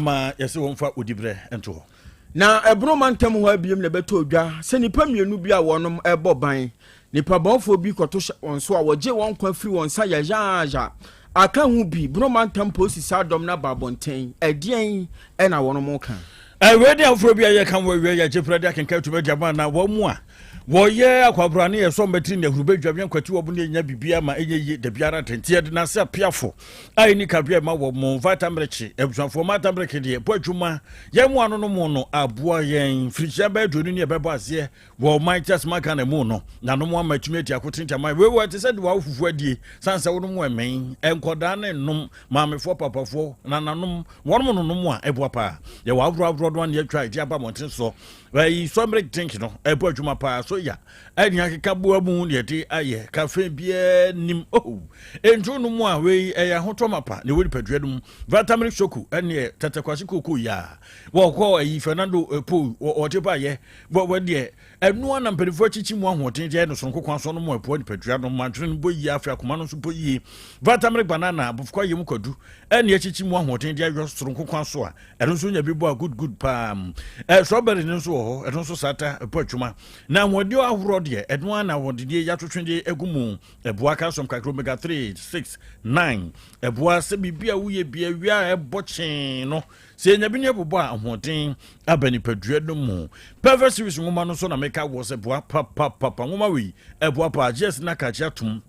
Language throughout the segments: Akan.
Ma yɛsɛ wɔmfa odiberɛ nto hɔ. Na ɛbono mantam hɔ abiem na ɛbɛtɔ dwa sɛ nnipa mmienu bi a wɔnom rebɔ ban, nnipa bɔnfoɔ bi kɔto hyɛ wɔn so a wɔgye wɔn nkwa firi wɔn nsa yayaaya. Aka ho bi, Bono mantam polisi saa dɔm no aba abɔnten. Ɛdeɛn na wɔnom reka? Wei ne afoforɔ bi a yɛka wɔ awie yɛgye prɛ de akenkan tumi de ama na wɔn mu a wɔyɛ akwabra ne yɛsɔ mmatiri ne ahuru bɛdwa ne nkwati wɔn ne ɛnya biribi ama ɛnyɛ yie da biara de nti yɛde n'ase apiafo a ɛni kabea ma wɔ mo vata mmerekye abusuafoɔ mata mmereke deɛ bɔ adwuma yɛn mu ano no mu no aboa yɛn mfirihyia bɛyɛ 20 ne ɛbɛbɔ aseɛ wɔ ɔman kyɛsema Ghana mu no nanom ama atumi ati akotene nti wei wɔ ɛte sɛ de wɔawo fufuo adie sane sɛ wonom ɛmɛn nkɔdaa ne nnom maamefoɔ papafoɔ nananom wɔnom nonom a ɛboa paa. Yɛwɔ ahoroɔ ahoroɔ no aneɛ atwa ɛde aba mmɔnten soɔ. Ɛyi sɔmere drink no ɛbɔ adwuma paa so ya ɛne akeka boa mu ne ɛde ayɛ cafe biara nim. Oh, ɛntu no mu a wei ɛyɛ ahotɔ mapa ne ɛwɔ nipadua no mu. Vitamin shoku ɛneɛ tɛtɛkwase koko ya wɔkɔ ɛyi Fernando Po wɔte ba yɛ wɔ deɛ ɛno a na mpanimfoɔ akyikyi mu ahoɔden deɛ no sononko kwan so no mu ɛboa nipadua no ma adwene no bɔ yie, afei akoma no nso bɔ yie. Vitamin banana abofokɔ ayɛ mu kwadu ɛne akyikyi mu ahoɔden deɛ ayɔ sononko kwan so a ɛno nso nya bi bɔ a good good paa. Strawberry no nso wɔ hɔ, ɛno nso saa ta ɛbɔ adwuma na ahoɔden ahoroɔ deɛ ɛno a na ahoɔden yɛatwetwe de agu mu ɛboa calcium kakra, omega 3 6 9 ɛboa sɛ biribi a woyɛ bia wia a ɛbɔ kyee no sɛ yɛnya bi ne ɛbobɔ a ahoɔden aba nipadua no mu. Perfect Series nwoma no nso na meka wɔ sɛ boa papapapa. Nwoma wei ɛboa paa. Gs na kakye atom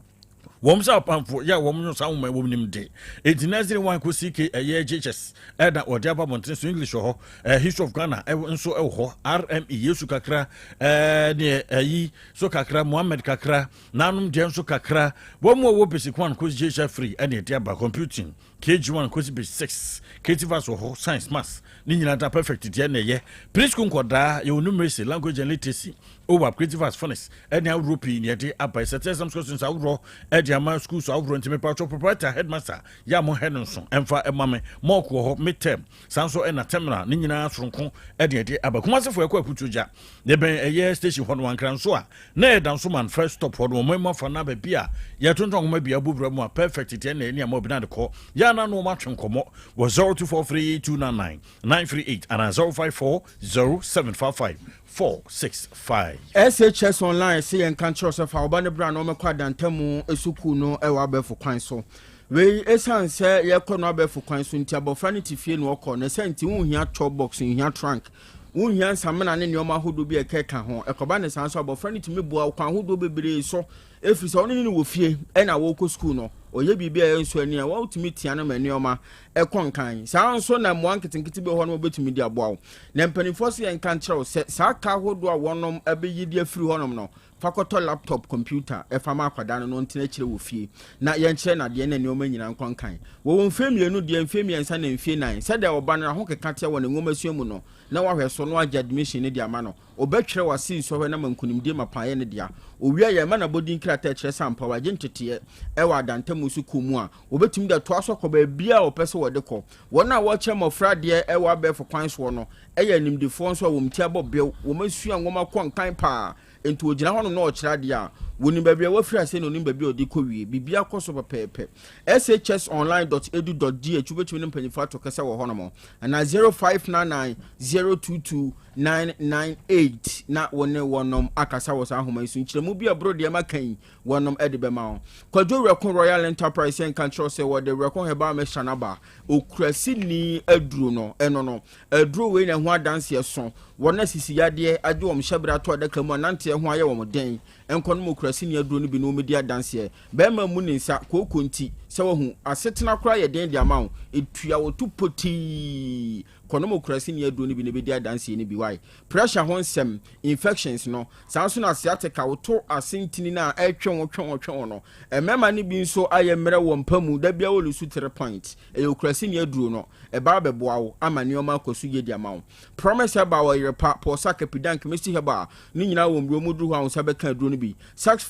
wɔn sɛ apamfo yɛ a wɔn nso saa nwoma wɔn nim de eti nursery 1 kɔ ck ɛyɛ JHS ɛna wɔde aba abɔnten so. English wɔ hɔ, History of Ghana ɛwɔ nso ɛwɔ hɔ, rme Yesu kakra, neɛ ɛyi so kakra, Muhammed kakra, nanom deɛ nso kakra. Wɔn mu a wɔwɔ basic 1 kɔ JHS 3 ɛna ɛde aba. Computing KG1 kɔsi basic 6, creative arts wɔ hɔ, science, maths ne nyinaa da perfect deɛ na ɛyɛ preschool nkɔdaa. Yɛwɔ numeracy, language and literacy, OWAP, creative arts, phonics ɛne ahoroɔ pii ne yɛde aba. Ɛsɛ tɛ exam questions ahoroɔ ɛde ama schools ahoroɔ. Nti mepatwɔ proprietor, headmaster yɛ a mo hɛ no nso ɛmfa ɛma me. Mock wɔ hɔ, midterm saa nso ɛna terminal ne nyinaa soronko ɛde ɛde aba. Kumasefoɔ ɛkɔ Akutu Gya ne bɛn ɛyɛ station hɔ no, Ankra nso a na yɛ Dansoman first stop hɔ no, wɔn mu afa na baabi a yɛtontɔn nwoma bi abobra mu a perfect deɛ na ɛne ama obi na de kɔ yɛ ana no wɔn atwe nkɔmmɔ wɔ 0243 299 938 ana 054 0755 465. SHS Online sɛ yɛnka nkyerɛw sɛ fa woba no bra na wɔmɛkɔ Adantamu sukuu no ɛwɔ abɛɛfo kwan so. Wei ɛsiane sɛ yɛkɔ no abɛɛfo kwan so nti abɔfra no te fie na ɔkɔ na sɛ nti wonhia chop box, nhia trunk, wonhia nsamena ne nneɔma ahodoɔ bi a ɛkɛka ho. Ɛkɔba ne saa nso abɔfra no tumi boa kwan ahodoɔ bebree so ɛfiri sɛ ɔno ne no wɔ fie ɛna wɔkɔ sukuu no ɔyɛ biribi a ɛyɛ nso ani a wɔtumi tia no ma nneɔma ɛkɔ nkan. Saa nso na mmoa nketenkete bi wɔ hɔ no wɔbɛtumi de aboa wo. Na mpanimfoɔ so yɛnka nkyerɛ wo sɛ saa ka ahodoɔ a wɔnom ɛbɛyi de afiri hɔnom no, fa kɔtɔ laptop computer ɛfa ma akwadaa no no ntena akyire wɔ fie na yɛnkyerɛ nadeɛ na nneɛma nyinaa nkɔ nkan. Wɔwɔ mfie 2 deɛ, mfie 3 na mfie 4 sɛdeɛ ɔba no aho keka teɛ wɔ ne nwoma sua mu no na wahwɛ so no agye admission no de ama no. Ɔbɛtwerɛ wase nsɔhwɛ na ma nkonimdie ma paeɛ no dea. Owia yɛ ma nabɔdin krataa kyerɛ sɛ ampa wagye nteteɛ ɛwɔ Adantamu so kɔ mu a wɔbɛtumi de atoa so akɔ baabi a wɔpɛ sɛ wɔde kɔ. Wɔn a wɔkyerɛ mmɔfra adeɛ ɛwɔ abɛɛfo kwan soɔ no ɛyɛ animdefoɔ nso a wɔn ti abɔ bew, wɔn asua nwoma kɔ nkan paa. Nti ogyina hɔ no na ɔkyerɛ adeɛ a wɔnim baabi a wafiri ase na onim baabi a ɔde kɔ wie. Biribi akɔ so pɛpɛɛpɛ. shsonline.edu.gh wobɛtumi ne mpanyinfoɔ ato kɛsɛ wɔ hɔnom anaa 0599 022 998 na wɔne wɔnom akasa wɔ saa ahoma yi so. Nkyerɛmu bi a ɛboro deɛ maka yi wɔnom de bɛma wo. Kwadwo Werɛko Royal Enterprise yɛnka nkyerɛw sɛ wɔde Werɛko Herbal Mixture no aba. Okurasini aduro no ɛno no aduro wei na ɛho adanseɛ so. Wɔn asisi yadeɛ agye wɔn hyɛbrɛ ato adaka mu a nanteɛ ho ayɛ wɔn den nkɔ no mu. Okurasini aduro no bi na wɔn di adanseɛ. Bɛrima mu ne nsa kooko nti sɛ wɔhu asetena koraa yɛ den de ama wo etua wɔto potii kɔnɔm. Okurasini aduro no bi na ebɛdi adanseɛ no bi wae. Pressure ho nsɛm, infections no saa nso na sciatica, woto ase ntini no a ɛtwe wo twe wo twe wo no. Mmarima no bi nso ayɛ mmerɛ wɔ mpa mu da bia wɔle so 3 point. Ɛyɛ okurasini aduro no ɛbaa bɛboa wo ama nneɛma akɔ so yie de ama wo. Promise Herbal wɔ Yerpa, Pɔsa, Kapidan, Chemistry Herbal ne nyinaa wɔ mmuro mu duru hɔ a wo nsa bɛka aduro no bi. Sax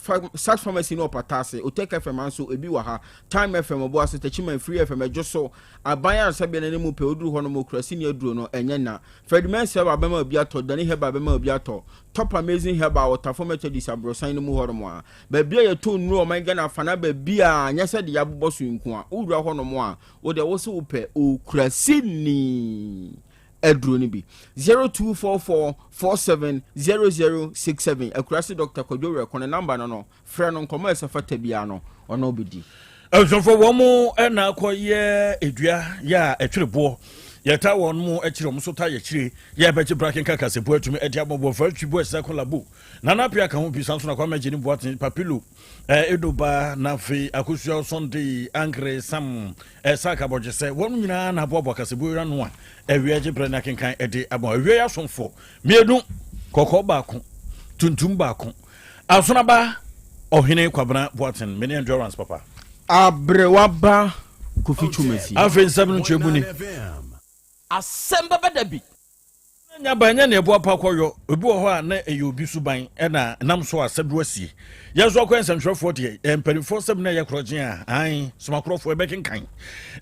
Pharmacy no ɔpata ase Otek FM nso ebi wɔ ha time. Prime FM Obuasi, Techiman Free FM Ɛdwo so, Aban Ayaresabea no anim pɛ, woduru hɔ nom Okurasini aduro no, ɛnyɛ na. Fred Mensah Herbal bɛma obi atɔ, Danny Herbal bɛma obi atɔ, Top Amazing Herbal wɔ Tafo Methodist aborosan no mu hɔ nom a. Baabi a yɛtɔ nnuro wɔ ɔman Ghana afa na baabi a nyɛ sɛ deɛ yɛabobɔ so yi nko a, wowura hɔ nom a, wo deɛ wo se wopɛ Okurasini aduro no bi. 0244 47 0067 Akurase Dr. Kwadwo Werɛko ne namba no no, frɛ no nkɔmmɔ a ɛsɛ fata biara no, ɔne wobɛdi. Abusuafoɔ wɔn mo na akɔyɛ edua yɛ a ɛtwere boɔ yɛta wɔn mo akyire wɔn nso ta yɛkyire yɛ bɛgye bra kenka kasebu atumi ɛde abɔbɔ fa twi bo ɛsɛ kɔlabo nana apia ka ho bi sanso na kwame gyeni boaten papilo ɛɛ ba na afei akosua Sunday angre sam ɛsa kabɔgye sɛ wɔn nyinaa na aboaboa kasebu yɛ no a awia gye brɛ na kenkan ɛde abɔ awia yɛ asomfo mmienu kɔkɔɔ baako tuntum baako Asonaba Ɔhene Kwabena Boateng, me ne Endurance papa. Aberewa ba Kofi Twumasi. Afei nsɛm no nkyerɛmu ni. Asɛm bɛba da bi. Nya ban nyɛ nea ɛboa pa kɔyɔ. Obi wɔ hɔ a na ɛyɛ obi suban ɛna nam so a sɛdo asie. Yɛn nso akɔyɛ nsɛmtwerɛfoɔ deɛ, ɛɛ mpanimfoɔ sɛm na ɛyɛ korɔgyen a, ae, somakorɔfoɔ ɛbɛkenkan.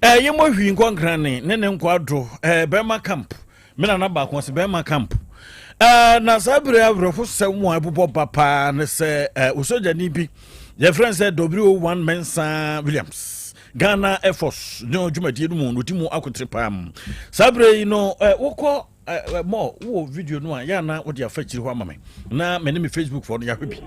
Ɛɛ yɛmmɔ hwii nkɔ nkrane ne ne nkɔ ado, ɛɛ bɛrima camp. Me nana baako ɔse bɛrima camp. Uh, na saa bere awerɛhosɛm a ɛbobɔ ba paa ne sɛ uh, osogyani bi yɛfrɛ no sɛ WO1 Mensah Williams Ghana Air Force ne dwumadie no mu na ɔdi mu akotere paa saa bere yi no uh, wokɔ mɔ wowɔ video no a yɛ ana wode afa akyiri hɔ ama me na me ne me Facebook foɔ no yɛahwɛ bi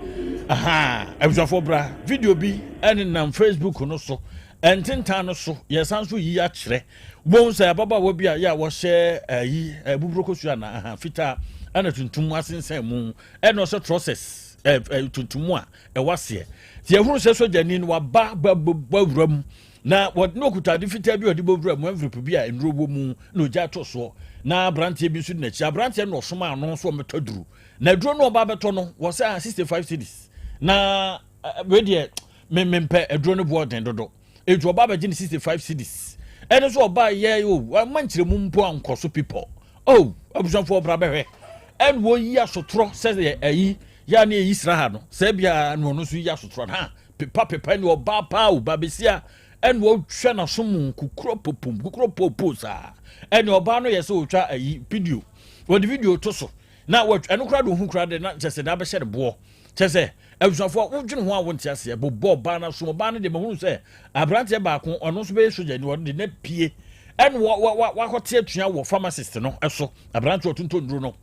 aha abusuafoɔ bra video bi ɛne nam Facebook no so ɛntentan no so yɛsan so yi akyerɛ Bohu sɛ ababaawa bi a yɛ a wɔhyɛ ayi buburo kosua na aha fitaa ɛna tuntum asensɛn mu ɛna ɔhyɛ trɔsɛs ɛ tuntum a ɛwɔ aseɛ. Ti ehunu sɛ sogyani no waba bɛbɔ wura mu na wɔde na okuta ade fitaa bi a ɔde bɔ wura mu envelope bi a nnuro wɔ mu na ogya ato soɔ na aberanteɛ bi nso di n'akyi. Aberanteɛ no ɔsoma ano nso ɔmɛtɔ aduro na aduro no ɔba abɛtɔ no wɔsɛ a 65 cedis na wei deɛ mempɛ aduro no boɔ den dodo. Enti ɔba abɛgye ne 65 cedis. Ɛno nso ɔba yɛ o, wama nkyerɛmu mpo ankɔ so pipɔ. Oh, abusuafoɔ bra bɛhwɛ. Ɛna wɔyi asotorɔ sɛ yɛ ayi, yɛ a ne yɛyi sra ha no, sɛ bia na ɔno nso yi asotorɔ no. Ha, pepa pepa ne ɔbaa paa o, ba besia. Ɛna ɔtwa n'aso mu kukuro popom, kukuro popo saa. Ɛna ɔbaa no yɛ sɛ ɔtwa ayi, video. Wɔde video to so. Na wɔtwa, ɛno koraa de ohu koraa de na kyɛ sɛ de abɛhyɛ no boɔ. Kyɛ sɛ, abusuafoɔ, wodwene ho a wonte aseɛ. Bobɔ ɔbaa no asom. Ɔbaa no deɛ mahunu sɛ aberanteɛ baako, ɔno nso bɛyɛ sogyani, ɔno de na pie ɛna wakɔte atua wɔ pharmacist no so. Aberanteɛ ɔtontɔn nnuro no,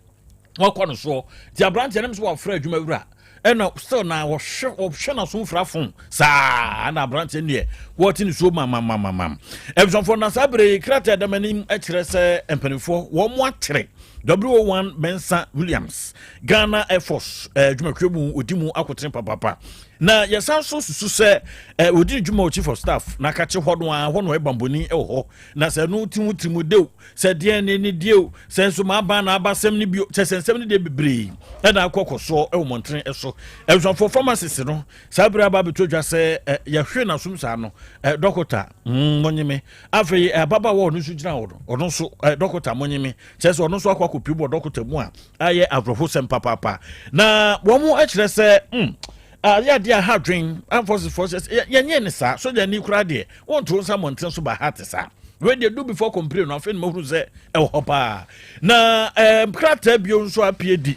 wakɔ no soɔ. Nti aberanteɛ no nso wafrɛ adwuma wura ɛna still na wɔhwɛ wɔhwɛ n'aso mfra fon saa na aberanteɛ no deɛ wɔte ne suo mamamamam. Abusuafoɔ, na saa bere yi krataa ɛda m'anim kyerɛ sɛ mpanimfoɔ wɔn mo akyerɛ WO1 Mensah Williams Ghana Air Force adwumakuo mu ɔdi mu akotene papapa na yɛsan so susu sɛ ɔdi ne dwuma wɔ Chief of Staff na akakye hɔ no a hɔ no ɛbambɔni wɔ hɔ na sɛ ɛno ti ho tirimu dew sɛ deɛ ne ne deɛ sɛ nso maa ban na abasɛm ne bio kyɛ sɛ nsɛm ne deɛ bebree ɛna akɔ kɔ soɔ ɛwɔ mmɔntene so. Abusuafoɔ, pharmacist no saa bere aba abɛtɔ dwa sɛ yɛhwe n'asom saa no dɔkota monyeme. Afei ababaawa ɔno nso gyina hɔ no ɔno nso dɔkota monyeme kyerɛ sɛ ɔno nso akɔ akɔpie wɔ dɔkota mu a ayɛ awerɛhosɛm papaapa na wɔn kyerɛ sɛ ayɛ adeɛ a ha dwen amfɔsefoɔ sɛ yɛnyɛ ne saa sogyani koraa deɛ wɔnto nsa mmɔnten so ba ha te saa wei deɛ do before complain no. Afei no mahunu sɛ ɛwɔ hɔ paa na krataa bio nso apue di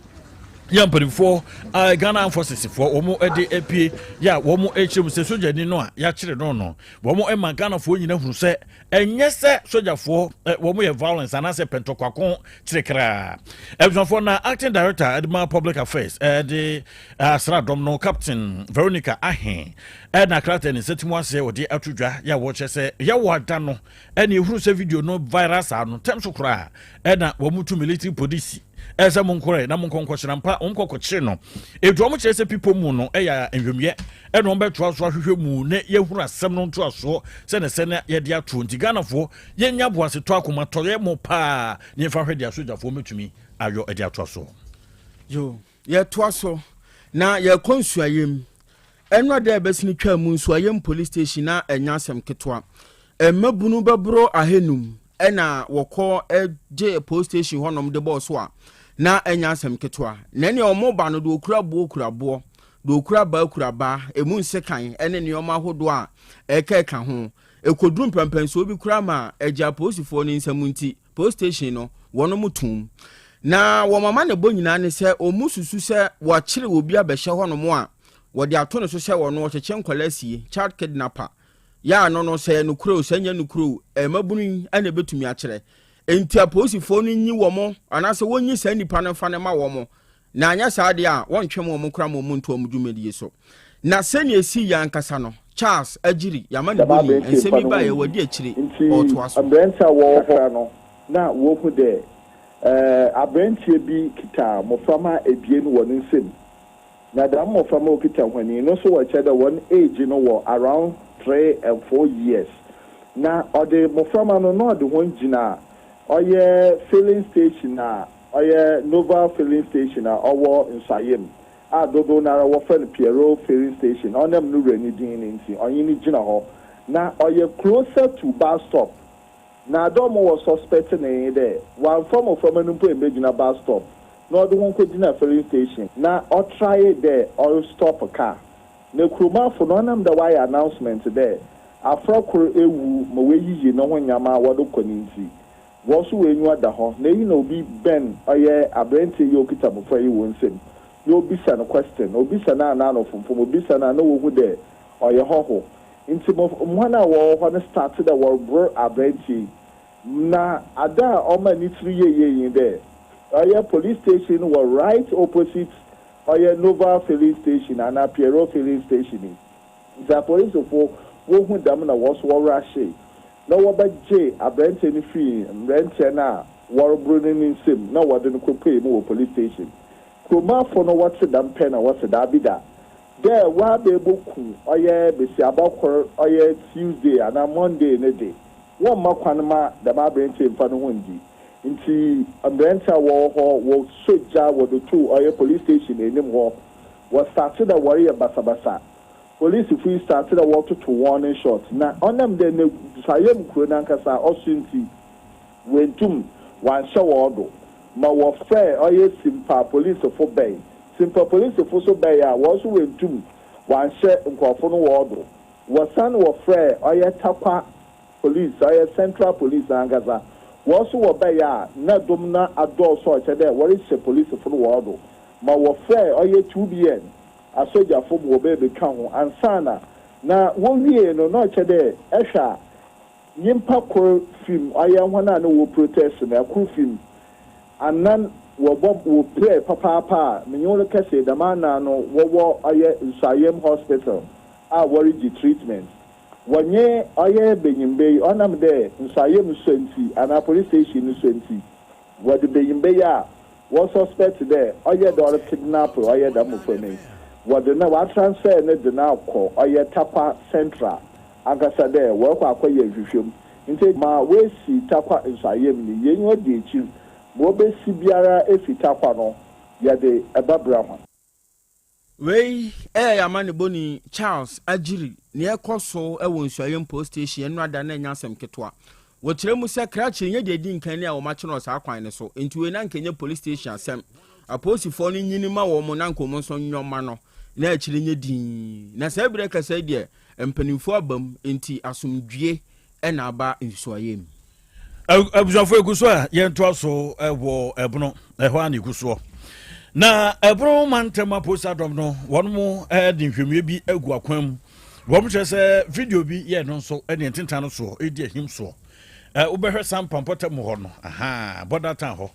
yɛ mpanimfoɔ Ghana Armed Forces foɔ wɔn de apue yɛ a wɔn akyerɛ mu sɛ sogyani no a yɛakyere no wɔn ma Ghanafoɔ nyina hunu sɛ ɛnyɛ sɛ sogyafoɔ wɔn yɛ violence anaasɛ pɛntɔkwako kyerɛ kraa. Abusuafoɔ, na acting director ɛde ma public affairs ɛde asradɔm no Captain Veronica Ahen ɛna krataa ne nsɛtimu aseɛ wɔde ato dwa yɛ a wɔkyerɛ sɛ yɛwɔ ada no ɛna ehunu sɛ video no viral saa no tɛm so koraa ɛna wɔn tu military police ɛsɛ mo nkɔrɛ na mo nkɔ nkɔhyerɛ mpa wɔn kɔ kɔkyere no etu wɔn kyerɛ sɛ pipo mu no ɛyɛ nhwɛmuyɛ ɛna wɔn bɛtoa so ahwehwɛ mu na yɛhunu asɛm no ntoasoɔ sɛ ne sɛ na yɛde ato nti Ghanafoɔ yɛnya boasetɔ akoma tɔyɛ mo paa na yɛmfa hwɛ deɛ asogyafoɔ mɛtumi ayɔ ɛde atoa soɔ. Yo, yɛtoa so na yɛkɔ nsuayɛm. Ɛno ada a ɛbɛsene twaa mu Nsuayɛm police station na ɛnyɛ asɛm ketewa. Mmabunu bɛboro ahanum ɛna wɔkɔ gye police station hɔnom de bɔɔ so a na ɛnyɛ asɛm ketewa. Na ɛnea wɔn ba no de okura boɔ kura boɔ. Deɛ ɔkura abaa kura abaa, ɛmu nsekan ne nneɛma ahodoɔ a ɛkeka ho. Ɛkɔduru mpɛnpɛnsoɔ bi koraa ma ɛgye apolisifoɔ no nsam nti, police station no, wɔnom toom. Na wɔn amanebɔ nyinaa ne sɛ wɔn susu sɛ wɔakyere obi abɛhyɛ hɔnom a wɔde ato ne so sɛ ɔno ɔkyekye nkwadaa sie, child kidnapper. Yɛ ano no, sɛ ɛyɛ nokorɛ o, sɛ ɛnyɛ nokorɛ o, mmabunu yi na ɛbɛtumi akyerɛ. Enti apolisifoɔ no nyi wɔn anaasɛ wɔnyi saa nnipa no mfa no ma wɔn, na anyɛ saa deɛ a wɔntwɛm wɔn koraa ma wɔn nto wɔn dwumadie so. Na sɛnea ɛsii yɛ ankasa no, Charles Agyiri, yɛama ne Dɛm bɔni, aberantsɛ yi nsɛm mmfa yi no ho baeɛ, nndzi. wadi akyire, Ntsi ɔretoa so. mberantsɛ a wɔwɔ hɔ no na wohu dɛ aberantsɛ bi kitsa mboframba ebien wɔ ne nsamu. Na dɛm mboframba a okitsa hɔn yi no so wɔkyerɛ dɛ hɔn age no wɔ around 3 and 4 years. Na ɔdze mboframba no na ɔdze hɔn gyina ɔyɛ filling station a ɔyɛ Noval filling station a ɔwɔ Nsuaem a dodow noara wɔfrɛ no Pierrot filling station, ɔnam no wura ne din no ntsi, ɔnye no gyina hɔ. Na ɔyɛ closer to bus stop. Na adɛ ɔmo wɔ suspect no nye dɛ ɔammfa mboframba no mpo emmbegyina bus stop na ɔdze hɔn kɔgyina filling station na ɔtrae dɛ ɔrestop car. Na kuromafo no, ɔnam dɛ wɔayɛ announcement dɛ afra kor ewu ma woeyiyi no ho nyama a wɔdze kɔ no ntsi, wɔn so woenyiwa da hɔ. Na eyi na obi bɛn ɔyɛ aberantsɛ yi a okitsa mbofra yi wɔ nsam na obisa no question. Obisa no a n'ano fomfom, obisa no a na wohu dɛ ɔyɛ hɔho. Nti hɔn a wɔwɔ hɔ no start dɛ wɔrebor aberantsɛ yi. Na ada a ɔma ne tsir yɛ yie nye dɛ ɔyɛ police station wɔ right opposite ɔyɛ Noval filling station anaa Pierrot filling station yi. Nti apolisifo wohu dɛm na wɔn so wɔrush na wɔbɛgye aberantsɛ no fii mmeranteɛ no a wɔreboro no ne nsam na wɔde no kɔpuee mu wɔ police station. Kuromafo no wɔte dɛm pɛ na wɔse daabi da, dɛ wɔaba eboku ɔyɛ besiaba kor ɔyɛ Tuesday anaa Monday no de, wɔmma kwan ma dɛm aberantsɛ mfa no ho ndi. Nti mmeranteɛ a wɔwɔ hɔ wɔsɔ gya wɔde too ɔyɛ police station anim hɔ. Wɔstart dɛ wɔreyɛ basabasa. Polisifo yi start dɛ wɔtoto warning shot, na ɔnam dɛ ne Nsuaem kuro n'ankasa ɔso nti, wentum wanhyɛ wɔn do ma wɔfrɛ ɔyɛ Simpa polisifo bɛn. Simpa polisifo so bɛn a wɔn nso wentum wanhyɛ nkurɔfo no wɔn do. Wɔsan wɔfrɛ ɔyɛ Tarkwa Police, ɔyɛ Central Police ankasa, wɔn nso wɔbɛyɛ a na dom na adɔɔso a ɔkyerɛ dɛ wɔrehyɛ polisifo no wɔn do ma wɔfrɛ ɔyɛ 2BN asogyafo ma wɔbɛyɛ betwa ho ansana. Na wɔwie no na ɔkyerɛ dɛ ɛhwɛ a nyimpa kor fim ɔyɛ hɔn a na wɔ protest no, ɛkor fim anan wɔbɔ wɔpirɛ papaapa a menye wɔn kɛse dɛm anan no wɔwɔ ɔyɛ Nsuaem Hospital a wɔregye treatment. Wɔnye ɔyɛ benyimba yi, ɔnam dɛ Nsuaem so nti anaa police station no so nti, wɔde benyimba yi a wɔ suspect dɛ ɔyɛ dɛ ɔre kidnap ɔyɛ dɛm mmɔfra yi, wɔde no wɔatransfer ne de no akɔ ɔyɛ Tarkwa Central ankasa dɛ wɔrekɔ akɔyɛ nhwehwɛmu. Nti ma woesi Tarkwa Nsuaem no, yɛn ɔdi ekyir ma wɔbɛsi biara efi Tarkwa no, yɛde ɛbɛbrɛ ho. Wei ɛyɛ yɛama ne bɔni Charles Agyiri. Nea ɛkɔ so ɛwɔ Nsuaem police station ɛno ada na ɛnya asɛm ketewa. Wɔkyerɛ mu sɛ krakye nyɛ deɛ ɛdi nkan ne a wɔmakye no saa kwan no so, nti wei na nkɛnyɛ police station asɛm. Apolisifoɔ no nyini ma wɔn na nka wɔn nso nyɔma no na akyire nyɛ dinn. Na saa berɛ kasa yi deɛ, mpanimfoɔ aba mu, nti asomdwie ɛna aba Nsuaem. Abusuafoɔ, egu so a yɛntoa so wɔ Ɛbono ɛhɔ a na egu soɔ. Na Ɛbono mantam apolisi adɔm no, wɔn mo de nhwɛmue bi agu akwan mu. Wɔn kyerɛ sɛ video bi yɛ no nso ne ntentan no soɔ edi ahim soɔ. Wobɛhwɛ Sampa mpɔtam hɔ no, aha border town hɔ,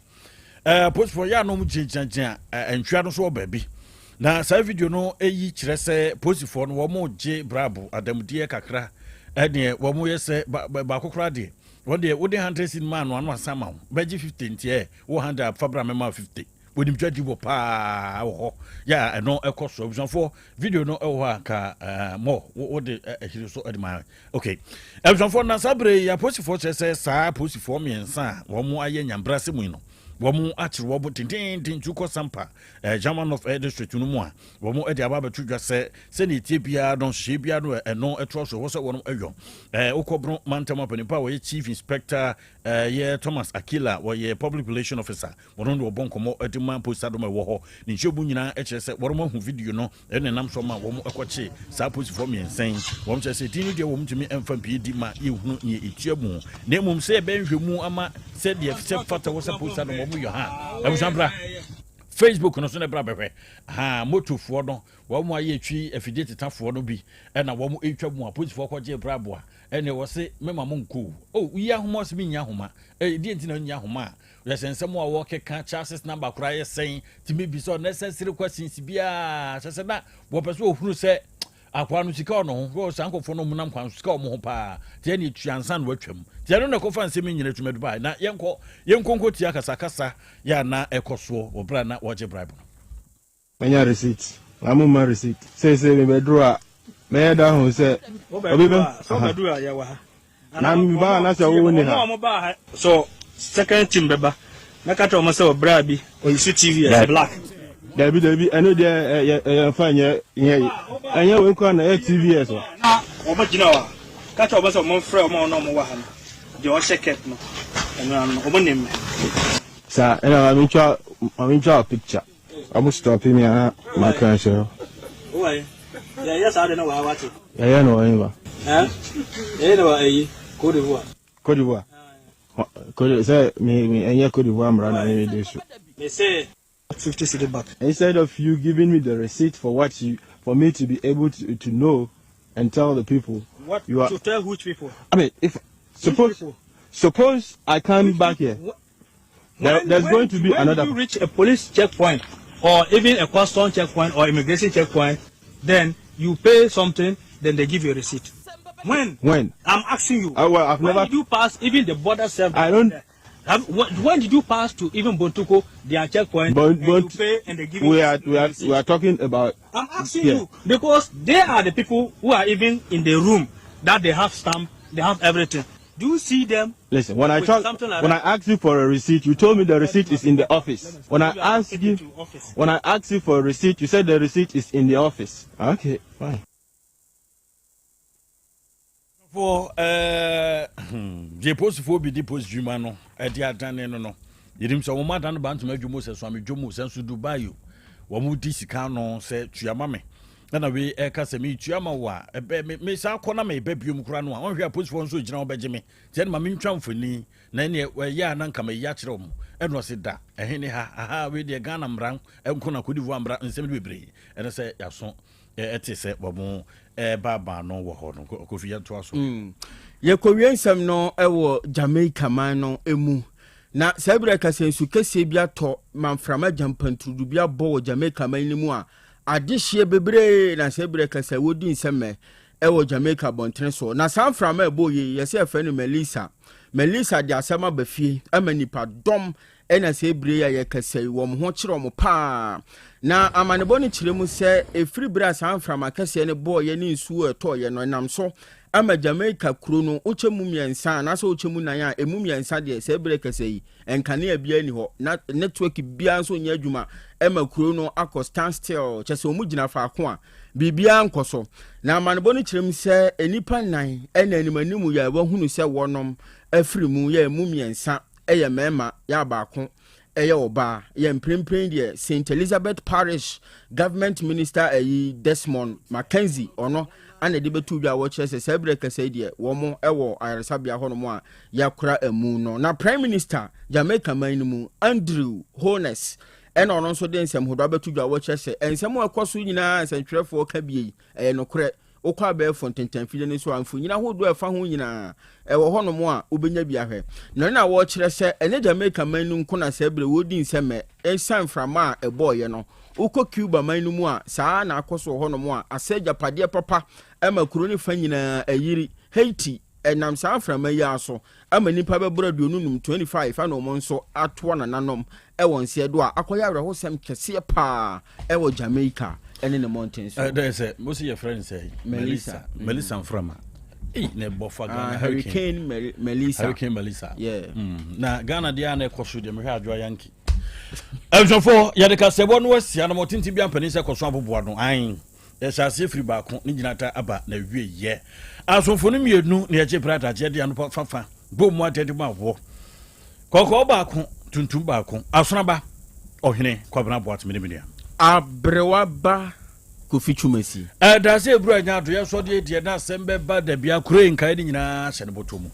apolisifoɔ yɛ anom gyinagyinagyina ntwea no so wɔ baabi. Na saa video no eyi kyerɛ sɛ polisifoɔ no wɔn gye brabo adamudeɛ kakra. Ɛneɛ wɔn yɛ sɛ baako koraa deɛ, wɔn deɛ wode 100 cedi maa no ano asan ma wo bɛgye 50. Nti wo 100 fa bra mɛma 50. Wɔnim dwa di wɔ paa wɔ hɔ yɛ a ɛno ɛkɔ so. Abusuafoɔ, video no ɛwɔ hɔ a nka mɔ wode ahyiri so ɛde ma. Okay, abusuafoɔ, na saa bere yi apolisifoɔ kyerɛ sɛ saa apolisifoɔ mmiɛnsa a wɔn ayɛ nyambrase mu yi no Wɔn akyere wɔn dendenden nti wokɔ Sampa, eh, German North eh, District no mu a, wɔn de aba abɛto dwa sɛ sɛnea ɛtie biara no nhyehyɛe biara no ɛno ɛtoa so ɛwɔ sɛ wɔn ɛyɔ. Eh, wokɔ Bono mantam apanimpa a wɔyɛ Chief Inspector eh, yɛ Thomas Akila, wɔyɛ Public Relation Officer, wɔn ne wɔbɔ nkɔmmɔ de ma post adom a ɛwɔ hɔ. Ne nkyerɛmu nyinaa kyerɛ sɛ wɔn ahu video no ɛna ɛnam so ma wɔn kɔkye saa apolisifoɔ mmiɛnsa yi. Wɔn kyerɛ sɛ din no deɛ wɔn ntumi mfa mpie di ma yɛhunu nea ɛtua mu, na mmom sɛ yɛbɛyɛ nhwɛmu ama sɛ deɛ sɛ fata wɔ sɛ polisi adom wɔn yɔ ha. Abusua bra Facebook no so na bra bɛhwɛ ha motofoɔ no wɔn ayɛ twi afidie tetafoɔ no bi ɛna wɔn retwa mu a polisifoɔ kɔgye braboa ɛna wɔ se mema mo nkɔ o yi ahoma ɔse menyi ahoma ɛdeɛ nti na nyi ahoma a Hwɛ sɛ nsɛm a wɔkeka chassis number koraa yɛ sɛn tumi bisa unnecessary questions biara kyɛ sɛ na wɔpɛ sɛ wɔhunu sɛ akoa no sika ɔno ho wɔ saa nkurɔfoɔ no ɔmo kwan so sika ɔmo ho paa nti ɛne etua ansa na watwam nti ɛno na ɛkɔfa nsɛm nyina tuma dubai na yɛnkɔ yɛnkɔ nkɔ tia kasakasa yɛ a na ɛkɔ soɔ wɔ berɛ a na wɔgye bribe no. Manya receipt na mo mma receipt. Seesei mebɛduru a mɛyɛ da ahu sɛ obi bɛ aha na meba a na sɛ wo nni ha. So second team bɛba mɛka kyerɛ wɔn sɛ ɔbra bi oyi so TV yɛ black. Dabi dabi ɛno deɛ ɛyɛ ɛyɛ nfa nyɛ nyɛ ɛnyɛ wei koraa na ɛyɛ TVS o. Na wɔn gyina hɔ a ka kyerɛ wɔn sɛ wɔn mfrɛ wɔn a wɔn wɔ ha no deɛ ɔhyɛ cap no ɛno ano wɔn nim me. Saa ɛna maame ntwa maame ntwa picture. Ɔmo stop me a ma ka kyerɛ wo. Wɔ he? Yɛyɛ saa de no wɔ ha wate. Yɛyɛ no wɔ he ba? Eh? Yɛyɛ no wɔ ayi, Cote d'Ivoire. Cote d'Ivoire? Cote sɛ me me ɛnyɛ Cote d'Ivoire mmara na me de so. Me se 50 cedi back. Instead of you giving me the receipt for what you for me to be able to to know and tell the people. What you are, to tell which people? I mean, if suppose suppose I come back here. There, there's when, going to be when another. you reach a police checkpoint or even a custom checkpoint or immigration checkpoint, then you pay something, then they give you a receipt. When? When? I'm asking you. Well, I've when never. did you pass even the border self? I don't. Have, when did you pass to even Bontuko, their checkpoint, but, and but you pay and they give you we are we are we are talking about. I'm asking yeah. you because they are the people who are even in the room that they have stamp, they have everything. Do you see them? Listen, when I with talk, something like when that? I asked you for a receipt, you told me the receipt is in the office. When I You are asked taking you, to office. when I asked you for a receipt, you said the receipt is in the office. Okay, fine. For ɛɛ deɛ posifoɔ bi de post dwuma no ɛde adane no no yɛnim sɛ wɔn adane ba ntoma adwuma sɛ so amedwo mu sɛ nso Dubai o wɔn di sika no sɛ tua ma me ɛna wei ɛka sɛ metua ma wo a ɛbɛ me me saa kɔ na mebɛ biom kora no a wɔnhwɛ aposifoɔ nso gyina hɔ bɛgye me nti ɛne ma mentwa mfoni na ɛneɛ ɛyɛ a na nka mayi akyerɛ wɔn ɛna ɔse da ɛhe ne ha aha wei deɛ Ghana mmara nko na Cote d'Ivoire mmara nsɛm no bebree ɛne sɛ yɛaso ɛte sɛ wɔn ɛbaabaa no wɔ hɔ no Kofi yɛntoa so. Yɛkɔwie nsɛm no wɔ Jamaica man no mu. Na saa berɛ ka sɛ nsu kɛseɛ bi atɔ ma mframa gyampanturudu bi abɔ wɔ Jamaica man no mu a adehyeɛ bebree na saa berɛ ka sɛ wɔdi nsɛmmɛ wɔ Jamaica abɔntene so. Na saa mframa a ɛbɔɔ yei yɛsɛ yɛfrɛ no Melissa. Melissa de asɛm aba fie ama nipa dɔm ɛna saa berɛ yi a yɛkasa yi wɔn ho kyerɛ wɔn paa. Na amanebɔ no kyerɛ mu sɛ ɛfiri berɛ a saa mframa kɛseɛ no bɔɔyɛ ne nsuo a ɛtɔɔyɛ no ɛnam so ama Jamaica kuro no wokyɛ mu mmiɛnsa anaasɛ wokyɛ mu nan a ɛmu mmiɛnsa deɛ saa berɛ kasa yi nkanea biara ni hɔ na network biara nso nyɛ adwuma ɛma kuro no akɔ stand still kyɛ sɛ wɔn gyina faako a biribiara nkɔ so. Na amanebɔ no kyerɛ mu sɛ nnipa nnan ɛna anim anim yɛ a wɔahunu sɛ wɔnom afiri mu yɛ ɛmu mmiɛnsa yɛ mmarima, yɛ a baako yɛ ɔbaa. Yɛ mprempren deɛ St. Elizabeth Parish Government Minister ayi Desmond Mackenzie ɔno ana ɛde bɛto dwa a wɔkyerɛ sɛ saa berɛ kasa yi deɛ wɔn wɔ ayaresabea hɔnom a yɛakora amu no. Na Prime Minister Jamaica man no mu Andrew Holness ɛna ɔno nso de nsɛm hodoɔ abɛto dwa a wɔkyerɛ sɛ nsɛm a ɛkɔ so nyinaa nsɛntwerɛfoɔ ka bie yi ɛyɛ nokorɛ. Wokɔ abɛɛfo ntentanfidie no so a, mfonyin ahodoɔ a ɛfa ho nyinaa, ɛwɔ hɔnom a wobɛnya bi ahwɛ. Na ɛno na wɔrekyerɛ sɛ ɛnyɛ Jamaica man no nko na saa berɛ wɔredi nsɛmmɛ ɛsiane mframa a ɛbɔeɛ no. Wokɔ Cuba man no mu a, saa ara na akɔ so wɔ hɔnom a asɛe agyapadeɛ papa ma kuro no fa nyinaa ayiri. Haiti, ɛnam saa mframa yi ara so ama nnipa bɛboro 25, 25 ana wɔn nso atoa nananom wɔ nseɛ do a akɔyɛ awerɛhosɛm kɛseɛ paa wɔ Jamaica ne ne mmɔnten so. Dɛ sɛ mo si yɛfrɛ no sɛ Melissa Melissa mframa ei na ɛbɔ fa Ghana ah, Hurricane Melissa Hurricane Melissa yeah. Na Ghana deɛ a na ɛkɔ so deɛ mehwɛ Adwoa Yankee. Abusuafoɔ, yɛde kasɛbɔ no asia no ma ɔtenten bi ampanin sɛ kɔso aboboa no. Ae, yɛhyɛ aseɛ firi baako ne gyinata aba na wie yɛ. Asomfo no mmienu na yɛgye berɛ adagyeɛ de anopa fafa bɔ mu adeɛ de ma wɔ. Kɔkɔɔ baako, tuntum baako, asonaba, ɔhene Kwabena Boateme ne me nua. Aberewa ba Kofi Twumasi. Ɛda sɛ ebura nya adoyɛ sɔdeɛ deɛ na asɛm bɛba dabi akure nkae no nyinaa hyɛ ne bɔtɔ mu.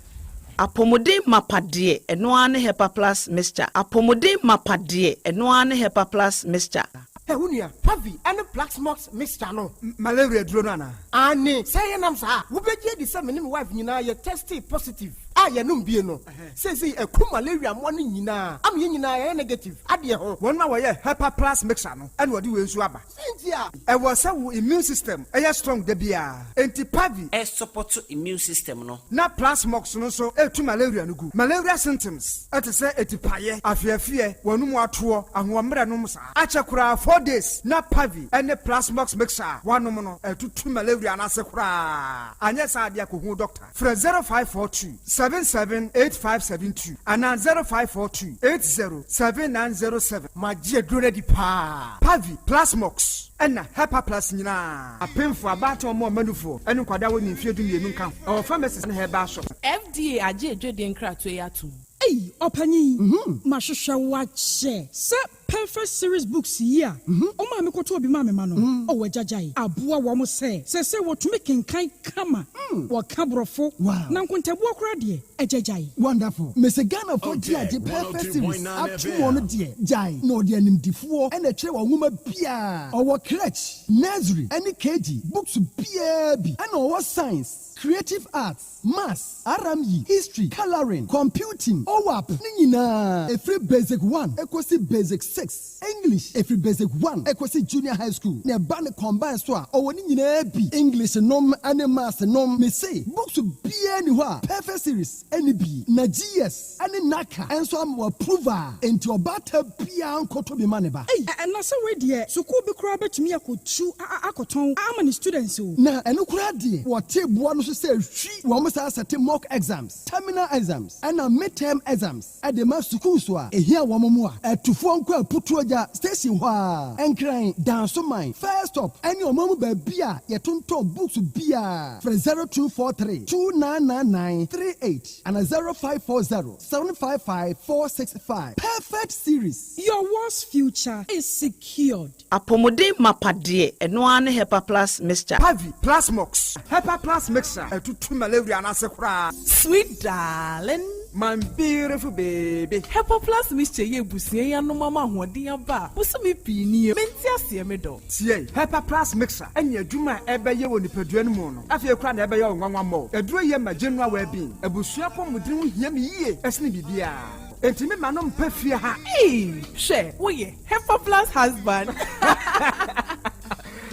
Apɔmuden mapa deɛ, ɛno ara ne Hepa Plus Mixture. Apɔmuden mapa deɛ, ɛno ara ne Hepa Plus Mixture. Hɛ, wo nua, Pavi ne Plaxmox mixture no, Malaria duro no anaa? Aane, sɛ yɛnam saa a, wobɛgye adi sɛ me ne me wife nyinaa yɛ testee positive a yɛnom bie no. Seesei aku malaria mmoa no nyinaa ama yɛn nyinaa yɛayɛ negative adeɛ ho. Wɔn a wɔyɛ Hepa Plus mixture no na wɔde wei nso aba. Sɛ nti a. Ɛwɔ sɛ wo immune system yɛ strong da biara, enti Pavi. Ɛsupɔto immune system no. Na Plasmox no nso tu malaria no gu. Malaria symptoms te sɛ atipaeɛ, afeafeɛ, w'anum atoɔ, ahoɔmmerɛ nom saa. Akyɛ koraa 4 days na Pavi ne Plasmox mixture a woanom no atutu malaria no ase koraa. Anyɛ saa deɛ a kɔhu doctor. Frɛ 0542 778572 anaa 0542 80 7907. Magye aduro no adi paa. Pavi, Plasmox, ɛna Hepa Plus nyinaa. Apemfo, abaatan, wɔn a wɔma nufoɔ, ne nkwadaa a wɔnni mfeɛ 12 nka ho. Ɛwɔ pharmacies ne herbal shops. FDA agye adwadie nkratoɔ yi atom. Ei, ɔpanyin, mahwehwɛ wo akyɛ sɛ Perfect Series books yi a ɔmaa mekɔtɔɔ bi maa me ma no, ɔwɔ agyagyae aboa wɔn sɛ seesei wɔtumi kenkan kama, wɔka Borɔfo, na nkontabuo koraa deɛ, agyagyae. Wonderful. Mese Ghanafoɔ gye agye Perfect Series ato wɔn no deɛ, gyae na ɔde animdifoɔ na ɛtwerɛ wɔn nwoma biara. Ɔwɔ crèche, nursery ɛne KG books biara bi, ɛna ɔwɔ science, creative arts, maths, RME, history, colouring, computing, OWAP ne nyinaa. Ɛfiri basic 1 ɛkɔsi basic 6, English ɛfiri basic 1 ɛkɔsi junior high school, na ɛba ne combine so a, ɔwɔ ne nyinaa bi, English nom ne maths nom. Mese books biara ni hɔ a Perfect Series ɛne bi, na GS ɛne NaCCA ɛnso ama wɔ approve a, enti ɔbaata biara nkɔtɔ bi ma ne ba. Ei, ɛna sɛ wei deɛ, sukuu bi koraa bɛtumi akɔtu akɔtɔn ama ne students o. Na ɛno koraa deɛ, wɔte boa no so sɛ hwi wɔn saa sɛte mock exams, terminal exams ɛna midterm exams ɛde ma sukuu so a ehia wɔn mu a ɛtufoɔ nkɔ Aputuogya station hɔ a, Nkran, Dansoman first stop, ɛne ɔman mu baabi a yɛtontɔn books biara. Frɛ 0243 2999 38 ana 0540 755 465. Perfect Series. Your world's future is secured. Apɔmuden mapa deɛ, ɛno ara ne Hepa Plus Mixture. Pavi, Plasmox, Hepa Plus mixture ɛtutu malaria no ase koraa. Sweet darling. My beautiful baby. Hepa Plus Mixture yɛ ebusua yi anom ama ahoɔden aba a bosome pii nie. Mente aseɛ, me dɔ. Tie, Hepa Plus mixture ɛne adwuma a ɛbɛyɛ wɔ nipadua no mu no, afei koraa na ɛbɛyɛ wo nwanwa mmɔ. Aduro yɛ ma general well-being. Abusua pɔmuden ho hia me yie ɛsene biribiara. Enti me ma no mpɛ fie ha. Ei, hwɛ, woyɛ Hepa Plus husband.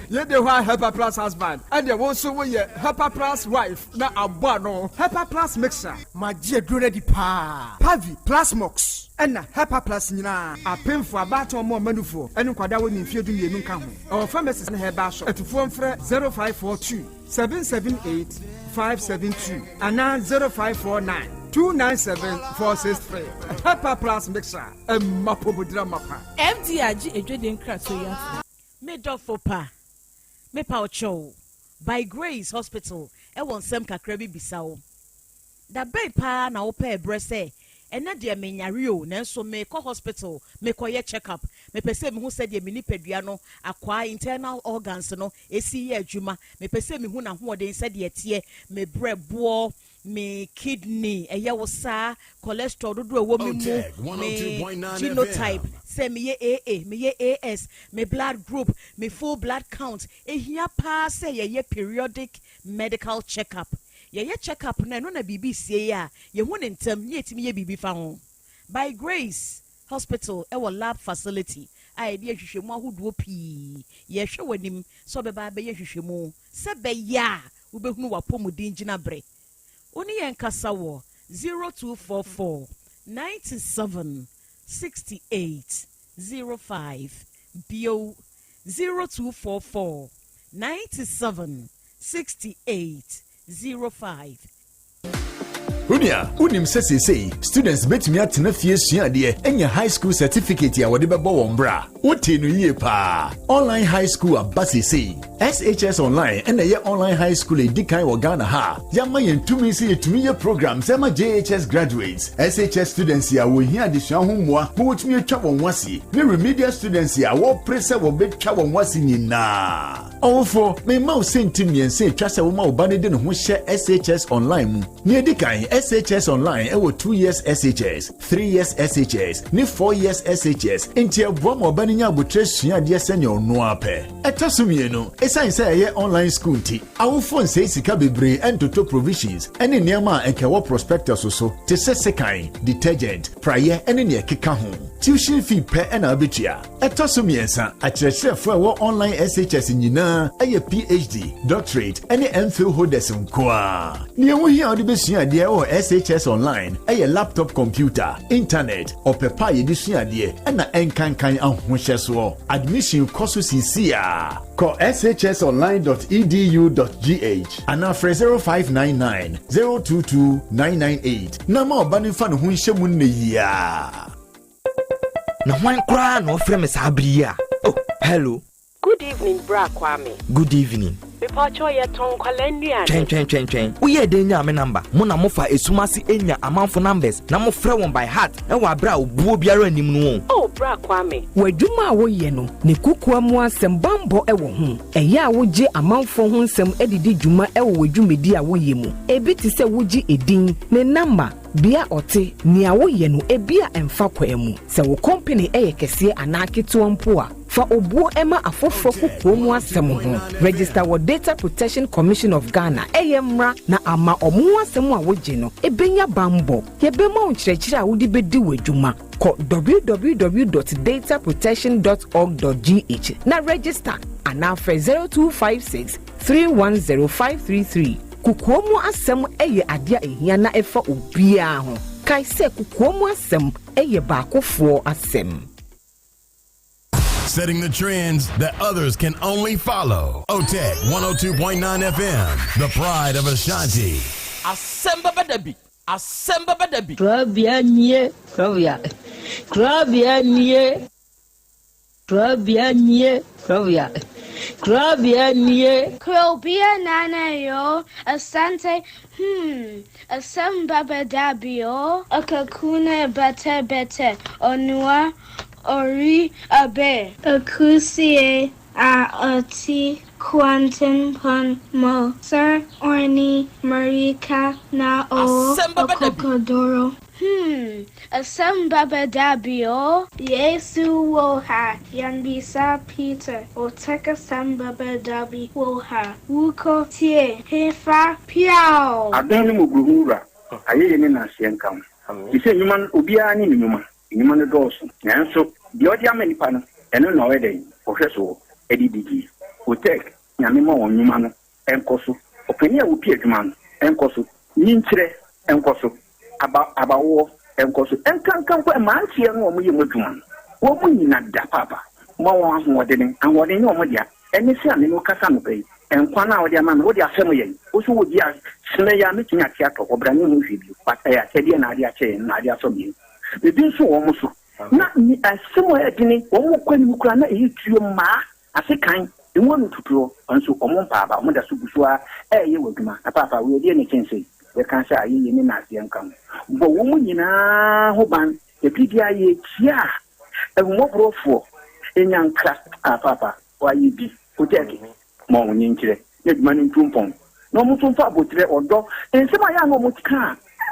Yɛde hɔ a Hepa Plus husband, ɛdeɛ wo nso woyɛ Hepa Plus wife na abɔ ano. Hepa Plus mixture. Magye aduro no adi paa. Pavi, Plasmox, ɛna Hepa Plus nyinaa. Apemfo, abaatan, wɔn a wɔma nufoɔ, ɛne nkwadaa a wɔnni mfeɛ 12 nka ho. Ɛwɔ pharmacies ne herbal shop. Atufoɔ mfrɛ 0542 778 572 anaa 0549 297 463. Hepa Plus mixture, ɛmma pɔmudira mapa. FDA agye adwadie nkratoɔ yi atom. Me dɔfo pa, mepa wo kyɛw, By Grace Hospital ɛwɔ nsɛm kakra bi bisa wo. Da bɛn paa na wopɛɛ berɛ sɛ ɛnɛ deɛ menyare o, nanso mekɔ hospital mekɔyɛ check up, mepɛ sɛ mehu sɛdeɛ me nipadua no akwaa, internal organs no, ɛsi yɛ adwuma, mepɛ sɛ mehu n'ahoɔden sɛdeɛ ɛteɛ, me brɛboɔ, me kidney, ɛyɛ wo saa, cholesterol dodoɔ ɛwɔ me mu, me genotype, sɛ meyɛ AA, meyɛ AS, me blood group, me full blood count? Ehia paa sɛ yɛyɛ periodic medical check up. Yɛyɛ check up no, ɛno na biribi sie yi a yɛhu ne ntɛm ne yɛtumi yɛ biribi fa ho. By Grace Hospital ɛwɔ lab facility a yɛde ahwehwɛmu ahodoɔ pii. Yɛhwɛ w'anim sɛ ɔbɛba abɛyɛ nhwehwɛmu sɛ bɛyɛ a wobɛhunu w'apɔmuden gyina berɛ. Wo ne yɛn kasa wɔ 0244 97 68 05 bio, 0244 97 68 05. Onua, wonim sɛ seesei students betumi atena fie asua adeɛ anya high school certificate a wɔde bɛbɔ wɔn bra? Wotee no yie paa. Online high school aba seesei. SHS Online na ɛyɛ online high school a edi kan wɔ Ghana ha a yɛama yɛn tumi sɛ yɛtumi yɛ programs ɛma JHS graduates, SHS students a wɔhia adesua ho mmoa ma wɔtumi atwa wɔn ho ase, ne remedial students a wɔrepere sɛ wɔbɛtwa wɔn ho ase nyinaa. Ɔwofo, mema wo sɛnti mmiɛnsa a etwa sɛ woma wo ba no de ne ho hyɛ SHS Online mu. Nea edi kan, SHS Online wɔ 2 years SHS, 3 years SHS, ne 4 years SHS, enti ɛboa ma ɔba no nya aboterɛ sua adeɛ sɛnea ɔno ara pɛ. Ɛtɔ so mmienu, esiane sɛ ɛyɛ online sukuu nti, awofo nsɛe sika bebree ntotɔ provisions ne nneɛma a anka ɛwɔ prospectus so te sɛ sekan, detergent, praeɛ ne nea ɛkeka ho. Tuition fee pɛ na wubetua. Ɛtɔ so mmiɛnsa, akyerɛkyerɛfo a ɛwɔ online SHS nyinaa yɛ PhD, doctorate, ne MPhil holders nko ara. Nea ɛho hia a wode besua adeɛ wɔ SHS Online yɛ laptop computer, intanɛt, ɔpɛ pa a yɛde sua adeɛ, ɛna ɛnkankan ahohyɛsoɔ. Admission kɔ so seesei ara. Kɔ shsonline dot edu dot gh anaa frɛ 0599 022 998 na ma ɔba no mfa ne ho nhyɛ mu nnɛ yi ara. Na hwan koraa na ɔfrɛ me saa bere yi a? Oh, hello. Good evening bra Kwame. Good evening. Mepawkyɛw yɛ tɔn nkwadaa nnuane. Twɛn twɛn twɛn twɛn. Woyɛɛ dɛn nyaa me number? Mo na mofa esum ase nya amanfo numbers na mofrɛ wɔn by heart wɔ abere a obuo biara nnim no o. Oh bra Kwame. W'adwuma a woyɛ no ne kokoa mu asɛm bammɔ wɔ ho. Ɛyɛ a wogye amanfoɔ ho nsɛm de di dwuma wɔ w'adwumadi a woyɛ mu. Ebi te sɛ wogye edin, ne namba, Bea ɔte, nea woyɛ no ebia ɛmfa kwan mu. Sɛ wo kɔmpene yɛ kɛseɛ anaa ketewa mpo a, fa obuo ma afoforɔ kokoa mu asɛm ho. Register wɔ Data Protection Commission of Ghana, ɛyɛ mmra na ama wɔn ho asɛm a wogye no bɛnya banbɔ. Yɛbɛma wo nkyerɛkyerɛ a wode bɛdi w'adwuma. Kɔ www dot dataprotection dot org dot gh na register anaa frɛ 0256 310 533. Kokoa mu asɛm yɛ ade a ehia na ɛfa obiara ho. Kae sɛ kokoa mu asɛm yɛ baakofoɔ asɛm. Setting the trends that others can only follow. OTEC 102.9 FM, the pride of Ashanti. Asɛm bɛba da bi, asɛm bɛba da bi. Korabea nie, korabea, korabea nie. Korabea nie, korabea, korabea nie. Krobea nana yo, Asante hmm, asem baba dabi o. Akakuna bete bete, onua ori abe. Akusie a ɔte kwantempɔn mu. Sir Orni Mmirika na ɔwɔ Asɛm bɛba da bi. akokoduro. Hmm, asɛm bɛba da bi o. Yesu wɔ ha, yɛnbisa Peter, Otec asɛm bɛba da bi wɔ ha, wokɔ tie hefa piaw! Adom ne mmɔborɔhunu Wura, ayɛyie ne nnaseɛ nka wo. Te sɛ nnwuma no, obiara ne ne nnwuma. Nnwuma no dɔɔso, nanso deɛ ɔde ama nnipa no, ɛno na ɔyɛ dɛn? Ɔhwɛ soɔ de di die. Otec, Nyame mma wɔn nnwuma no nkɔ so. Ɔpanin a ɔpi adwuma no nkɔ so. Nyinkyerɛ nkɔ so. Aba abawoɔ nkɔ so. Nkanka mpo mmeranteɛ no a wɔyɛ mu adwuma no, wɔn nyina da paapa. Ma wɔn ahoɔdene. Ahoɔden nyɛ wɔn dea. Ɛne sɛ a me ne wo kasa anɔpa yi, nkwa no a wode ama me, wode afɛm yɛn. Wo nso wɔ bi a, sene yi a mɛtumi ate atɔ hɔ, bra menhu hwee bio. But ɛyɛ akyɛdeɛ na wode akyɛ yɛn, na wode asɔ yɛn. Biribi nso wɔ wɔn so. Na asɛm a ɛyɛ dene, wɔn kɔ anim koraa na ɛyɛ tuo mmaa. Ase kan, emu ano tutuɔ, nso wɔn mpaa aba, wɔn da so gu so ara reyɛ wɔn adwuma. Na paapa, wei ɛdeɛn na ɛkyɛn sei? Yɛka sɛ ayeyie ne nnaseɛ nka ho. Bɔ wɔn nyinaa ho ban. Ɛberɛ biara yɛkyia a, ahummɔborɔfoɔ nya nkra. Ah, paapa, woayɛ bi. Wotɛɛke. Ma wɔn nkyerɛ na adwuma no ntu mpɔn. Na wɔn nso mfa aboterɛ, ɔdɔ, nsɛm a ɛyɛ a na wɔka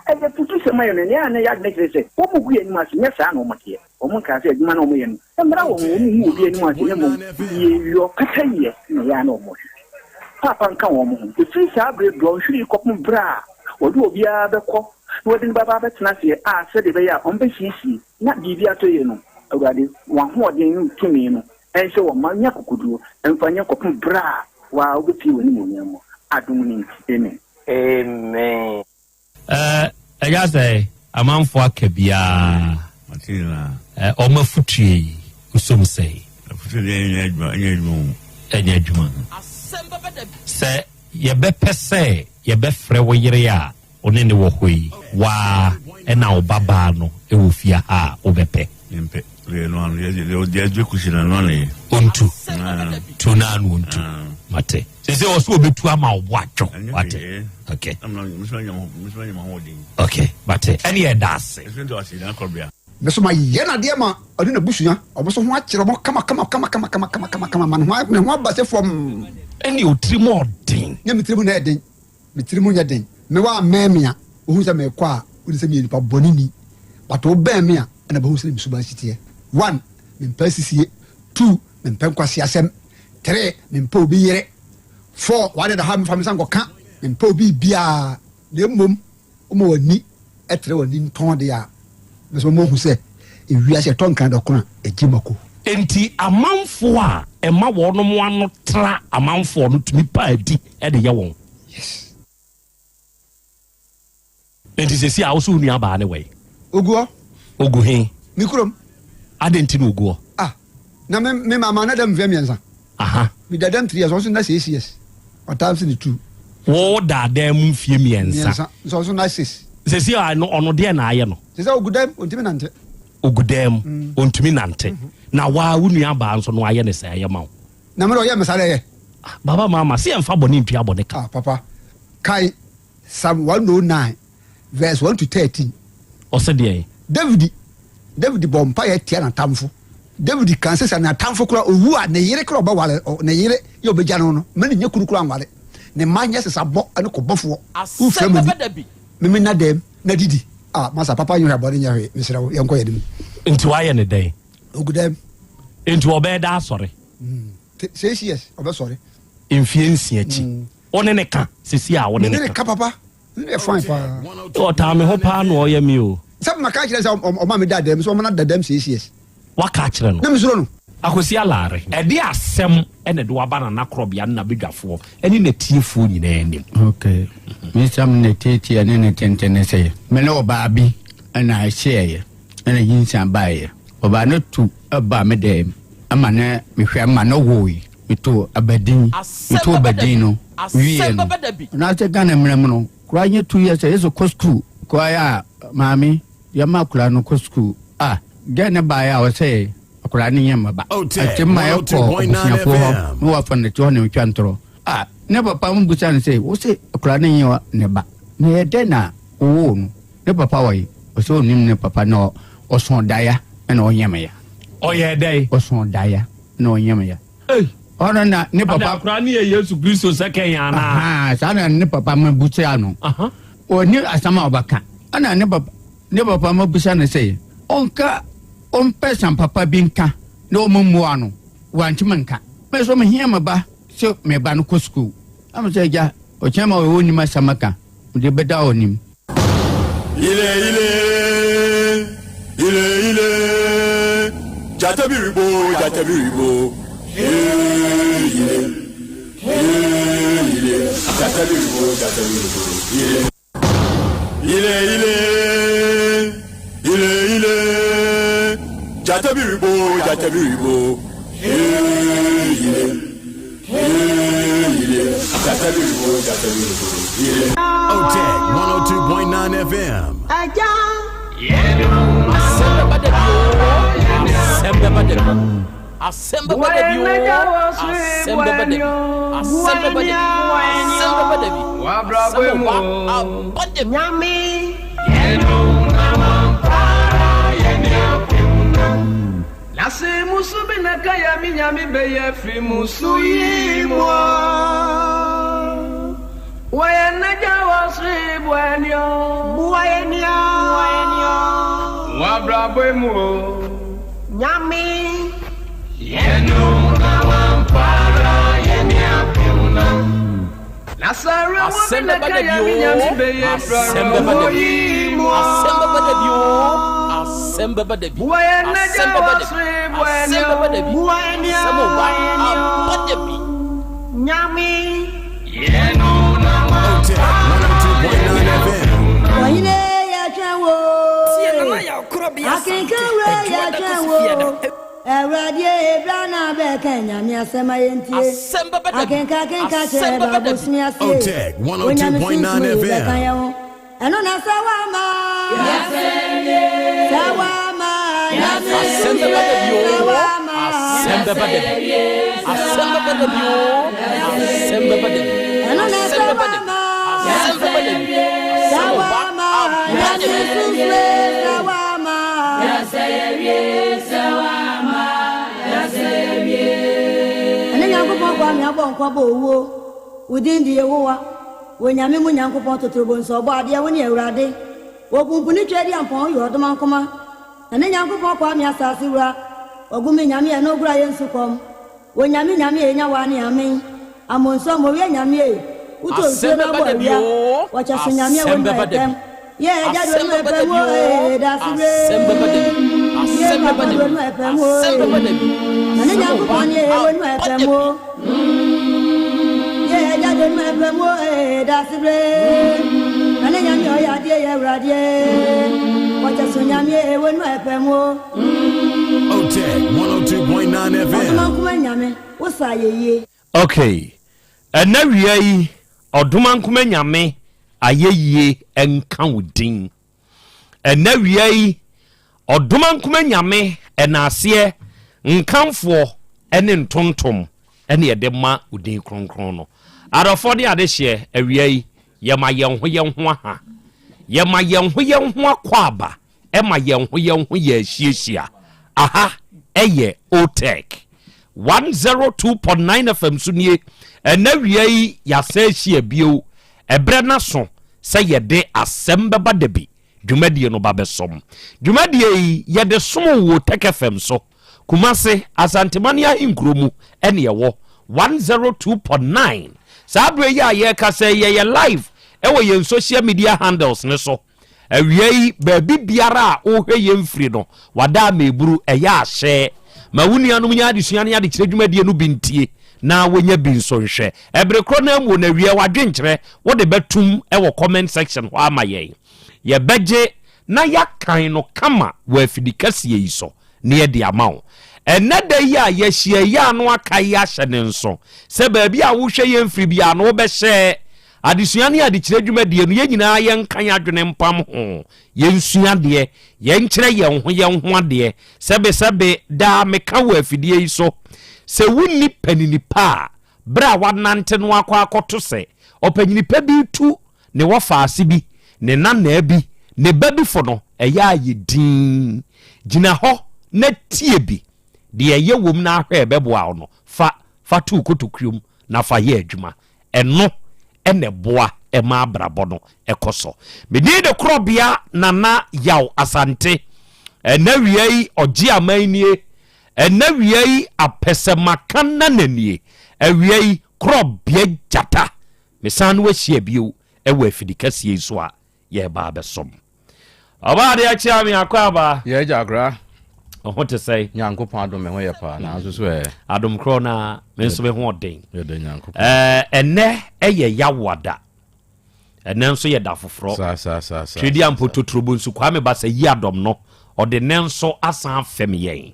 a ɛyɛ afutusɛm ayɛ no, nea ɛyɛ a na ɛyɛ adwene kyerɛ sɛ wɔgu yɛn anim ase. Nyɛ saa na wɔteɛ. Wɔnkaa sɛ adwuma no a wɔyɛ no mmra wɔn ho, wɔnhu obi anim ase, na mmom yieyɔ, pɛpɛyɛ na ɛyɛ a na wɔhwehwɛ. Paapa nka wɔn ho. Ɛfiri saa berɛ dɔnhwere yi kɔpem berɛ a wɔde obiara bɛkɔ na wɔde no bɛba abɛtena aseɛ a sɛdeɛ ɛbɛyɛ a wɔbɛsiesie na biribi atɔ yie no, Awurade, w'ahoɔden ne wo tumi no nhyɛ wɔn ma nya akokoduo mfa nyɛ kɔpem berɛ a wo ara wobɛpue w'animuonyam mu. Adom no nti, amen. Amen. Eh, ɛyɛ sɛ amanfoɔ aka biara. Eh, wɔn afutuo yi, wosom sɛn? Afutuo deɛ ɛnyɛ adwuma, ɛnyɛ adwuma o. Ɛnyɛ adwuma. Sɛ yɛbɛpɛ sɛ yɛbɛfrɛ wo yere a. wo ne no wɔ hɔ yi, wo ara na wo babaa no wɔ fie ha a, wobɛpɛ? Mempɛ. Deɛ ɛno ano, deɛ deɛ ɛgye kusi no, ɛno ano yɛ. Ɔntu. Tu no ano ɔntu. Mate. Sɛ sɛ ɔsɛ ɔbɛtu ama wo bo adwo. Wate. Okay. Okay, mate. Ɛne ɛda ase. Me so mayɛ no adeɛ ma ɔne n'abusua, wɔn nso ho akyerɛ wɔn kama kama kama kama kama kama kama kama ma ne ho ne ho aba sɛ fam. Ɛne otiri mu ɔden. Nyɛ me tiri mu na ɛden, me tiri mu nyɛ den. Me wa mɛn me a, wohu sɛ mekɔ a, wodi sɛ meyɛ nipa bɔne ni. But wobɛn me a, ɛna bɛhu sɛ me suban si teɛ. One, mempɛ asisie. Two, mempɛ nkwaseasɛm. Three, mempɛ obi yere. Four, w'ade da hɔ a memfa me nsa nkɔka. Mempɛ obi biara. Na mmom, woma w'ani trɛ w'ani ntɔn deɛ a, mepɛ sɛ wɔhu sɛ ewiase ɛtɔ nkran dɔkono a, ɛgye mako. Enti amanfoɔ a ɛma wɔnom ano tra amanfoɔ no tumi pa adi de yɛ wɔn. Yes. Enti sɛsi a wo so wo nua baa ne wɛn? Ogu hɔ. Ogu he? Me kurom. Adɛn nti na ogu hɔ? Ah, na me me mama na dam mfeɛ mmiɛnsa. Aha. Me da dam three years, ɔnso na six years. Ɔtaa nso ne two. Wo da dan mu mfeɛ mmiɛnsa. Mmiɛnsa, nso ɔnso na six. Sɛsi a no ɔno deɛ na ayɛ no? Sɛsi a ogu dam, ontumi nante. Ogu dam, ontumi nante. Na waa wo nua baa nso no ayɛ ne sɛ ɛyɛ ma wo? Na me de ɔyɛ me saa dɛ yɛ. Ah, baba mama, se yɛmfa bɔne ntua bɔne ka. Ah, papa, kae Psalm 109 verse 1 to 13. Ɔse deɛn? David David bɔ mpaeɛ tia n'atamfo. David kan sɛ sɛ n'atamfo koraa owu a ne yere koraa ɔbɛware ne yere yɛ ɔbɛgya no no ma ne nyɛ kunu koraa nware ne mma nyɛ sesabɔ ne kɔbɔfoɔ. Wofira m'ani meme nna dɛm na didi. Ah masa papa nyɛ hwee abɔne nyɛ hwee mesrɛ wo yɛnkɔ yɛn anim. Nti wayɛ ne dɛn? Ogu dɛm. Nti ɔbɛyɛ da asɔre? 6 years ɔbɛsɔre. Mfie 6 akyi. Wo ne ne ka sisi a wo ne ne ka papa ne yɛ fine paa. Ɔtaa me ho paa na ɔyɛ me o. Sɛ maka kyerɛ sɛ ɔma me da dɛm so ɔma no da dɛm 6 years. Waka akyerɛ no. Na mesuro no. Akwasi Alare, ɛde asɛm na ɛde waba Nana Korɔbea ne n'abadwafoɔ ne n'atiefoɔ nyinaa anim. Ok, me nsɛm ne tietie ne ne tenten ne sɛ, me ne ɔbaa bi na ɛhyeɛeɛ ɛna nyinsɛn baeɛ. Ɔbaa no tu baa me dɛm ma ne mehwɛ ma no woe. Metoo abadin, metoo abadin no wieɛ no. Anaasɛ Ghana mmara mu no, koraa nyɛ 2 years a yɛsɛ kɔ sukuu. Koraa yɛ a maame yɛma akwadaa no kɔ sukuu. Ah, gɛɛ no baeɛ a ɔsɛ akwadaa no nyɛ mmaba. Ate ma yɛkɔ abusuafoɔ hɔ na wafa no te hɔ na ɔtwa ntorɔ. Ah, ne papa mo bisa no sɛ, wo se akwadaa no nyɛ ne ba, na ɛyɛ dɛn na wowoo no? Ne papa wɔ he? Ɔsɛ ɔnim ne papa na ɔsõ daeɛ na ɔnyɛ me ya. Ɔyɛɛ dɛn? Ɔsõ daeɛ. Na ɔnyɛ me ya. Ei! Ɔno na ne papa. Ada akora ne yɛ Yesu Kristo sɛ kɛn anaa? Ahaa, saa na ne papa ma busa no. Ɔni asɛm a ɔbɛka. Ɛna ne papa ne papa ma busa no sɛ ɔnka ɔmpɛ sɛm papa bi nka na ɔmo mmoa no. Wantumi nka. Me nso mehia me ba sɛ me ba no kɔ sukuu. Na me sɛ agya, ɔkyɛn ma ɔnim asɛm ka. Mede bɛda ɔnim. Ile ile ile ile jata biribo jata biribo ee ile ee ile jata biribo jata biribo ile ile ile ile ile jata biribo jata biribo ee ile ee ile jata biribo jata biribo ile. OTEC 102.9 FM. Aja. Asɛm bɛba da bi o. Asɛm bɛba da bi. Asɛm bɛba da bi o. Asɛm bɛba da bi. Asɛm bɛba da bi. Asɛm bɛba da bi. Asɛm ɔba aba da bi. Nyame. Nase musu bi na kaya mi nyame bɛyɛ firi musu yi mu wɔyɛ n'agya wɔ soro buanio Buanio. Wabrabɔ mu o Nyame. Yɛnum na wampara yɛne apem no Nasara wo bi Asɛm na bɛba da kaya bi mi o. nyame bɛyɛ Asɛm bɛba da frɛ bi. yi mu Asɛm bɛba da bi o. Asɛm bɛba da bi. Wɔyɛ n'agya Asɛm bɛba wɔ da bi. soro Asɛm buanio bɛba da bi. Asɛm ɔba aba da bi. Nyame. OTEC 102.9 FM. Ɔhene yɛtwɛn wo. Tie Nana Yaw Korɔbea Asante, Akenkanwura Adwoa da yɛtwɛn kɔsi wo. Fiada. Awurade ebra na bɛka nyame asɛm a yɛntie. Asɛm bɛba da bi. Akenka akenka Asɛm kyerɛ bɛba da bi. baabosome ase. OTEC Onyame 102.9 sunsum yi bɛka FM. yɛn ho. Ɛno na sɛ wama. Sɛ wama nyame. Asɛm bɛba da bi oo. Asɛm bɛba da bi. Asɛm bɛba da bi oo. Asɛm bɛba da bi. Ɛno na Asɛm sɛ bɛba da bi. wama. Asɛm bɛba da bi. Sɛ Asɛm ɔba wama aba da nyame bi. susue sɛ wama. Ɛne Nyankopɔn Kwame abɔ nkwa bɔ owuo. Wo din de Yehowa. Wɔ Nyame mu Nyankopɔn totorobonso ɔbɔ adeɛ wo ne Awurade. Wɔ pumpuni Tweaduampɔn woyɛ ɔdomankoma. Na ne Nyankopɔn Kwame asase wura. Wagu me Nyame ɛno gora yɛ nsu kɔm. Wɔ Nyame Nyame e nya waa ne amen. Amonso amowia Nyame e. Wotɔ nsuo Asɛm na bɛba abɔ da bi awia. oo. Wɔkyɛ so Nyame a Asɛm wɔnua bɛba da ɛtɛm. bi. Yɛ agya do Asɛm onu bɛba da ɛpɛm bi o oo. ee dase Asɛm bɛba da bi. bre. Yɛ Asɛm bɛba papa da do bi. onu ɛpɛm o Asɛm bɛba ee. da bi. Na ne Asɛm ɔba Nyankopɔn ne ee aba wɔnua da ɛpɛm bi. o. Yɛ agya do onu ɛpɛm o ee dase bre. Na ne Nyame ɔyɛ adeɛ yɛ Awurade. Wɔkyɛ so Nyame ee wɔnua ɛpɛm o. OTEC 102.9 FM. Ɔdomankoma Nyame, wo sa yɛ yie. Okay, ɛnɛ wia yi Ɔdomankoma Nyame ayɛyie nka wo din. Ɛnɛ wia yi Ɔdomankoma Nyame ɛnaaseɛ nkamfoɔ ne ntontom ɛne yɛde ma wo din kronkron no. Adɔfoɔ ne adehyeɛ, awia yi yɛma yɛn ho yɛn ho aha. Yɛma yɛn ho yɛn ho akwaaba ɛma yɛn ho yɛn ho yɛ ahyiahyia. Aha ɛyɛ OTEC 102.9 FM so nie. Ɛnɛ wia yi yɛasan ahyia bio. Ɛberɛ no aso sɛ yɛde asɛm bɛba da bi dwumadie no ba bɛsom. Dwumadie yi yɛde som wɔ Otec FM so. Kumase, Asanteman ahenkuro mu ɛne ɛwɔ 102.9. Saa berɛ yi a yɛrekasa yi yɛyɛ live ɛwɔ yɛn social media handles no so. Awia yi, baabi biara a wohwɛ yɛn firi no, wada ameburu, ɛyɛ ahyɛ. Ma wo nuanom nyɛ adesua ne adekyerɛ dwumadie no bi ntie na wɔnya bi nso nhwɛ. Ɛbere korɔ no ara mu no, awia w'adwenkyerɛ wode bɛtom wɔ comment section hɔ ama yɛn. Yɛbɛgye na yɛakan no kama wɔ afidi kɛseɛ yi so na yɛde ama wo. Ɛnnɛ da yi a yɛahyia yi a no aka yi ahyɛ ne nso sɛ baabi a wohwɛ yɛn firi biara no wobɛhyɛ Adesua ne adekyerɛ dwumadie no, yɛn nyinaa yɛnka yɛn adwene mpam ho, yɛnsua adeɛ, yɛnkyerɛ yɛn ho yɛn ho adeɛ. Sɛbesɛbe, daa meka wɔ afidie yi so sɛ wonni panini pa a, berɛ a woanante no akɔ akɔto sɛ ɔpanyini pa bi retu ne wɔfaase bi, ne nanaa bi, ne ba bi fo no, ɛyɛ a yɛ dinn. Gyina hɔ na tie bi. Deɛ ɛyɛ wom na ahwɛ a ɛbɛboa wo no, fa fa to wo kotokuom na fa yɛ adwuma. Ɛno na ɛboa ma abrabɔ no kɔ so. Me din de Korɔbea Nana Yaw Asante. Ɛnɛ wia yi ɔgye aman nie. Ɛnɛ wia yi apɛsɛmaka nana nie. Awia yi Korɔbea Gyata. Mesan no ahyia bio wɔ afidi kɛseɛ yi so a yɛreba abɛsom. Ɔbaa adeɛ akye ame akɔ aba. Yɛ agya akora. Ɔho te sɛn? Nyankopɔn adom me ho yɛ paa na nso so ɛ. Adom korɔ na me nso me ho ɔden. Yɛda Nyankopɔn. Ɛɛ ɛnɛ ɛyɛ Yawoada. Ɛnɛ nso yɛ da foforɔ. Saa saa saa saa. Twedi ampototrobo nso Kwame Basa yi adɔm no ɔde nɛ nso asan afɛm yɛn.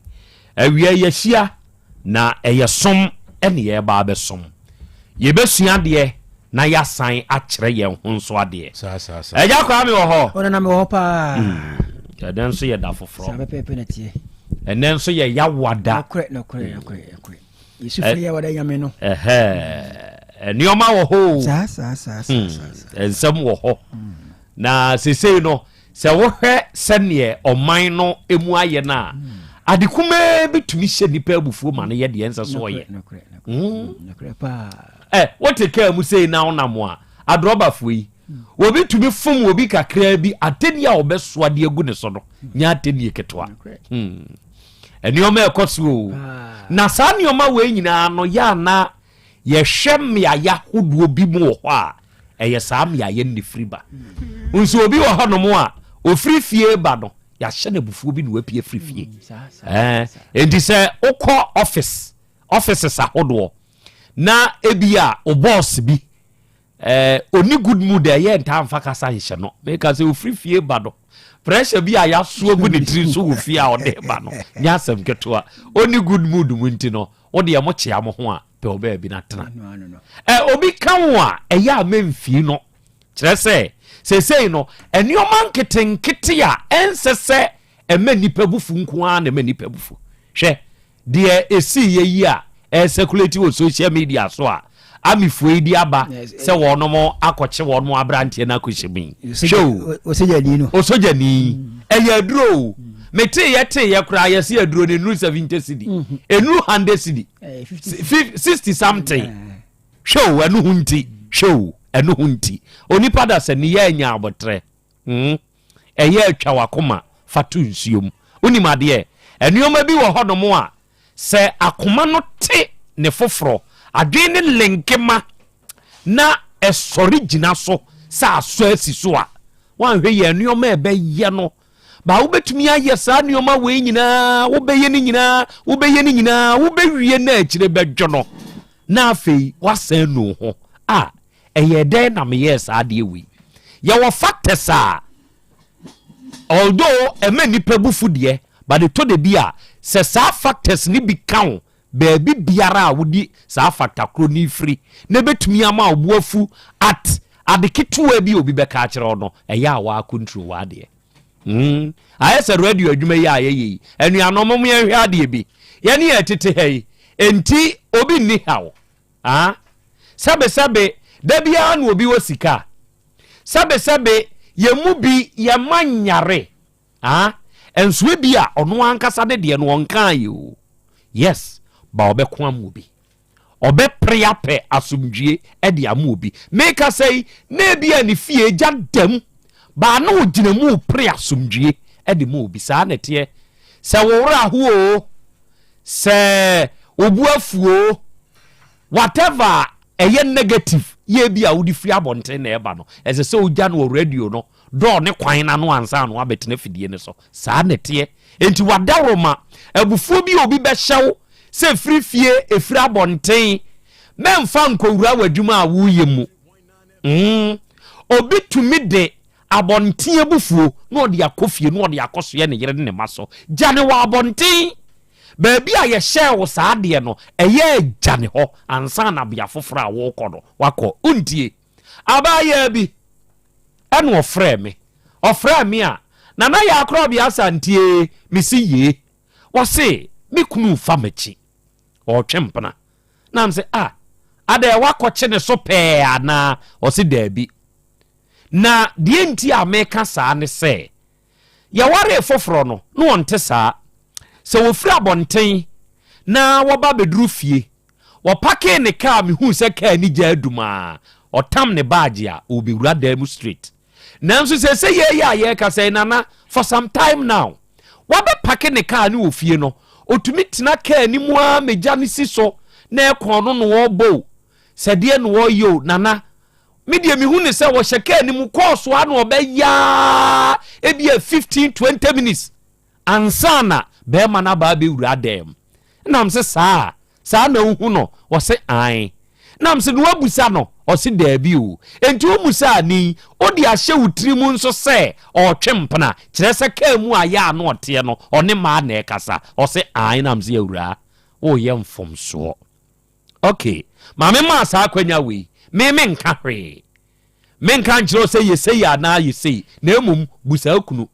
Awia yɛahyia Na ɛyɛ som ne yɛreba abɛsom. Yɛbɛsua adeɛ na yɛasan akyerɛ yɛn ho nso adeɛ. Agya Kwame wɔ hɔ? Ɔno na mewɔ hɔ paa. Ɛnɛ nso yɛ da foforɔ. Saa pɛpɛɛpɛ na teɛ. Ɛnɛ nso yɛ Yawada. Nokorɛ, nokorɛ, nokorɛ, nokorɛ. Yesu firi Yawada Nyame no. Ɛhɛɛ, nneɛma wɔ hɔ o. Saa, saa, saa, saa, saa. Nsɛm wɔ hɔ. Na sesei no, Sɛ wohwɛ sɛdeɛ ɔman no mu ayɛ no a, ade kumaa bi tumi hyɛ nnipa abufuo ma no yɛ deɛ ɛnsɛ so ɔyɛ. Ɛ wote kaa mu sei na wonam a, adrɔbafoɔ yi, obi tumi fom obi kakraa bi, atɛnni a ɔbɛsoa de agu ne so no nyɛ atɛnnie ketewa. Nneɛma ɛkɔ so o. Na saa nneɛma wei nyinaa no yɛ ana Yɛhwɛ mmeaeɛ ahodoɔ bi mu wɔ hɔ a, ɛyɛ saa mmeaeɛ no na ɛfiri ba. Nso obi wɔ hɔnom a, ɔfiri fie ba no, yɛahyɛ no abufuo bi na wapue afiri fie. Ɛɛ, enti sɛ wokɔ office, offices ahodoɔ, na ebi a wo boss bi, ɛɛ, ɔni good mood a, ɛyɛ ntaa mfa kasa nhyɛ no. Meka sɛ ɔfiri fie ba no, pressure bi a yɛasoa gu ne tiri so wɔ fie a ɔde ba no, nyɛ asɛm ketewa. Ɔni good mood mu nti no, Wo deɛ mo kyea mo ho a, pɛ wo baabi na tena. Ɛ obi ka wo a, ɛyɛ a mɛmfii no. Kyerɛ sɛ, seesei no, nneɛma nketenkete a ɛnsɛ sɛ ɛma nnipa bo fu nko ara na ɛma nnipa bo fu. Hwɛ deɛ ɛsiiɛ yi a ɛresɛkulati wɔ social media so a Amifoɔ yi de aba sɛ wɔnom akɔkye wɔnom aberanteɛ no akɔhyɛ mu yi. Hwɛ o. Osogyani no. Osogyani. Ɛyɛ aduro o. Meteeɛ teeɛ koraa yɛse aduro no ɛnuru 70 cedi. Ɛnuru 100 cedi. 60 something. Hwɛ o, ɛno ho nti. Hwɛ o, ɛno ho nti. Onipa da sɛ ne yɛ anya abotrɛ. Hmm. Ɛyɛ atwa w'akoma fa to nsuo mu. Wonim adeɛ? Nneɛma bi wɔ hɔnom a, sɛ akoma no te ne foforɔ, adwene ne lenke ma na ɛsɔre gyina so sɛ asɔ asi so a, woanhwɛ yɛ nneɛma a ɛbɛyɛ no Ba wobɛtumi ayɛ saa nneɛma wei nyinaa, wobɛyɛ ne nyinaa, wobɛyɛ ne nyinaa, wobɛwie na akyire bɛdwo no, na afei woasan nu ho a, ɛyɛ dɛn na meyɛɛ saa adeɛ wei? Yɛwɔ factors a although ɛma nnipa bu fu deɛ, but ɛtɔ da bi a sɛ saa factors no bi ka wo baabi biara a wode saa factor korɔ no firi na ɛbɛtumi ama wo bo afu at ade ketewa bi a obi bɛka akyerɛ wo no, ɛyɛ a waa control w'adeɛ. Mm. Ayɛ sɛ radio adwuma yi a yɛyɛ yi, anuanom mo yɛnhwɛ adeɛ bi. Yɛne yɛ tete ha yi, enti obi nni haw. Ah? Sɛbesɛbe, da biara na obi wɔ sika. Sɛbesɛbe, yɛn mu bi yɛma nyare. Ah nso ebia ɔno ankasa ne deɛ no ɔnkaeɛ o. Yes, ba ɔbɛko ama obi. Ɔbɛpere apɛ asomdwie de ama obi. Mekasa yi, na ebia ne fie gya da mu, ba na ɔgyina mu repere asomdwie de ma obi. Saa na ɛteɛ. Sɛ wo werɛ aho o, sɛ wo bo afu o, whatever a ɛyɛ negative yɛ bi a wode firi abɔnten na ɛba no, ɛsɛ sɛ wogya no wɔ radio no dɔɔ ne kwan no ano ansa na wabɛtena afidie no so. Saa na ɛteɛ. Enti w'adaworoma, abufuo bi a obi bɛhyɛ wo sɛ firi fie, ɛfiri abɔnten, mɛmfa nkɔwura w'adwuma a woreyɛ mu. Mm. Obi tumi de abɔnten abufuo na ɔde akɔ fie na ɔde akɔsoɛ ne yere ne ne mma so. Gya ne wɔ abɔnten. Baabi a yɛhyɛɛ wo saa adeɛ no, ɛyɛ gya ne hɔ ansa na bea foforɔ a worekɔ no, wakɔ. Wontie. Abaayaa bi ɛna ɔfrɛɛ me. Ɔfrɛɛ me a, Nana Yaa Korɔbea Asantie, mese yee. Ɔse, me kunu refa m'akyi, ɔretwe mpena. Na mese, ah, adɛn woakɔkye ne so pɛɛ anaa? Ɔse daabi. Na deɛ nti a meka saa ne sɛ, Yɛwaree foforɔ no, na wɔnte saa. Sɛ wɔfiri abɔnten na wɔba bɛduru fie, wɔpakee ne kaa mehuu sɛ kaa ani gya adum a, ɔtam ne baagye a, ɔrebɛwura dan mu straight. Nanso seesei yei a yɛrekasa yi, Nana, for some time now, wabɛpake ne kaa no wɔ fie no, ɔtumi tena kaa no mu ara ma gya no si so na ɛkɔn no na ɔrebɔ o, sɛ deɛ na ɔreyɛ o, Nana, Me deɛ mehu ne sɛ wɔhyɛ kaa no mu kɔɔso a na ɔbɛyaa ebi a 15 20 minutes ansa na bɛrima no aba abɛwura dan mu. Nam se saa saa na wohu no? Ɔse ae. Nam se na wabusa no? Ɔse daabi o. Enti womusaa ni wode ahyɛ wo tiri mu nso sɛ ɔretwe mpena, kyerɛ sɛ kaa mu a yɛ a na ɔteɛ no ɔne mmaa na ɛkasa? Ɔse ae. Nam se awuraa woyɛ mfomsoɔ. Ok, maame maa saa akwanya wei, me menka hwee. Menka nkyerɛ wo sɛ yɛ sei anaa yɛ sei, na mmom bu saa kunu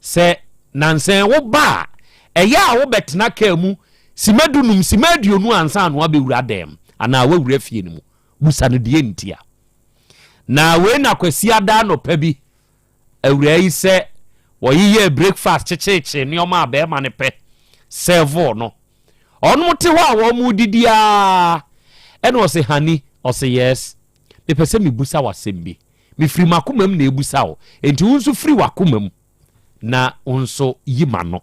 sɛ nansa wo ba a, ɛyɛ a wobɛtena kaa mu sima dunum, sima aduonu ansa na wabɛwura dɛm anaa wawura fie no mu. Busa no deɛ ntia. Na wei na Kwasi ada anɔpa bi awuraa yi sɛ wɔyeyɛɛ breakfast kyekyeekyee nneɛma a bɛrima no pɛ sɛvoo no. Ɔnom te hɔ a wɔn redidi aa ɛna ɔse honey, ɔse yes, mepɛ sɛ mebusa wo asɛm bi, mefiri m'akoma mu na ebusa wo, enti wo nso firi w'akoma mu na wo nso yi m'ano.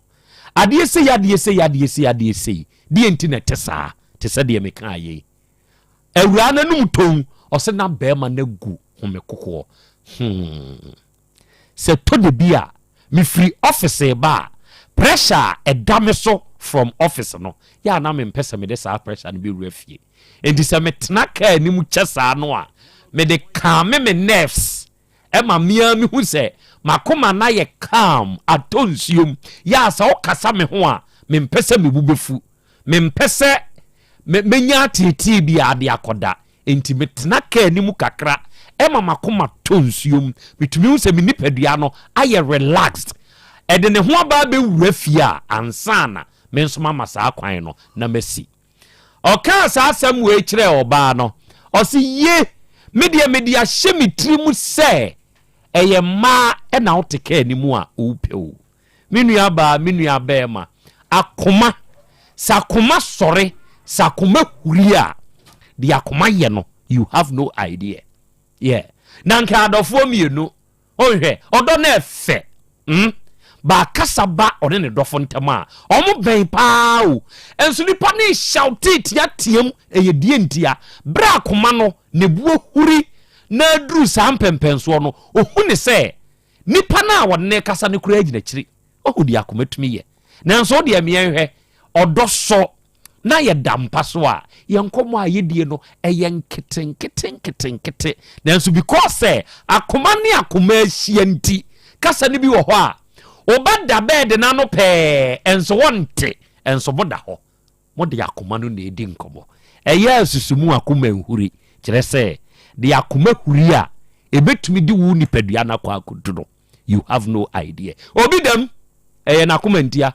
Adeɛ sei, adeɛ sei, adeɛ sei, adeɛ sei, deɛ nti na ɛte saa, te sɛ deɛ mekaa yei. Awuraa no anum tɔn, ɔse na bɛrima no agu home kokoɔ. Hmm. Sɛ tɔ da bi a mefiri office reba a, pressure a ɛda me so from office no, yɛ a na mempɛ sɛ mede saa pressure no bɛwura fie. Enti sɛ metena kaa no mu kyɛ saa no a, mede calme me nerves ma me ara mehu sɛ m'akoma no ayɛ calm, atɔ nsuom. Yɛ a sɛ wokasa me ho a, mempɛ sɛ me bo bɛfu. Mempɛ sɛ mɛnya ateetee biara de akɔda. Enti metena kaa no mu kakra ma m'akoma tɔ nsuo mu. Metumi hu sɛ me nipadua no ayɛ relaxed. Ɛde ne ho aba abɛwura fie a, ansa na me nso mama saa kwan no na masi. Ɔkaa saa asɛm wei kyerɛɛ ɔbaa no, ɔse, Ye, me deɛ mede ahyɛ me tiri mu sɛ ɛyɛ mmaa na wote kaa no mu a wopɛ o. Me nua baa, me nua bɛɛma, akoma, sɛ akoma sɔre, sɛ akoma huri a, deɛ akoma yɛ no, you have no idea. Yeah. Na nka adɔfoɔ mmienu, ɔnhwɛ, ɔdɔ no ɛfɛ, mm? Baakasa ba ɔne ne dɔfo ntam a, ɔmo bɛn paa o. Nso nipa ne hyɛwte teateam, ɛyɛ die ntia. Berɛ akoma no, ne buo huri, na aduru saa mpɛmpɛnsoɔ no, ohu ne sɛ, Nipa no a wɔne no rekasa no koraa gyina akyiri. Wahu deɛ akoma tumi yɛ. Nanso wo deɛ meɛ nhwɛ, ɔdɔ sɔ na yɛda mpa so a, yɛn nkɔmmɔ a yɛdie no, ɛyɛ nketenkete nketenkete. Nanso because sɛ akoma ne akoma ahyia nti, kasa no bi wɔ hɔ a, wobɛda bɛɛde no ano pɛɛ, nso wonte, nso moda hɔ. Mode akoma no na edi nkɔmmɔ. Ɛyɛ a susu mu akoma nhuri, kyerɛ sɛ, deɛ akoma huri a, ɛbɛtumi de wo nipadua no akɔ akɔdu no, you have no idea. Obi dam, ɛyɛ n'akoma ntia.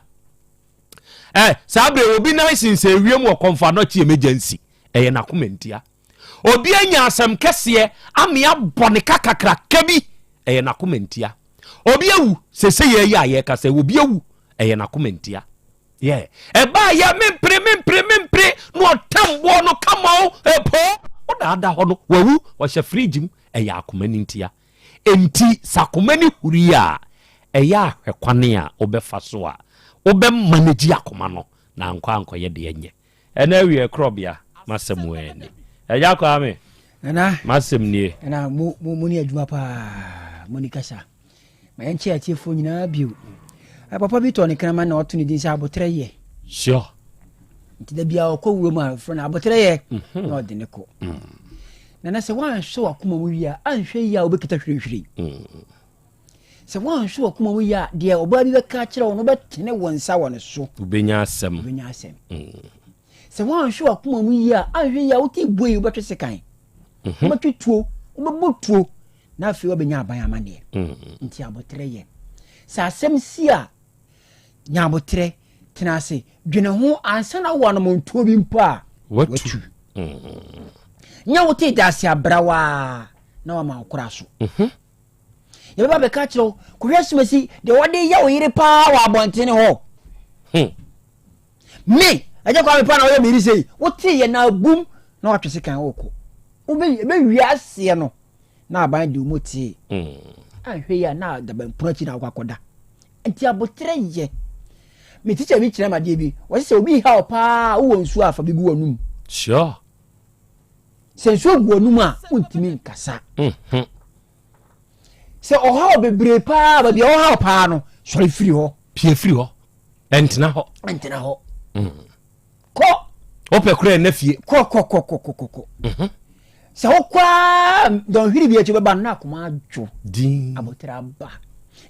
Eh, saa berɛ obi nan sensɛn wiem wɔ Kɔmfo Anɔkye emergency, ɛyɛ n'akoma ntia. Obi anya asɛm kɛseɛ ame abɔ ne ka kakraka bi, ɛyɛ n'akoma ntia. Obi awu, sese yɛ yi a yɛkasa obi awu, ɛyɛ n'akoma ntia. Yeah. Ɛbaa yɛ mempere mempere mempere na ɔtam boɔ no kama o ɛpo wodaada hɔ no wawu ɔhyɛ fridge mu ɛyɛ akoma no ntia. Enti sɛ akoma no huri a ɛyɛ ahwɛ kwane a wobɛfa so a wobɛ manage akoma no na ankɔ ankɔyɛ deɛ nyɛ. Ɛna awie korɔbea masɛm ani. Agya Kwame. Nana. Masɛm nie. Nana mo mo mo ni adwuma paa mo ni kasa. Ma yɛnkyɛ atiefoɔ nyinaa bio. Papa bi tɔ ne kraman na ɔto ne din sɛ aboterɛ yɛ. Sure. Nti da biara ɔkɔ wuram a ɔfrɛ no aboterɛ yɛ mhm. na ɔde ne kɔ. Mm. Nana sɛ woanhwɛ w'akoma mu yie a anhwɛ yie a wobɛkita hwirihwiri. Mm. Sɛ woanhwɛ w'akoma mu yie a deɛ ɔbaa bi bɛka akyerɛ wo no wobɛtene wo nsa wɔ ne so. Wobɛnya asɛm. Wobɛnya asɛm. Mm. Sɛ woanhwɛ w'akoma mu yie a anhwɛ yie a wote bue wobɛtwe sekan. Mhm. Wobɛtwe tuo wobɛbɔ tuo. na afei wabɛnya aban amanneɛ mm. nti aboterɛ yɛ sɛ asɛm si a nya aboterɛ tena ase dwene ho ansa na wowɔ anammɔntuo bi mpo a watu mm. nyɛ wote da ase abrawaa na wama wo kora so mhm. yɛbɛba bɛka kyerɛ wo kɔhwɛ asomasi deɛ wɔde yɛ wo yere paa wɔ abɔntene hɔ hmm. Me, agya Kwame paa na ɔyɛ me yere sei. Wotee yɛ na abum na watwe sekan wokɔ. Wobɛwie aseɛ no na aban de mu tee. Mm. Anhwɛ yi a na dabampono akyi na wokɔ akɔda. Nti aboterɛ yɛ. Me tikya bi kyerɛ me adeɛ bi. Wɔse sɛ obi ha wo paa wowɔ nsuo a fa bi gu w'anum. Sure. Sɛ nsuo gu w'anum a wontumi nkasa. Mm -hmm. Sɛ ɔhaw bebree paa baabi a ɔhaw paa no sɔre firi hɔ. Pie firi hɔ. Ɛntena hɔ. Ɛntena hɔ. Mm. Kɔ. Wopɛ kora ɛna fie. Kɔ kɔ kɔ kɔ kɔ kɔ. Mhm. Sɛ wokɔ a dɔnhwere bi akyi bɛba no na akoma adwo. Din. Abotire aba.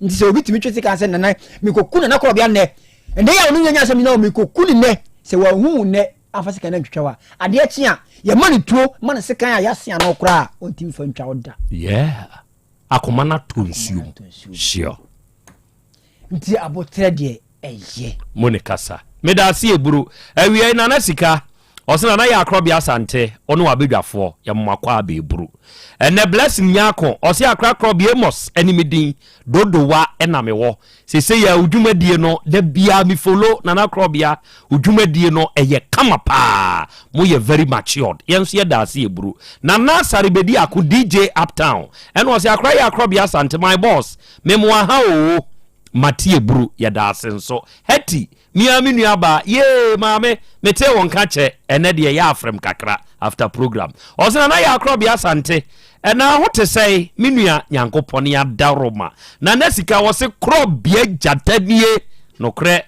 Nti sɛ obi tumi twe sika sɛ nana mekɔku nana korɔbea nnɛ. Ɛnɛ yɛ a ɔno nyɛ asɛm nyina o mekɔku ne nnɛ. Sɛ wahu wo nnɛ amfa sika no antwitwa wo a adeɛ kye a yɛma no tuo ma no sekan a yɛase ano koraa a ɔntumi fa ntwa wo da. Yeah. Akoma no atɔ nsuo mu. Sure. Nti aboterɛ deɛ ɛyɛ. Mo ne kasa. Medaase eburu. Awiei Nana Sika, ɔse Nana yɛ Akorɔbea Asante, wo ne w'abadwafoɔ, yɛ mo makɔ aba eburu. Ɛnɛ Blessing Nyarko, ɔse Akra Korɔbea Amos ɛne me din, Dodowa ɛna me wɔ. Sesei a wo dwumadie no, da biara me follow Nana Korɔbea, wo dwumadie no ɛyɛ kama paa, mo yɛ very matured. Yɛn nso yɛda ase eburu. Nana Asare Bediako, DJ Uptown, ɛna ɔse Akra yɛ Akorɔbea Asante, my boss, Me moa ha oo mate aburu yɛdaase nso Hetty me ara me nua baa yee maame metee wo nka kyɛ ɛnɛ deɛ yɛ afrɛm kakra after program ɔse nana yɛ akorɔbea asante ɛna ho te sɛe me nua nyankopɔn adaworoma nana sika wɔse korɔbea gyata nie nokorɛ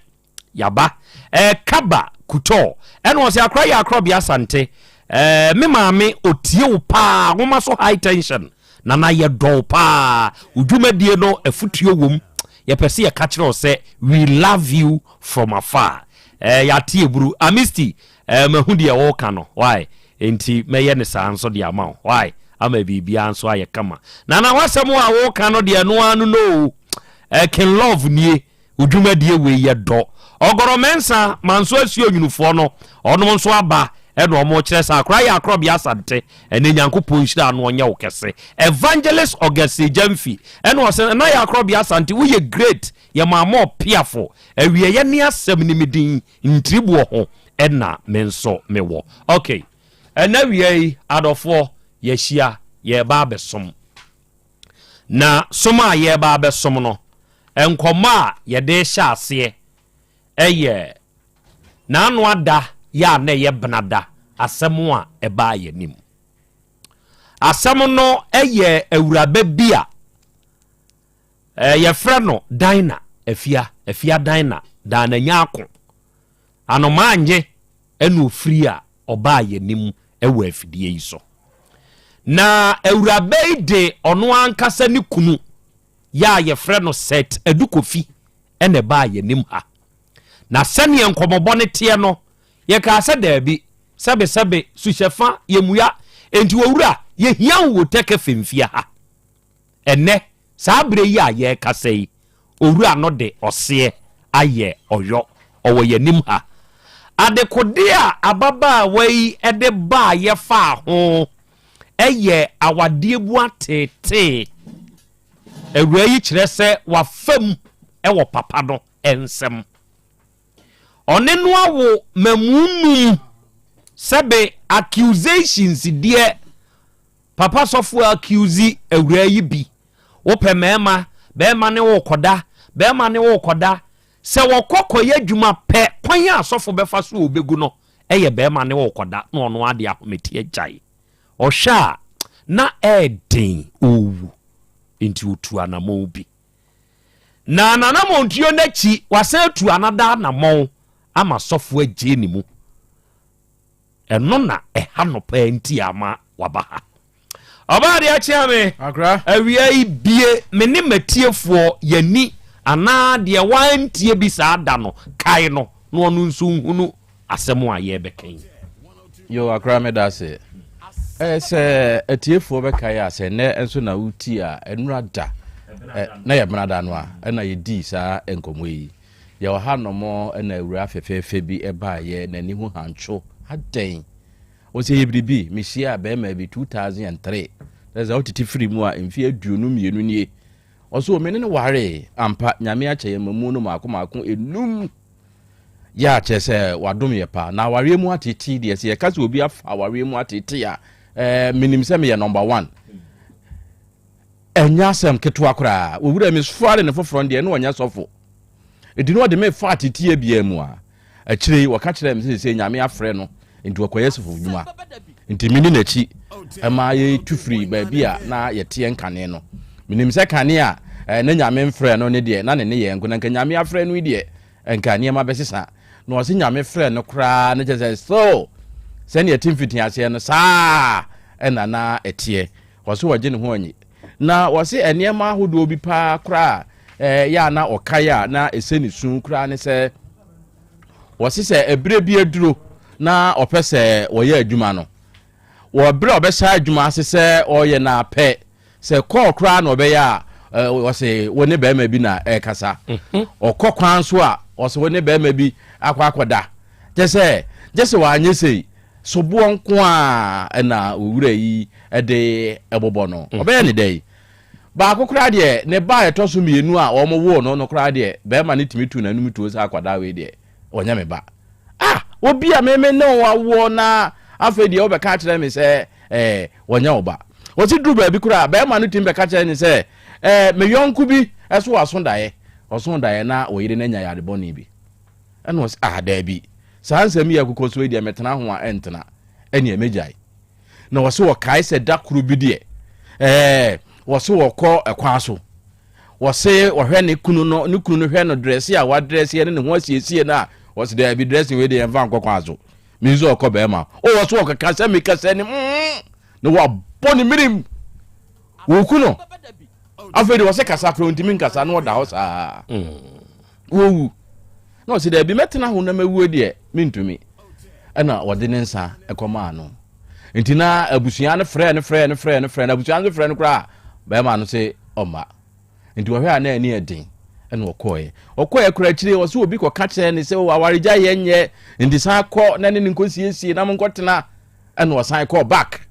Yaba eh kaba kutɔɔ ɛna ɔsɛ akora yɛ akorɔ bea asante eh me maame otie wo paa nwoma so high tension nana yɛ dɔ wo paa wo dwumadie no afutuo wom yɛpɛ sɛ yɛka kyerɛ wo sɛ we love you from afar eh yɛate eburu amisti eh mahu deɛ wɔka no why. Enti mɛyɛ no saa nso de ama wo. Why? Ama biribiara nso ayɛ kama. Nana w'asɛm a woka no deɛ ɛno ara no no o. Eh, King Love nie. Wo dwumadie wei yɛ dɔ. Ɔgɔrɔ Mensah, Manso Asuo Nwunufoɔ no, ɔnom nso aba ɛna ɔmo kyerɛ sɛ akora yɛ akorɔbea Asante, ɛnɛ Nyankopɔn nhyira no ɔnyɛ wo kɛse. Evangelist Augustine Gyamfi ɛna ɔsɛ nana yɛ akorɔbea Asante woyɛ great, yɛ maa mɔ piafo, awieɛ ne asɛm ne me din, ntiriboɔ ho ɛna me nso me wɔ. Ok, ɛnɛ awia yi adɔfoɔ yɛahyia yɛreba abɛsom. Na som a yɛreba abɛsom no, nkɔmmɔ a yɛde rehyɛ aseɛ yɛ N'ano ada yɛ a na ɛyɛ benada asɛm a ɛbaa yɛn anim. Asɛm no yɛ awuraba bi a yɛfrɛ no Dina Afia, Afia Dina, Dana Nyarko. Anomaa nye ɛna ofiri a ɔbaa yɛn anim wɔ afidie yi so. Na awuraba yi de ɔno ankasa ne kunu yɛ a yɛfrɛ no Seth Adu Kofi ɛna ɛbaa yɛn anim ha. Na sɛdeɛ nkɔmmɔbɔ no teɛ no, yɛkaa sɛ daabi, sɛbesɛbe, suhyɛfa, yɛmmua, enti owura, yɛhia wo wɔ Tɛkɛ Femfie ha. Ɛnnɛ, saa berɛ yi a yɛrekasa yi, owura no de ɔseɛ ayɛ ɔyɔ. Ɔwɔ yɛn anim ha. Adekodeɛ a ababaawa yi de baeɛ faa ho yɛ awadeɛ mu ateetee. Awuraa yi kyerɛ sɛ wafa mu wɔ papa no nsam. Ɔne no awo mmamu num. Sɛbe accusations deɛ Papa sɔfo accuse awuraa yi bi. Wopɛ mmarima, barima ne wo kɔda, barima ne wo kɔda. Sɛ wɔkɔ kɔyɛ adwuma pɛ, kwan a sɔfo bɛfa so a ɔbɛgu no yɛ barima ne wo kɔda na ɔno ara de ahometeɛ gyae. Ɔhwɛ a, na ɛɛden ɔrewu, nti ɔtu anamɔn bi. Na n'anamɔntuo no akyi, wasan atu another anamɔn ama sɔfo agye ne mu. Ɛno na ɛha no paa nti a ama waba ha. Ɔbaa deɛ akyea me. Awia yi bie me ne matiefoɔ yɛni anaa deɛ wantie bi saa da no kae no na ɔno nso nhunu asɛm a yɛrebɛka yi. Yo, akora meda ase. Eh, sɛ atiefoɔ bɛkae a sɛ nnɛ nso na woti a ɛnora da na yɛ benada no a ɛna yɛdii saa nkɔmmɔ yi. Yɛwɔ ha nom na awuraa fɛfɛɛfɛ bi baeɛ, n'ani ho hantwo. Adɛn? Ɔsɛ yɛ biribi. Mehyiaa barima bi 2003. Na sɛ wotete firi mu a, mfeɛ 22 nie. Ɔsɛ me ne no waree. Ampa, Nyame akyɛ yɛn mmamu no maako maako enum. Yɛ a kyerɛ sɛ wadom yɛ paa. Na awareɛ mu atete deɛ, sɛ yɛka sɛ obi afa awareɛ mu atete a, eh, menim sɛ meyɛ number one. Ɛnyɛ asɛm ketewa koraa. Owura mi soare ne foforɔ no deɛ, na ɔnyɛ sɔfo. Enti na ɔde me fa ateteɛ biara mu a. Akyire yi, wɔka kyerɛɛ me sɛ seesei Nyame afrɛ no, enti ɔkɔyɛ sɔfo dwuma. Enti meni n'akyi ma yɛtu firii baabi a na yɛteɛ nkane no. Menim sɛ kane a na Nyame mfrɛɛ no no deɛ, na ne nneyɛɛ nko. Na nka Nyame afrɛ no yi deɛ, nka nneɛma bɛsesa. Na ɔse Nyame frɛ no koraa no kyerɛ sɛ still sɛdeɛ ɛte mfitiaseɛ no, saa ara na na ɛteɛ. Ɔse ɔgye ne ho anyi. Na ɔse nneɛma ahodoɔ bi paa koraa a ɛyɛ a na ɔkae a na ɛsɛ ne su koraa ne sɛ wɔse sɛ ɛberɛ bi aduro na ɔpɛ sɛ wɔyɛ adwuma no wɔ berɛ a ɔbɛhyɛ adwuma ase sɛ ɔyɛ no apɛ sɛ kɔɔ koraa na ɔbɛyɛ a ɔse wo ne bɛrima bi na ɛrekasa mhm. ɔkɔ kwan so a ɔse wo ne bɛrima bi akɔ akɔda kyɛ sɛ gye sɛ wanyɛ sei Soboɔ nko ara na owura yi de bobɔ no. Ɔbɛyɛ ne dɛn? Baako koraa deɛ, ne ba a ɛtɔ so mmienu a wɔwoo no no koraa deɛ, barima no tumi tu n'anom tuo sɛ akwadaa wei deɛ, ɔnyɛ me ba. Ah! Obi a me me ne wo awoɔ na afei deɛ wobɛka akyerɛ me sɛ eh, ɔnyɛ wo ba. Ɔsi duru baabi koraa, barima no tumi bɛka kyerɛ ne sɛ eh, me yɔnko bi so waso daeɛ. Ɔso daeɛ na ɔyere no anya yare bɔne bi. Ɛna ɔse, ah daabi, saa nsɛm yi a ɛkokɔ so yi deɛ metena ho a ɛntena, ɛneɛ mɛgyae. Na ɔse ɔkae sɛ da koro bi deɛ, ɛɛ, ɔse ɔkɔ ɛkwan so, ɔse ɔhwɛ ne kunu no, ne kunu no hwɛ no drɛse a wadrɛse ne ne ho asiesie no a, ɔse daabi, dressing wei deɛ yɛmfa nkɔ kwan so. Me nso ɔkɔ bɛrima. O ɔse ɔkeka sɛ mekasa ni, mm, na wabɔ ne mirim. Wɔku no. Afei deɛ ɔse kasa koraa ɔntumi nkasa na ɔda hɔ saa. Wɔwu. Na ɔse daabi mɛtena ho na mɛwuo deɛ mentumi. Ɛna ɔde ne nsa ɛkɔmaa no. Nti na abusua no frɛ no frɛ no frɛ no frɛ no abusua no frɛ no koraa bɛrima no se ɔmma. Nti ɔhwɛ a na ani ɛden ɛna ɔkɔɛ. Ɔkɔɛ koraa akyire ɔse obi kɔka kyerɛ ne sɛ o awaregya yɛ nyɛ nti san kɔ na ne ne nkɔsiesie na monkɔtena ɛna ɔsan kɔɔ back.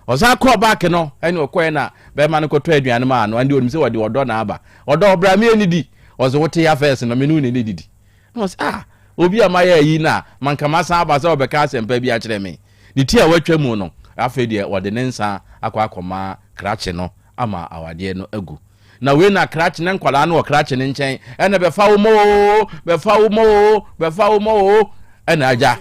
Ɔsan kɔɔ back no ɛna ɔkɔɛ na bɛrima no kɔtɔ aduane maa no ɛnde onim sɛ ɔde ɔdɔ na aba. Ɔdɔ ɔbra me ani di ɔse wote ya fɛs no me ne wo na ɛdidi. Na ɔse ah obi a mayɛ ayi na manka masan aba sɛ ɔbɛka asɛmpa bi akyerɛ me. Ne ti a watwa mu no afei deɛ ɔde ne nsa akɔ akɔma krakye no ama awadeɛ no agu. Na wei na krakye na nkwadaa no wɔ krakye no nkyɛn ɛna bɛfa wo mɔ oo bɛfa wo mɔ oo bɛfa wo mɔ oo ɛna agya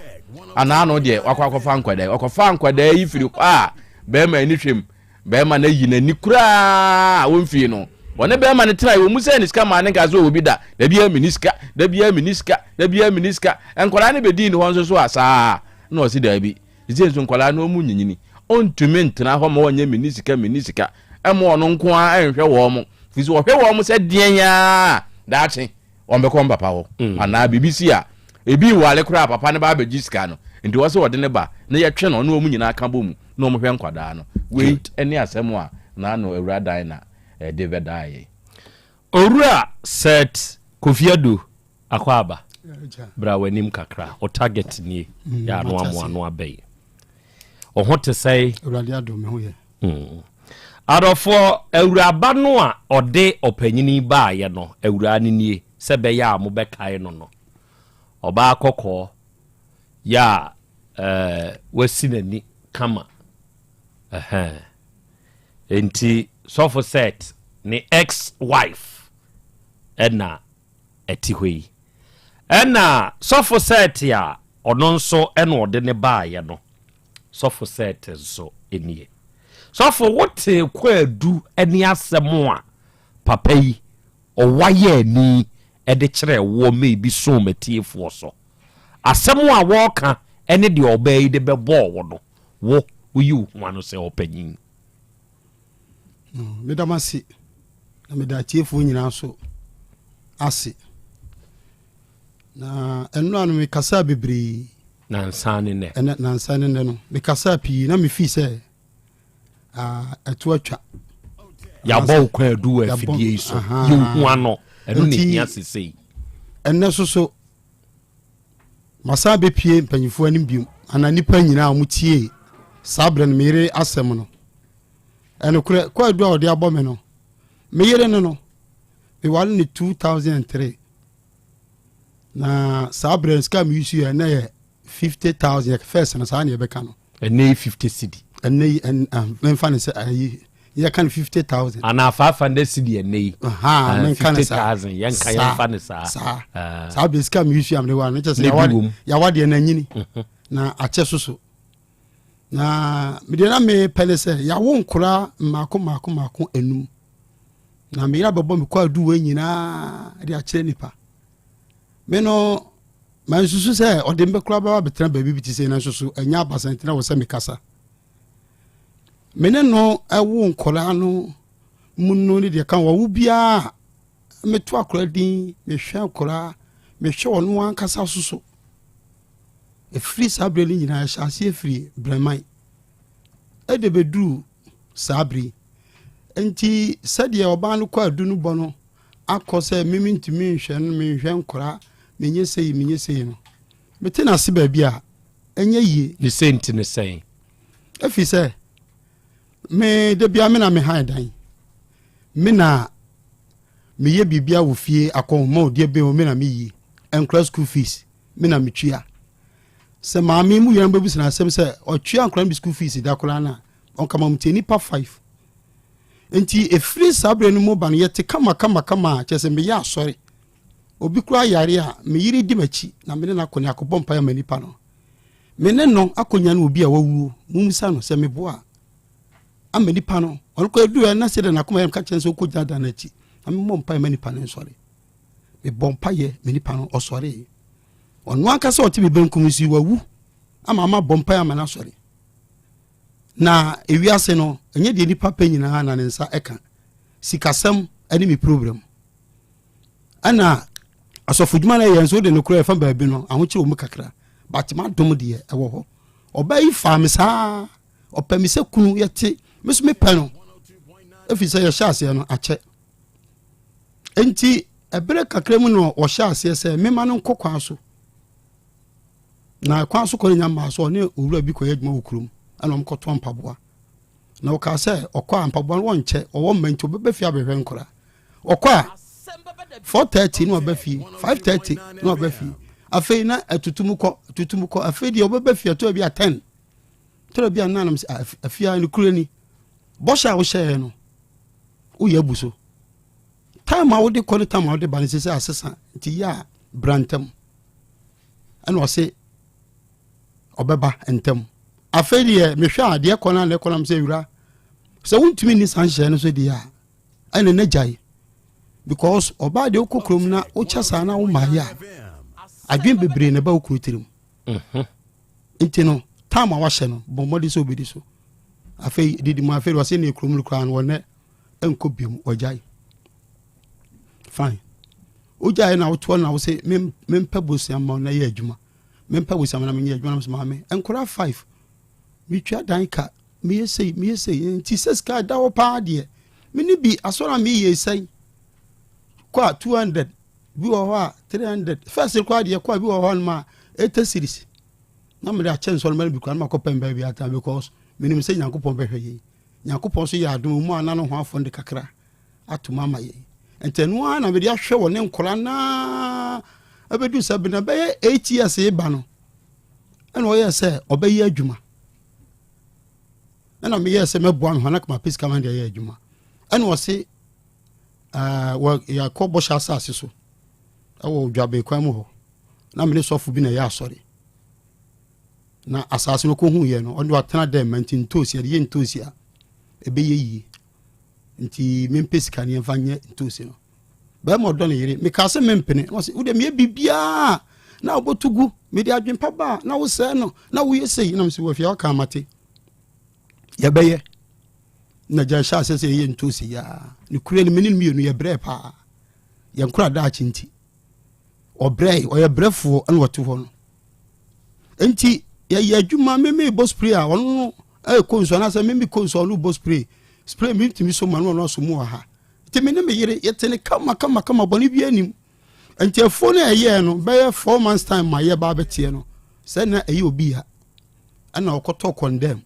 anaa no deɛ wakɔ akɔfa nkwadaa yi ɔkɔfa nkwadaa yi firi hɔ a bɛrima ani hwɛm bɛrima no ayi n'ani koraa wɔmfii no wɔne bɛrima no tena wɔn mu sɛ ne sika maa ne nka sɛ ɔwɔ bi da da biara mini sika da biara mini sika da biara mini sika nkwadaa no bɛdii ne hɔ nso so a saa na ɔsi daabi Seesei nso nkwadaa no wɔn nyinyini, ɔntumi ntena hɔ ma wɔnyɛ menni sika menni sika ɛma ɔno nko ara nhwɛ wɔn, firi sɛ ɔhwɛ wɔn sɛ deɛn ara daakye wɔn bɛkɔ wɔn papa hɔ mm. anaa biribi si a ebi nwale koraa papa no ba abɛgye sika no nti wɔ sɛ wɔde ne ba na yɛtwe no ne wɔn nyinaa ka bɔ mu na wɔn hwɛ nkwadaa no wei ne asɛm a n'ano awura dan na ɛde bɛdaa yɛ. Owura Seth Kofi Adu Akwaaba, bra w'anim kakra. O target nie. Mm, yɛ ano amo ano abɛyi. O ho te sɛe. Awurade adom me ho yɛ. Mm. Adɔfoɔ, awuraba no a ɔde ɔpanyini baayɛ no, awuraa no nie, sɛ bɛyɛ a mobɛkae no no. Ɔbaa kɔkɔɔ, yɛ a eh, wasi n'ani kama. Ɛhɛn. Enti sɔfo Seth ne ex-wife ɛna ɛte hɔ yi. Ɛna sɔfo Seth a ɔno nso ɛna ɔde ne baayɛ no, sɔfo Seth nso nie. Sɔfo wotee kwaadu ne asɛm a papa yi ɔwa yɛ ani de kyerɛɛ woɔ ma ebi soo m'atiefoɔ so. Asɛm a wɔreka ne deɛ ɔbaa yi de bɛbɔɔ wo no, wo woyi wo ho ano sɛ ɔpanyin. Meda mo ase na meda atiefoɔ nyinaa nso ase. Na ɛnora no mekasaa bebree. Nansa ne nɛ. Ɛnɛ nansa ne nɛ no mekasaa pii na mefii sɛ ɛto atwa. Yɛabɔ wo kwan adu wɔ afidie yi so. Yɛhu ano. Ɛno na ɛhia sesei. Ɛnɛ so so Masan abɛpue mpanyimfoɔ anim bio, anaa nnipa nyinaa a wɔtiee saa berɛ no me yere asɛm no. Ɛnokorɛ, kwaadu a ɔde abɔ me no, me yere no no, meware no 2003. Na saa berɛ no sika a meyusu yɛ na yɛ 50,000 first no saa na yɛbɛka no. Ɛnɛ yi 50 cedi. Ɛnɛ yi memfa no sɛ ayi yɛka no 50,000. Anaa 500 cedi ɛnɛ yi. Menka no saa. 50,000 yɛnka yɛmfa no saa. Saa. Saa bɛ sika mi yusu amene wa no kyɛ sɛ yawadeɛ no anyini mhm. na akyɛ soso. Na medeɛ na mepɛ ne sɛ yɛawo nkora mmaako mmaako mmaako enum. Na meyere abɛbɔ me kɔ aduwa nyinaa de akyerɛ nipa. Me no mansusu sɛ ɔde me bɛkora bɛba bɛtena baabi bi te sɛ nanso so ɛnyɛ abasa nti na wɔ sɛ mekasa. Me ne no ɛwo nkɔraa no mu no ne deɛ ka wɔwo biara meto akora din mehwɛ akora mehwɛ ɔno ankasa so so ɛfiri saa berɛ no nyinaa ɛhyɛ aseɛ firi brɛman ɛde bɛduru saa bere nti sɛdeɛ ɔbaa no kɔ adu no bɔ no akɔ sɛ me mentumi nhwɛ no menhwɛ nkora menyɛ sei menyɛ sei no mete n'ase baabi a ɛnyɛ yie. Ne sɛ nti ne sɛn? Ɛfiri sɛ me da bia me na me han dan me na meyɛ biribia wɔ fie akɔnhoma ɔdeɛ bɛn me na meyi nkora school fees me na metua sɛ maame mu yɛn bɛbisa no asɛm sɛ ɔtua nkora no bi school fees da koraa no a ɔnkama mu tie nipa five nti ɛfiri saa berɛ no mu ba no yɛte kama kama kama a kyerɛ sɛ meyɛ asɔre obi koraa yare a me yere di m'akyi na me ne no akɔ ne akɔbɔ mpaeɛ ama nipa no me ne no akɔnya no obi a wawuo mumisa no sɛ meboa ama nipa no ɔno kɔ edu na sɛ de n'akoma yɛ ka kyerɛ sɛ ɔkɔ gyina dan n'akyi na mebɔ mpaeɛ ma nipa no nsɔre mebɔ mpaeɛ ma nipa no ɔsɔre ɔno ankasa ɔte me benkum si wawu ama ama bɔ mpaeɛ ama no asɔre na ewiase no ɛnyɛ deɛ nipa pɛ nyinaa na ne nsa ɛka sikasɛm ɛne me problem ɛna asɔfodwuma no yɛ nso wode nokorɛ ɛfa baabi no ahokyere wɔ mu kakra but madom deɛ ɛwɔ hɔ ɔbaa yi faa me saa. Ɔpɛ me sɛ kunu yɛte me so mepɛ no ɛfiri sɛ yɛhyɛ aseɛ no akyɛ. Enti ɛberɛ kakra mu na ɔhyɛ aseɛ sɛ mema no nkɔ kwan so. Na kwan so kɔ no nya mmaa so ɔne owura bi kɔyɛ adwuma wɔ kurom ɛna ɔmkɔtoa mpaboa. Na ɔkaa sɛ ɔkɔ a mpaboa no wɔnkyɛ ɔwɔ mma nti ɔbɛba fie abɛhwɛ nkora. Ɔkɔ a 4:30 na ɔba fie 5:30 na ɔba fie afei na atutu mu kɔ atutu mu kɔ afei deɛ ɔbɛba fie ɛtɔ bi a 10 tɔrɔ bi a nanam sɛ afie a no kura ni bɔhyɛ a wohyɛɛ no woyɛ abu so time a wode kɔ ne time a wode ba no sɛ sɛ asesa nti yɛ a bra ntam ɛna ɔse ɔbɛba ntam afei deɛ mehwɛ a deɛ kɔ no a na ɛkɔ nam sɛ wura sɛ wontumi nni saa nhyɛɛ no so deɛ a ɛna na gyae because ɔbaa deɛ wokɔ kurom na wokyɛ saa na womaayɛ a adwene bebree na ɛba wo kunu tirim mhm. nti no time a wahyɛ no bɔ mmɔden sɛ obɛdi so afei didi mu afei wɔsɛ ne kurom no koraa no wɔnɛ nkɔ biom wɔgyae fine wogyae na wotoɔ na wo sɛ mempɛ bosea ma na yɛ adwuma mempɛ bosea ma na menyɛ adwuma na mesɛ maame nkora five metwa dan ka meyɛ sei meyɛ sei nti sɛ sika da hɔ paa deɛ mene bi asɔre a meyɛ sɛn kɔ a 200 bi wɔ hɔ a 300 first kɔ adeɛ kɔ a bi wɔ hɔ nom a 80 series na mede akyɛ nsɔre ma no bi kora na makɔpɛ mbaa bi ata because menim sɛ nyankopɔn bɛhwɛ yɛn nyankopɔn so yɛ adom mu a na no ho afɔn de kakra atom ama yɛn nti ɛno ara na mede ahwɛ wɔ ne nkora naa ɛbɛdu sɛ bena bɛyɛ 8 years ba no ɛna ɔyɛ sɛ ɔbɛyɛ adwuma ɛna meyɛɛ sɛ mɛboa me ho na kama pɛ sika ma de ayɛ adwuma ɛna ɔse yɛakɔ bɔhyɛ asase so ɛwɔ dwabe kwan mu hɔ na mene sɔfo bi na ɛyɛ asɔre na asase no kɔhu yɛ no ɔde watena dɛ ma nti ntoosi yɛde yɛ ntoosi a ɛbɛyɛ yie nti mempɛ sika ne yɛmfa nyɛ ntoosi no bɛrima ɔdɔ ne yere mekaa sɛ mempene na ɔsɛ wode meyɛ biribiaa na wobɔto gu mede adwempa ba a na wosɛe no na woyɛ sei na mesɛ wafia waka amate yɛbɛyɛ na gya hyɛ asɛ sɛ yɛyɛ ntoosi yaa ne kura no mene no mmienu yɛbrɛ paa yɛnkora daakye nti ɔbrɛ ɔyɛ brɛfoɔ ɛna ɔte hɔ no nti yɛyɛ adwuma meme bɔ spray a ɔno no ɛkɔ nsuo anaasɛ meme kɔ nsuo ɔno bɔ spray spray mentumi so ma no ɔno aso mu wɔ ha nti me ne me yere yɛte ne kama kama kama bɔne bi anim nti afuo no ɛyɛɛ no bɛyɛ four months time ma yɛba abɛteɛ no sɛ na ɛyɛ obi ya ɛna ɔkɔtɔ condemn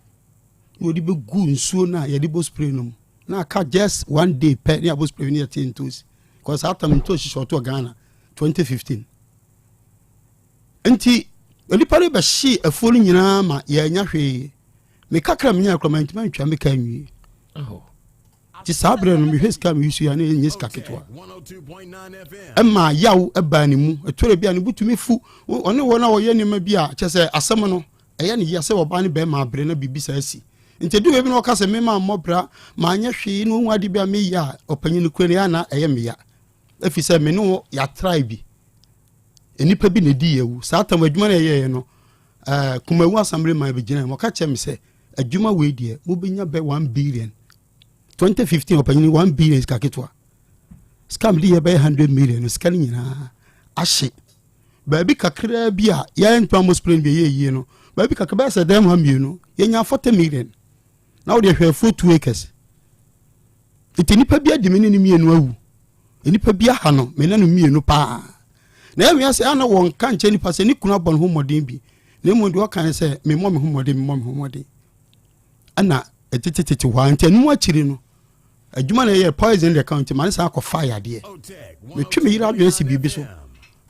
na ɔde bɛgu nsuo no a yɛde bɔ spray no mu na aka just one day pɛ ne abɔ spray no yɛte ntosi because saa tam ntosi hyɛ ɔtɔ Ghana 2015 nti nipa no bɛhye afuo no nyinaa ma yɛanya hwee me kakra menya kora mantumi antwa me ka nwie nti saa berɛ no mehwɛ sika meyi ya na ɛnyɛ sika ketewa ɛma yaw ɛbaa ne mu ɛtɔrɔ bi a ne butumi fu ɔne wɔn a wɔyɛ nneɛma bi a kyɛ sɛ asɛm no ɛyɛ ne yia sɛ ɔbaa ne bɛrima abere na biribi saa si nti edu baabi na ɔka sɛ mema mmɔ bra maanyɛ hwee na ohun ade bi a meyɛ a ɔpanyin no kura ne ana ɛyɛ meya efi sɛ me ne wo yɛatrae bi nnipa bi na edi yɛ wu saa tam adwuma na ɛyɛɛ no ɛɛ kumawu assembly man bi gyina mu ɔka kyerɛ me sɛ adwuma wei deɛ mobɛnya bɛ 1 billion 2015 ɔpanyini 1 billion sika ketewa sika mede yɛ bɛyɛ 100 million no sika no nyinaa ahye baabi kakraa bi a yɛntuma mo spray no bi ɛyɛ yie no baabi kakra bɛyɛ sɛ dɛm ha mmienu yɛnya 40 million na wode hwɛ afuo 2 acres nti nipa bi adi me ne ne mmienu awu nipa bi aha no me ne no mmienu paa na ɛwia sɛ ana wɔn ka nkyɛn nipa sɛ ne kunu abɔ ne ho mmɔden bi na mmom deɛ ɔka ne sɛ memmɔ me ho mmɔden memmɔ me ho mmɔden ɛna ɛtetetete hɔ a nti ɛno akyiri no adwuma na ɛyɛ poison de ka nti ma ne san akɔfa yadeɛ metwe me yere adwene si biribi so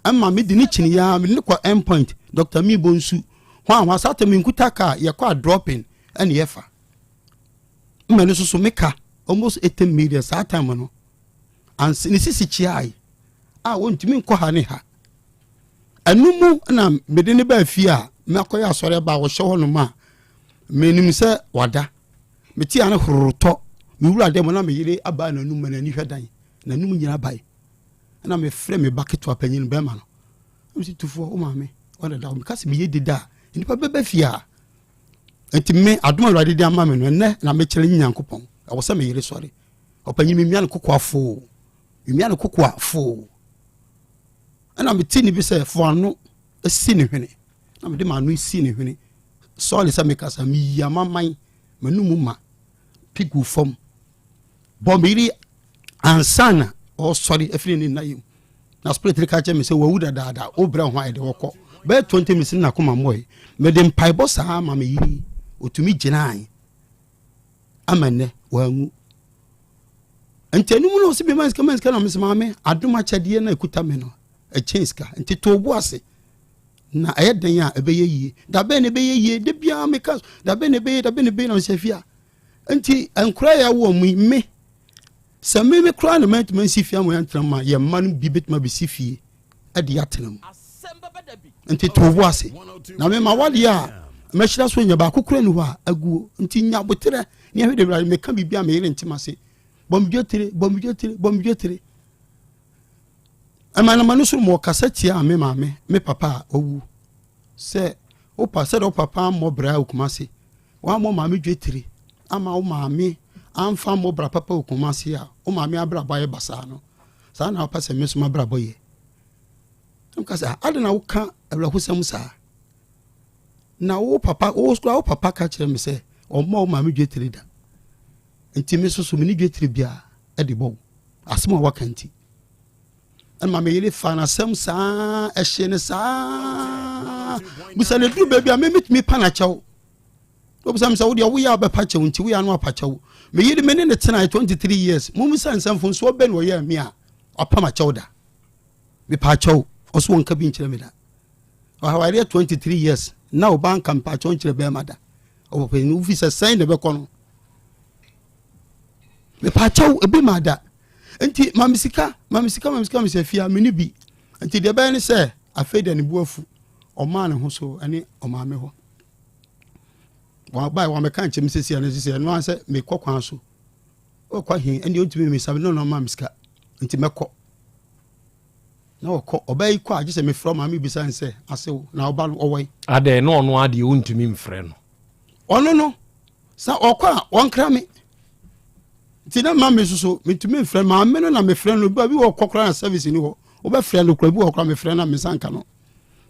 ɛma mede ne kyini ya mede ne kɔ end point dr mibo nsu hɔ a hɔ asate me nkuta kaa yɛkɔ a dropping ɛne yɛfa mma no soso meka almost 80 million saa time no anse ne sisi kyiae a wɔntumi nkɔ ha ne ha ɛno mu na mede ne baa fie a makɔyɛ asɔre aba a wɔhyɛ hɔ nom a menim sɛ wada mete a ne horotɔ mewura dɛ mu na meyere abaa n'anum ma n'ani hwɛ dan n'anum nyina bae ɛna mefrɛ me ba ketewa panyin bɛrima no mesi tufoɔ wo maame ɔna da meka sɛ meyɛ deda a nnipa bɛba fie a nti me adom awurade de ama me no ɛnɛ na mekyerɛ ne nyankopɔn ɛwɔ sɛ meyere sɔre ɔpanyin memia no kokoa foo memia no kokoa foo ɛna mete ne bi sɛ fo ano si ne hwene na mede m'ano si ne hwene sɔre sɛ mekasa meyi amaman M'anum ma pi gu fam. Bɔ me yere ansa na ɔresɔre afiri ne nna yi mu. Na spirit no ka kyerɛ me sɛ wawu dadaada, wobrɛ ho ayɛ de wɔkɔ. Bɛyɛ 20 minutes na nakoma mmɔe. Mede mpaebɔ saa ma me yere, ɔtumi gyinae ama nnɛ wanwu. Nti anim no ɔsɛ bi ma sika ma sika na mesɛ maame adom akyɛdeɛ na ɛkuta me no ɛkyɛn sika nti to bo ase na ɛyɛ dɛn a ɛbɛyɛ yie da bɛn na ɛbɛyɛ yie da biara meka da bɛn na ɛbɛyɛ da bɛn na ɛbɛyɛ na mesɛ fia nti nkora yɛ awo ɔmo yi me sɛ me me koraa na mantumi ansi fie ama yɛntena mu a yɛn mma no bi bɛtumi abɛsi fie ɛde atena mu nti to bo ase na mema wadeɛ a mɛhyira so nya baako kora ni hɔ a aguo nti nya aboterɛ ne ahwɛ de wura meka biribi a meyere ntem ase bɔmdwa tire bɔmdwa tire bɔmdwa tire ɛma na ma no soro ma ɔkasa tia me maame me papa a ɔwu sɛ wopa sɛdeɛ wo papa ammɔ bra wɔ Kumase wammɔ maame dwetire ama wo maame amfa mmɔ bra papa wɔ Kumase a wo maame abrabɔ ayɛ basaa no saa na wopɛ sɛ me nso m'abrabɔ yɛ nka sɛ ade na woka awerɛhosɛm saa na wo papa wo kura wo papa ka kyerɛ me sɛ ɔmmɔ wo maame dwetire da nti me nso so me ne dwetire biara de bɔ wo asɛm a waka nti ɛma me yere fa n'asɛm saa ɛhye no saa bisa no duru baabi a memetumi pa n'akyɛw obisa me sɛ wodeɛ woyɛ a wobɛpa kyɛw nti woyɛ ano apa kyɛw me yere me ne ne tena 23 years mom sɛ nsɛmfonsoɔ bɛ na ɔyɛ me a ɔpam akyɛw da mepa akyɛw ɔso wɔnka bi nkyerɛ me da ɔhawareɛ 23 years na ɔba nka mepa akyɛw nkyerɛ bɛrima da ɔpɔpɛni wofi sɛ sɛn na ɛbɛkɔ no mepa akyɛw ebi ma da nti ma me sika ma me sika ma me sika me sɛ fia me ne bi nti deɛ ɛbɛyɛ ne sɛ afei deɛ ne bu afu ɔmaa ne ho so ɛne ɔmaame hɔ wɔabae wɔamɛka nkyɛm sɛsi ɛno sɛsi ɛno ara sɛ mekɔ kwan so ɔkɔ he ɛne ɔntumi mesa me no na ɔma me sika nti mɛkɔ na ɔkɔ ɔbaa yi kɔ a gye sɛ mefrɛ ɔmaame bisa ne sɛ asew na ɔba no ɔwɔ yi adɛn na ɔno adeɛ wontumi mfrɛ no ɔno no sɛ ɔkɔ a ɔnkra me nti na ma me soso metumi mfrɛ maame no na mefrɛ no bi wɔ kɔ koraa na service ni hɔ wobɛfrɛ no koraa bi wɔ koraa mefrɛ no a me nsa nka no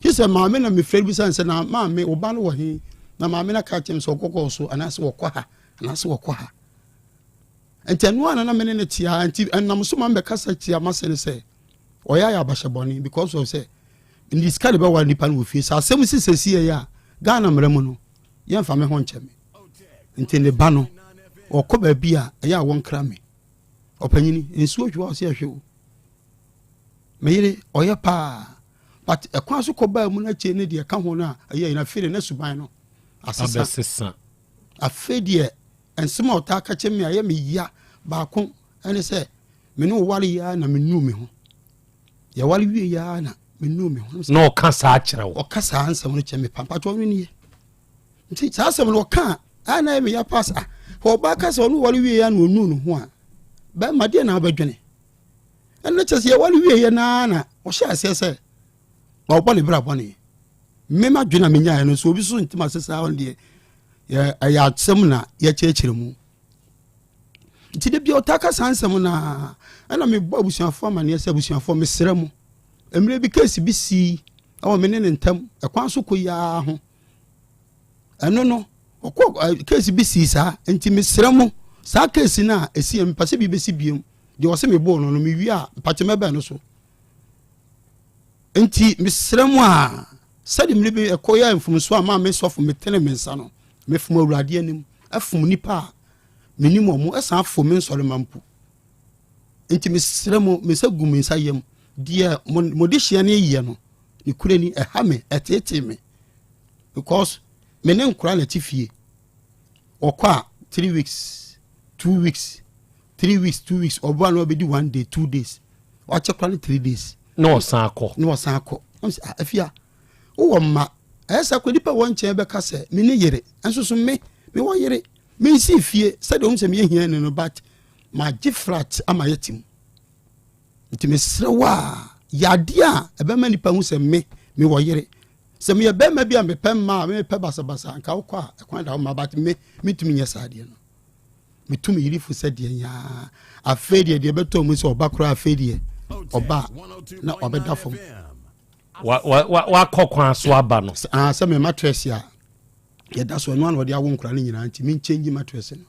gye sɛ maame na mefrɛ no bisa sɛ na maame wo ba no wɔ he na maame no aka kyerɛ me sɛ ɔkɔkɔɔ so anaasɛ wɔkɔ ha anaasɛ wɔkɔ ha nti ɛno a na na me ne no tea nti ɛnam so ma mbɛkasa tia masɛ no sɛ ɔyɛ ayɛ abahyɛ bɔne because of sɛ ne sika de bɛware nipa no wɔ fie sɛ asɛm si sɛsi yɛ a Ghana mmara mu no yɛmfa me ho nkyɛ me nti ne ba no ɔkɔ baabi a ɛyɛ a wɔnkra me ɔpanyini nsuo hwe a ɔsɛ ɛhwe o me yere ɔyɛ paa but ɛkwan so kɔ baa mu no akyire ne deɛ ɛka ho no a ɛyɛ na afei de ne suban no asesa afei deɛ nsɛm a ɔtaa ka kyerɛ me a ɛyɛ me ya baako ɛne sɛ me ne ɔware yi ara na menuu me ho yɛware wie yi ara na menuu me ho na ɔka saa kyerɛ wo ɔka saa nsɛm no kyerɛ me pampatwɔ no nie nti saa asɛm no ɔka a na ɛyɛ me ya paa saa ɔbaa ka sɛ ɔno ware wie yi ara na ɔnuu ne ho a bɛrima deɛ na abɛdwene ɛno kyerɛ sɛ yɛware wie yɛ naa na ɔhyɛ aseɛ sɛ ɔbɔ ne bra bɔne mema dwene a menyaeɛ no so obi so ntim ase saa ɔno deɛ ɛyɛ asɛm na yɛkyerɛkyerɛ mu nti da bia ɔtaa ka saa nsɛm no a ɛna mebɔ abusuafoɔ amanneɛ sɛ abusuafoɔ mesrɛ mo mmerɛ bi kesi bi sii ɛwɔ me ne ne ntam ɛkwan so kɔ yiaa ho ɛno no ɔkɔ kesi bi sii saa nti mesrɛ mo saa kesi no a ɛsi mepɛ sɛ bi bɛsi biom deɛ ɔsɛ mebɔɔ no no mewie a mpakyɛ mɛbɛn no so nti mesrɛ mo a sɛde mmere bi ɛkɔ yɛ mfomso a maa me sɔfo metene me nsa no mefom awurade anim ɛfom nipa a menim wɔn ɛsan fom me nsɔrema mpo nti mesrɛ mo me nsa gu me nsa yam deɛ mo de hyia ne yɛ no ne kura ni ɛha me ɛteetee me because me ne nkora na ɛte fie ɔkɔ a three weeks two weeks three weeks two weeks ɔboa na ɔbɛdi one day two days wakyɛ kora ne three days. Na ɔsan akɔ. Na ɔsan akɔ ah, afia wowɔ mma ɛyɛ sɛ akɔ nipa wɔ nkyɛn bɛka sɛ me ne yere nso so me mewɔ yere mensi fie sɛdeɛ ɔhu sɛ meyɛ hia ne no but magye flat ama yɛte mu nti mesrɛ wo a yɛ adeɛ a ɛbɛma nipa hu sɛ me mewɔ yere sɛ meyɛ bɛrima bi a mepɛ mma a mepɛ basabasa nka wokɔ a ɛkwan da wo ma but me mentumi nyɛ saa adeɛ no metu me yere fo sɛ deɛ nyaa afei deɛ deɛ ɛbɛtɔ mu sɛ ɔba koraa afei deɛ ɔba na ɔbɛda fam wakɔ kwan so aba no ah, sɛ me matress a Yɛda so ɛno ana ɔde awo nkora no nyinaa nti menkyɛngyi mattress no.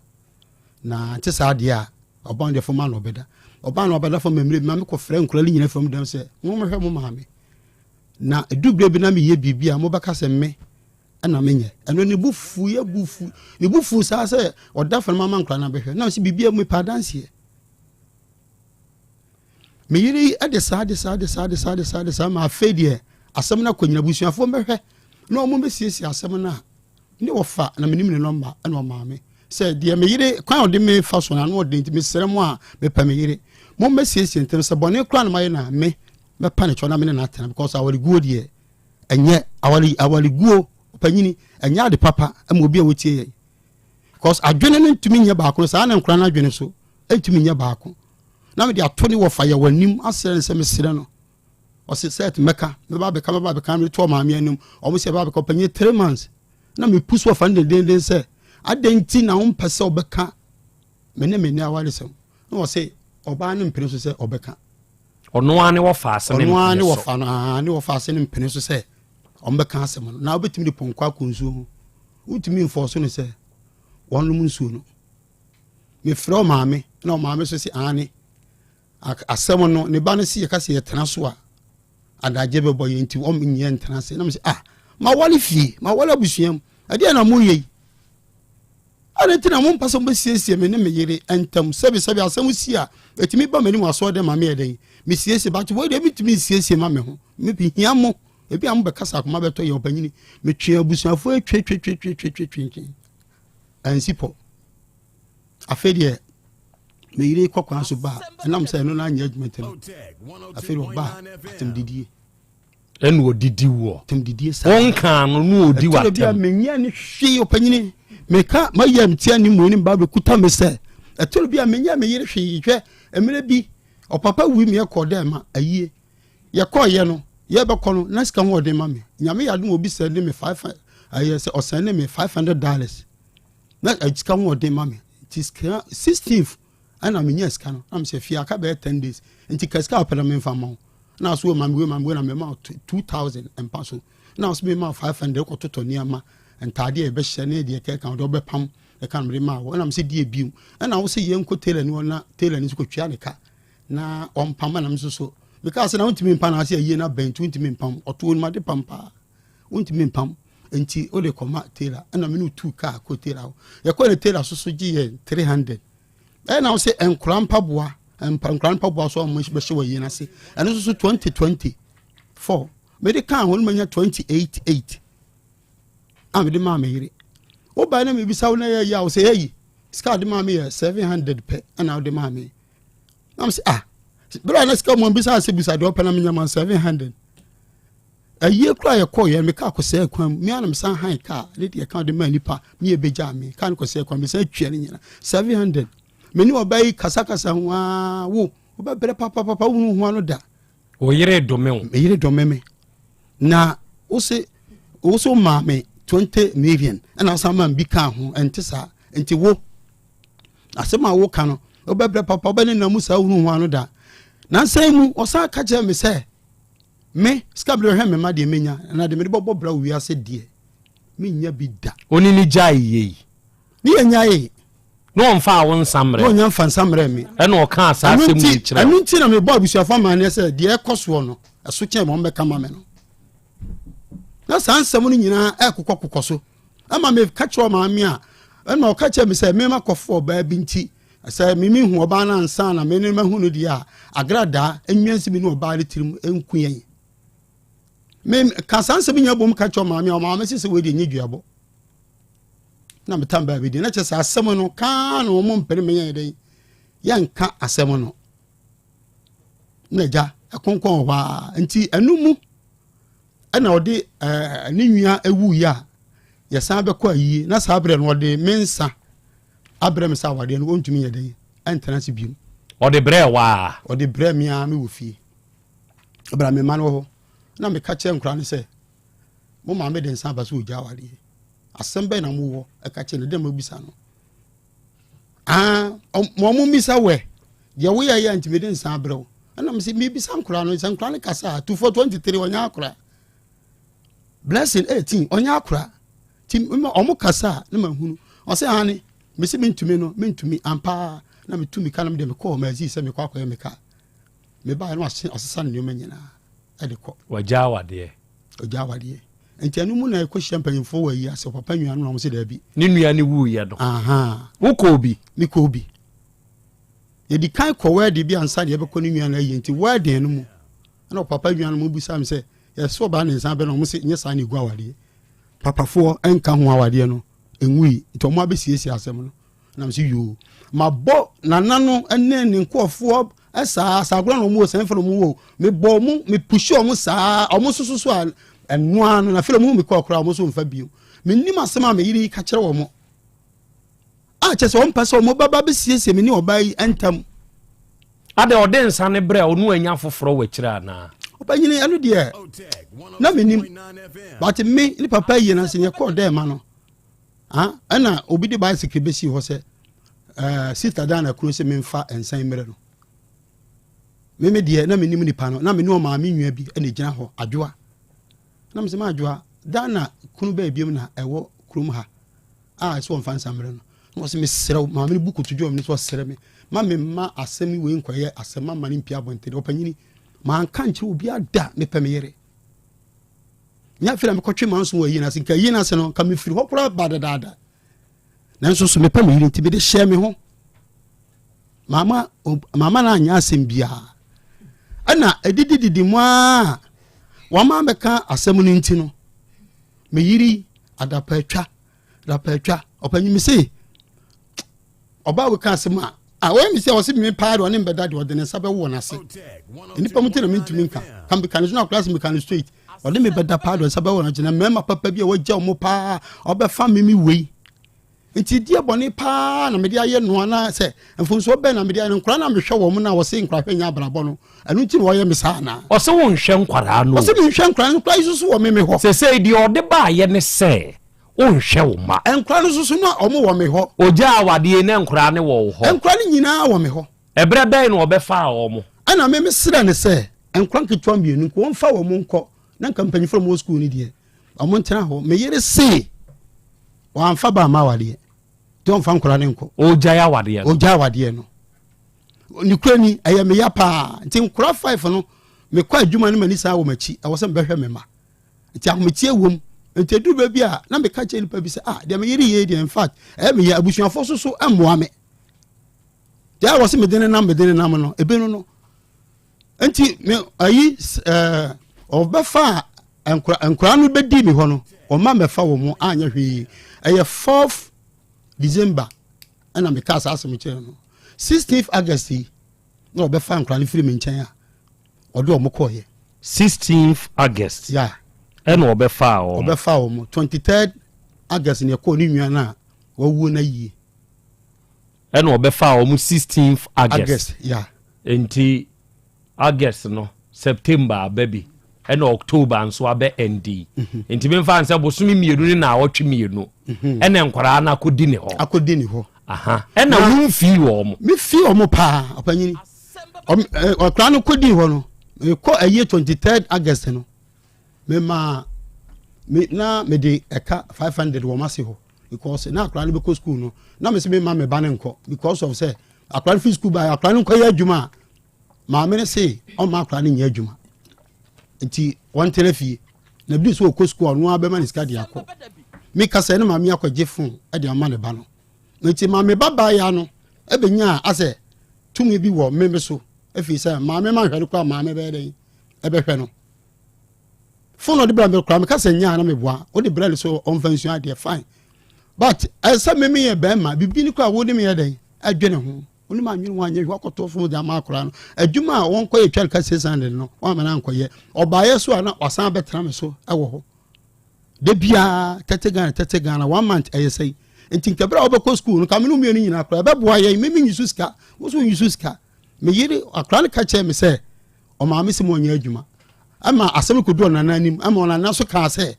Na nte saa deɛ a ɔbaa no deɛ fam ana ɔbɛda. Ɔbaa no ɔbɛda fam mmerɛ bi ma mekɔfrɛ nkora no nyinaa fam dɛm sɛ mommɛhwɛ mo maame. Na ɛdu berɛ bi na meyɛ biribi a mobɛka sɛ me ɛna menyɛ. Ɛno ne bo fu yɛ bo fu ne bo fu saa sɛ ɔda fam ama nkora no abɛhwɛ. Na sɛ biribi a mepɛ adanseɛ. Me yere yi de saa de saa de saa de saa de saa de saa ma afei deɛ asɛm no akɔnyina abusuafoɔ mbɛhwɛ na wɔn bɛsiesie asɛm no a ne wɔfa na menim ne nɔmba ɛna ɔmaa me sɛ deɛ me yere kwan a ɔde me fa so no ano ɔden nti mesrɛ mo a mepɛ me yere mo mmɛsiesie ntɛm sɛ bɔne koraa na mayɛ no a me mɛpa ne kyɛw na me ne no atena because awareguo deɛ ɛnyɛ aware awareguo ɔpanyini ɛnyɛ ade papa ma obi a wɔtie yɛn because adwene no ntumi nyɛ baako saa na nkora no adwene so ntumi nyɛ baako na mede ato ne wɔfa yɛ w'anim asrɛ no sɛ mesrɛ no ɔse sɛ mɛka mɛba abɛka mɛba abɛka mede to ɔmaame anim ɔmo sɛ ɛba abɛka ɔpanyin 3 months na mepu so ɔfa no dendenden sɛ adɛn nti na wompɛ sɛ ɔbɛka me ne me ne awaresɛm na ɔse ɔbaa no mpene so sɛ ɔbɛka. Ɔno ara ne wɔfa ase ne ɔno ara ne mpene so. Wɔfa no aa ne wɔfa ase ne mpene so sɛ ɔmbɛka asɛm no na wobɛtumi de pɔnkɔ akɔ nsuo ho wontumi mfɔ so no sɛ wɔnom nsuo no. Mefrɛ ɔmaame na ɔmaame so sɛ aane asɛm no ne ba no se yɛka sɛ yɛtena so a adagye bɛbɔ yɛ nti wɔn nyɛ ntena ase. Na mesɛ ah, mawale fie, mawale abusua mu, ɛdeɛ na moyɛ yi ɛne nti na mompɛ sɛ mobɛsiesie me ne me yere ntam. Sɛbisɛbi asɛm si a ɛtumi ba m'anim asɔre dɛ ma meyɛ dɛn mesiesie, but wei deɛ mentumi nsiesie ma me ho, mehia mo. Ebi a mobɛkasa akoma bɛtɔ yɛ ɔpanyini. Metwe abusuafoɔ atwetwetwetwetwetwe ansi pɔ. Afei deɛ me yere kɔ kwan so ba a ɛnam sɛ ɛno no anyɛ adwuma nti no afei deɛ ɔba a atɛmdidie. Ɛna ɔdidi woɔ. Atɛmdidie saa. Wonkaa no na ɔdi ɛtɔrɔ bi a w'atɛm. Menyɛ ne hwee ɔpanyini meka mayɛ mtia ne mu ne mba bɛkuta me sɛ ɛtɔrɔ bi a menyɛ me yere hwee. Hwɛ, mmerɛ bi ɔpapa wui me yɛkɔ dɛ ma ayie yɛkɔɔyɛ no yɛbɛkɔ no na sika ho ɔden ma me. Nyame yɛ adom obi sɛ ne me five ɛyɛ sɛ ɔsɛn ne me $500 na sika ho ɔden ma me nti sika 16th ɛna menya sika no na mesɛ fie aka bɛyɛ 10 days nti ka sika a wopɛ na memfa ma wo na so ma me wei ma me wei na mema wo 2000 mpa so na so mema wo 500 kɔtotɔ nneɛma ntadeɛ a yɛbɛhyɛ ne deɛ kɛka wode wobɛpam ɛka no mede maa wo. Ɛna mesɛ deɛ bio ɛna wo sɛ yɛnkɔ tailor ni hɔ na tailor ni nso kɔtwia ne ka na ɔmpam. Ɛna me nso so mekaa sɛ na wontumi mpa na ase ayie no abɛn nti wontumi mpam ɔto onimade pam paa wontumi mpam nti wode kɔma tailor. Ɛna me ne wotuu kaa kɔ tailor hɔ. Yɛkɔ ne tailor so so gye yɛ 300. Ɛna wo sɛ nkora mpaboa mpa nkora mpaboa so a wɔn bɛhyɛ wɔ yie n'ase ɛno nso so 2024 mede kaa ho no manya 28 8 a mede maa me yere. Wobae na mebisa wo na yɛ yi a wo sɛ yɛyi sika de maa me yɛ 700 pɛ ɛna wode maa me. Na me sɛ ah, bere a na sika mu bisa sɛ bisa deɛ ɔpɛ na menya ma 700. Ayie kora yɛkɔɔ yɛ me kaa kɔsɛɛ kwan mu me ana mesan han kaa ne deɛ ka de maa nipa me yɛ bɛgyaa me kaa no kɔsɛɛ kwan mesan tua ne nyina 700. Me ne ɔbaa yi kasakasa ho aa wo wobɛbrɛ papapapa wohunu ho ano da. Wo yere dome wo. Me yere dome me na wo se wo so maa me 20 million ɛna wosan maa me bi kaa ho. Ɛnte saa nti wo asɛm a woka no wobɛbrɛ papa wobɛne nam mu saa wohunu ho ano da. Nansan mu ɔsan ka kyerɛ me sɛ me sika bere hwɛ me ma deɛ menya na deɛ mede bɔbɔ bra wɔ wiase deɛ menya bi da. Oni ne gyae yei. Ne yɛ nyae. Na ɔmfa wo nsa mmerɛ. Na ɔnya mfa nsa mmerɛ me. Ɛna ɔkaa saa Ɛno asɛm nti yi kyerɛ ɛno wo. nti na mebɔ abusuafo amanneɛ sɛ deɛ ɛkɔ soɔ no ɛso kyɛn ma ɔmbɛka ma me no na saa nsɛm no nyinaa ɛkokɔkokɔ so ɛma meka kyerɛ ɔmaame a ɛna ɔka kyerɛ me sɛ mema kɔfo ɔbaa bi nti sɛ meme hu ɔbaa no ansa na me ne mahu no deɛ a agradaa nnwansi me ne ɔbaa no tirim nku yɛn. Me ka saa nsɛm nyinaa bom ka kyerɛ ɔmaame a ɔmaame sɛ sɛ wei deɛ nyɛ duabɔ na metam baa bi deɛ na kyerɛ sɛ asɛm no kaa na wɔn mpene me yɛn dɛn yɛnka asɛm no na agya ɛkonkɔn wɔ hɔ a nti ɛno mu ɛna ɔde ne nua ewu yi a yɛsan bɛkɔ ayie na saa berɛ no ɔde me nsa abrɛ me sɛ awadeɛ no ɔntumi yɛ dɛn ɛntena ase biom. Ɔde brɛ waa. Ɔde brɛ me a mewɔ fie ɛbra me ma no wɔ hɔ na meka kyerɛ nkora no sɛ mo maame de nsa aba sɛ ɔgya awadeɛ asɛm bɛn na mowɔ ɛka kyerɛ no dɛ mabisa no ah mo mo mmisa wɛ deɛ woyɛ yɛ nti mede nsa abrɛ wo. Ɛna mese mebisa nkora no sɛ nkora no kasa a 24 23 ɔnyɛ akora, Blessing 18 ɔnyɛ akora. Nti ɔmo kasa a na mahunu. Ɔsɛ aane, mese mentumi no, mentumi ampa na metu mika na mede mekɔɔ Mazi sɛ mekɔ akɔyɛ me kaa. Mebaeɛ no asesa ne nneɛma nyinaa ɛde kɔ. Wagya awadeɛ. Ɔgya awadeɛ. Nti ɛno mu na ɛkɔhyia mpanyinfoɔ wɔ ayi ase papa nua no na wɔn sɛ daabi. Ne nua ne wuiɛ no. Wokɔɔ bi? Mekɔɔ bi. Yɛdi kan kɔ wɛɛden bi ansa na yɛbɛkɔ ne nua no ayi nti wɛɛden no mu ɛna papa nua no mu bisa me sɛ yɛsɛ ɔbaa ne nsa bɛ na wɔn sɛ nyɛ saa na egu awadeɛ. Papafoɔ nka ho awadeɛ no nwui nti wɔn abɛsiesie asɛm no na mese yoo mabɔ nana no ne ne nkurɔfoɔ saa saa agorɔ na wɔn wɔ sɛn fɛ na wɔn wɔ mebɔ wɔn mepusi wɔn saa wɔn nso so so a ɛnoa no na afei wɔn mu mekɔ koraa wɔn nso mfa bio menim asɛm a meyere yi ka kyerɛ wɔn a kyɛ sɛ wɔn mpɛ sɛ wɔn bɛba bɛsiesie me ne ɔbaa yi ntam. Adɛ ɔde nsa no brɛ ɔno anya foforɔ wɔ akyire anaa? Ɔbɛnyini ɛno deɛ na menim but me ne papa yie no ase ne ɛkɔɔ dɛ ma no ɛna obi de bicycle bɛsi hɔ sɛ uh, sister Dana kuro sɛ memfa nsan mmerɛ no meme deɛ na menim nipa no na mene ɔmaame nua bi ɛna gyina hɔ adwoa na mesɛ ma adwoa Dana kunu bɛɛ biom na ɛwɔ kurom ha a ɛsɛ wɔmfa nsa mmerɛ no na wɔsɛ mesrɛ wo maame no bu kotodwe wɔ me so ɔsrɛ me ma memma asɛm wei nkɔyɛ asɛm ma ma no mpia abɔntene ɔpanyini manka nkyerɛ obi ada mepɛ me yere nyɛ afei na mekɔtwe manso wɔ ayi no ase nka ayi no ase no nka mefiri hɔ koraa ba dadaada nanso so mepɛ me yere nti mede hyɛ me ho mama mama no anyɛ asɛm biara ɛna ɛdidididi mu a wɔma bɛka asɛm no nti no me yere Adapatwa, adapatwa. Ɔpanyin mi se, ɔbaa wo ka asɛm a, a wɔyɛ mi sɛ ɔse mi paa de ɔne mbɛda de ɔde ne nsa bɛwɔ n'ase. Nnipa mu ti na mi ntumi nka. Ka mi ka ne so na akora se mi ka ne straight. Ɔde mi bɛda paa de ɔnsa bɛwɔ n'ase na mmarima papa bi a wɔagya wɔn paa ɔbɛfa mi mi wei. Nti deɛ bɔne paa na mede ayɛ no anaa sɛ mfomsoɔ bɛn na mede ayɛ no nkwadaa na mehwɛ wɔn na wɔse nkwadaa hwɛ nyɛ abrabɔ no ɛno nti na wɔyɛ me saa anaa. Ɔse wonhwɛ nkwadaa no. Ɔse menhwɛ nkwadaa no nkwadaa yi soso wɔ me me hɔ. Sesei deɛ ɔde baayɛ ne sɛ wonhwɛ wo mma. Nkwadaa no soso na wɔn wɔ me hɔ. Ogyaa awadeɛ na nkwadaa no wɔ wo hɔ. Nkwadaa no nyinaa wɔ me hɔ. Ɛberɛ bɛn na ɔbɛfaa wɔn? Ɛna me mesrɛ no sɛ nkwadaa nketewa mmienu nko wɔmfa wɔn nkɔ na nka mpanyinfoɔ a wɔwɔ sukuu no deɛ wɔn ntena hɔ. Me yere se wɔamfa ba ama awadeɛ nti ɔmfa nkwadaa no nkɔ. Ɔgyae awadeɛ no. Ɔgyae awadeɛ no. Ne kura ni ɛyɛ me ya paa nti nkwadaa five no mekɔ adwuma no m'ani saa wɔ m'akyi ɛwɔ sɛ mebɛhwɛ me mma nti ahometeɛ wom nti ɛduru baabi a na meka kyerɛ nipa bi sɛ ah deɛ me yere yɛ deɛ in fact ɛyɛ me ya abusuafoɔ so so mmoa me deɛ wɔ sɛ mede ne nam mede ne nam no ebe no no nti me ayi ɛɛ ɔbɛfa nkora nkora no bɛdi mi hɔ no ɔma mɛfa wɔn mo anyɛ hwee ɛyɛ fourth december ɛna meka saa asɛm kyerɛ no sixteenth august yi na ɔbɛfa nkora no firi mi nkyɛn a ɔde wɔn kɔɔyɛ. sixteenth august. ya ɛna ɔbɛfa wɔn. ɔbɛfa wɔn twenty third august na ɛkɔɔ ne nua no a wawuo no ayie. Ɛna ɔbɛfaa wɔn sixteenth August. August, yeah. Nti August no, September aba bi, ɛna October nso abɛ ɛndi. Mhm. Nti memfa nsɛ bosome mmienu ne naawɔtwe mmienu. Mhm. Ɛna nkwaraa no akɔdi ne hɔ. Akɔdi ne hɔ. Aha. Ɛna womfii wɔn. Mefii wɔn paa, ɔpanyini. Ɔkwaraa no kɔdii hɔ no, mekɔ ayie 23rd August no, memaa me na mede ɛka 500 wɔ m'ase hɔ. because na akwadaa no bɛkɔ school no na mese mema me ba no nkɔ because of sɛ akwadaa no fi school ba akwadaa no nkɔyɛ adwuma a maame no se ɔmma akwadaa no nyɛ adwuma nti wɔntena fie na bi so ɔkɔ school ɔno ara bɛma ne sika de akɔ meka sɛ ne maame akɔgye phone de ama ne ba no nti maame ba baa ya no ɛbɛnya asɛ tumi bi wɔ meme so ɛfiri sɛ maame ma nhwɛ no koraa maame bɛyɛ dɛn ɛbɛhwɛ no Phone ɔde brɛ me koraa meka sɛ nyaa na meboa wode brɛ no so ɔmfa nsua adeɛ fine but ɛsɛ me meyɛ bɛrima biribi no koraa wode meyɛ dɛn adwene ho wone ma anwene ho anyɛ hwɛ wakɔtɔ phone de ama akora no adwuma a wɔnkɔyɛ twa ka 600 no wɔama no ankɔyɛ ɔbaeɛ so a na wasan bɛtena me so ɛwɔ hɔ da biara tɛte Ghana tɛte Ghana one month ɛyɛ sɛi nti nka berɛ a wobɛkɔ school no ka me no mmienu nyinaa koraa ɛbɛboa yɛn me menyi so sika wo so nyi so sika Me yere akwadaa no ka kyerɛɛ me sɛ ɔmaame sɛ mo ɔnyɛ adwuma ɛma asɛm no kɔdu ɔnana anim ɛma ɔnana so kaa sɛ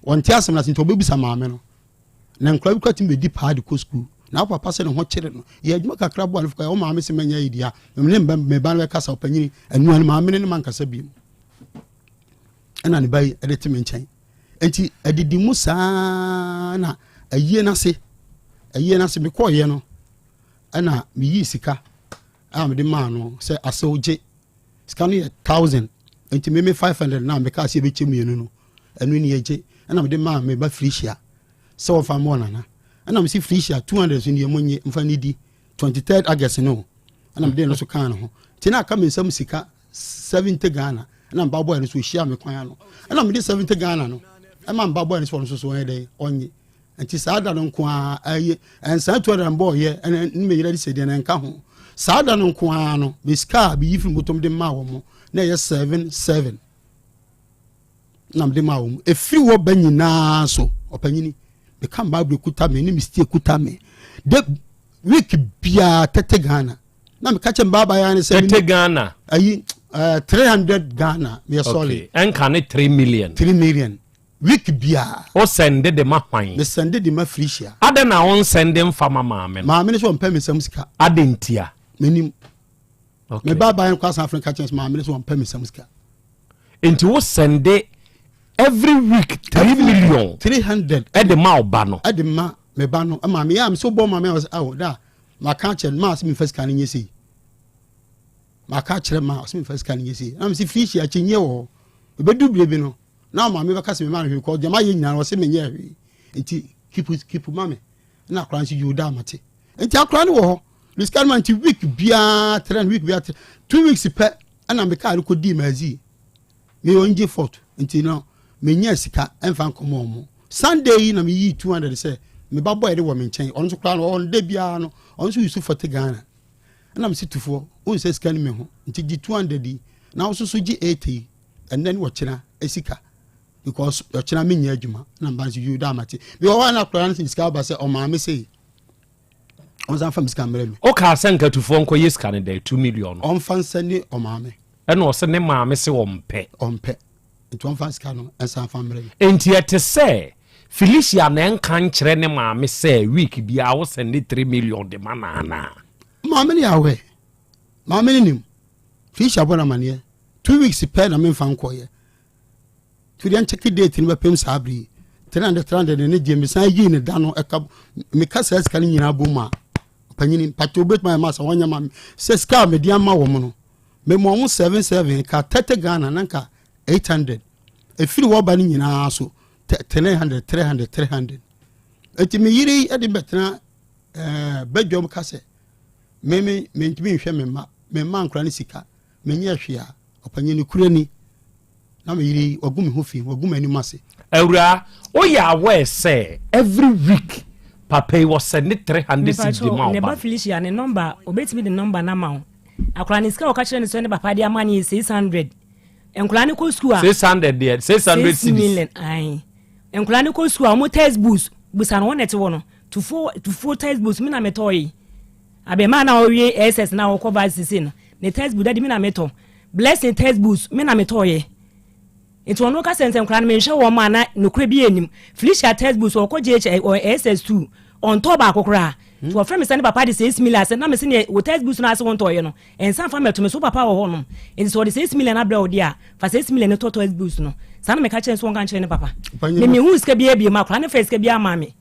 wɔnte asɛm no ase nti ɔbɛbisa maame no na nkwadaa bi kora tumi bɛdi paa de kɔ sukuu na wo papa sɛ ne ho kyere no yɛ adwuma kakra boa no fo wo maame sɛ mɛnyɛ yi deɛ mene me ba no bɛkasa ɔpanyini ɛnua no maame ne ne mankasa bio ɛna ne ba yi ɛde te me nkyɛn. Nti adidi mu saa na ayie no ase ayie no ase mekɔɔyɛ no ɛna meyii sika a mede maa no sɛ asew gye sika no yɛ thousand nti meme 500 na meka sɛ yɛbɛkyɛ mmienu no ɛno ni agye ɛna mede maa me ba Felicia sɛ wɔmfa mmɔ nana ɛna mese Felicia 200 so nie monye mfa ne di 23 August no ɛna mede no so kaa ne ho nti na aka me nsam sika 70 Ghana ɛna mba bɔɛ no so ɔhyia me kwan ano ɛna mede 70 Ghana no ɛma mba bɔɛ no so ɔno so so ɔyɛ dɛn ɔnye nti saa da no nko ara ɛyɛ ɛnsan 200 mbɔɔyɛ ɛna ne meyere de sɛ deɛ na ɛnka ho saa da no nko ara no me sika a meyi firi mbɔtɔm de maa wɔn na ɛyɛ 7 7 na mede maa wɔn ɛfiri hɔ ba nyinaa so ɔpanyini meka bible kuta me ne me stie kuta me de week biara tɛtɛ ghana na meka kyɛ mbaaba ya ne sɛ tɛtɛ ghana ayi uh, 300 ghana meyɛ sorry ɛnka ne 3 million 3 million week biara o sɛnde de ma hwan me sɛnde de ma Felicia adɛn na wo nsɛnde mfa ma maame no maame no sɛ ɔmpɛ me nsɛm sika adɛn ntia menim okay. me ba ban kɔ asan afrɛ ka kyɛn sɛ maame no sɛ ɔmpɛ me nsɛm sika nti wo sɛnde every week 3 million 300 ɛde ma ɔba no ɛde ma me ba no maame yɛ a mesɛ wobɔ maame a ɔsɛ awo da maka kyerɛ no maa sɛ memfa sika no nyɛ sei maka kyerɛ ma ɔsɛ memfa sika no nyɛ sei na mesɛ firi hyia akyinnyeɛ wɔ hɔ ɛbɛdu berɛ bi no na maame bɛka sɛ mema no hwee kɔ deɛ mayɛ nyinaa no ɔsɛ menyɛ hwee nti kipu kipu ma me na akora nso yiw da mate nti akora no wɔ hɔ ne sika no ma nti week biara trɛ no week biara trɛ 2 weeks pɛ ɛna me kaa no kɔdii maazi me ɔngye fort nti no menya sika ɛmfa nkɔmɔ ɔmo sunday yi na meyii 200 sɛ me ba bɔɛ de wɔ me nkyɛn ɔno nso koraa no ɔno da biara no ɔno nso yusu 40 ghana ɛna mese tufoɔ wohu sɛ sika no me ho nti gye 200 yi na wo nso so gye 80 yi ɛnɛ ne ɔkyena sika because ɔkyena menyɛ adwuma na mba nso yiw da amate mewɔ hɔ a na akwadaa no sɛ sika aba sɛ ɔmaame sei ɔnsan fa me sika mmerɛ me wokaa sɛ nkatufoɔ nkɔyɛ sika no dɛ 2 million no ɔmfa nsɛ ne ɔmaame ɛna ɔsɛ ne maame se ɔmpɛ ɔmpɛ nti ɔmfa sika no ɛnsan fa mmerɛ me enti ɛte sɛ Felicia na ɛnka nkyerɛ ne maame sɛ week biara wo sɛnde 3 million de ma naanaa maame no yɛ awɛ maame no nim Felicia bɔ no amaneɛ 2 weeks pɛ na memfa nkɔyɛ nti deɛ nkyɛke date no bɛpem saa bere yi 300 300 ne gye mesan yii ne da no ɛka meka saa sika no nyinaa bom a ɔpanyini mpatɛ wobɛtumi ayɛ ma sɛ wɔnyɛ ma me sɛ sika a mede ama wɔ mo no mema ɔmo 77 ka 30 ghana na nka 800 ɛfiri hɔ ba no nyinaa so 300 300 300 nti me yere yi de bɛtena ɛɛ badwam ka sɛ meme mentumi nhwɛ me mma me mma nkora ne sika menyɛ hwee a ɔpanyin kura ni na me yere yi wagu me ho fi wagu m'anim ase. Awuraa, woyɛ aware sɛ every week papa yi wɔsɛnde 300 cedis de ma ne wo ba ba no? Felicia ne number obetumi de number no ama wo akwadaa ne sika a ɔka kyerɛ ne sɛ ne papa de ama no yɛ 600 nkwadaa no kɔ sukuu a 600 deɛ 600 6 cedis. million ae nkwadaa no kɔ sukuu a wɔn textbooks busa no wɔn na ɛte hɔ no tufuo tufuo textbooks mi na metɔ yi abɛɛmaa na ɔwie ss na ɔkɔ varsity no ne textbook dadi mi na metɔ blessing textbooks mi na metɔ yɛ nti ɔno ka sɛ nsɛ nkwadaa no menhwɛ wɔn a na nokora bi anim Felicia textbooks ɔkɔ gh ɔ ss2 ɔntɔ baako koraa nti wɔfrɛ me sɛ ne papa de 6 million ase na me sɛ neɛ wo textbooks no ase wontɔɔyɛ no ɛnsa mfa mɛto me so wo papa wɔ hɔ nom nti sɛ ɔde 6 million abrɛ wo deɛ a fa 6 million no tɔ textbooks no saa na meka kyerɛ sɛ wɔnka nkyerɛ ne papa me mehu sika biara bio ma akwadaa no fɛ sika biara maa me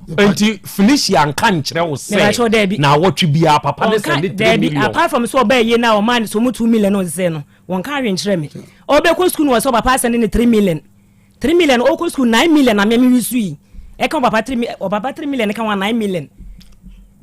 Enti Felicia nka nkyerɛ wo Mebakyɛw, sɛ daabi. na awɔtwe biara papa ne Ɔnka sɛnde 3 daabi million. apart from sɛ ɔbaa yie na ɔmaa ne so ɔmo 2 million na ɔsesɛ no wɔnka ahwe nkyerɛ me ɔbɛkɔ sukuu no wɔ sɛ ɔpapa asɛnde ne 3 million 3 million ɔkɔ sukuu 9 million na mɛmi wisu yi ɛka ɔpapa 3 ɔpapa 3 million ka wɔn 9 million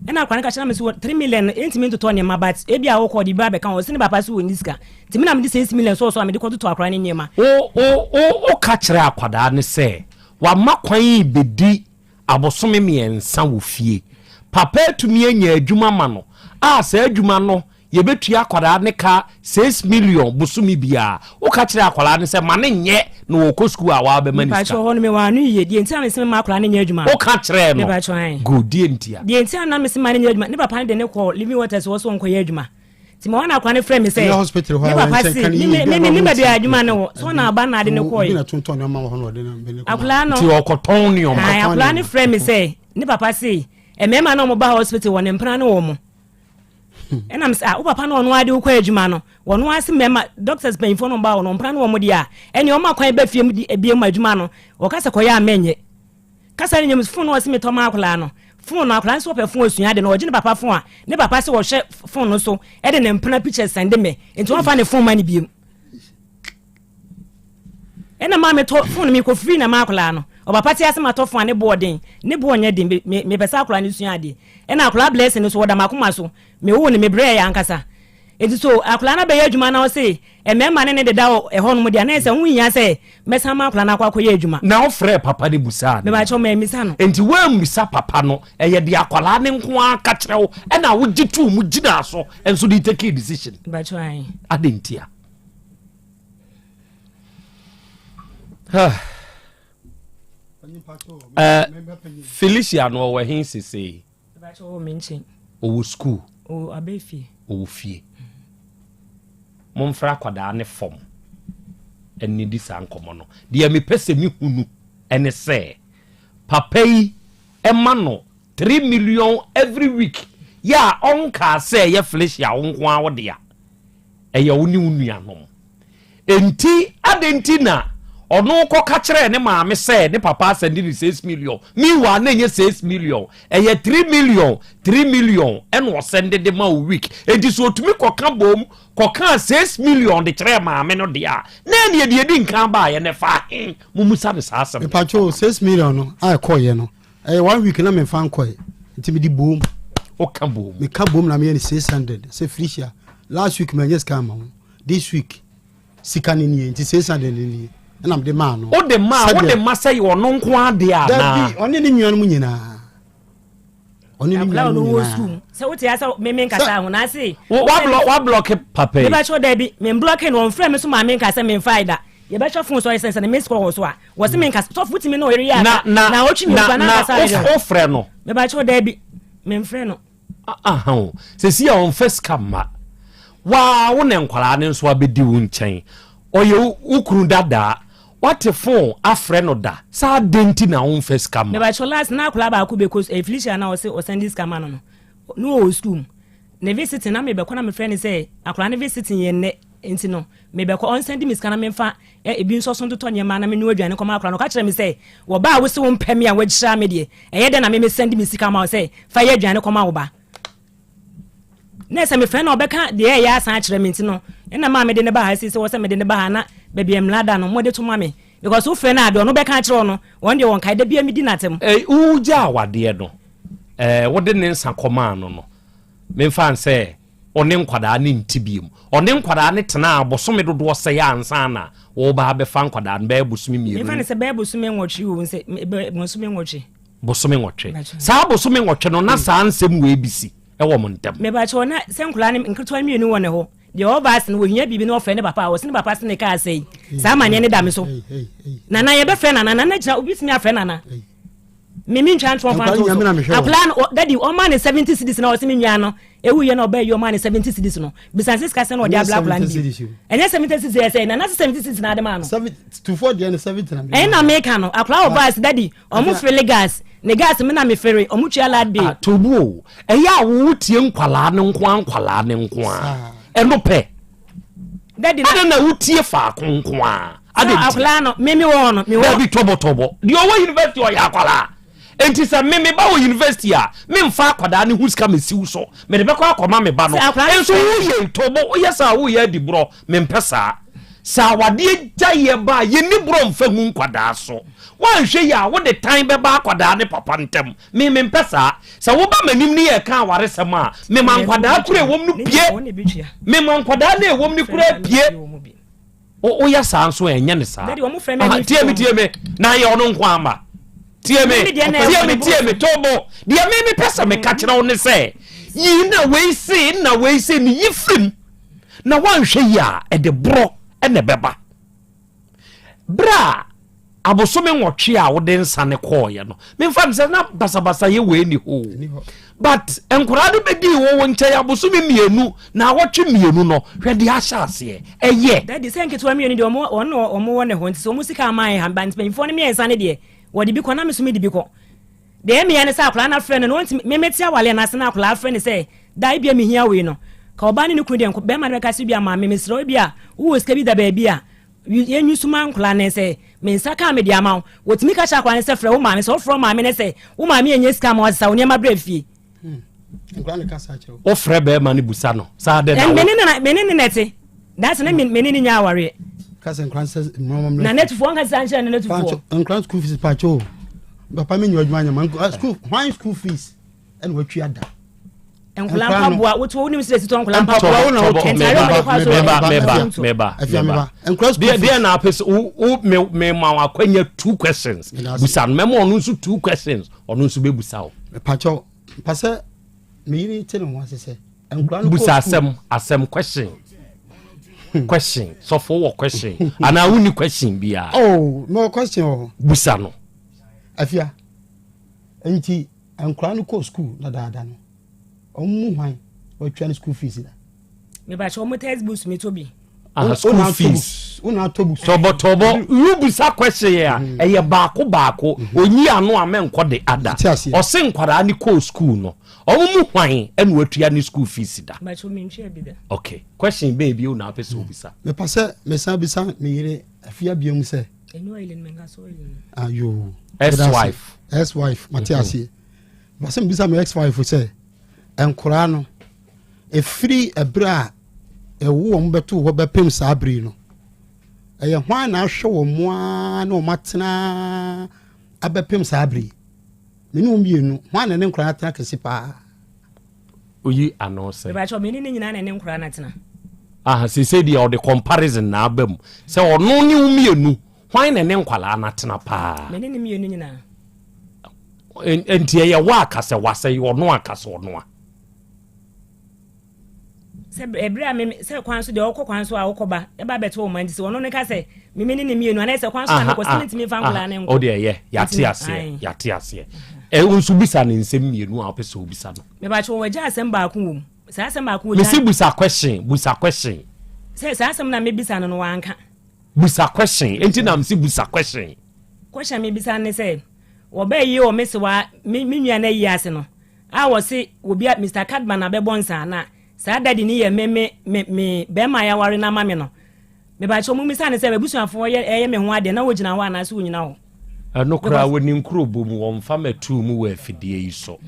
ɛna akwadaa no ka kyerɛ me sɛ 3 million no ɛntumi ntotɔ nneɛma but ebi a wɔkɔ ɔde bi abɛka wɔn ɔsi ne papa sɛ wɔn ni sika nti mi na mi de 6 million sɔɔsɔ a mi de kɔ totɔ akwadaa ne nneɛma. Wo wo wo woka kyerɛ akwadaa ne sɛ wama kwan yi bɛdi abosome 3 wɔ fie papa atumi anya adwuma ma no a saa adwuma no yɛbɛtua akwadaa ne ka 6 million bosome biara woka kyerɛ akwadaa ne sɛ ma ne nyɛ na wɔkɔ sukuu a wɔabɛma ne Mepakyɛw sika hɔ no mewɔ ano yie deɛ nti a mese mema akwadaa no nyɛ adwuma no. Woka kyerɛɛ no Mepakyɛw ae. go deɛ ntia deɛ nti a na mese ma no nyɛ adwuma ne papa no de ne kɔ living waters wɔ so ɔnkɔyɛ adwuma nti ma wɔn akwadaa no frɛ me sɛ Ɛnyɛ hospital hɔ a ne papa wɔnkyɛn se ka ne me yie, me bi a me na me wɔn baabi a ti. adwuma no wɔ so ɔna aba na ade ne Obi kɔɛ na tontɔn nneɛma wɔ hɔ na ɔde na bɛne kɔma. akwadaa no nti ɔkɔtɔn nneɛma Ae, akwadaa no frɛ me sɛ ne papa se mmarima na wɔn ba hospital wɔ ne mpena ne wɔn mo. Ɛna mesɛ, ah, wo papa na ɔno ara de wo kɔ adwuma no, wɔno ara se mmarima, doctors mpanyinfoɔ no ɔmba wɔn, ɔmpra ne wɔn deɛ a, ɛneɛ ɔma kwan ba fie mu di ebie mu adwuma no, wɔka sɛ kɔyɛ a mɛnyɛ. Kasa no nyɛ mu, phone no ɔse metɔ ma akwadaa no, phone no, akwadaa no nso ɔpɛ phone osua ade no, ɔgye ne papa phone a, ne papa se ɔhwɛ phone no so de ne mpena pictures sɛnde me, nti ɔmfa ne phone ma no biem. Ɛna maa metɔ phone mekɔ free na ma akwadaa no, ɔpapa te ase matɔ phone a ne boɔ den, ne boɔ nyɛ den, me mepɛ sɛ akwadaa no sua adeɛ. Ɛna akwadaa blessing no so ɔda m'akoma so, mewoo no mebrɛɛ yɛ ankasa. Enti so akwadaa no abɛyɛ adwuma na ɔse mmarima ne ne deda wɔ ɛhɔ nom deɛ, na ɛsɛ ho hia sɛ mɛsan ma akwadaa no akɔ akɔyɛ adwuma. Na wofrɛɛ papa no busaa no? Mebakyɛw mammisa no. Enti woammisa papa no, ɛyɛ deɛ akwadaa no nko ara ka kyerɛ wo ɛna wogye too mu gyinaa so nso de takee decision? Mebakyɛw ae. Adɛn ntia? Uh, Felicia no ɔwɔ he sesei? Ɔwɔ sukuu? Ɔwɔ fie. Momfrɛ akwadaa ne fam ɛnidi saa nkɔmmɔ no. Deɛ mepɛ sɛ mehunu ɛne sɛ papa yi ɛma no 3 million every week yɛ a ɔnkaa sɛ ɛyɛ Felicia wo nko ara wo dea. Ɛyɛ wo ne wo nuanom. Enti adɛn nti na ɔno kɔka kyerɛɛ ne maame sɛ ne papa asɛnde no 6 million? Meanwhile na ɛnyɛ 6 million, ɛyɛ 3 million, 3 million ɛna ɔsɛnde de ma wo week. Enti sɛ ɔtumi kɔka bom kɔkaa 6 million de kyerɛɛ maame no deɛ a, na ɛneɛ deɛ ɛdi nkan baeɛ no ɛfa he? Mommisa no saa asɛm no. Mepakyɛw, 6 million no a ɛkɔeɛ no, ɛyɛ one week na memfa nkɔe, nti mede boom. Woka boom? Meka boom na meyɛ no 600 sɛ Felicia, last week manyɛ sika amma wo. This week sika no nie nti 600 no nie ɛna mede maa no. Wode maa wode ma sɛ yɛ ɔno nko adeɛ anaa? Dabi ɔne ne nuanom nyinaa. Ɔne ne nuanom nyinaa. Sɛ wote asɛ me me nkasa ho na ase. Wablɔke papa yi. Meba kyɛw dabi me mblɔke no ɔmfrɛ me so maa me nkasa me mfa da. Yɛbɛhwɛ fon so ɔyɛ sɛ sɛ ne miss call wɔ so a wɔse me nkasa sɔfo wotumi ne ɔyere yɛ aka na ɔtwe mi nkwa na nkasa ayɛ. Na wofrɛ no. Meba kyɛw dabi me mfrɛ no. Aha o, sɛsi a ɔmfa sika mma. Waa wo na nkwadaa no nso abɛdi wo nkyɛn. Ɔyɛ wo kunu dadaa. Wate fon afrɛ no da sɛ adɛn nti na womfa sika mma? Mebakyɛw last na akwadaa baako bɛkɔ eh, Felicia na ɔse ɔsɛnde sika ma no no, na ɔwɔ sukuu mu. Ne visiting na mebɛkɔ na mefrɛ no sɛ akwadaa no visiting yɛ nnɛ nti no mebɛkɔ ɔnsɛnde me sika na memfa eh, ebi nso so ntotɔ nneɛma na menoa aduane kɔma akwadaa no. Ɔka kyerɛ me sɛ wɔba a wose wompɛ me a wahyira me deɛ ɛyɛ dɛn na me mesɛnde me sika ma wo sɛ fa yɛ aduane kɔma wo ba. Na sɛ mefrɛ no a ɔbɛka deɛ ɛyɛ asan akyerɛ me nti no ɛna maa mede ne ba ha si sɛ wɔ sɛ mede ne ba ha na baabi a mmara da no mode to ma me because wofrɛ no a deɛ ɔno bɛka akyerɛ wo no wɔn deɛ wɔnkae da bia medi n'atɛm. Eh, wogyaa awadeɛ no, eh, wode ne nsa kɔmaa no no, memfa nsɛ ɔne nkwadaa no nte biom. Ɔne nkwadaa no tenaa bosome dodoɔ sɛe ansa na wɔreba abɛfa nkwadaa no, bɛyɛ bosome mmienu. Memfa no sɛ bɛyɛ bosome nwɔtwe o, nsɛ bosome nwɔtwe. Bosome nwɔtwe. Saa bosome nwɔtwe no, na saa nsɛm wei bi si wɔ mo ntam. Mebakyɛw, na sɛ nkwadaa no nketewa no mmienu wɔ ne hɔ, deɛ ɔwɔ vaase no, wɔhia biribi na ɔfrɛ ne papa a, ɔse ne papa se ne kaa sɛe. Saa amanneɛ no da me so. Nana, yɛbɛfrɛ Nana, Nana gyina, obi tumi afrɛ Nana. Me me ntwa ntoɔ fa nto so. Akwadaa no, dadi, ɔmaa ne 70 cedis na ɔse me nua no, ewu yɛ na ɔbaa yi ɔmaa ne 70 cedis no. Bisa sɛ sika sɛ na ɔde abla akwadaa no bi. Ɛnyɛ 70 cedis yɛ sɛ, Nana se 70 cedis na ade maa no. Ɛna meka no, akwadaa wɔ baas, dadi, ɔmo fele gas, ne gas me na me fere, ɔmo tua lad bill. Ah, tobu o, ɛyɛ a wo tie nkwalaa no nko a nkwalaa no nko a, ɛno pɛ. Daddy na. Adɛn na wotie faako nko a? Adɛn nti? Akwadaa no, me me wɔ hɔ no, me wɔ. Dabi tɔbɔtɔbɔ. Deɛ ɔwɔ university ɔyɛ akwadaa. Enti sɛ me me ba wɔ university a, memfa akwadaa no ho sika mesiw so. Mede bɛkɔ akɔma me ba no. Nso woyɛ tɔbɔ, woyɛ saa woyɛ adi borɔ. Mempɛ saa. Sɛ awadeɛ gyaeɛ ba a, yɛnni borɔ mfa ngu nkwadaa so. Woanhwɛ yie a, wode tan bɛba akwadaa ne papa ntam. Me mempɛ saa. Sɛ woba m'anim ne yɛreka awaresɛm a, mema nkwadaa koro a ɛwom no pue. Mema nkwadaa no a ɛwom no koraa pue. Woyɛ saa nso a, ɛnyɛ ne saa. Tie me, tie me. Na yɛ ɔno nko ama. Tie me, tie me, tie me. Tobo. Deɛ me mepɛ sɛ meka kyerɛ wo ne sɛ, yi na wei se, na wei se ne yi firim. Na woanhwɛ yi a, ɛde borɔ na ɛbɛba. Berɛ a abosome nwɔtwe a wode nsa no kɔɔeɛ no, memfa no sɛ na basabasayɛ wei ni hɔ o. But nkwadaa no bɛdii wo wo nkyɛn abosome mmienu na awɔtwe mmienu no, hwɛ deɛ ahyɛ aseɛ. Ɛyɛ. Daddy, sɛ nketewa mmienu deɛ wɔn wɔn na wɔn wɔ ne hɔ nti sɛ wɔn sika ama yɛn ha, but mpanyinfoɔ no mmiɛnsa no deɛ wɔde bi kɔ na me nso mede bi kɔ. Deɛ ɛmea ne sɛ akwadaa no afrɛ no na ɔntumi, me mete awaleɛ no ase na akwadaa afrɛ no sɛ. Da ebia mehia wei no, ka ɔbaa ne ne kunu deɛ nko, bɛrima no bɛka sɛ ebia maame mesrɛ wo ebia wowɔ sika bi da baabi a yɛnyi so ma nkwadaa no sɛ me nsa ka a mede ama wo. Wɔtumi ka kyerɛ akwadaa no sɛ frɛ wo maame, sɛ wofrɛ wo maame no sɛ wo maame ɛnyɛ sika ama wo sesa wo nneɛma brɛ fie. Wofrɛ bɛrima no busa no saa dɛ na wo. Me ne ne na ɛte. Daase ne me ne ne nya awareɛ. Kasa nkran sɛ nneɛma Na n'atufoɔ nka sisa nkyerɛ ne n'atufoɔ. Nkran school fees pacho. Papa mi nyɛ adwuma nyɛ ma school hwan school fees ɛna watwi ada. Nkwadaa mpaboa wotu wo nim sɛ esitɔ nkwadaa mpaboa. Ntaare wɔn de kɔ aso meba meba meba meba. Deɛ deɛ na apɛ sɛ wo wo me me ma wakwanya two questions. Busa no mɛma ɔno nso two questions ɔno nso bɛ busa o. Pacho pasɛ me yiri te ne ho ase sɛ. Nkwadaa no kɔ Busa asɛm asɛm question question sɔfo wɔ question anaa wonni question biara. Oh mewɔ question wɔ hɔ. Busa no. Afia nti nkwadaa no kɔ school dadaada no wɔn mu hwan wɔatwa no school fees da. Mebakyɛ wɔn textbooks mi to bi. Ah, school fees. Wona atɔ books. Tɔbɔtɔbɔ you busa question yɛ a mm-hmm. ɛyɛ baako baako mm-hmm. onyi ano a mɛnkɔ de ada ɔse nkwadaa ne kɔɔ school no ɔmo mu hwan ɛna watua ne school fees da. Bàtò mi ntua bi da. Okay question bɛɛ bi o na apɛ sɛ obisa. Mepɛ sɛ mesan bisa me yere afia biom sɛ. Ɛnu oil no mɛnka so oil no. Ayo. Ex-wife. Ex-wife mate mm-hmm. aseɛ. Mepɛ sɛ mebisa me ex-wife sɛ nkoraa no ɛfiri ɛberɛ a ɛwo wɔn bɛto hɔ bɛpem saa bere no ɛyɛ hwan na ahwɛ wɔn mo ara na wɔn atena abɛpem saa bere yi me ne wɔn mmienu hwan na ne nkoraa atena kɛse paa. Oyi ano sɛ. Mebakyɛ me ne ne nyinaa na ne nkoraa no atena. Aha sese deɛ ɔde comparison na aba mu sɛ ɔno ne wo mmienu hwan na ne nkwadaa no atena paa. Me ne ne mmienu nyinaa. Nti ɛyɛ wo akasɛ wasɛ ɔno akasɛ ɔno a. Sɛ ɛberɛ a me sɛ kwan so deɛ ɔkɔ kwan so a ɔkɔ ba ɛba bɛto wɔn nti sɛ ɔno ne ka sɛ mimi ne ne mmienu anaa sɛ kwan so a mekɔ sɛ mentumi mfa nkwadaa ne nkɔ. O deɛ yɛ yate aseɛ yate aseɛ ɛ nso bisa ne nsɛm mmienu a ɔpɛ sɛ obisa no. Mebakyɛ wɔn agya asɛm baako wɔ mu saa asɛm baako wɔ. Mesi busa question busa question. Sɛ saa asɛm na mebisa no no wanka. Busa question enti na mesi busa question. Question mebisa ne sɛ wɔbɛyɛ yi wɔ me sewa me me nua no ayi ase no. A wɔse obi a Mister Cadman abɛbɔ nsa na saa daddy no yɛ me me me me bɛɛma a yaware no ama me no. Mepakyɛw momisa no sɛ m'abusuafoɔ yɛ ɛyɛ me ho adeɛ na wɔgyina hɔ anaasɛ wɔnyina hɔ. Ɛno koraa wɔ ne nkurobɔ mu wɔmfa mɛtoo mu wɔ afidie yi so.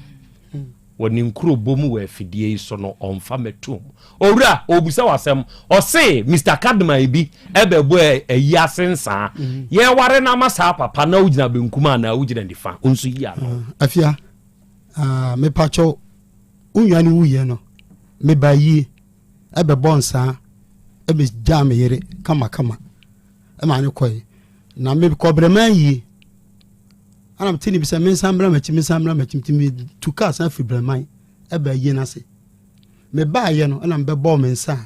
Wɔ ne nkurobɔ mu wɔ afidie yi so no ɔmfa mɛtoo mu. Owura ɔrebisa wo asɛm ɔse Mister Cadman bi ɛbɛbɔ ayi ase nsaa. Yɛware no ama saa papa na wogyina benkum anaa wogyina nifa? Wo nso yi ano. Afia. Ah, mepakyɛw, wo nua no wuiɛ no, mebaa yie, ɛbɛbɔ nsaa, ɛbɛgyaa me yere kamakama, ɛma no kɔe. Na mekɔ Brɛman yie, ɛna mete ne bi sɛ mensan mmra m'akyi, mensan mmra m'akyi, nti metu kaa san firi Brɛman ɛbaa yie no ase. Mebaeɛ no, ɛna mebɛbɔɔ me nsa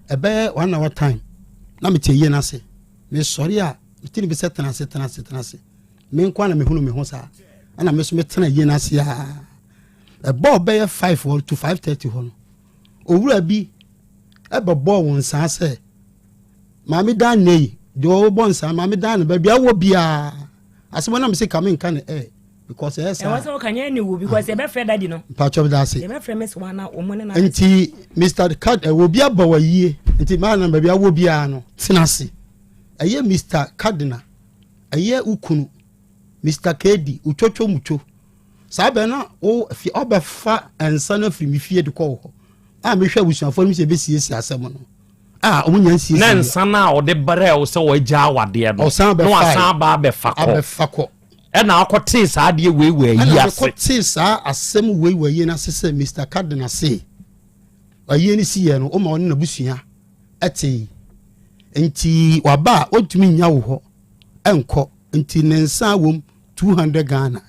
a, ɛbɛyɛ one hour time, na mete yie no ase. Mesɔre a, mete ne bi sɛ tena ase, tena ase, tena ase. Me nko ara na mehunu me ho saa. Ɛna me nso metena yie no ase aa. Ɛbɔɔ bɛyɛ five hɔ to five thirty hɔ no, owura bi ɛbɛbɔɔ wɔn nsaa sɛ, Maame Dan nne yi, deɛ ɔbɔ nsaa, Maame Dan no, baabi a wɔ biara, asɛm na mese ka menka no ɛ, because ɛyɛ saa. Ɛwɔ sɛ woka nyɛ aniwu because yɛbɛfrɛ daddy no. Mpakyɛ da ase. Yɛbɛfrɛ Miss Wana wɔn ne na. Nti Mr. Kad ɛwɔ bi abɔ wɔ yie, nti maa na baabi a wɔ biara no, tena ase. Ɛyɛ Mr. Cardinal. Ɛyɛ wo kunu Mister Kedi, wo twotwo mutwo. Saa bɛn na wo fi ɔbɛfa nsa no afiri me fie de kɔ wo hɔ a mehwɛ abusuafoɔ no sɛ ɛbɛsiesie asɛm no a wɔn nya nsiesie. Na nsa no a ɔde brɛ wo sɛ wɔagya awadeɛ no ɔsan na wasan aba abɛfa kɔ abɛfa kɔ. Ɛna akɔtee saa adeɛ wei wɔ ayi ase. Ɛna mekɔtee saa asɛm wei wɔ ayi no ase sɛ Mister Cardinal se ayie no siiɛ no woma ɔne n'abusua tee nti waba a ɔntumi nnya wo hɔ nkɔ nti ne nsa wom 200 Ghana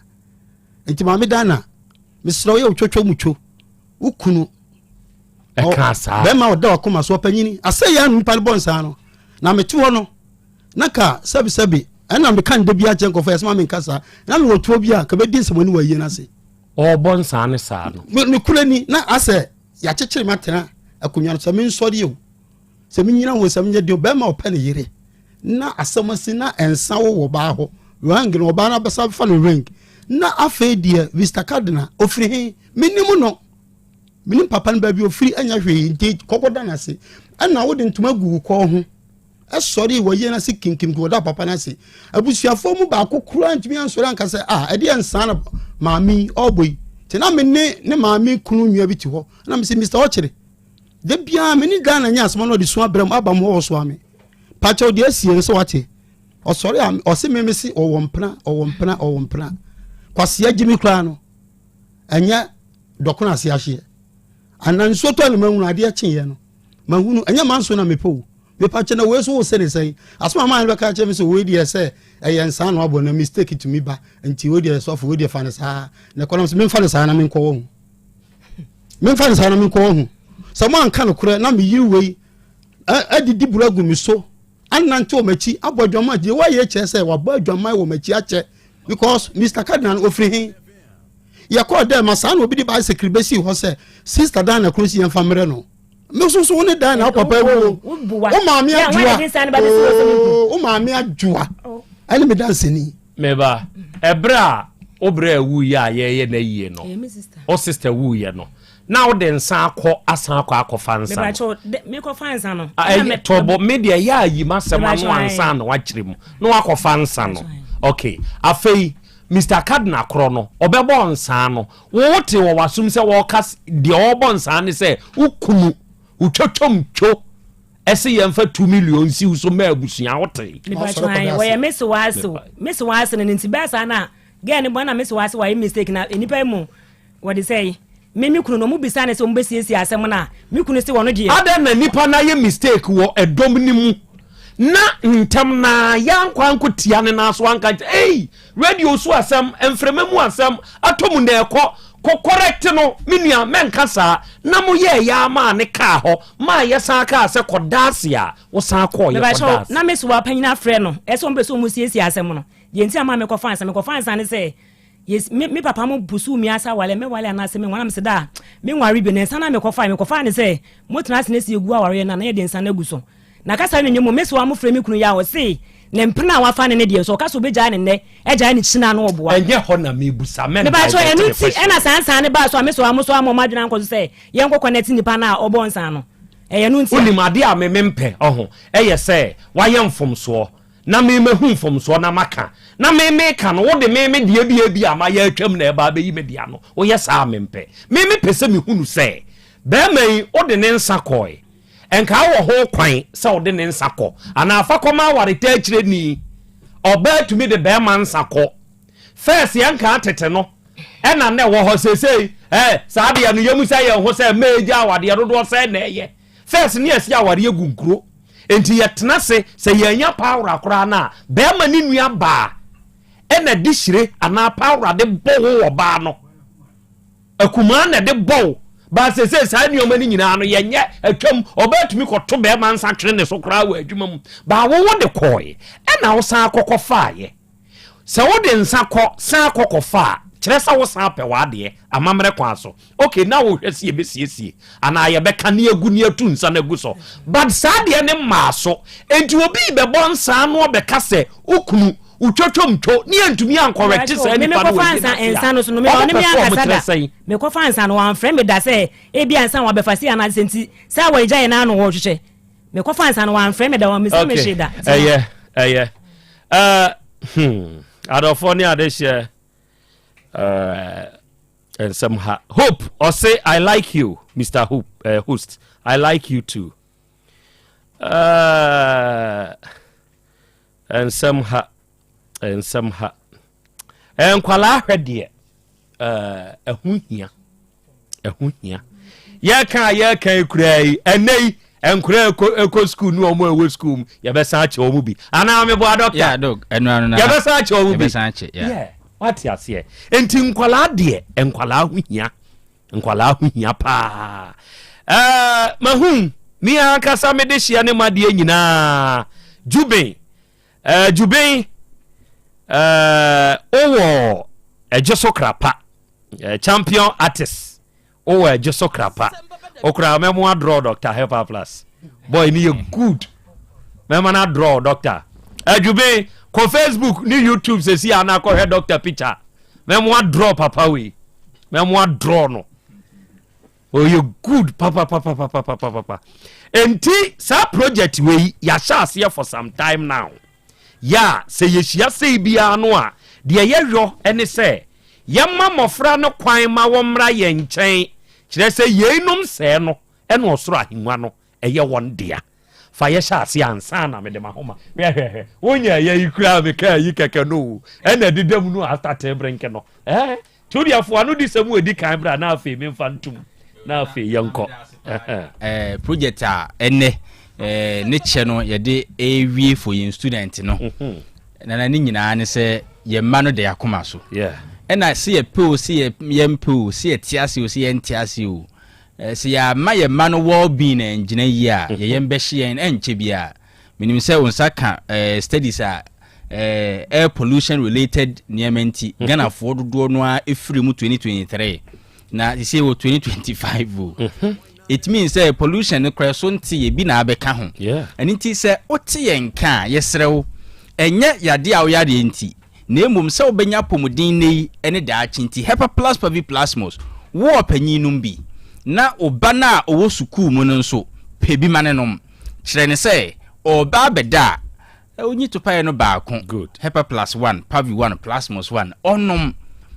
nti maame Dana mesrɛ wo yɛ wotwotwo mutwo wo kunu ɛka saa bɛrima ɔda wakoma so ɔpanyini asɛ yɛ ano nipa no bɔ nsa no na mete hɔ no na ka sɛbisɛbi ɛna meka nda bi akyɛ nkɔfo yɛ sɛ ma menka saa na mewɔ tuo bi a ka bɛdi nsɛmɔni wɔ ayie no ase ɔbɔ nsaa ne saa no mekura ni na asɛ Yɛakyekyere me atena akonnwa no sɛ mensɔre o, sɛ menyina ho sɛ menyɛ den bɛrima ɔpɛ ne yere na asɛm asi na nsa wo wɔ baa hɔ ring no ɔbaa no abɛsa fa no ring na afei deɛ Mr. Cardinal ofiri he menim no. Menim papa no baabi ofiri ɛnyɛ hwee nti kɔkɔ da n'ase. Ɛna wode ntoma gu wo kɔn ho. Ɛsɔre wɔ yie n'ase kinkim kɔ da papa n'ase. Abusuafoɔ mu baako koraa ntumi ansɔre anka sɛ ah ɛdeɛ nsaa na maame yi ɔrebɔ yi. Nti na me ne ne maame kunu nua bi te hɔ. Ɛna me sɛ Mr. Ɔkyere da biara me ne Ghana nyɛ asɛm na ɔde su abrɛ mu aba mu hɔ ɔsoa me. Pakyɛw deɛ asie no sɛ wate. Ɔsɔre a ɔse me me se ɔwɔ mpena ɔwɔ mpena ɔwɔ mpena. Kwasea gyimi koraa no ɛnyɛ dɔkono ase ahyeɛ ana nsuo tɔ na mahunu adeɛ kyeeɛ no mahunu ɛnyɛ manso na mepɛ o mepa kyɛ na wei so wo se ne sɛn asoma maa no bɛka kyerɛ me sɛ wei deɛ sɛ ɛyɛ nsaa na wabɔ na mistake tumi ba nti wei deɛ sɔfo wei deɛ fa ne saa na ɛkɔnam sɛ memfa ne saa na menkɔ wɔ ho memfa ne saa na menkɔ wɔ ho sɛ mo anka nokorɛ na meyere wei adidi buru agu me so anante wɔ m'akyi abɔ adwaman deɛ wayɛ kyerɛ sɛ wabɔ adwaman wɔ m'akyi akyɛ because Mr. Cardinal ofiri he yɛkɔɔ dɛ ma saa na obi de bicycle bɛsii hɔ sɛ sister dan na koro si yɛmfa mmerɛ no me nso so wo ne dan na papa awuo wo maame adwoa wo maame adwoa ɛne me danseni meba ɛberɛ a wo berɛ a wuiɛ a yɛyɛ no ayie no wo sister wuiɛ no na wode nsa akɔ asan akɔ akɔfa nsa no mekɔfa nsa no tɔbɔ me deɛ ɛyɛ ayi m'asɛm ano ansa na wakyerɛ mu na wakɔfa nsa no ok afei Mr Cardinal korɔ no ɔbɛbɔ nsaa no wo wote wɔ w'asom sɛ wɔka deɛ ɔrebɔ nsaa ne sɛ wo kunu wo twotwom two ɛse yɛmfa 2 million nsi wo so ma abusua wote. Wɔyɛ mese w'ase mese w'ase no ne nti bɛɛ saa na gɛɛ ne bɔ na mese w'ase wayɛ mistake na nnipa mu Wɔde sɛe. Me me kunu no, ɔmo bisa no sɛ ɔmo bɛsiesie asɛm no a, me kunu se ɔno deɛ. Adɛn na nipa no ayɛ mistake wɔ ɛdɔm no mu na ntɛm no ara yɛankɔ ankɔtia ne nan so anka nkyɛ ei radio so asɛm mframa mu asɛm atɔ mu na ɛkɔ kɔ correct no me nua mɛnka saa na mo yɛɛ yɛ maa ne kaa hɔ maa yɛsan kaa sɛ kɔda ase a wosan kɔɔ yɛ kɔda ase. Na me so wa panyin afrɛ no ɛsɛ ɔmo pɛ sɛ ɔmo siesie asɛm no deɛ nti a maa mekɔfa nsa mekɔfa nsa ne sɛ Yes, me me papa mo pursue me asa awale, me wale anaasɛ me nware, na mese daa me nware bio, na nsa no a mekɔfae, mekɔfaa ne sɛ mo tena ase na esi egu awareɛ no a na yɛde nsa no agu so. Na kasa no nyɛ mu, me soa mo frɛ me kunu yɛ a ɔse ne mpena a wafa ne ne deɛ nso ɔka sɛ obegyae ne nnɛ, agyae ne kyina no ɔboa. Ɛnyɛ hɔ na mebusa, mɛ Mepakyɛw, divert ɛno me nti question. ɛna saa nsa no baa so a me soa mo soa mo ɔmo adwene ankɔ so sɛ yɛnkɔ connect nipa no a ɔbɔɔ nsa no. Ɛyɛ ɛno nti a. Wonim adeɛ a me mempɛ, ɔho, ɛyɛ sɛ wayɛ mfomsoɔ, na me mahu mfomsoɔ na maka, na me meka no, wode me me deɛ bi ebi a mayɛ atwam na ɛba abɛyi me deɛ ano. Woyɛ saa a mempɛ. Me mepɛ sɛ mehunu sɛ barima yi wode ne nsa kɔe. Nka wɔ ho kwan sɛ wode ne nsa kɔ anaa fa kɔma awaretaakyireni. Ɔbaa tumi de barima nsa kɔ. First yɛn nkaa tete no ɛna na ɛwɔ hɔ seesei eh, saa deɛ no yɛmu sɛ yɛn ho sɛ mmaa gya awadeɛ dodoɔ sɛ na ɛyɛ. First ne yɛsi awareɛ gu nkuro nti yɛtena se sɛ yɛanya paawora koraa no a bɛrima ne nua baa ɛna de hyire anaa paawora de bɔ wo ɔbaa no akumaa na de bɔ wo baa sese saa nneɛma no nyinaa no yɛnyɛ atwam ɔbaa tumi kɔto bɛrima nsa twene ne so koraa wɔ adwuma mu baa wowo de kɔɔe ɛna wosan kɔkɔ faayɛ Sɛ wode nsa kɔ san kɔ kɔfa a, kyerɛ sɛ wosan pɛ w'adeɛ amammerɛ kwan so. Okay, na wohwɛ sɛ yɛbɛsiesie anaa yɛbɛka ne agu ne atu nsa no agu so. But saa deɛ no mmaa so. Enti obi rebɛbɔ nsa ano abɛka sɛ wo kunu, wo twotwomtwo, ne yɛntumi ankɔrɛkte saa nipa no wɔ yie no ase a, wɔn pɛ sɛ wɔn kyerɛ sɛn? Mekɔfa nsa no, wamfrɛ me da sɛ ebia nsa a wabɛfa sei anaa sɛ nti sɛ awaregyaeɛ no ara na wɔrehwehwɛ. Mekɔfa nsa no, wamfrɛ me da, wammisa me hwee da. Okay, ɛyɛ, ɛyɛ. Uh, hmm, adɔfoɔ ne adehyeɛ uh, nsɛm ha. Hope, ɔse, I like you, Mr. Hope, uh, host. I like you too. Uh, nsɛm ha, nsɛm ha. Nkwalaa hwɛ deɛ. ɛho hia ɛho hia yɛka a yɛka yi koraa yi ɛnɛ yi nkora ɛkɔ ɛkɔ sukuu ne wɔn a ɛwɔ sukuu mu yɛbɛsan akyɛ wɔn bi anaa meboa dɔkta yɛbɛsan akyɛ wɔn bi yɛ wate aseɛ nti nkwadaa deɛ nkwadaa ho hia nkwadaa ho hia paa ɛɛ mahu mi ankasa mede hyia ne ma deɛ nyinaa juben Eh, Juben, eh, wowɔ ɛgye so krapa. Eh, champion artist, wowɔ ɛgye so krapa. Okura mɛmo adraw Dr. Helper Plus. Boy, ni yɛ good. Mɛma no adraw Dr. Eh, Juben, kɔ Facebook ne YouTube sɛsi a na akɔhwɛ Dr. Picture. Mɛmo adraw papa wei. Mɛmo adraw no. Ɔyɛ good papapapapapapa. Enti saa project wei yɛahyɛ aseɛ for some time now. Yɛ a sɛ yɛhyia sei biara no a, deɛ yɛyɔ ne sɛ yɛma mmɔfra no kwan ma wɔmmra yɛn nkyɛn, kyerɛ sɛ yeinom sɛɛ no ɛna ɔsoro ahengua no ɛyɛ wɔn dea. Fa yɛ hyɛ aseɛ ansa na mede m'ahoma. Hwɛ hwɛ hwɛ, wonya ɛyɛ yi koraa mekaa yi kɛkɛ no o, ɛna ɛdeda mu no astate brenke no. Ɛɛ, nti wodeɛ fo ano di sɛ mu ɛdi kan bra na afei memfa ntom na afei yɛnkɔ. Ɛɛ project a ɛnɛ ɛɛ ne kyɛ no yɛde ɛrewie for yɛn student no. Mhm. Nana ne nyinaa ne sɛ yɛn mma no da yɛn akoma so. Ɛna sɛ yɛpɛ o sɛ yɛmpɛ o sɛ yɛte ase o sɛ yɛnte ase o Sɛ yɛamma yɛn mma no well being angyina yie a, yɛn yam bɛhye yɛn ɛnkyɛ biara. Menim sɛ wo nsa ka studies a air pollution related nneɛma nti mhm. Ghanafoɔ dodoɔ no ara ɛfiri mu 2023 na sisei wɔ 2025 o. Mhm. It means sɛ pollution no koraa so nte yɛ bi na abɛka ho. Ɛno nti sɛ wote yɛn nka a yɛsrɛ wo ɛnyɛ yadeɛ a woyareɛ nti na mmom sɛ wobɛnya apɔmuden nnɛ yi ne daakye nti, Hepaplus parviplasmus, wo ɔpanyin nom bi, na wo ba no a ɔwɔ sukuu mu no nso, pɛ bi ma no nom. Kyerɛ no sɛ ɔreba abɛda a, ɔnyi topaeɛ no baako, Hepaplus one, Parvi one, Plasmus one, ɔnnom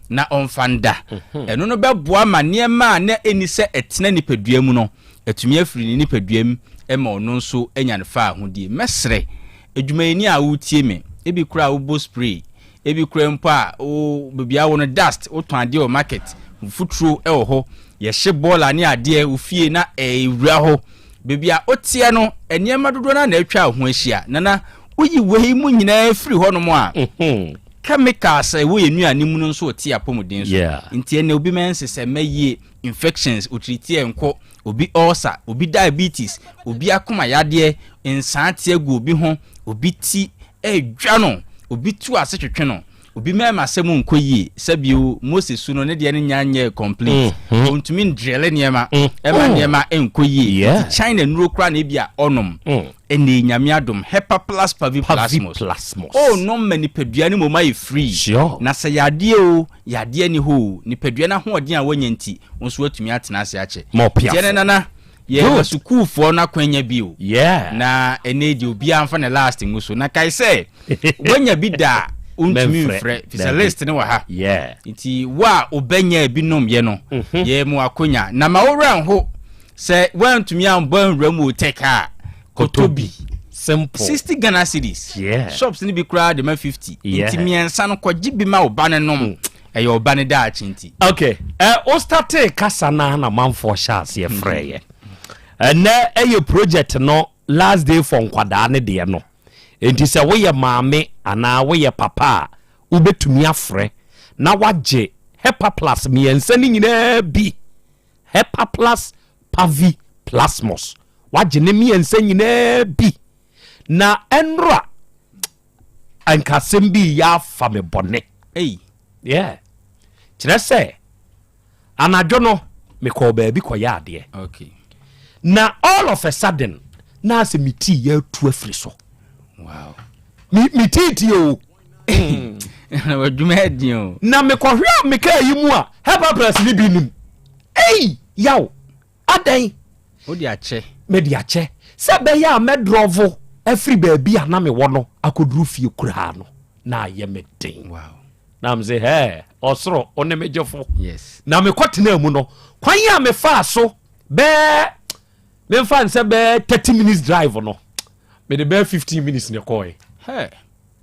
na ɔmfa nda. Ɛno no bɛboa ma nneɛma a na ɛnni sɛ ɛtena nipadua mu no atumi afiri ne nipadua mu ma ɔno nso anya ne faahodie. Mɛsrɛ Adwumayɛni a woretie me, ebi koraa a wobɔ spray, ebi koraa mpo a wo baabi a wɔ no dust, wotɔn adeɛ wɔ market, mfuturo wɔ hɔ, yɛhye bɔɔla ne adeɛ wo fie na ɛwura hɔ. Baabi a woteɛ no, nneɛma dodoɔ no na atwa wo ho ahyia. Nana, woyi wei mu nyinaa firi hɔnom a, mhm. chemicals a ɛwɔ yɛn nnuane mu no nso te apɔmuden so. Nti ɛnna obi mɛnsesɛ mɛyie infections, otiritiɛ nkɔ, obi ulcer, obi diabetes, obi akoma yadeɛ, nsaa te agu obi ho, obi ti ɛredwa no, obi tu ase twetwe no, obi mmarima asɛm nkɔ yie, sɛbio Mose su no ne deɛ no nya nyɛ complete, mm-hmm. ɔntumi ndrɛle nneɛma, mm-hmm. ɛma nneɛma nkɔ yie, nti China nnuro koraa na ebi a ɔnom, mm. ɛnna nyame adom, Hepa plus pavi plasmos, ɔnom ma nipadua no mmom ayɛ free, na sɛ yadeɛ o, Yadeɛ nni hɔ o, nipadua no ahoɔden a woanya nti, wo nso woatumi atena ase akyɛ. Nti ɛnɛ Nana, yɛma sukuufoɔ no akwanya bio. Na ɛnɛ yi deɛ obiara mfa ne last ngu so. Na kae sɛ, woanya bi da a, wontumi mfrɛ, firi sɛ list no wɔ ha. Nti wo a wobɛnya bi nomyɛ no, mhm. yɛma wo akwanya. Na ma wo werɛ nho sɛ woantumi ambɔ anwura mu wɔ tech a, kɔtɔ bi. Simple. 60 Ghana cedis. Yeah. Shops no bi koraa de ma 50. Yeah. Nti mmiɛnsa no kɔgye bi ma wo ba no nom. Mm. Ɛyɛ ɔba no daakye nti. Okay. Eh, o startee kasa na na manfoɔ hyɛ aseɛ mm-hmm. frɛeɛ. Ɛnɛ ɛyɛ project no last day for nkwadaa ne deɛ no. Nti sɛ woyɛ maame anaa woyɛ papa a wobɛtumi afrɛ na wagye Hepa Plus mmiɛnsa no nyinaa bi. Hepa Plus Pavi Plasmos. Wagye ne mmiɛnsa nyinaa bi. Na ɛnora nka asɛm bi yɛ afa me bɔne. Ei. Yeah. Kyerɛ sɛ anadwo no mekɔɔ baabi kɔyɛ adeɛ. Okay. Na all of a sudden na asɛ me tii yɛ atu afiri so. Wow. Me me tii tie o. Na wadwuma ɛdin o. Na mekɔhwɛ a mekaa yi mu a hepa press ne bi nim. Ei yaw. Adɛn? Wode akyɛ. Mede akyɛ. Sɛ ɛbɛyɛ a mɛdrɔvo afiri baabi a na mewɔ no akɔduru fie koraa no, na ayɛ me den. Wow. Na mese, hɛ, ɔsoro, wo ne me gyefo. Yes. Na mekɔtenaa mu no, kwan a mefaa so bɛɛ, memfa nsɛ bɛɛ 30 minutes drive no, mede bɛɛ 15 minutes na ɛkɔɔe. Hɛ.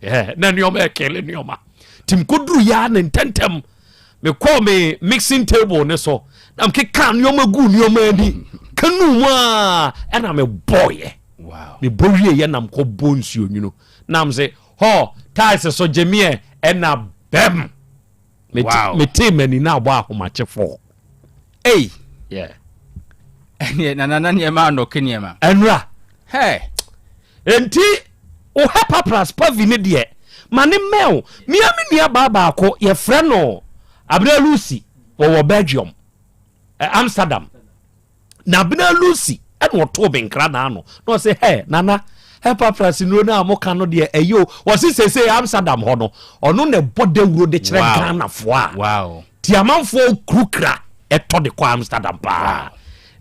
Yeah, na nneɛma ɛkele nneɛma nti mekɔduru yɛ ne ntɛntɛm mekɔɔ me mixing table ne so na mekeka nneɛma gu nneɛma ani kanu mu a ɛna mebɔɔyɛ mebɔ wieɛ na mekɔbɔ nsuo nwunu na mese hɔ tiles so gyemeɛ ɛna bɛm metee m'ani na abɔ ahomakyefo Ei! Yeah. Ɛneɛ nana na nneɛma anɔke nneɛma. Ɛnura. Hey! Enti wo hepapras pavi ne deɛ ma ne mmɛn wo. Mea me nua baa baako yɛfrɛ no Abena Lucy wɔwɔ Belgium, eh, Amsterdam. Na Abena Lucy ɛna ɔtoo me nkra n'ano na ɔsɛ hɛ nana hepapras nnuro no a moka no deɛ ɛyɛ o. Wɔse seesei Amsterdam hɔ no ɔno na ɛbɔ dawuro de kyerɛ Wow. Ghanafoɔ a Wow. Ti amanfoɔ kuru kra ɛtɔ de kɔ Amsterdam paa.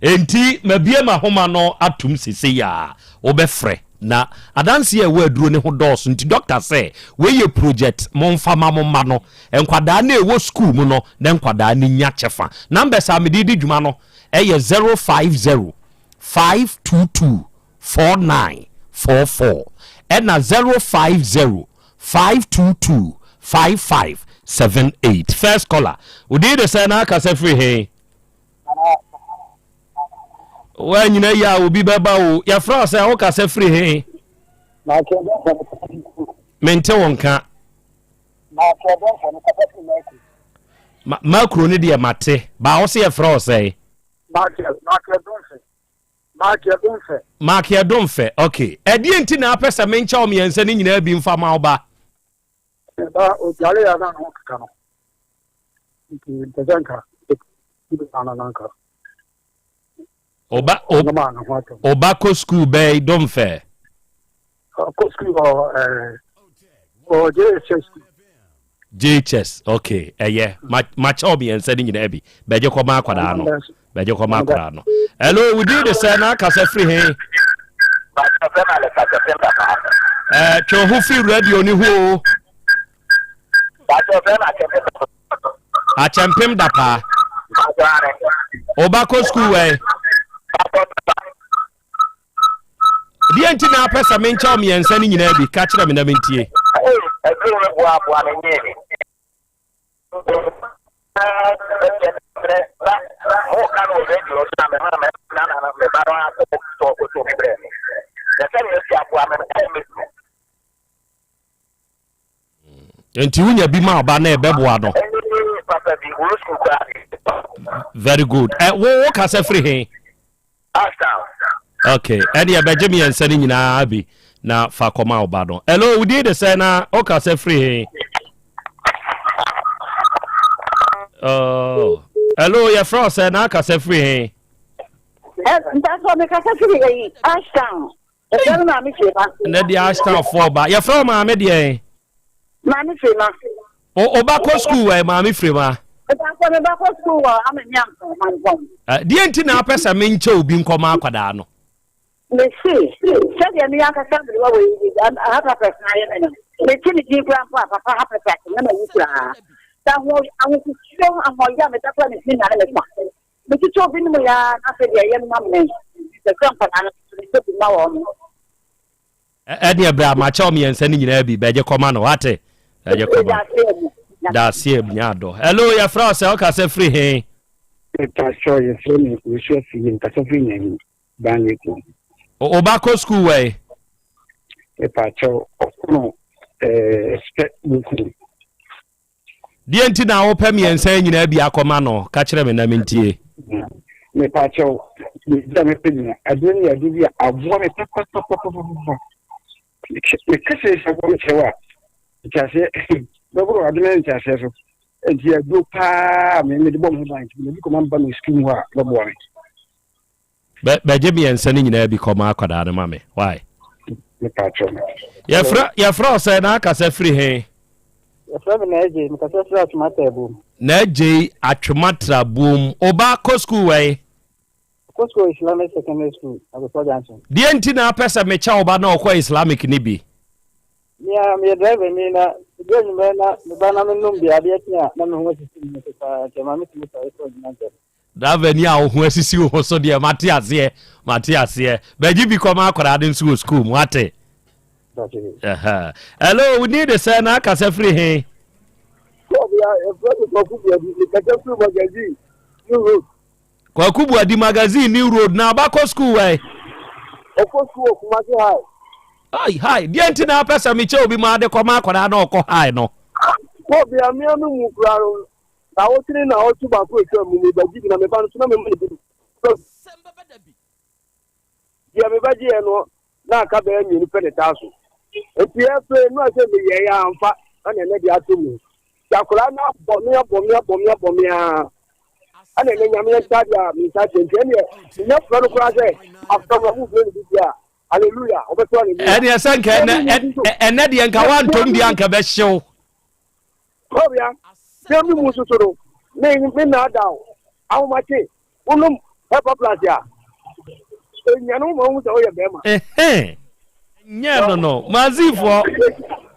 Enti mabue m'ahoma no atom sesei a wobɛfrɛ. Na adanseɛ a ɛwɔ aduro no ho dɔɔso nti dɔkta sɛ wei yɛ project momfa ma mo mma no. Nkwadaa no a ɛwɔ sukuu mu no na nkwadaa no nya kyɛfa. Numbers a mede redi dwuma no yɛ 050 522 4944 ɛna 050 522 5578. First caller, wo din de sɛn na akasa firi he? Woanyina yi a obi bɛba o. Yɛfrɛ wo sɛ wokasa firi he? Mente wo nka. Makuro no deɛ mate. Baa wo se yɛfrɛ wo sɛn? Mark Ɛdomfɛ. Ok. Ɛdeɛ nti na apɛ sɛ menkyɛ wo mmiɛnsa no nyinaa bi mfa ma wo ba? Ba ogyare a na ne ho keka no nti mpɛ sɛ nka ana na nka Oba oba kɔ sukuu bɛyi Domfɛ? Ɔkɔ sukuu wɔ ɛɛ wɔ JHS sukuu. JHS ok ɛyɛ makyɛ wo mmiɛnsa no nyinaa bi bɛgye kɔma akwadaa no bɛgye kɔma akwadaa no. Hello, wo din de sɛ na akasa firi he? Eh, twe ho firi radio ne ho o. Akyɛmpem da paa. Woba kɔ sukuu wɛn? Deɛ nti na apɛ sɛ menkyɛ wo mmiɛnsa no nyinaa bi? Ka kyerɛ me na mentie. Aduru no boaboa me nyee me. Nti wonya bi ma ɔba na ɛbɛboa no. Very good. Ɛ wo wo kasa firi he? Ok, ɛne ɛbɛgye mmiɛnsa no nyinaa bi na fa kɔma wo ba no. Hello, wo din de sɛ na wo kasa firi he? Oh. Hello, yɛfrɛ wo sɛ na akasa firi he? Mpasɔ mekasa firi ɛyi Ashtown. Yɛfrɛ me maame Firima. Ɛnɛ deɛ Ashtown foɔ ba. Yɛfrɛ wo maame deɛ? Maame Firima. O ba kɔ sukuu wɔ maame Firima? Mpasɔ me ba kɔ sukuu wɔ Amani Ampɔn. Deɛ nti na apɛ sɛ menkyɛ obi nkɔma akwadaa no? Mese sɛdeɛ me ankasa berewa wɔ yi hapapɛs na ayɛ me no mete ne din koraa mpo a papa hapapɛs na mawu koraa. Sɛ ahosuo ahoɔyɛ a meda koraa metumi nane me fa. Metete obi nom yi ara na afei deɛ ɛyɛ no ma me. Mepɛ sɛ nkwadaa no nso metɔ bi ma wɔn. Ɛdeɛ berɛ a makyɛ wo mmiɛnsa no nyinaa bi bɛgye kɔma no wate bɛgye kɔma daseɛ nya adɔ. Hello, yɛfrɛ wo sɛ woka sɛ firi he? Pastor, yɛfrɛ me Owusu Afiri, mekasa firi Nyahi, Banyɛ kurom. Wo ba kɔ sukuu wɛn? Mepakyɛw, ɔkono ɛɛ spɛ buku. Deɛ nti na wopɛ mmiɛnsa yi nyinaa bi akɔma no? Ka kyerɛ me na mentie. Mepakyɛw, biribi a mepɛ nyina, aduro no yɛ aduro bi a aboa me papapapapapa. Meka sɛ sɛ aboa me kyerɛ wo a, nteaseɛ bɛboro adwene ne nteaseɛ so. Nti aduro paa me mede bɔ me ho ban nti mede bi kɔma mba me sukuu mu hɔ a ɛbɛboa me. Bɛ bɛgye mmiɛnsa no nyinaa bi kɔma akwadaa no ma me. Why? Yɛfrɛ yɛfrɛ wo sɛ na akasa firi he? Yɛfrɛ me Naagye, mekasa firi Atwomatra Buom. Naagye Atwomatra Buom. Wo ba kɔ sukuu wɛn? Ɔkɔ sukuu Islamic Secondary School, Agopɔ Junction. Deɛ nti na apɛ sɛ mekyɛ wo ba na ɔkɔ Islamic no bi? Me a meyɛ driver ni na ɛduru anwummerɛ na meba na menom bi adeɛ kye a na me ho asisi me so paa nti ɛma metumi sɔre kɔ adwuma ntɛm. Driver ni a wo ho asisi wo ho so deɛ mate aseɛ mate aseɛ bɛgye bi kɔma akwadaa no nso wɔ sukuu mu ate. Hello, wo din de sɛ na akasa firi he? Kwaku Buadi magazine New Road na abakɔ sukuu wɛ? Ɔkɔ sukuu wɔ Kumasi High. Ai hi deɛ nti na apɛ sɛ mekyɛ obi ma ade kɔma akwadaa na ɔkɔ high no. Kɔ bia mmea no mu kura no Naawɔtwe ne naawɔtwe baako a atwam mu, mebɛgye bi na me ba no nso na mema no bi. Deɛ mebɛgyeeɛ no, na aka bɛyɛ mmienu pɛ na ɛtaa so. Nti afei no a sɛ meyɛeɛ a amfa, ɛna ɛnɛ deɛ ato mu. Nti akwadaa no abɔ me abɔ me abɔ me abɔ me ara. Ɛna ɛnɛ nyame nsa deɛ a me nsa kyɛ nti ɛneɛ menya frɛ no koraa sɛ afra mu a mofrɛ no bi deɛ a hallelujah ɔbɛto hallelujah. Ɛneɛ sɛ nka ɛnɛ deɛ nka woantom deɛ anka bɛhyew. Kɔbea, sɛm no mu nso so no, me me nnaadaa wo. Ahomakye, wonom. Hepa plus a, ɛnya no ma wohu sɛ woyɛ bɛrima. Nyɛ no no, Mazifoɔ,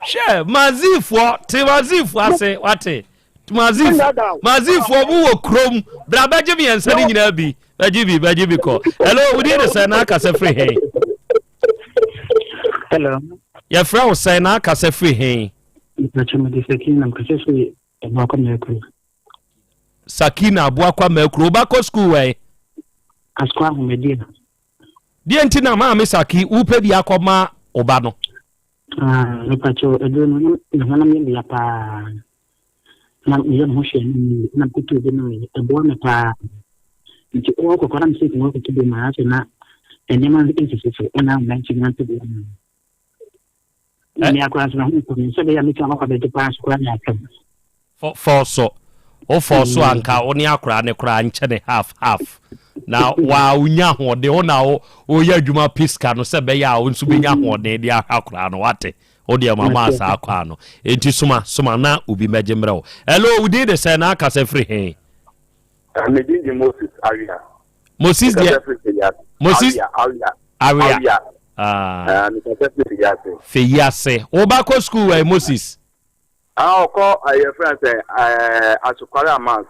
hwɛ, Mazifoɔ, te Mazifoɔ ase, wate. Mazifoɔ, Mazifoɔ mu wɔ kurom, bra bɛgye mmiɛnsa no nyinaa bi, bɛgye bi, bɛgye bi kɔ. Hello, wodin de sɛ na akasa firi he? Hello. Yɛfrɛ wo sɛn na akasa firi he? Mpakyɛ mede Sakina mekasa firi Abuakwa Mɛkuro. Sakina Abuakwa Mɛkuro, wobakɔ sukuu wɛn? Asukɔ Ahomedeɛ. Deɛ nti na maame Saki wopɛ bi akɔma wo ba no? Ah, mepakyɛ aduro no ne honam yɛ meya paa. Na meyɛ me ho hwɛ no mu na mekɔtɔ bi no ɛboa me paa. Nti ɔkɔkɔ na mesɛ kɔkɔtɔ bi ma afei na nneɛma nsisi so ɛna mɛnti nante bi ama. Na me akora nso na ho nkɔ me sɛ bɛyɛ a mɛtumi akɔ abɛgye paa nso koraa ne atwam. Fɔɔ so. Wo fɔɔ so a nka wo ne akora ne koraa nkyɛ ne half half. Na waa wonya ahoɔden wo na wo woyɛ adwuma pe sika no sɛ bɛyɛ a wo nso bɛnya ahoɔden de ahwɛ akora no wate. Wo deɛ mama saa kwaa no. Enti soma soma na obi mmɛgye mmerɛ wo. Hello, wo din de sɛn na akasa firi he? Me din de Moses Awia. Moses deɛ Moses Awia. Ah. Feyi ase. Wo ba kɔ sukuu wɔ Moses? Ah, ɔkɔ ɛyɛ fɛn sɛ ɛɛ Asokware Amans.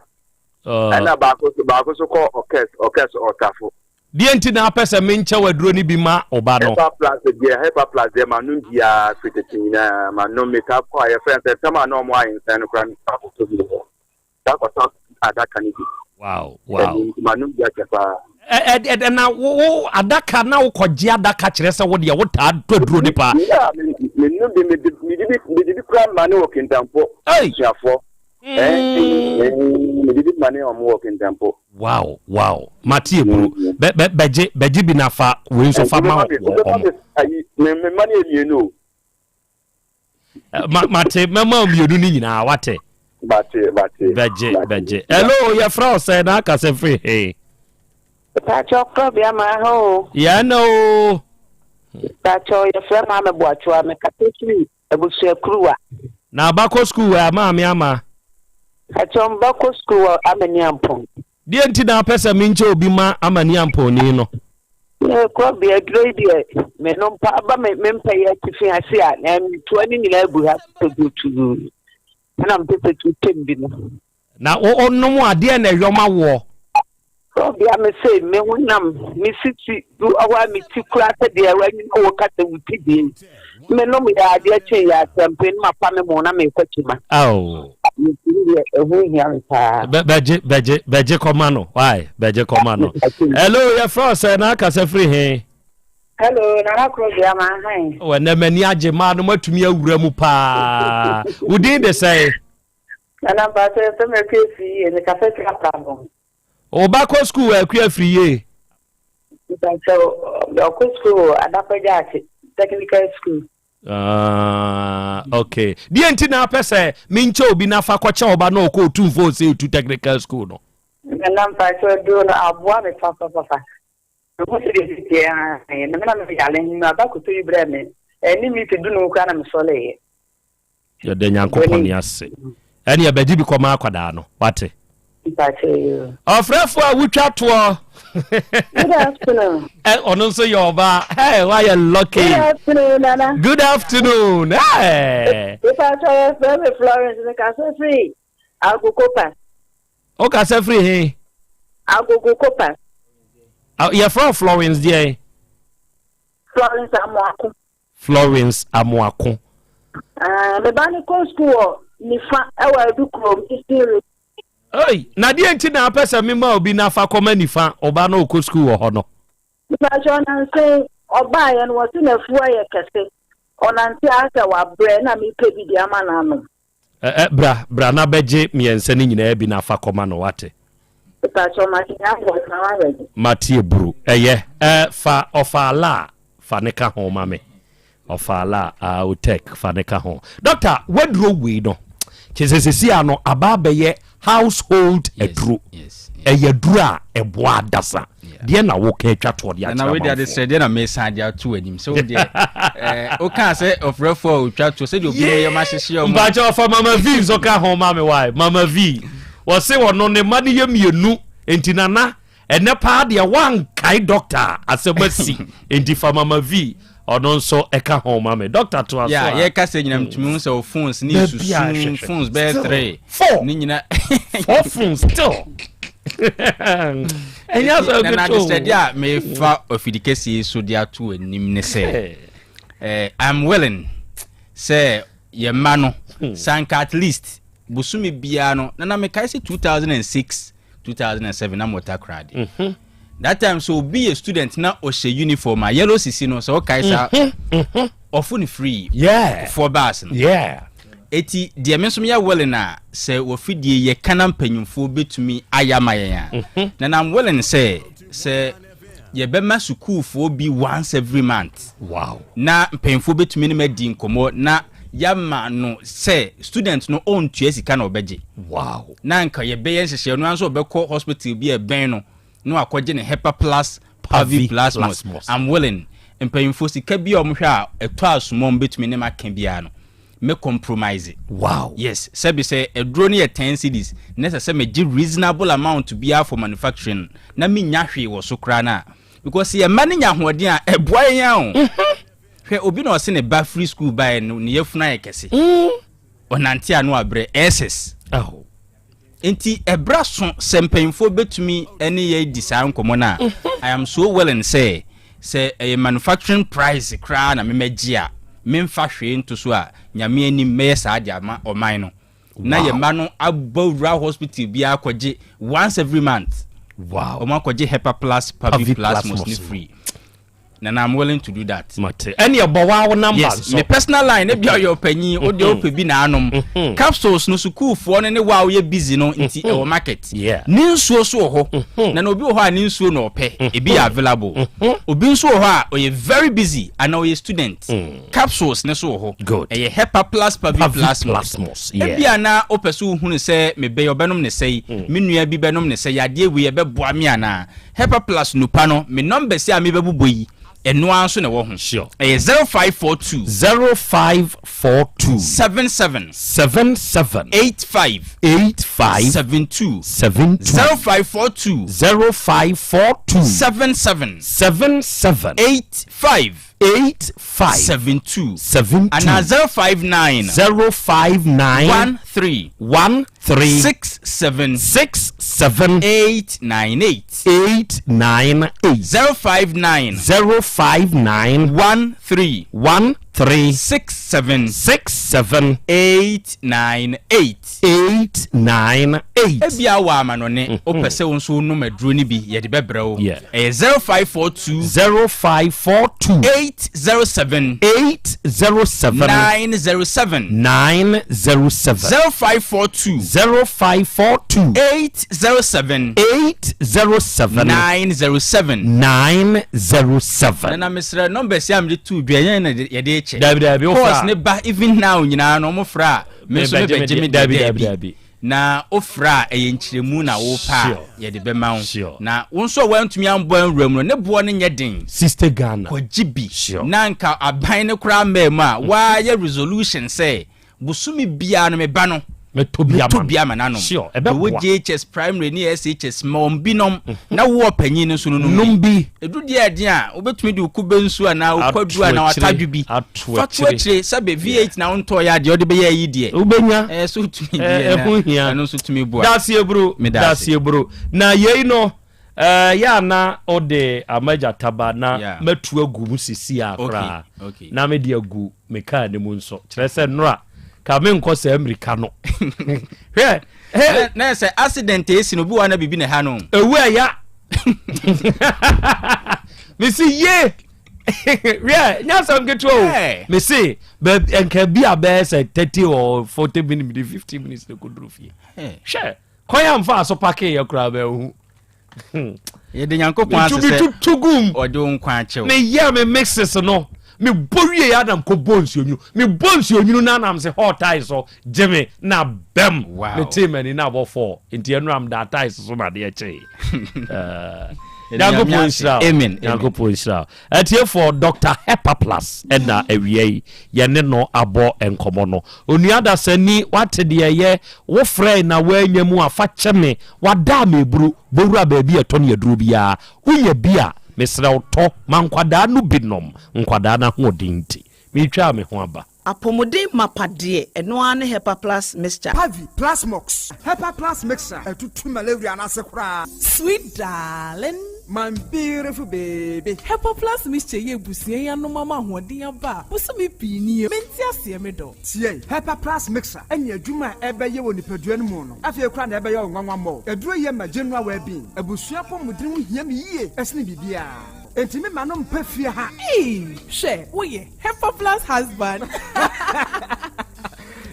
Ɛna baako so baako so kɔ Ɔkɛs Ɔkɛs Ɔtafo. Deɛ nti na apɛ sɛ menkyɛ w'aduro no bi ma wo ba no? Hepa plus deɛ hepa plus deɛ ma nom biara firi tete nyinaa ma nom metaa kɔ a yɛfrɛ sɛ tam a na ɔmo ayɛ nsɛn no koraa metaa kɔtɔ bi wɔ hɔ. Saa kɔtɔ adaka no bi. Wow, wow. Ɛno nti manom bi akyɛ paa. Ɛ ɛ ɛ na wo wo adaka na wokɔgye adaka kyerɛ sɛ wo deɛ wotaa dɔ aduro ne paa. Yeah, menom bi mede mede bi mede bi kura ma ne wɔ Kintampo. Abusuafoɔ. Mm. Mede bi ma ne wɔn wɔ Kintampo. Wow, wow. Mate eburo. Bɛ bɛ bɛgye bɛgye bi na fa wei nso fa ma wɔn. Ayi me me ma ne yɛ mmienu o. Ma mate mɛma mmienu no nyinaa wate. Mate mate. Bɛgye bɛgye. Hello yɛfrɛ wo sɛ na aka sɛ firi he. Pakyɛ ɔkorɔbea ma ha o. Yɛn na o. Pakyɛ yɛfrɛ maame Boakyewa mekasa firi abusuakuruwa. Na abakɔ sukuu wɔ maame ama. Pakyɛ mbakɔ sukuu wɔ Amaniampɔn. Deɛ nti na apɛ sɛ menkyɛ obi ma Amaniampɔnni no? Me korɔbea aduro yi deɛ menom paa ba me me mpɛ yɛ atifi ase a na metoa ne nyinaa gu ha pɛgutuu ɛna mepɛ sɛ tu tɛm bi no. Na wo wonom a deɛ na ɛyɔ ma woɔ? Korɔbea me se me honam me sisi du hɔ a me ti koraa sɛ deɛ wanyina wo ka sɛ wo ti deɛ yi menom yɛ adeɛ kye yɛ asɛmpe no mafa me mo na mekɔ kyima. Ao. Nti deɛ ɛho hia me paa. Bɛgye bɛgye bɛgye kɔma no why bɛgye kɔma no. Hello yɛfrɛ wo sɛ na akasa firi he? Hello Nana Korobea ma han. Wɔ nɛ m'ani agye maa no matumi awura mu paa. Wo din de sɛn? Nana mpakyɛ yɛfrɛ me Akua Afiri yie mekasa firi Aprabɔn. Wo ba kɔ sukuu wɔ Akua Afiri yie? Mpakyɛ ɔkɔ sukuu wɔ Adakɔ Gyaakye Technical School. Ah, okay. Deɛ nti na apɛ sɛ menkyɛ obi na fa kɔkyɛ ɔba na ɔkɔ Otumfoɔ Osei Tutu Technical School no? Nana mpakyɛ aduro no aboa me papapapa. Mehu sɛ deɛ ɛsi teɛ ae na me na meyare no aba kɔtɔ yi brɛ me ɛne me ti dunum koraa na mesɔreeɛ. Yɛda Nyankopɔn ase. Ɛne ɛbɛgye bi kɔma akwadaa no. Wate? Ɔfrɛfo a wotwa toɔ. Good afternoon. Ɔno nso yɛ ɔbaa. Hey, wayɛ lucky. Good afternoon, Nana. Good afternoon. Hey. Mepa kyɛw yɛfrɛ me Florence. Mekasa firi Agogo Pa. Wokasa firi he? Agogo Kopa. Yɛfrɛ Florence deɛ? Florence Amoako. Florence Amoako. Ah, me ba no kɔ sukuu wɔ Nifa ɛwɔ Adukurom Eastern Region. Ei, na deɛ nti na apɛ sɛ mema obi na fa kɔma Nifa, ɔba no ɔkɔ sukuu wɔ hɔ no? Mepakyɛ ɔnanse ɔbaeɛ no wɔse n'afuo ayɛ kɛse, ɔnante ara sɛ wabrɛ na mepɛ bi de ama no anom. Ɛ ɛ bra, bra na bɛgye mmiɛnsa no nyinaa bi na fa kɔma no, wate? Mepakyɛw, mate nyanko, na wahwɛ de. Mate aburu. Ɛyɛ. Ɛ fa ɔfa ala fa ne ka ho ma me. Ɔfa ala a otek fa ne ka ho. Doctor, waduro wei no, kyerɛ sɛ sɛsi a no aba abɛyɛ household aduro. Ɛyɛ aduro a ɛboa adasa. Deɛ na woka atwa toɔ de akyerɛ amanfoɔ. Na wei deɛ adesrɛ deɛ na mesan de ato anim sɛ wo deɛ eh, wokaa sɛ ɔfrɛfoɔ a ɔtwa toɔ sɛdeɛ obi yɛ ma hyehye ɔmo. Mpakyɛ ɔfa Mama V nso ka ho ma me wae. Mama V wɔse ɔno ne mma no yɛ mmienu nti nana Ɛnɛ paa deɛ woankae dɔkta a asɛm asi enti fa mama vi ɔno nso ɛka ho ma me dɔkta toa so Yeah, a. yɛka sɛ nyina metumi hu sɛ wo phones ne Baabi a susu hwehwɛ. phones bɛyɛ Still, three four. ne nyina Four phones still. Ɛnyɛ asɛm Na ketewa o. adesrɛdeɛ a mefa afidi kɛseɛ so de ato anim ne sɛ eh, I'm willing sɛ yɛ mma no sɛ anka at least bosome biara no na na mekae sɛ 2006 2007 na mewɔ Takoradi mm-hmm. that time so obi yɛ student na ɔhyɛ uniform a yellow sisi no sɛ ɔkae saa mm-hmm. ɔfo no free yeah. four bars no yeah. eti deɛ me nso meyɛ willing a sɛ wɔfidie yɛ kana mpanyinfoɔ bɛtumi ayɛ ama yɛn a mm-hmm. na na I'm willing sɛ sɛ yɛbɛma sukuufoɔ bi once every month wow. na mpanyinfoɔ bɛtumi ne ma di nkɔmmɔ na yɛama no sɛ student no ɔntua sika na ɔbɛgye. Wow. Na anka yɛbɛyɛ nhyehyɛɛ no ara nso ɔbɛkɔ hospital bi a ɛbɛn no na wakɔgye ne Hepa Plus Pavi Plasmos. I'm willing. Mpanyinfoɔ sika bi a wɔhwɛ a ɛtɔ asom a wɔbɛtumi ne maka biara no me compromise. Wow. Yes, sɛbi sɛ aduro no yɛ 10 cedis na ɛsɛ sɛ megye reasonable amount biara for manufacturing na mennya hwee wɔ so koraa no a because yɛn mma no nya ahoɔden a ɛboa yɛn a o. Hwɛ obi na ɔse ne ba firi school baeɛ no ne yafunu ayɛ kɛse. Ɔnante a na wabrɛ SS. Nti ɛbra so sɛ mpanyinfoɔ bɛtumi ne yɛ di saa nkɔmmɔ no a I am so willing sɛ sɛ ɛyɛ manufacturing price koraa na memɛgye a memfa hwee nto so a Nyame anim mɛyɛ saa de ama ɔman no. Na yɛ mma no abɔ wura hospital biara kɔgye once every month. Wow. Wɔn akɔgye Hepa Plus Pavi Plasmos ne free. Nana I'm willing to do that. Mate. Ɛne ɛbɔ wa wo number yes, nso. Me personal line ne bia ɔyɛ ɔpanyin o deɛ ɔpɛ bi na anom. Mm-hmm. Capsules no sukuufoɔ no ne wa ɔyɛ busy no nti mm-hmm. ɛwɔ market. Yeah. Ne nsuo so wɔ hɔ. Mm-hmm. Na na obi wɔ hɔ a ne nsuo na ɔpɛ. Ebi yɛ available. Obi nso wɔ hɔ a ɔyɛ very busy ana ɔyɛ student. Mm. Capsules ne so wɔ hɔ. Good. Ɛyɛ Hepa Plus Pavi Plasmos. Yeah. Ebi a na ɔpɛ so ohunu sɛ mebɛyɛ ɔbɛnom ne sɛyi. Mm. Me nua bi bɛnom ne sɛ yadeɛ wei ɛbɛboa me anaa. Hepa plus nupa no me numbers a mebɛbobɔ yi ɛno ara nso na ɛwɔ ho. Sure. Ɛyɛ 0542. 0542. 77. 77. 85. 85. 72. 72. 0542. 0542. 77. 77. 85. 85. 72. 72. Anaa 059. 059. 13. 13. 67. 67. 898. 898. 059. 059. 13. 13. 67. 67. 898. 898. Ebia wɔ amanɔne, wopɛ sɛ wo nso wonom aduro no bi, yɛde bɛbrɛ wo. Ɛyɛ 0542. 0542. 807. 807. 907. 907. 0542. 0542. 807. 807. 907. 907. Nana mesrɛ numbers yi a mede too dwa ɛnyɛ na yɛde kyɛ. Dabi dabi wofra. Calls ne ba even now nyinaa no wɔn fra a me nso mebɛgye me deɛ daabi. Na wofrɛ a ɛyɛ nkyerɛmu na wopɛ a yɛde bɛma wo. Na wo nso a woantumi ambɔ anwura mu no ne boɔ no nyɛ den. Sixty Ghana. Kɔgye bi. Na nka aban no koraa mmaa mu a woayɛ resolution sɛ bosome biara no me ba no mɛtɔ bi ama no anom. Ɛwɔ JHS primary ne SHS ma wɔn bi nom na wo ɔpanyin no nso no nom bi. Ɛduru deɛ ɛden a wobɛtumi de wo kube nsuo anaa wo kwadu anaa w'atadwe bi fa to akyire sɛbe V8 na wontɔɔ yɛ adeɛ wode bɛyɛ ayi deɛ. Wobɛnya. Ɛɛ so wotumi deɛ na ɛho hia. ɛno nso tumi boa. Daseɛ bro, Meda ase. daseɛ bro. Na yei no ɛɛ yɛ a na wode ama gyataba na Yeah. matu agu mu sisi a Okay, koraa okay. na mede agu me kaa no mu nso. Kyerɛ sɛ nnora ka menkɔ saa mmirika no. Hwɛ, Na na sɛ accident a esi no obi wɔ hɔ a na biribi na ɛha no. Ewu ɛya. Mesi ye. Hwɛ, nyɛ asɛm ketewa o. Mesi nka bi a bɛyɛ sɛ 30 or 40 minutes, 50 minutes na kɔduru fie. Hwɛ, kwan a mfa so pake yɛ koraa bɛhu. Yɛde Nyankopɔn ase sɛ tutu gum. Ɔde wo nkwa akyɛ wo. Meyɛ me mixes no. Mebɔ wie yɛ anam kɔbɔ nsuo nwunu. Mebɔ nsuo nwunu na anam se hot tie so gye me na bɛm. Wow. Metee m'ani na abɔ fɔɔ. Nti ɛno am da tie so na adeɛ kyee. Nyankopɔn nhyira wo. Amen. Nyankopɔn nhyira wo. Atiefoɔ, Dr. Hepaplus ɛna awia yi yɛne no abɔ nkɔmmɔ no. Onua dasani, wate deɛ ɛyɛ, wo frɛe na woannya mu a, fa kyɛ me. Wada a meburu, bɔwura baabi a ɛtɔ ne aduro biara. Wonya bi a, mesrɛ wo tɔ ma nkwadaa no bi nom, nkwadaa no ahoɔden nti. Meretwaa me ho aba. Apɔmuden mapa deɛ, ɛno ara ne Hepa Plus mixture. Pavi, Plasmox, Hepa Plus mixture ɛtutu malaria no ase koraa. Sweet darling. My beautiful baby. Hepa Plus mixture yi abusua yi anom ama ahoɔden aba a bosome pii nie. Mente aseɛ me dɔ. Tie, Hepa Plus mixture ɛne adwuma a ɛbɛyɛ wɔ nipadua no mu no, afei koraa na ɛbɛyɛ wo nwanwa mmɔ. Aduro yi ma general well-being. Abusua apɔmuden ho hia me yie ɛsene biribiara. Enti me ma no mpa fie ha. Ee, hwɛ, woyɛ Hepa Plus husband.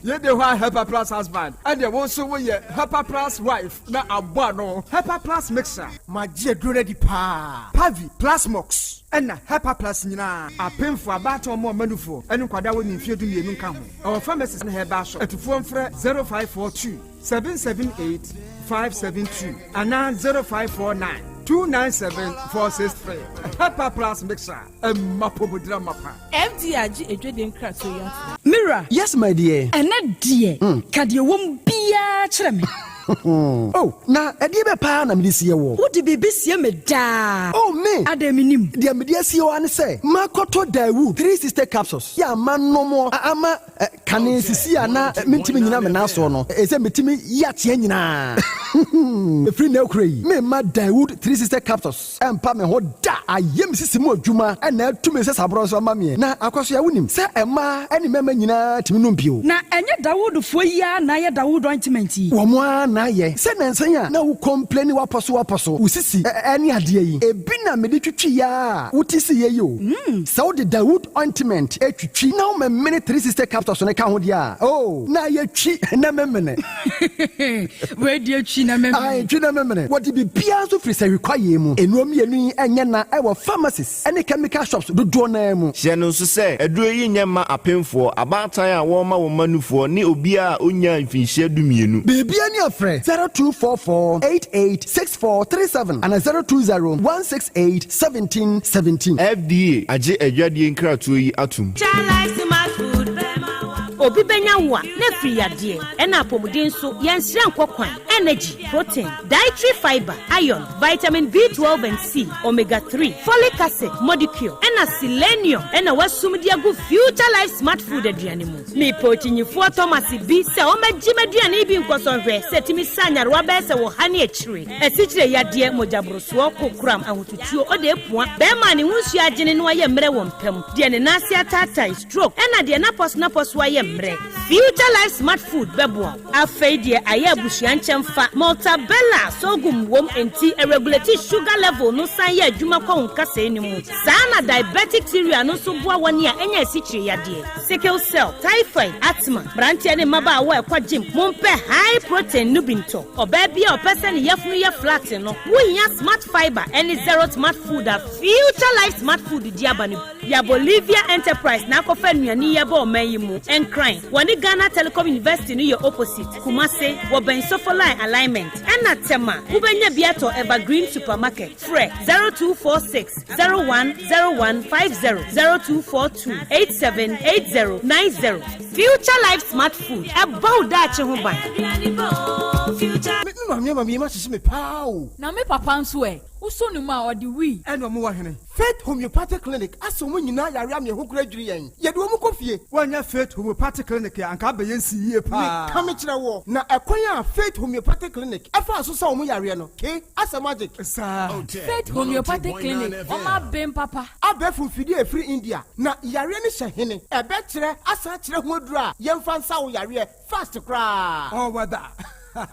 Yɛde hɔ a Hepa Plus husband, ɛdeɛ wo nso woyɛ Hepa Plus wife na abɔ ano. Hepa Plus mixer. Magye aduro no adi paa. Pavi, Plasmox, ɛna Hepa Plus nyinaa. Apemfo, abaatan, ɔmo ɔmanufoɔ, ɛne nkwadaa a wɔnni mfeɛ 12 nka ho. Ɛwɔ pharmacies ne herbal shop. Atufoɔ mfrɛ 0542 778 572 anaa 0549 297 463. Hepa Plus mixer. Ɛmma pomodira mapa. FDA agye adwadie nkratoɔ yi atom. Mira. Yes my dear. Ɛnɛ deɛ, ka deɛ ɛwɔ mu biara kyerɛ me. Oh, na ɛdeɛ bɛ paa na mede sie wɔ? Wode biribi sie me daa. Oh, me. Adɛn menim? Deɛ mede asie hɔ ara ne sɛ, makɔtɔ Daewoo 360 capsules yɛ ama nom ama kane sisi a na mentumi nnyina me nan soɔ no, ɛsɛ metumi yi ateɛ nyinaa. Ɛfiri nnɛ rekora yi, memma Daewoo 360 capsules ɛmpa me ho da. Ayɛ me sisi mu adwuma na atu me nsasaborɔ nso ama meɛ. Na Akwasoa, wonim sɛ mmaa ne mmarima nyinaa tumi nom bio? Na ɛnyɛ Dawoodfoɔ yi ara na ayɛ Dawood ointment yi? Wɔn ara na ayɛ. Sɛ nnansa yi a na wo complaini w'apɔ so w'apɔ so, wo sisi ne adeɛ yi, ebi na mede twitwi yɛ a wote siiɛ yi o. Sɛ wode Dawood ointment twitwi na womemene 360 capsules no ka ho deɛ a, oh, na ayɛ twi na memene. Wei deɛ twi na memene. Ae, twi na memene. Wɔde biribiara nso firi sahwi kwaeɛ mu. Nnuro mmienu yi nyɛ na ɛwɔ pharmacies ne chemical shops dodoɔ no ara mu. Hyɛ no nso sɛ, aduro yi nyɛ mma apemfoɔ, abaatan a wɔrema wɔn mma nufoɔ, ne obiara a ɔnnyaa mfinhyia 12. Biribiara ni a frɛ 0244 88 64 37 anaa 020 168 17 17. FDA agye adwadie nkratoɔ yi atom. Obi bɛnya wo a, na afiri yadeɛ, ɛna apɔmuden nso, yɛnsrɛ nkɔ kwan. Energy, protein, dietary fiber, iron, vitamin B12 and C, omega 3, folic acid, modicure, ɛna selenium ɛna wasum de agu Future Life Smart Food aduane mu. Mepɛ okyinyifoɔ Thomas bi sɛ ɔmmɛgye m'aduane bi nkɔsɔhwɛ sɛ tumi sa nyarewa bɛyɛ sɛ wɔ ha ne akyire. Asikyire yadeɛ, mogyaborosoɔ, kokoram, ahotutuo, ɔde apua, bɛrima a ne ho nsuo agyene no ayɛ mmerɛ wɔ mpam, deɛ ne nan ase ataatae, stroke, ɛna deɛ n'apɔso n'apɔso ayɛ mmerɛ. Future Life Smart Food bɛboa wo. Afei deɛ ayɛ abusua nkyɛmfa, Maltabella sorghum wom nti ɛregulate sugar level no san yɛ adwuma kɔ wo nkasɛɛ no mu. Saa na diabetic cereal no nso boa wɔn a ɛnya asikyire yadeɛ, sickle cell, typhoid, asthma, mmeranteɛ ne mmabaawa a ɛkɔ gym, mompɛ high protein no bi ntɔ. Ɔbaa bi a ɔpɛ sɛ ne yafunu yɛ flat no, wohia Smart Fiber ne Zero Smart Food a Future Life Smart Food di aba no bi. Ya Bolivia Enterprise na akɔfa nnuane yi aba ɔman yi mu. Nkran, wɔne Ghana Telecom University no yɛ opposite. Kumase, wɔbɛn Sofoline Alignment. Ɛna Tema, wobɛnya bi atɔ Evergreen Supermarket. Frɛ 0246 010150, 0242 878090. Future Life Smart Food, ɛbɔ wo daakye ho ban. Me maame ama me yam ahyehye me paa o. Na me papa nso ɛ? Wosɔ ne mu a, ɔde wii. Ɛna ɔmo wɔ hene? Faith Homeopathic Clinic asɛ ɔmo nyinaa yare ama ɛho kora dwiri yɛn. Yɛde ɔmo kɔ fie. Woannya Faith Homeopathic Clinic a, anka abɛyɛ nsi yie paa. Meka mekyerɛ woɔ, na ɛkwan a Faith Homeopathic Clinic ɛfaa so sa ɔmo yareɛ no, ke, asɛ magic. Saa. Faith Homeopathic Clinic, ɔmo aben papa. Abɛɛfo mfidie a ɛfiri India, na yareɛ no hyɛ hene. Ɛbɛkyerɛ, asan akyerɛ ho aduro a yɛmfa nsa wo yareɛ fast koraa. All weather.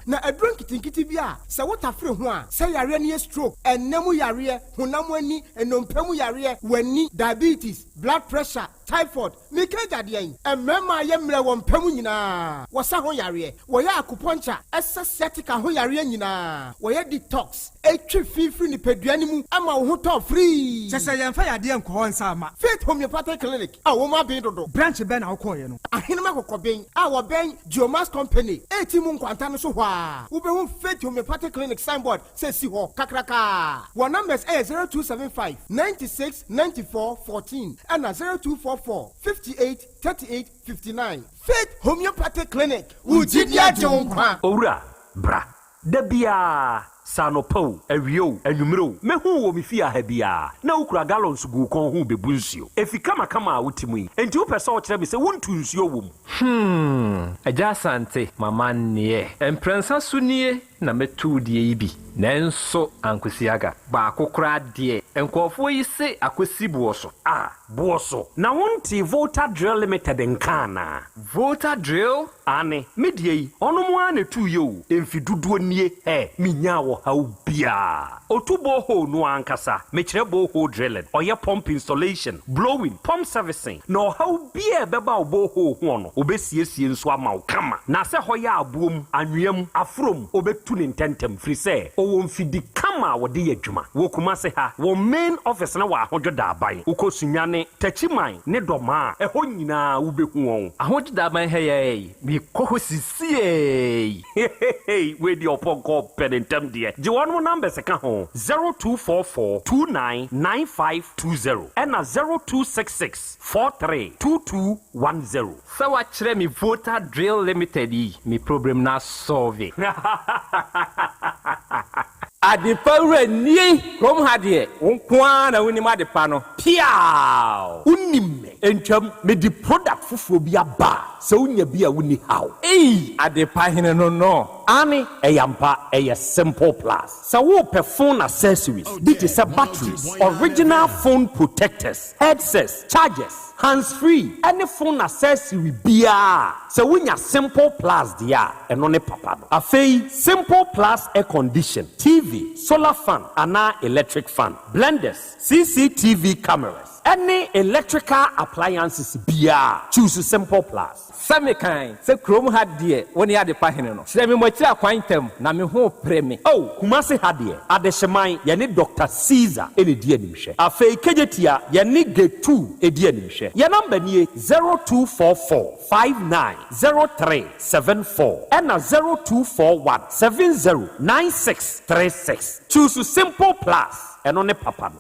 Na aduro nketenkete bi a sɛ wotafere ho a, sɛ yareɛ no yɛ stroke, ɛnna mu yareɛ, honam ani, nnompe mu yareɛ, w'ani, diabetes, blood pressure, Typhoid, Meka agya deɛn? Mmarima a yɛ mmerɛ wɔ mpa mu nyinaa, wɔsa ho yareɛ. Wɔyɛ akupɔnkya, ɛsa sciatica ho yareɛ nyinaa. Wɔyɛ detox, ɛtwe fi firi nipadua no mu ma wo ho tɔ firii. Kyɛ sɛ yɛmfa yadeɛ nkɔ hɔ nsa mma. Faith Homeopathic Clinic a wɔn aben dodo. Branch bɛn na wokɔeɛ no? Ahenem Akɔkɔben a wɔbɛn Geomax Company a mu nkwanta no so hɔ a, wobɛhu Faith Homeopathic Clinic signboard sɛ si hɔ kakrakaa. Wɔn numbers yɛ 0275 96 94 14 ɛna 0244 58 38 59. Faith Homeopathic Clinic, wo gyidi agye wo nkwa. Owura, bra. Da biara, sɛ anɔpa o, awia o, anwummere o, mɛhu wo wɔ me fie ha biara, na wokura gallons gu wo kɔn ho rebebu nsuo. Efi kamakama a wote mu yi, enti wopɛ sɛ wokyerɛ me sɛ wontu nsuo wɔ mu? Hmm, Agya Asante, m'amanneɛ. Mprɛnsa so nie na mɛtu wo deɛ yi bi, nanso ankosi aga. Baako koraa deɛ, nkurɔfoɔ yi se akɔsi boɔ so. Ah, boɔ so? Na wontee Volta Drill Limited nka anaa? Volta Drill? Aane, me deɛ yi, ɔnom ara na ɛtuiɛ o, mfe dodoɔ nie, hɛ, menyaa ɔhaw biara. Ɔtu borehole no ara ankasa, mekyerɛ borehole drilling, ɔyɛ pump installation, blowing, pump servicing, na ɔhaw biara a ɛbɛba wo borehole hoɔ no, ɔbɛsiesie nso ama wo kama. Na sɛ hɔ yɛ aboɔ mu, anwea mu, aforɔ mu, ɔbɛtu no ntɛntɛm, firi sɛ ɔwɔ mfidi kama a wɔde yɛ adwuma. Wɔ Kumase ha, wɔn main office no wɔ Ahodwo Daaban. Wokɔ Sunyani, Techiman ne Dɔmaa a, ɛhɔ nyinaa wobɛhu wɔn. Ahodwo Daaban ha yi ara yi, mekɔ hɔ sisiei. Heheheey wei deɛ ɔpɔnkɔ ɔpɛ ne ntɛm deɛ gye wɔnom numbers ka ho 0244 29 9520 ɛna 0266 43 2210. Sɛ wakyerɛ me Volta Drill Limited yi me problem no asɔlve. Adepa wura nie kurom ha deɛ wo nko ara na wonim adepa no. Piaaww! Wonim me ntwam mede product foforɔ bi aba a sɛ wonya bi a wonni haw. Ei! Adepa hene no no. Aane ɛyɛ ampa ɛyɛ simple plus. Sɛ worepɛ phone accessories bi te sɛ batteries, original phone protectors, headsets, chargers, hands free ɛne phone accessory biara a, sɛ wonya Simple Plus deɛ a, ɛno ne papa no. Afei Simple Plus air condition, TV, solar fan anaa electric fan, blenders, CCTV cameras ɛne electrical appliances biara a, choose Simple Plus. Sɛ mekan sɛ kurom ha deɛ wo ne adepa hene no. Kyerɛ me mo akyiri akwan ntɛm na me ho repere me. Oh, Kumasi ha deɛ, Adehyeman, yɛne Doctor Caesar na ɛdi animhwɛ. Afei Kejetia, yɛne Getu di animhwɛ. Yɛn number nie, 0244 59 03 74 ɛna 0241 70 96 36. Choose Simple Plus. Ɛno ne papa no.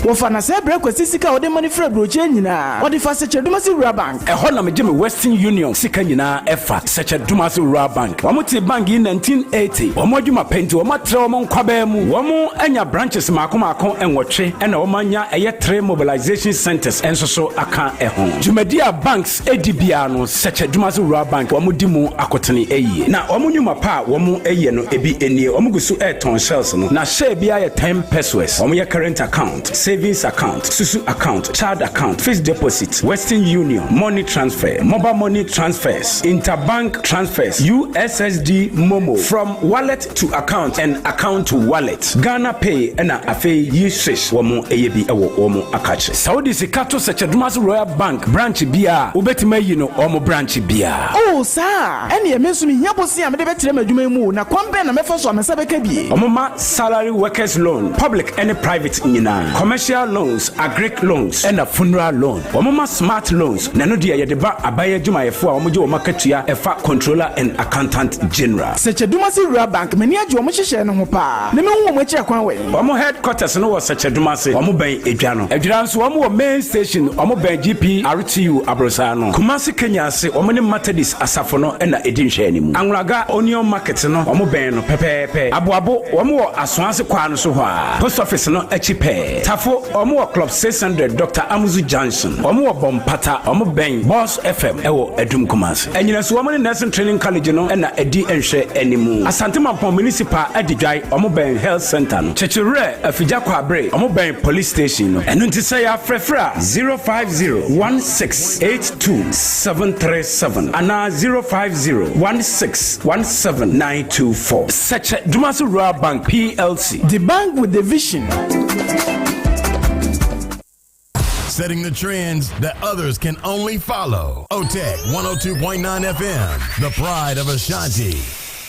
Wɔfa no sɛ brɛ Kwasi sika a ɔde ma no firi aburokyire nyinaa. Ɔde fa Sɛkyɛ-Dumasi Rural Bank. Ɛhɔ na megye me Western Union sika nyinaa ɛfa, Sɛkyɛ-Dumasi Rural Bank. Wɔn tee bank yi 1980. Wɔn adwuma pɛ nti wɔn atrɛ wɔn nkwabaa mu. Wɔn anya branches mmaako mmaako nwɔtwe ɛna wɔn anya ɛyɛ three mobilization centers nso so aka ɛho. Dwumadi a banks di biara no, Sɛkyɛ Dumase Rural Bank wɔn di mu akotene yie. Na wɔn nnwuma pa a wɔn yɛ no ebi nie, wɔn gu so retɔn shells no, na share biara yɛ ten pesewas. Wɔn yɛ current account, savings account, susu account, child account, fixed deposit, Western Union, money transfer, mobile money transfers, interbank transfers, USSD momo, from wallet to account and account to wallet, Ghana Pay ɛna afei yi swish wɔn yɛ bi wɔ wɔn akakye. Sɛ wode sika to Sɛkyɛ-Dumase Royal Bank branch biara a, wobɛtumi ayi no wɔn branch biara. Oh, saa a? Ɛnneɛ me nso mehia bosea a mede bɛtrɛ m'adwuma yi mu o, na kwan bɛn na mɛfa so a me nsa bɛka bi? Wɔma salary workers loan, public ne private nyinaa, commercial loans, agric loans, ɛna funeral loan. Wɔma smart loans, na ɛno deɛ yɛde ba aban adwumayɛfoɔ a wɔgye wɔn akatua ɛfa Controller and Accountant General. Sɛkyɛ-Dumase Rural Bank, m'ani agye wɔn nhyehyɛe no ho paa, na mehu wɔn akyiri akwan wɛn. Wɔn headquarters no wɔ Sɛkyɛ-Dumase, wɔn bɛn Edwa no. Adwira nso wɔn wɔ main station, wɔn bɛn GPRTU aborosaa no. Kumasi Kenya ase, wɔn ne Methodist asafo no na ɛdi nhwɛanimu. Anwulaga Onion Market no, wɔn bɛn no pɛpɛɛpɛ. Aboabo, wɔn wɔ Asoase kwaa no so hɔ ara, post office no akyi pɛɛ. Tafo, wɔn wɔ Club 600 Doctor Amuzu Junction. Wɔn wɔ Bɔmpata, wɔn bɛn Boss FM wɔ Adum Kumasi. Anyinaso, wɔn ne Nursing Training College no na ɛdi nhwɛanimu. Asante Mampong Municipal Adidwae, wɔn bɛn Health Centre no. Kyekyewerɛ, Afigya Kwabre, wɔn bɛn Police Station no. Ɛno nti sɛ yɛafrɛfrɛ a, 050 1682 737 anaa 050 1617 924. Sɛkyɛ Dumase Rural Bank PLC. The bank with the vision. Setting the trends that others can only follow. OTEC 102.9 FM, the pride of Ashanti.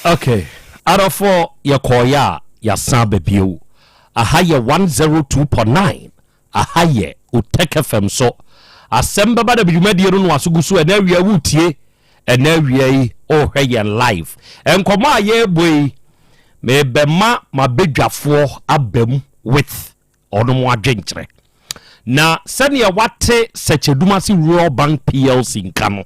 Okay, adɔfoɔ yɛkɔɔeɛ a yɛasan aba bio. Aha yɛ 102.9, aha yɛ Otec FM so. Asɛm bɛba da bi dwumadie no na waso gu so ɛnɛ awia woretie, ɛnɛ awia yi worehwɛ yɛn live. Nkɔmmɔ a yɛrebɔ yi, mebɛma m'abadwafoɔ aba mu with ɔnom adwenkyerɛ. Na sɛdeɛ wate Sɛkyɛdumase Rural Bank PLC nka no,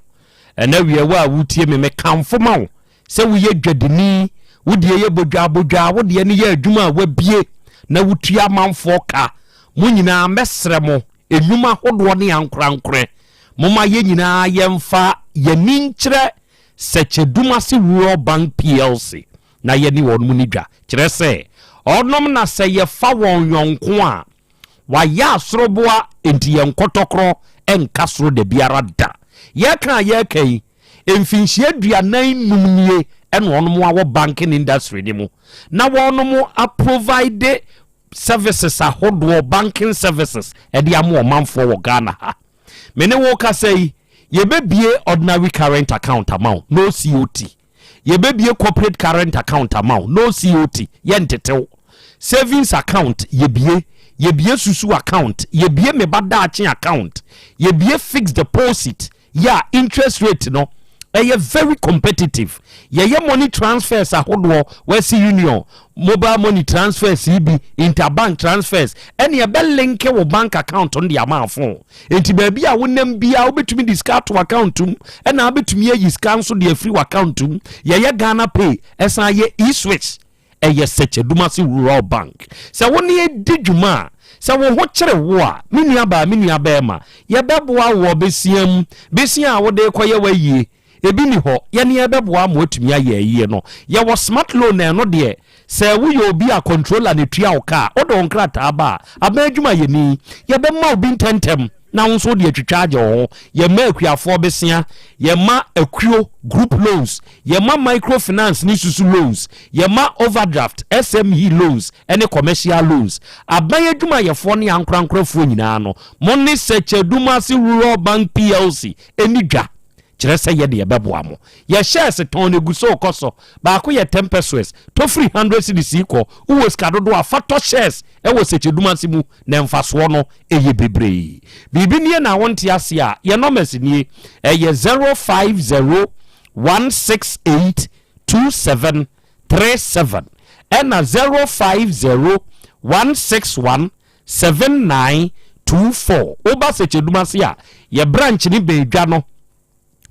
ɛnɛ awia wo a wotie me, mekamfo ma wo sɛ woyɛ dwadini, wo deɛ yɛ bodwaabodwaa, wo deɛ no yɛ adwuma a wabie na wotua amanfoɔ ka. Mo nyinaa mɛsrɛ mo, nnwuma ahodoɔ ne ankorankorɛ, momma yɛn nyinaa yɛmfa yɛn ani nkyerɛ Sɛkyɛdumase Rural Bank PLC na yɛne wɔn nni dwa. Kyerɛ sɛ, wɔnom na sɛ yɛfa wɔn yɔnko a, wɔayɛ asoroboa enti yɛn nkɔtɔkorɔ nka soro dabiara da. Yɛreka a yɛreka yi, mfinhyia 45 nie na wɔnom awɔ banking industry no mu na wɔnom aprovide services ahodoɔ, banking services, de ama ɔmanfoɔ wɔ Ghana ha. Me ne wo kasa yi, yɛbɛbie ordinary current account ama wo, no COT. Yɛbɛbie corporate current account ama wo, no COT, yɛntetew. Savings account, yɛbie. Yɛbie susu account, yɛbie me ba daakye account, yɛbie fixed deposit, yɛ a interest rate no ɛyɛ very competitive. Yɛyɛ money transfers ahodoɔ, Western Union, mobile money transfers yi bi, interbank transfers, ɛne ɛbɛ link wo bank account no de ama phone. Enti baabi a wonam biara wobɛtumi de sika ato account mu, ɛna wobɛtumi ayi sika nso de afiri w'account mu. Yɛyɛ Ghana Pay, ɛsan yɛ e-switch. Ɛyɛ Sɛkyɛdumase Rural Bank. Sɛ wo ne yɛn di dwuma a, sɛ wo ho kyere wo a, me nuabaa, me nuabɛrima, yɛbɛboa wo wɔ besia mu. Besia a wode rekɔyɛ w'ayie, ebi nni hɔ, yɛne yɛbɛboa ama woatumi ayɛ ayie no. Yɛwɔ smart loan na ɛno deɛ, sɛ woyɛ obi a controller na ɛtua wo ka a, wode wo nkrataa ba a, aban adwumayɛni, yɛbɛma wo bi ntɛmntɛm na wo nso wode atwitwa agye wo ho. Yɛma akuafoɔ besea, yɛma akuo group loans, yɛma microfinance ne susu loans, yɛma overdraft, SME loans ne commercial loans. Aban adwumayɛfoɔ ne ankorankorafoɔ nyinaa no, mo ne Sɛkyɛdumase Rural Bank PLC nni dwa. Kyerɛ sɛ yɛde yɛbɛboa mo. Yɛ shares tɔn no egu so rekɔ so. Baako yɛ ten pesewas. Tɔ firi hundred cedis rekɔ. Wowɔ sika dodoɔ a, fa tɔ shares wɔ Sɛkyɛdumase mu na mfasoɔ no yɛ bebree. Biribi nie na wonte aseɛ a, yɛn numbers nie. Ɛyɛ 050 168 2737 ɛna 050 161 7924. Woba Sɛkyɛdumase a, yɛ branch no bɛn dwa no.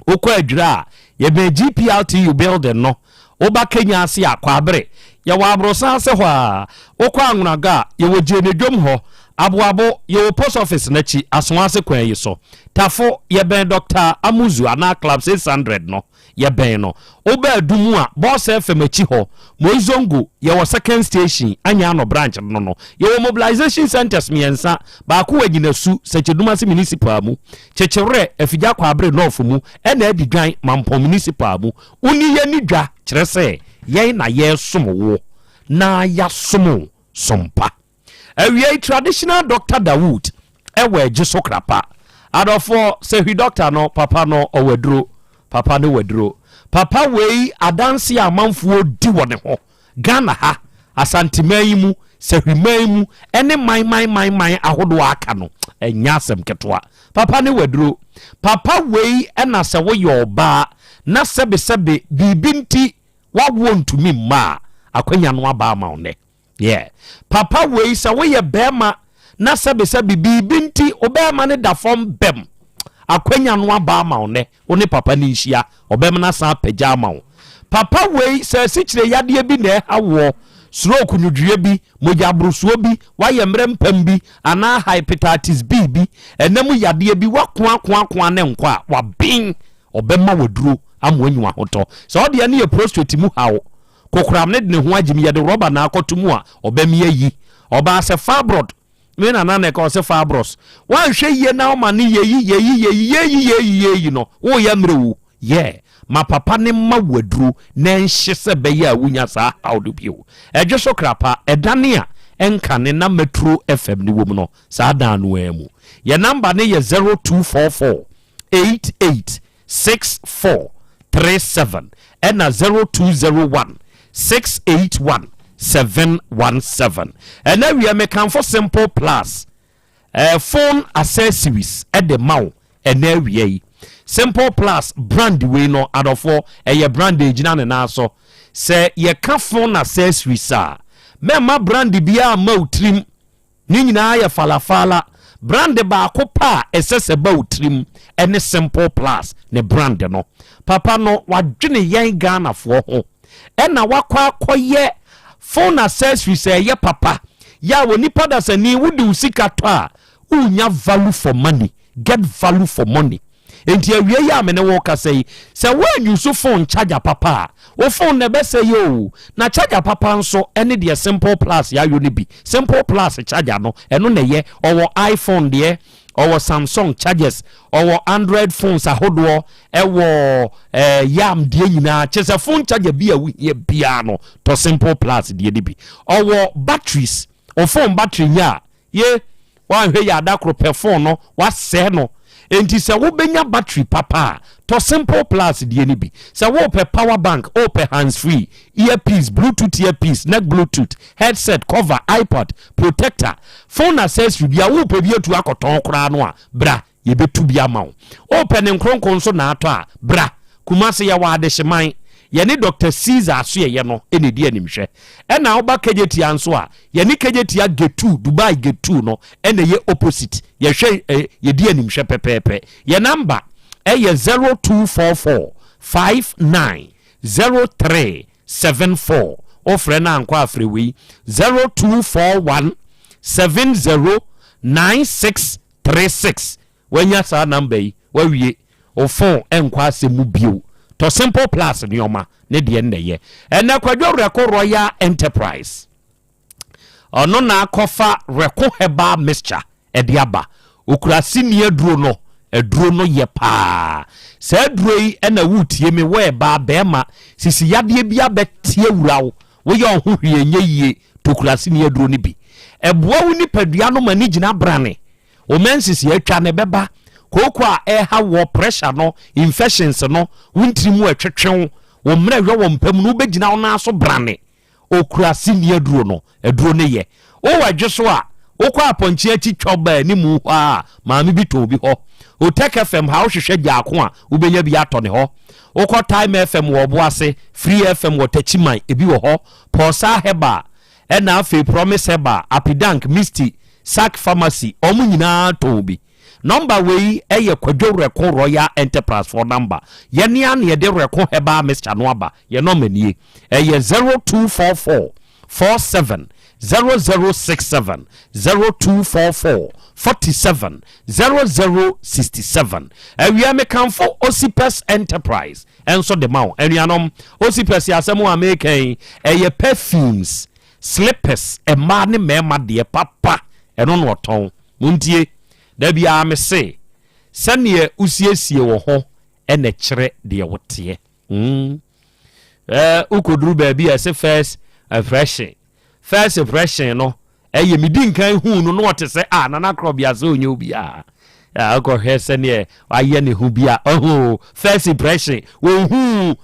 Wokɔ Adwira a, yɛbɛn GPRTU building no. Woba Kenya ase a, Kwaabere, yɛwɔ aborosan ase hɔ ara. Wokɔ Anwonaga a, yɛwɔ Gyenedwom hɔ. Aboabo, yɛwɔ post office no akyi, Asoase kwan yi so. Tafo, yɛbɛn Doctor Amuzu anaa Club 600 no. Yɛbɛn no. Woba Adum a, Boss FM akyi hɔ, Moizongo, yɛwɔ second station, Anyaano branch no no. Yɛwɔ mobilization centres mmiɛnsa, baako wɔ Anyinasu, Sɛkyɛdumase Municipal mu, Kyekyewerɛ, Afigya Kwaabere North mu, ɛna Adidwan, Mampɔn Municipal mu. Wo ne yɛn nni dwa, kyerɛ sɛ, yɛn na yɛresom wo na yɛasom wo som pa. Awiei traditional doctor Dawood ɛwɔ ɛgye so krapa. Adɔfoɔ sɛ hwi doctor no papa no ɔwɔ aduro papa no wɔ aduro papa wei adanseɛ a amanfoɔ di wɔ ne ho Ghana ha Asanteman yi mu Sahwiman mu ɛne man man man man ahodoɔ a aka no ɛnyɛ asɛm ketewa papa no wɔ aduro papa wei ɛna sɛ woyɛ ɔbaa na sɛbe sɛbe biribi nti wawoɔ ntumi mma a akwanya no aba ama wo nnɛ. Yeah. Papa wei sɛ woyɛ bɛrima na sɛbesɛbe biribi nti wo bɛrima no da fam bɛm akwanya no aba ama wo nnɛ wo ne papa no nhyia ɔbɛm no asan apagya ama wo. Papa wei sɛ asikyire yadeɛ bi na ɛha woɔ stroke nwodwoeɛ bi mogya aborosoɔ bi woayɛ mmerɛ mpam bi anaa hepatitis B bi ɛna mu yadeɛ bi woakoakoakoa ne nkɔ a waben ɔbɛma waduro ama wanyi wahotɔ sɛ ɔdeɛ no yɛ prostate mu haw Kokoram no de ne ho agye mu, yɛde rɔba na akɔto mu a, ɔbɛme ayi. Ɔbaa sɛ fabroid, me nana na ɛka ɔsɛ fabros. Woanhwɛ yie na woma no yɛyi, yɛyi, yɛyi, yɛyi, yɛyi, yɛyi no, woyɛ mmerɛ o. Yeah, ma papa no mma wo aduro na ɛnhye sɛ ɛbɛyɛ a wonya saa haw no bio. Ɛdwe so kra pa, ɛdane a, nkane na Metro FM no wom no, saa dan no ara mu. Yɛn namba no yɛ 0244 88 64 37 ɛna 0201 681 717. Ɛna wie mekamfo Simple Plus eh, phone accessories ɛde ma wo ɛna awia yi. Simple Plus brand wei no adɔfoɔ ɛyɛ brand a ɛgyina ne nan so. Sɛ yɛka phone accessories a, mɛmma brand biara mma wo tirim. Ne nyinaa yɛ falafala. Brand baako pɛ a ɛsɛ sɛ ɛba wo tirim ne Simple Plus ne brand no. Papa no wadwene yɛn Ghanafoɔ ho ɛna wakɔ akɔyɛ phone accessories a ɛyɛ papa yɛ a onipa dasani wode wo sika tɔ a wonya value for money, get value for money. Enti awiei yi a me ne wo rekasa yi, sɛ woanuse phone charger papa a, wo phone no ɛbɛsɛe oo. Na charger papa nso ne deɛ Simple Plus yɛayɔ no bi. Simple Plus charger no, ɛno na ɛyɛ. Ɔwɔ iPhone deɛ, ɔwɔ Samsung chargers, ɔwɔ Android phones ahodoɔ, ɛwɔ eh, Yam deɛ nyinaa. Kyerɛ sɛ phone charger bi a wohia biara no, tɔ Simple Plus deɛ no bi. Ɔwɔ batteries, wo phone battery nya a, Ye, woanhwɛ yie a da koro pɛ phone no wasɛe no. Enti sɛ wobɛnya battery papa a, tɔ Simple Plus deɛ no bi. Sɛ worepɛ power bank, worepɛ hands free, earpiece, bluetooth earpiece, neck bluetooth, headset, cover, iPod, protector, phone accessory bi a worepɛ bi atu akɔtɔn koraa no a, bra Yɛbɛtu bi ama wo. Wopɛ ne nkronkron nso na atɔ a, bra. Kumase yɛwɔ Adehyeman. Yɛne Doctor Caesar Asoɛeɛ no na ɛdi animhwɛ. Ɛna woba Kejetia nso a, yɛne Kejetia Gate 2, Dubai Gate 2 no na ɛyɛ opposite. Yɛhwɛ eh, yɛdi animhwɛ pɛpɛɛpɛ. Yɛn number ɛyɛ 0244 59 03 74. Wofrɛ no ankɔ a frɛ wei 0241 70 96 36 wanya saa number yi wawie wo phone ɛnkɔ asɛm mu bio tɔ simple plus nneɛma ne deɛ nnɛyɛ ɛnɛ kwadwo rɛko royal enterprise ɔno na akɔfa rɛko herbal mixture ɛde aba okura sini aduro no aduro no yɛ paa saa aduro yi ɛna wotie me wɔ ɛbaa bɛrima sisi yadeɛ bi abɛtie wura wo woyɛ ɔho hwee nyɛ yie Tokura sini aduro no bi. Ɛboa wo nipadua no ma ne gyina brane. Wo menses atwa no ɛbɛba. Kooko a ɛreha woɔ, pressure no, infections no, wo ntiri mu ɛtwetwe wo, wo mmerɛ hwɛ wɔ mpa mu no wobɛgyina wo nan so brane. Okura sini aduro no, aduro no yɛ. Wowɔ adwe so a, wokɔ apɔnkye akyi twɔ ba animu hɔ a, maame bi tɔn bi hɔ. Otec FM ha wohwehwɛ gyaako a, wobɛnya bi atɔ ne hɔ. Wokɔ Time FM wɔ Ɔboase, Free FM wɔ Takyiman, ebi wɔ hɔ. Pɔɔsaa Herbal, ɛna afei Promise Herbal, Apidank, Misty, Sack Pharmacy, wɔn nyinaa tɔn bi. Nɔmba wei yɛ Kwadwo Werɛko Royal Enterprise foɔ nɔmba. Yɛn ara na yɛde Werɛko Herbal Mixture no aba. Yɛn nɔmba nie. Ɛyɛ 0244 47 0067, 0244 47 0067. Awia mekamfo Osipes Enterprise. nso de ma wo. Anuanom, osi pɛ se asɛm a meka yi, ɛyɛ perfumes, slippers, mmaa ne mmarima deɛ papa, ɛno na ɔtɔn. Montie, da biara me se, sɛdeɛ wosiesie wo ho na ɛkyerɛ deɛ woteɛ. Mm. Eh, wokɔduru baabi a ɛse first impression. First impression no, Ɛyɛ medi nkan huu no na ɔte sɛ a Nana Korɔbea sɛ ɔnyɛ obiara. Ɔkɔhwɛ sɛdeɛ wayɛ ne ho bi a ɔho first impression wɔnhuu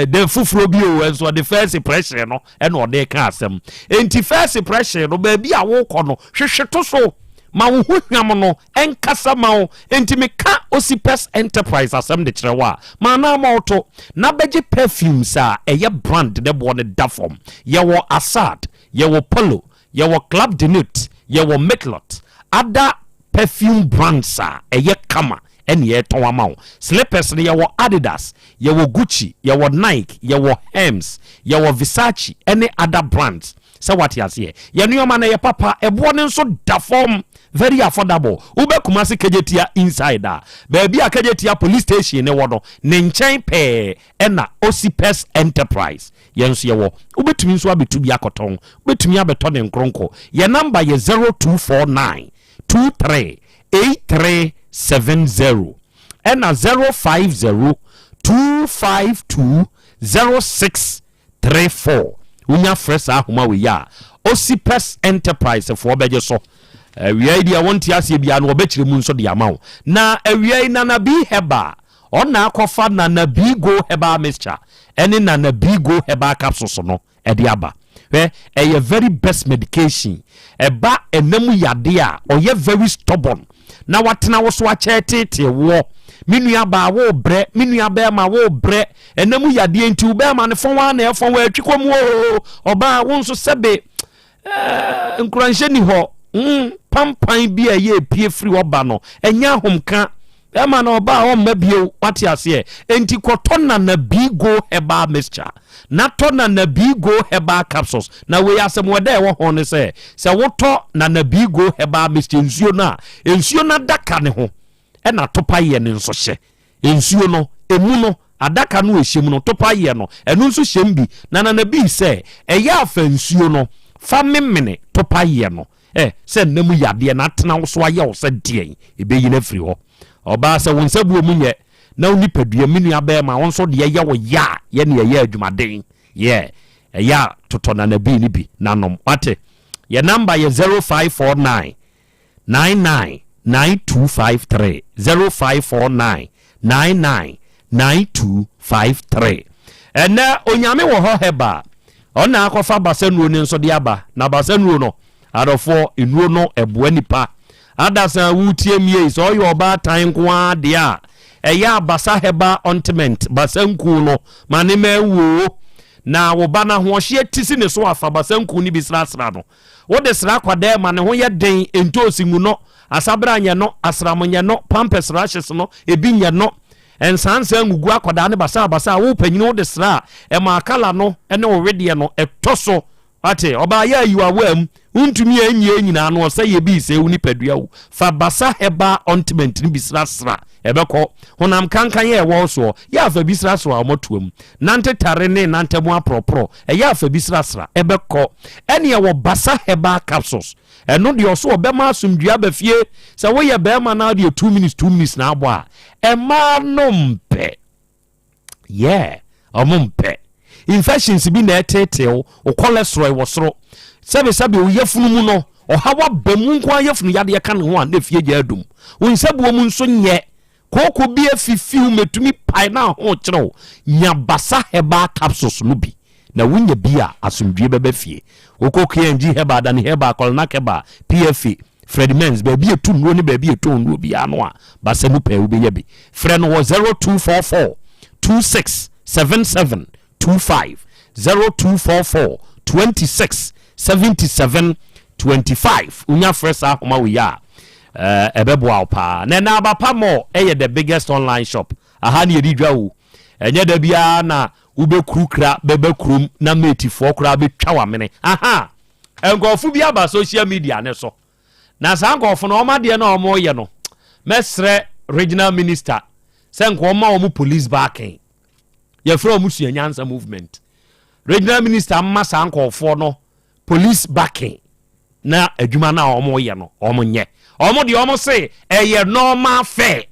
de foforɔ bi o nso ɔde first impression no ɛna ɔde ka asɛm. Enti first impression no baabi a wokɔ no hwehwɛ to so ma wo ho hwam no ɛnkasa ma wo. Enti meka Osipes Enterprise asɛm de kyerɛ wo a ma anaa ma woto na bɛgye perfumes a ɛyɛ brand ne boɔ no da fam. Yɛwɔ Assad Yɛwɔ Polo, yɛwɔ Club de Nuit, yɛwɔ Mitlot, other perfume brands a ɛyɛ kama ɛne yɛtɔn ama wo. Slippers no yɛwɔ Adidas, yɛwɔ Gucci, yɛwɔ Nike, yɛwɔ Hermes, yɛwɔ Versace ɛne other brands. Sɛ wate aseɛ? Yɛn nneɛma no ɛyɛ papa, ɛboɔ no nso da fam, very affordable. Wobɛ Kumasi Kejetia inside a, baabi a Kejetia police station no wɔ no, ne nkyɛn pɛɛ ɛna Osipes Enterprise yɛn nso yɛwɔ. Wobɛtumi nso abɛtu bi akɔtɔn. Wobɛtumi abɛtɔ ne nkronko. Yɛn namba yɛ 0249 23 8370 ɛna 050 252 0634. Wonya frɛ saa ahoma wei a, Osipes Enterprise foɔ bɛgye so. Awia yi deɛ wonte aseɛ biara no wɔbɛkyerɛ mu nso de ama wo. Na awia yi Nana B Herbal ɔna akɔfa Nana B Go Herbal Mixture ɛne Nana B Go Herbal Capsules no ɛde aba. Hwɛ ɛyɛ very best medication. Ɛba ɛna mu yadeɛ a ɔyɛ very stubborn na watena wo so akyɛ tetee woɔ. Me nua baa wo brɛ, me nua bɛɛma wo brɛ. Ɛna mu yadeɛ nti wo bɛɛma no fɔn ara na ɛfɔn wɔ atwi kɔ mu oo. Ɔbaa wo nso sɛbe eh, nkuranhyɛ ni hɔ. Mm, pampan bi a ɛyɛ epie firi hɔ ba no, ɛnyɛ ahomka. Bɛɛma no ɔbaa ɔmma bio, wate aseɛ. Enti kɔtɔ Nana Bigo Herbal Mixture na tɔ Nana Bigo Herbal Capsules. Na wei asɛm wɔda ɛwɔ ho ne sɛ, sɛ wotɔ Nana Bigo Herbal Mixture nsuo no a, nsuo no adaka ne ho ɛna topa yɛ no nso hyɛ. Nsuo no, emu no, adaka no a ɛhyɛ mu no, topa yɛ no, ɛno nso hyɛ mu bi. Na Nana Bii sɛ, ɛyɛ a fa nsuo no fa memene topa yɛ no. Ɛ, sɛ nna mu yadeɛ na atena wo so ayɛ wo sɛ deɛn, ɛbɛyi no afiri hɔ. Ɔbaa, sɛ wo nsa buo mu nyɛ, na wo nipadua, me nua bɛɛma, wo nso deɛ yɛ wo ya a, yɛ ne ɛyɛ adwumaden. Yeah, ɛyɛ a totɔ Nana Bii no bi na nom. Wate? Yɛ number yɛ 0549 99 9253, 0549 99 9253. Ɛnɛ Onyame wɔ hɔ Herbal, ɔna akɔfa basa nnuro no nso de aba. Na basa nnuro no, adɔfoɔ, nnuro no ɛboa nipa. Adasa a wotie mie yi, sɛ ɔyɛ ɔbaatan nko ara deɛ a, ɛyɛ a basa herbal ointment, basa nku no, ma ne ma ɛwoo. Na wo ba no ahoɔhyeɛ ti si ne so a, fa basa nku no bi srasra no. Wode sra akwadaa ma ne ho yɛ den, ntoosi ngu no, asabra nyɛ no, asram nyɛ no, pampers rashes no, ebi nyɛ no. Nsansa ngugu akwadaa no basabasa. Wo panyin wode sra a, ɛma akala no ne wo wedeɛ no ɛtɔ so. Wate, ɔbaa yɛ ayi w'awaa mu, wontumi anyie nyinaa no ɔsɛ yɛ bi sɛ wo nipadua wo. Fa basa herbal ointment no bi srasra, ɛbɛkɔ. Honam kankan yɛ ɛwɔ wo soɔ, yɛ afa bi srasra wɔ mmɔtoa mu. Nante tare ne nantamu aporɔporɔ, ɛyɛ afa bi srasra, ɛbɛkɔ. Ɛne ɛwɔ basa herbal capsules. Ɛno deɛ ɔso ɔbɛma asomdwie aba fie. Sɛ woyɛ bɛrima na deɛ 2 minutes 2 minutes na abɔ a, ɛmaa no mpɛ. Yeah, ɔmo mpɛ. Infections bi na ɛteetew, wo cholesterol wɔ soro. Sɛbesɛbe wo yafunu mu no, ɔhaw aba mu nko ara yafunu yadeɛ ka ne ho a na efie gya adum. Wo nsabuo mu nso nyɛ. Kooko bi afifiw metumi pae na ahokyerɛw. Nya Basa Herbal Capsules no bi na wunya bi a, asomdwoe bɛba fie. Wokɔ KNG Herbal, Dani Herbal, Kɔlnak Herbal, PFA, Fred Menz, baabi a etu nnuro ne baabi a etɔn nnuro biara no a, Basa mu pɛɛ wobenya bi. Frɛ no wɔ 0244 26 77 25, 0244 26 77 25. Wonya frɛ saa ahoma wei a, ɛbɛboa wo paa. Na ɛnɛ Abapa Mall yɛ the biggest online shop. Aha ne yɛdi dwa o. Ɛnyɛ da biara na wobɛkurukura bɛba kurom na matefoɔ koraa bɛtwa wamene. Aha! Nkurɔfo bi aba social media ne so. Na saa nkurɔfo no, wɔn adeɛ no a wɔyɛ no, mɛsrɛ regional minister sɛ nka wɔma wɔn police backing. Yɛfrɛ wɔn sua nyansa movement. Regional minister mma saa nkurɔfoɔ no police backing na adwuma no a wɔyɛ no wɔn nyɛ. Wɔn deɛ wɔn se ɛyɛ normal fair.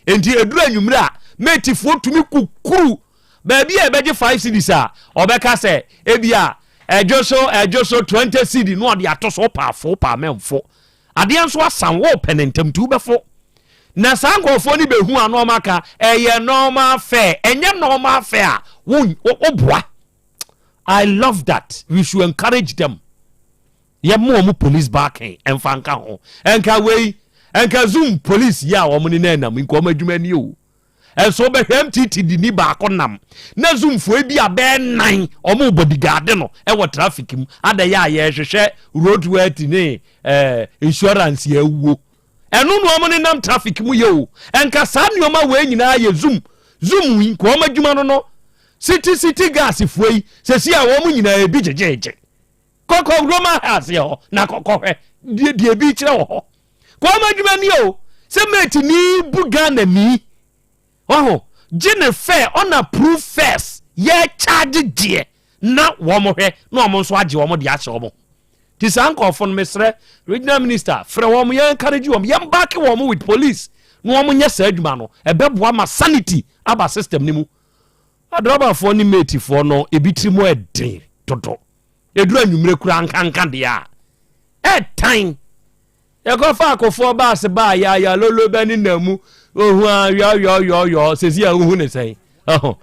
Nti eduru anwummerɛ a matefoɔ tumi kukuru baabi a ɛbɛgye 5 cedis a ɔbɛka sɛ ebi a ɛdwo so ɛdwo so 20 cedi na ɔde ato so paafo paa mɛmfo. Adeɛ nso asan wo pɛ ne ntɛm nti wobɛfo. Na saa nkurɔfoɔ no bɛhu a na wɔn aka ɛyɛ normal fair. Ɛnyɛ normal fair a wo woboa. I love that. We should encourage them. Yɛmma wɔn police backing ɛmfa nka ho. Ɛnka wei ɛnka zoom police yi a wɔn ne na ɛnam nka wɔn adwuma ni o. Ɛnso wobɛhwɛ MTT de ni baako nam na zoomfoɔ bi a bɛyɛ nan wɔn bodyguard no ɛwɔ traffic mu adɛyɛ a yɛhwehwɛ road worthy ne ɛɛ insurance yɛ awuo. Ɛno na wɔn nenam traffic mu yɛ o. Ɛnka saa nneɛma wei nyinaa yɛ zoom zoom yi nka wɔn adwuma no no city city gas foɔ yi sɛsi a wɔn nyinaa ebi gyegyeegye. Kɔkɔ Roman house yɛ hɔ na kɔkɔhwɛ deɛ deɛ ebi kyerɛ wɔ hɔ. Kɔ wɔn adwuma ni o sɛ mate ni bu Ghana ni ɔho gye ne fɛ ɔna proof first yɛ charge gyeɛ na wɔn hwɛ na wɔn nso agye wɔn de ahyɛ wɔn. Ti saa nkurɔfo no mesrɛ regional minister frɛ wɔn yɛn encourage wɔn yɛn back wɔn with police na wɔn nyɛ saa adwuma no ɛbɛboa ma sanity aba system no mu. Adrɔbafoɔ ne matefoɔ no ebi tiri mu ɛden dodo. Ɛduru anwummerɛ koraa nkanka deɛ a, ɛtan. Yɛkɔfa akofoɔ baase baa yaya lolo bɛ ne na mu ohu a yɔyɔyɔyɔ sɛsi a wohu ne sɛn. Ɛho.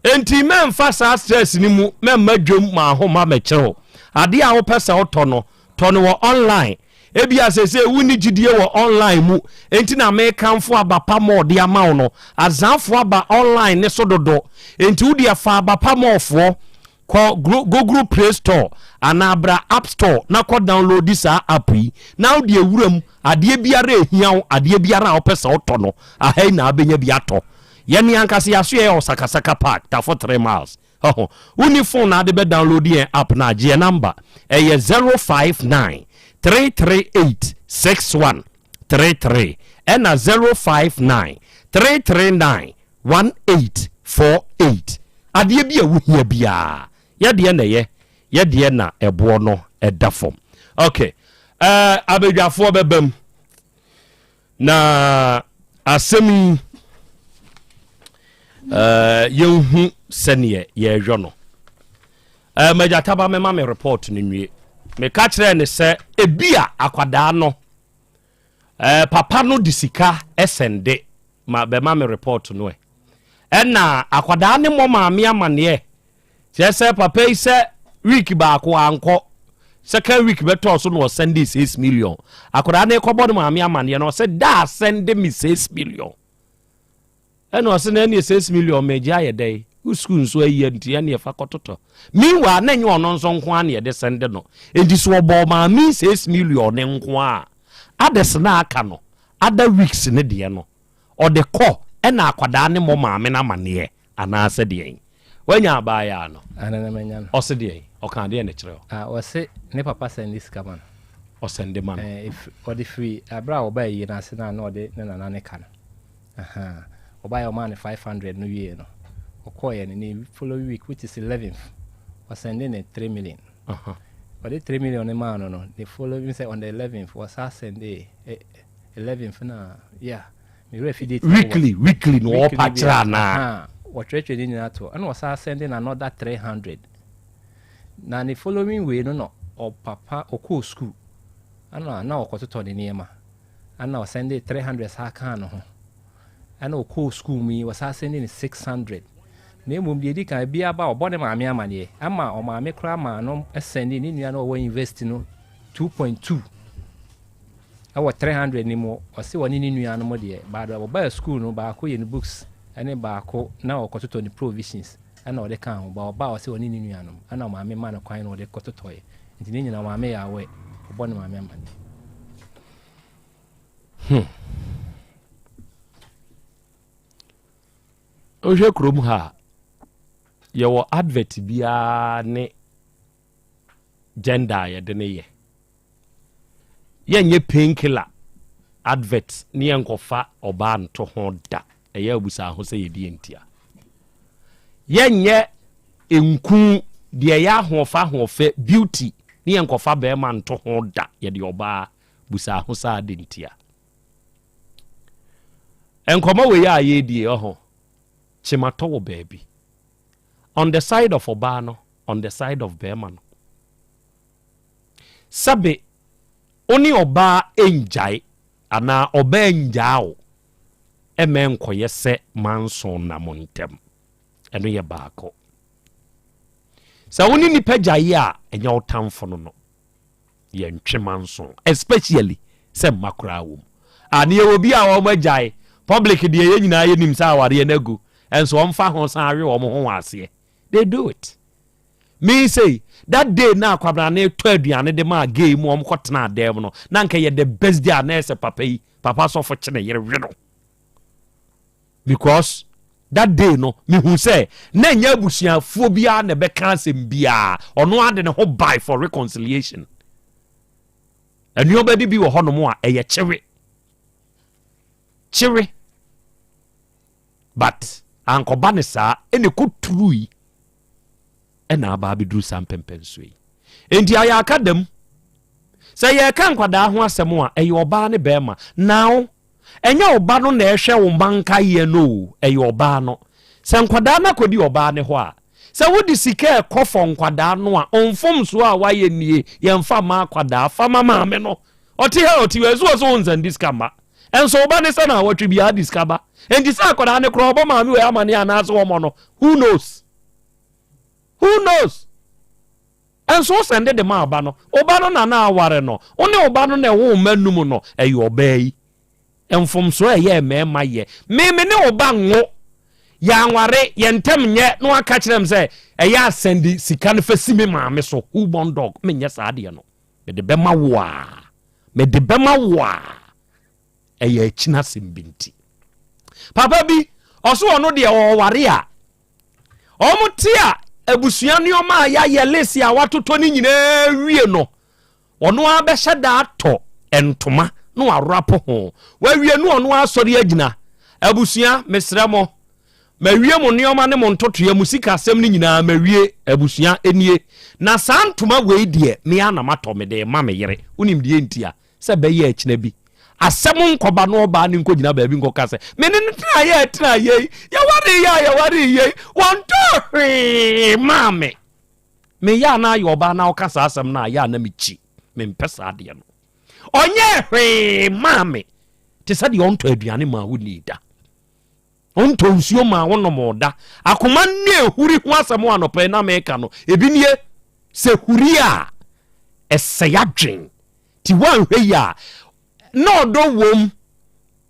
Enti mɛmfa saa stress no mu mɛmma dwom ma ahoma mɛkyerɛ wo. Adeɛ a wopɛ sɛ wotɔ no, tɔ no wɔ online. Ebia seesei wonni gyidie wɔ online mu, enti na mekamfo Aba Pa Mall de ama wo no. Azaafoɔ aba online no so dodo, enti wo deɛ fa Aba Pa Mall foɔ. Kɔ Google Play Store anaa bra App Store na kɔ downloadi saa app yi, na wo deɛ wura mu, adeɛ biara a ɛhia wo, adeɛ biara a wopɛ sɛ wotɔ no, aha yi na wobɛnya bi atɔ. Yɛn ankasa yɛasoɛeɛ wɔ Sakasaka Park, Tafo 3 Miles. Ɔho, wonni phone na ade bɛ download yɛn app no a, gye yɛn number. Ɛyɛ 059 338 6133 ɛna 059 339 1848. Adeɛ bi a wohia biara, yɛdeɛ na ɛyɛ, yɛdeɛ na ɛboɔ no ɛda fam. Okay, uh, abadwafoɔ bɛbam. Na asɛm yi eh, yɛnhu sɛneɛ yɛrehwɛ no. Eh, Magyataba mɛma me report no nwie. Meka kyerɛɛ ne sɛ ebi a akwadaa no eh, papa no de sika ɛsɛnde ma bɛma me report no ɛ. Ɛna akwadaa ne mmɔ maame amaneɛ Kyerɛ sɛ papa yi sɛ week baako ankɔ second week bɛtɔɔ so na ɔsɛnde 6 million. Akwadaa no kɔbɔ no maame amaneɛ no, ɔsɛ da sɛnde me 6 million. Ɛna ɔsɛ na ɛneɛ 6 million megye ayɛ dɛn, wo sukuu nso ayie nti ɛneɛ fa kɔtotɔ. Meanwhile na ɛnyɛ ɔno nso nko ara na yɛde sɛnde no, nti so ɔbɔɔ maame 6 million ne nko a, others na aka no other weeks ne deɛ no ɔde kɔ. Ɛna akwadaa ne mmɔ maame no amaneɛ anaasɛ deɛn? Wanya abaayaa no? Ana na manya no. Ɔse deɛn? Ɔka deɛn na kyerɛ wo? Ah, ɔse ne papa sɛnde sika ma no. Ɔsɛnde ma no. Eh, ɔde firi abere a ɔbaa ayie no ase no a na ɔde ne nana ne ka no. Ahaa. Ɔbaeɛ ɔmaa no 500 no wieɛ no, ɔkɔeɛ no ne following week which is 11th, ɔsɛnde ne 3 million. Ɔde 3 million no maa no no, ne following sɛ on the 11th, ɔsa sɛnde eh, 11th na, yeah. Me werɛ fi date no wɔ. Weekly weekly na ɔpa kyerɛ anaa? Wɔtwerɛtwerɛ ne nyinaa to ɛna ɔsan sɛnde no another 300. Na ne following wei no na ɔpapa ɔkɔɔ school ɛna na ɔkɔtotɔ ne nneɛma ɛna ɔsɛnde 300 saa kaa ne ho ɛna ɔkɔɔ school mu yi ɔsan sɛnde ne 600. Na mmom deɛ ɛdi kan ebi aba ɔbɔ ne maame amaneɛ ama ɔmaame koraa maa no sɛnde ne nua no ɔwɔ university no 2.2. Ɛwɔ 300 no mu ɔse ɔne ne nuanom deɛ but ɔbaa school no baako yɛ ne books ɛne baako na ɔkɔtotɔ ne provisions ɛna ɔde kaa ho but ɔbaa ɔse ɔne ne nuanom ɛna ɔmaame ma no kwan na ɔde kɔtotɔeɛ nti ne nyinaa ɔmaame yɛ aware ɔbɔ ne maame amaneɛ. Wohwɛ kurom ha a, yɛwɔ advert biara ne gender a yɛde ne yɛ. Yɛnyɛ painkiller advert ne yɛnkɔfa ɔbaa nto ho da. Ɛyɛ abusa ho sɛ yɛdi ntia. Yɛnyɛ nku deɛ ɛyɛ ahoɔfɛ ahoɔfɛ beauty ne yɛnkɔfa bɛrima nto ho da. Yɛde ɔbaa busa ho sɛ ade ntia. Nkɔmmɔ wei a yɛredie ɔho kyematɔ wɔ baabi. On the side of ɔbaa no, on the side of bɛrima no. Sɛbe wo ne ɔbaa ngyae anaa ɔbaa ngyaa wo ɛmɛ nkɔyɛ sɛ manso nam ntɛm. Ɛno yɛ baako. Sɛ wo ne nipa gyae a, ɛnyɛ wo tamfo no no. Yɛntwe manso, especially sɛ mma koraa wɔ mu. A ne yɛwɔ bi a wɔn agyae public deɛ yɛn nyinaa yɛnim sɛ awareɛ no agu, ɛnso wɔn fa ho san awe wɔn ho wɔ aseɛ. They do it. Me say that day na akwabrane tɔ aduane de maa gay mu wɔn kɔ tena adan mu no, na nka yɛ the best day a na ɛsɛ papa yi, papa sɔfo kye ne yere we no. Because that day no mehu sɛ na ɛnyɛ abusuafoɔ biara na ɛbɛka asɛm biara, ɔno ade ne ho by for reconciliation. Nneɛma bi wɔ hɔnom a ɛyɛ kyewe kyewe, but ankɔba ne saa ɛna ɛkɔturu yi ɛna aba abɛduru saa mpɛmpɛnsoɔ yi. Enti ayɛ aka dam sɛ yɛreka nkwadaa ho asɛm a, ɛyɛ ɔbaa ne bɛrima. Now ɛnyɛ ɔba no na ɛhwɛ wo mma nkaeɛ no o, ɛyɛ ɔbaa no. Sɛ nkwadaa no akɔdi ɔbaa ne hɔ a, Sɛ wode sika ɛkɔ fɔ nkwadaa no a, mfomsoɔ a woayɛ nie, yɛmfa mma akwadaa, fa ma maame no. Ɔte ha ɔte hɔ, ɛso wɔ so wonsɛnde sika mma. Ɛnso wo ba ne sɛ naawɔtwe biara de sika ba. Enti sɛ akwadaa no koraa ɔbɔ maame wei amaneɛ anaasɛ ɔmmɔ no, who knows? Who knows? Ɛnso wo sɛnde de ma ɔba no, wo ba no na na aware no, wo ne wo ba no na ɛwo mma num no, ɛyɛ ɔbaa yi. Mfomsoɔ a ɛyɛ mmarima yɛ. Me me ne wo ba nwo, yɛanware, yɛn ntam nyɛ, na waka kyerɛ me sɛ ɛyɛ asɛnde sika no fa si me maame so, who born dog, menyɛ saa adeɛ no. Mede bɛma wo a, mede bɛma wo a, ɛyɛ akyina asɛm bi nti. Papa bi, ɔso ɔno deɛ ɔware a, wɔn te a abusua nneɛma a yɛayɛ lesi a watotɔ ne nyinaa wie no, ɔno ara bɛhyɛ da atɔ ntoma na waworapo ho. Wawie no ɔno ara asɔre agyina. Abusua, mesrɛ mo, mawie mo nneɛma ne mo ntotoeɛ, mo sikasɛm no nyinaa mawie, abusua, nie. Na saa ntoma wei deɛ, me ara na matɔ, mede rema me yere. Wonim deɛ nti a? Sɛ ɛbɛyɛ akyina bi, asɛm nkɔba na ɔbaa no nkɔgyina baabi nkɔka sɛ, me ne no tenaeɛ a ɛtenaa yei, yɛwaree yɛ a yɛwaree yei, wɔntɔɔ hwee maa me. Meyɛ a na ayɛ ɔbaa na ɔka saa asɛm no a, yɛ a na mekyi. Mempɛ saa adeɛ no. Ɔnyɛɛ hwee maa me te sɛ deɛ ɔntɔ aduane maa wo nii da. Ɔntɔ nsuo maa wo nom da. Akoma ne ehuri ho asɛm anɔpa yi na meka no, ebi nie, sɛ huri a, ɛsɛe adwen. Nti woanhwɛ yie a, na ɔdɔ wom.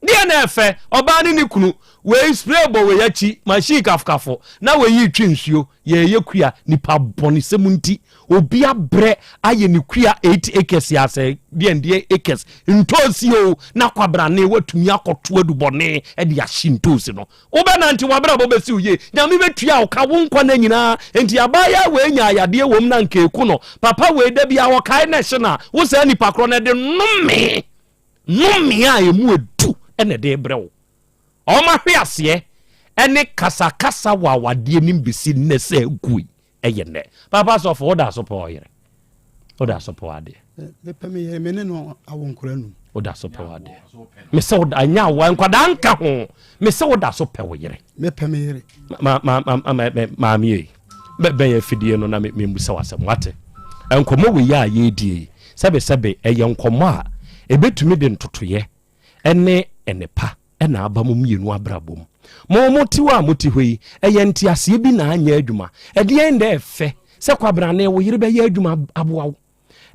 Deɛ na ɛfɛ, ɔbaa ne ne kunu, wei spray bɔ wei akyi, machine kafokafo, na wei retwe nsuo, yɛreyɛ kua, nipa bɔnesɛm nti, obi abrɛ ayɛ ne kua 8 acres asɛ deɛ deɛ acres, ntoosi o, na kwabrane watumi akɔto adubɔne de ahye ntoosi no. Wobɛnante w'abrabɔ bɛsi wo yie. Nyame bɛtua wo ka wo nkwa nna nyinaa. Enti abaayaa wei nyaa yadeɛ wom na anka ɛku no. Papa wei da biara ɔkae na ɛhye no a, wo saa nipa korɔ no ɛde nnome, nnome a ɛmu ɛdu na ɛde rebrɛ wo. Wɔn ahweaseɛ ɛne kasakasa wɔ awadeɛ nim bɛsi nnɛ sɛ agui. Ɛyɛ nnɛ. Papa sɔfo, woda so pɛ ɔyere? Woda so pɛ adeɛ? Mepɛ me yere, me ne no awo nkora num. Woda so pɛ adeɛ? Me sɛ woda, ɛnyɛ awoa, nkwadaa nka ho. Me sɛ woda so pɛ wo yere. Mepɛ me yere. Ma, ma, ma, ma, ma, maame yi, bɛn afidie no na me, membusa w'asɛm, wate? Nkɔmmɔ wei a yɛredie yi, sɛbesɛbe ɛyɛ nkɔmmɔ a ɛbɛtumi de ntotoeɛ ne nnepa na aba mo mmienu abrabɔ mu. Mo mo te hɔ a mote hɔ yi, ɛyɛ nteaseɛ bi na anyɛ adwuma. Ɛdeɛn na ɛfɛ sɛ kwabrane wo yere bɛyɛ adwuma aboa wo?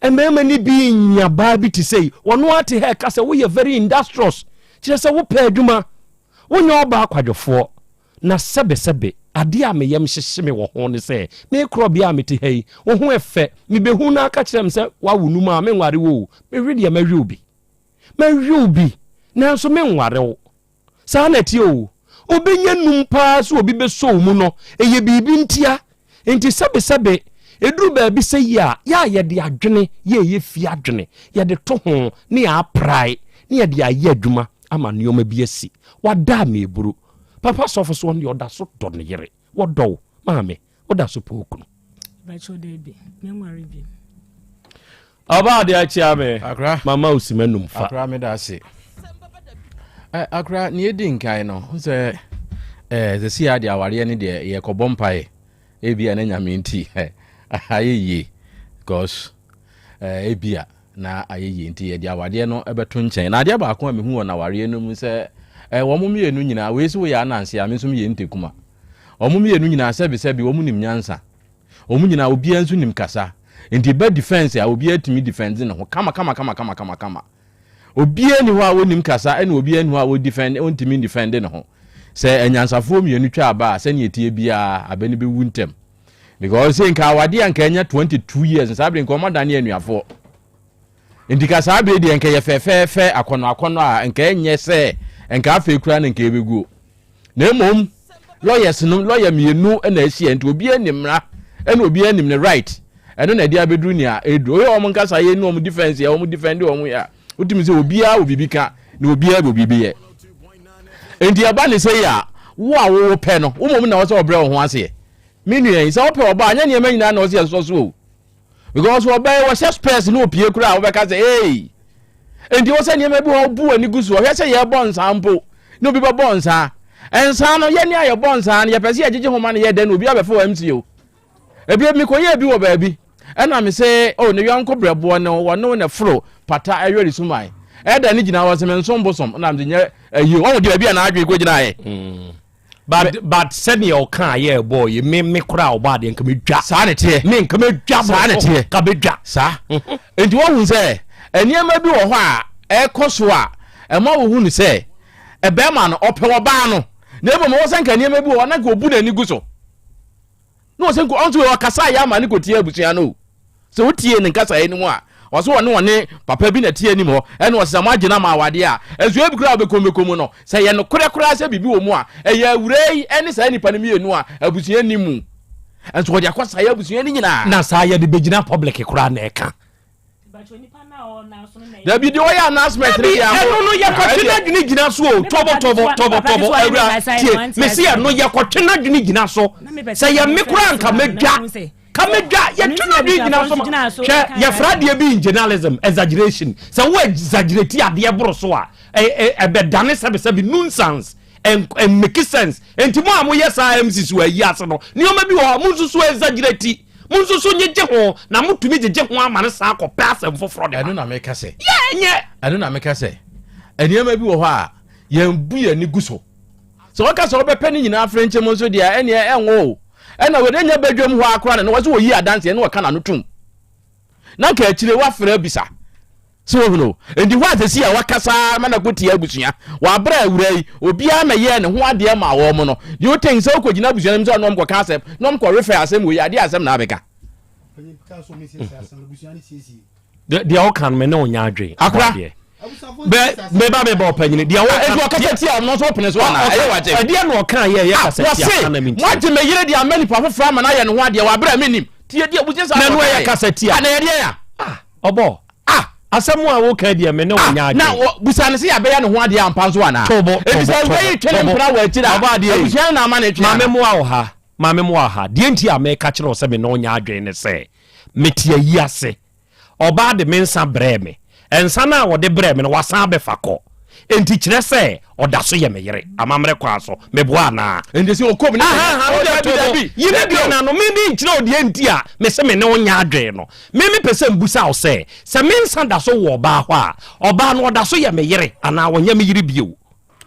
Mmarima no bi nya baa bi te sei, wɔn ara te ha ɛka sɛ woyɛ very industrious, kyerɛ sɛ wopɛ adwuma, wonyɛ ɔbaa kwadwofoɔ. Na sɛbesɛbe, adeɛ a me yam hyehye me wɔ ho ne sɛ, me korɔbea a mete ha yi, wo ho ɛfɛ, mebɛhu na aka kyerɛ me sɛ woawo num a, menware wo o, mewe deɛ mɛwe wo bi. Mɛwe wo bi, nanso menware wo. Saa na ɛteɛ o. Wobɛnya num paa sɛ obi bɛsɔ wo mu no, ɛyɛ biribi ntia. Enti sɛbesɛbe, ɛduru baabi sɛ yi a, yɛ a yɛde adwene yɛ ɛyɛ fie adwene, yɛde to ho ne yɛaprae ne yɛde ayɛ adwuma ama nneɛma bi asi. Wada a meburu. Papa sɔfo so ɔno deɛ ɔda so dɔ ne yere. Wɔdɔ wo, maame. Woda so pɛ okunu? Bàkyɛw daabi, menware bi. Ɔbaa de akyia me. Akra. Mama osi m'anum fa. Akra meda ase. Eh, akra nea edi nkan no, ho sɛ eh sɛ si ade awareɛ ne deɛ yɛkɔbɔ mpae. Ebia na nyame nti ayɛ yie because eh ebia na ayɛ yie nti yɛde awadeɛ no bɛto nkyɛn. Na adeɛ baako a mehu wɔ n'awareɛ no mu sɛ eh wɔn mmienu nyinaa wei so woyɛ ananse a me nso meyɛ ntekuma. Wɔn mmienu nyinaa sɛbesɛbe wɔn nim nyansa. Wɔn nyinaa obiara nso nim kasa. Nti ba defense a obiara tumi defend ne ho kama kama kama kama kama kama. Obiara ni hɔ a onim kasa ɛna obiara ni hɔ a odefend ontumi defend ne ho. Sɛ anyansafoɔ mmienu twa aba a sɛnea ɛteɛ biara abɛ no bɛwu ntɛm. Because sɛ nka awadeɛ a nka anya 22 years saa bere nka wɔn adane anuafoɔ. Nti ka saa bere deɛ nka yɛ fɛfɛɛfɛ akɔnɔ akɔnɔ a nka ɛnyɛ sɛ nka afei koraa na nka ɛbɛguo. Na mmom lawyers no lawyer mmienu na ahyia nti obiara nim mmara ɛna obiara nim ne right ɛno na ɛde abɛduru nea ɛduru oyɛ wɔn nkasa yɛ ne wɔn defense yɛ wɔn defend wɔn yɛ a wotumi sɛ obiara wɔ biribi ka na obiara wɔ biribi yɛ nti ɛba ne sɛ yɛ a wo a wowɔ pɛ no wo mmom na wɔ sɛ ɔbrɛ wo ho aseɛ me nua yi sɛ wopɛ ɔbaa nyɛ nneɛma nyinaa na ɔsɛ yɛsosɔ so o because ɔbaa yi wɔhyɛ spɛs na opie koraa wobɛka sɛ ei nti wɔ sɛ nneɛma bi wɔ bu w'ani gu so ɔhwɛ sɛ yɛbɔ nsaa mpo na obi bɛbɔ nsaa nsaa no yɛne a yɛbɔ nsaa no yɛpɛ sɛ yɛgyegye homa no yɛ dɛn na obi abɛfa wɔ mc o. Ebi mekɔyɛɛ bi wɔ baabi ɛna me sɛ oh ne yɔnko brɛboɔ ne wɔne ne foro pata ɛyɔre suman ɛda ne gyina hɔ sɛ mensom bosom na mede nyɛ ayi wɔn de baabi a n'adwene kɔ gyinaeɛ. Mm. But but sɛdeɛ ɔka yɛ ɛbɔ yi me me koraa ɔbɔ adeɛ nka medwa. Saa ne teɛ. Me nka medwa saa ne teɛ. Ka medwa. Saa. Nti wɔhu sɛ nneɛma bi wɔ hɔ a ɛkɔ so a ɛma wɔhu no sɛ ɛbɛrima no ɔpɛ ɔbaa no na mmom wɔ sɛ nka nneɛma bi wɔ hɔ na nka ɔbu n'ani gu so. Na ɔsɛ nka ɔnso ɔkasa yɛ ama ne kɔtie abusua no o. Sɛ wotie ne nkasaeɛ no mu a, ɔsɛ ɔne ɔne papa bi na ɛte anim hɔ, ɛna ɔsɛ sɛ moagye no ama awadeɛ a, nso ebi koraa a wobɛkɔm bɛkɔ mu no, sɛ ɛyɛ nokorɛ koraa sɛ biribi wɔ mu a, ɛyɛ awuraa yi ne saa nnipa no mmienu a abusua nni mu. Nso wɔde akɔsaeɛ abusua no nyinaa. Na saa yɛde bɛgyina public koraa na ɛka. Dabi deɛ ɔyɛ announcement no deɛ ɛno no yɛkɔtwe n'adwene gyina so o tɔbɔ tɔbɔ tɔbɔ tɔbɔ awura tie mesi ɛno yɛkɔtwe n'adwene gyina so sɛ yɛ me koraa nka mɛdwa ka mɛdwa yɛtwe n'adwene gyina so ma hwɛ yɛfra adeɛ bi in journalism exaggeration sɛ wo exaggerate adeɛ boro so a ɛbɛdane sɛbesɛbe nuisance ɛmmeki sense nti mo a moyɛ saa MCs wɔ ayi ase no nneɛma bi wɔ hɔ mo nso so exaggerate Mo nso so nyegye ho, na motumi gyegye ho ama no san kɔpɛ asɛm foforɔ de ba. Ɛno na meka sɛ. Yɛ ɛnyɛ. Ɛno na meka sɛ, nneɛma bi wɔ hɔ a yɛn bu yɛn ani gu so. Sɛ wɔka sɛ wɔbɛpɛ ne nyinaa frenkye mu nso deɛ, ɛnneɛ ɛnwo o. Ɛna wɔde nya badwam hɔ ara koraa na na wɔsɛ wɔyi adanseɛ na wɔka n'ano tom. Na nka akyire wafrɛ abisa. So wohunu o? Enti hɔ a sɛsi a wakasa ara ma no akɔtia abusua, wɔ aberɛ a awuraa yi, obiara mmɛyɛɛ ne ho adeɛ maa wɔn no, do you think sɛ wokɔgyina abusua no anim sɛ ɔne wɔn kɔka asɛm na wɔn kɔ refer asɛm wei, adeɛ asɛm na abɛka? Deɛ ɔka no me ne ɔnya adwen. Akora. Bɛ meba meba ɔpanyini deɛ wɔka. Enti ɔkasa tia wɔn nso ɔpene so anaa? Ɛyɛ wagye. Ɛdeɛ na ɔka yɛ ɛyɛ kasa tia ana mi nti. Wɔse moagye me yere de ama nipa foforɔ ama no ayɛ ne ho adeɛ wɔ aberɛ a mennim. Tie deɛ abusua saa na ɛno ɛyɛ kasa tia. Ana ɛdeɛ ya? Ɔbɔ. Ah! Asɛm a woka deɛ me ne wo nyɛ adwene. Na busa no sɛ yɛabɛyɛ ne ho adeɛ ampa nso anaa? Tobo, Enti sɛ awura yi twe ne mpena wɔ akyiri a, abusua no na ama no atwe anaa? Maame mmoa wo ha, maame mmoa wo ha. Deɛ nti a meka kyerɛ wo sɛ me ne wo nyɛ adwene ne sɛ, mete ayi ase. Ɔbaa de me nsa brɛɛ me. Nsa no a ɔde brɛɛ me no, wasan abɛfa kɔ. Enti kyerɛ sɛ ɔda so yɛ me yere, amammerɛ kwan so. Meboa anaa? Enti sɛ ɔkɔm ne Aha, wo deɛ dabi, dabi. Yi me deɛ no ano, me menkyerɛ wo deɛ nti a mese me ne wo nyɛ adwene no. Me mepɛ sɛ mbusa wo sɛ, sɛ me nsa da so wɔ ɔbaa hɔ a, ɔbaa no ɔda so yɛ me yere anaa ɔnyɛ me yere bio?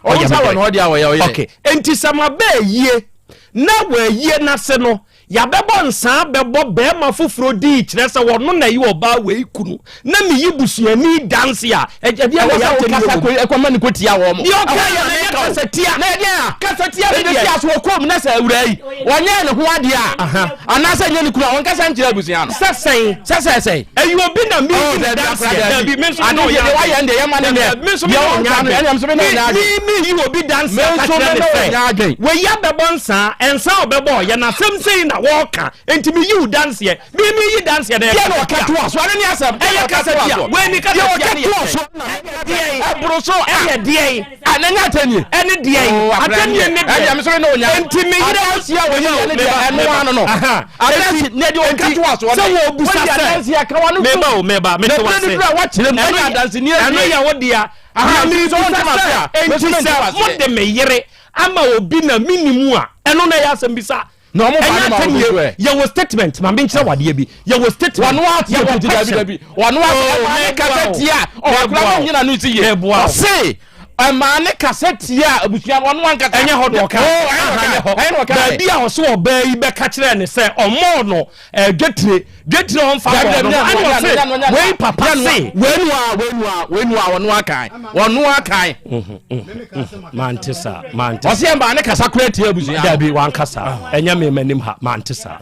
Ɔyɛ me yere. Ok, enti sɛ maba ayie na wɔ ayie no ase no yɛabɛbɔ nsaa bɛbɔ bɛrima foforɔ din kyerɛ sɛ ɔno na ɛyɛ ɔbaa wei kunu na meyi busuani danse a, ɛdeɛ na Ɛwɔ sɛ yɛatɛm wokasa yɛ wɔ mu? kɔ ɛkɔma no kɔtia wɔn. Deɛ ɔka Ɛhɔ yɛ na no ɛnyɛ meka o. kasatia. Na ɛdeɛ a? Kasatia ne Ɛde deɛ. si aso ɔkɔm na sɛ awuraa yi ɔnyɛɛ ne ho adeɛ a anaasɛ nyɛ ne kunu a ɔnkasa nkyerɛ abusua no. Sɛ sɛn? Sɛ sɛ sɛn? Ɛyɛ obi na mi Oh, yi dabi, danseɛ. akora, dabi. Dabi, me nso me Ade ne deɛ ɔnyɛ deɛ wayɛ no deɛ yɛma no nnɛ. Me nso me Deɛ ne ɔnka ɔnyɛ no, adwen. ɛnna nso me ne ɔnyɛ adwen. Me me yi obi danseɛ Me ka nso kyerɛ me ne ne sɛ, ɔnyɛ adwen. wei abɛbɔ nsaa, nsa a ɔbɛbɔ ɔyɛ no asɛm sei na wɔɔka, enti me yi wo danseɛ. Me me yi danseɛ na ɛyɛ Deɛ na kasa ɔka tia. toa so, ɛno ne asɛm. Deɛ na Ɛyɛ ɔka kasa toa tia. so. Wei ne kasa Deɛ tia ɔka ne yɛ toa sɛn? so. Ɛyɛ deɛn? Ɛboro so a. Ɛyɛ deɛn? A, na ɛnyɛ atɛnnie. Ɛne deɛn? Oh, akora, Atɛnnie ne deɛn? Ɛdeɛ me nso me ne ɔnyɛ adwen. Enti me yere Adanseɛ a wɔyi yɛ ne deɛ, Meba, ɛno meba. ano no. Aha. Adanse, Enti, na deɛ ɔka enti, toa soɔ sɛ ne. wɔbusa Wɔyi sɛ, adanseɛ a, ka w'ano Meba tom. o, meba, mete Na berɛ w'ase. no duru a, woakyerɛ mu. Ɛno Ɛnyɛ yɛ- adanse ni ɛno awie. yɛ wo dea. Aha, Na nti sɛ mebisa wonte m'ase sɛ, a, me nso enti mente sɛ w'aseɛ. mode me yere ama obi na menni mu a, ɛno na ɛyɛ asɛm bisa. Na ɔmo fa Ɛnyɛ ne ma atɛnnie. wo nso ɛ. Yɛwɔ statement, ma menkyerɛ wo adeɛ bi. Yɛwɔ statement. Wɔn ate Yɛwɔ nti dabi question. dabi. Wɔn ate Oh, ɛmaa ne meboa kasa wo. tia. Ɔwɔ akora Meboa no wo. nyina no si yie. Meboa wo. Ɔse ɛmaa ne kasa tia abusua no ɔno ankasa. Ɛnyɛ hɔ na ɔka. Oh, ɛnyɛ na Aha, ɔka. Ɛnyɛ na ɔka. Baabi a ɔse ɔbaa yi bɛka kyerɛɛ ne sɛ ɔmmɔɔ no eh, dwetire, dwetire a ɔmfa bɔɔ no no, ɛna ɔse wei papa se. Wei nua, wei nua, ɔno akan. Ɔno akan. Mante saa, mante. Ɔse ɛmaa ne kasa kora tia abusua no. Dabi, wanka saa. Ɛnyɛ me m'anim ha, mante saa.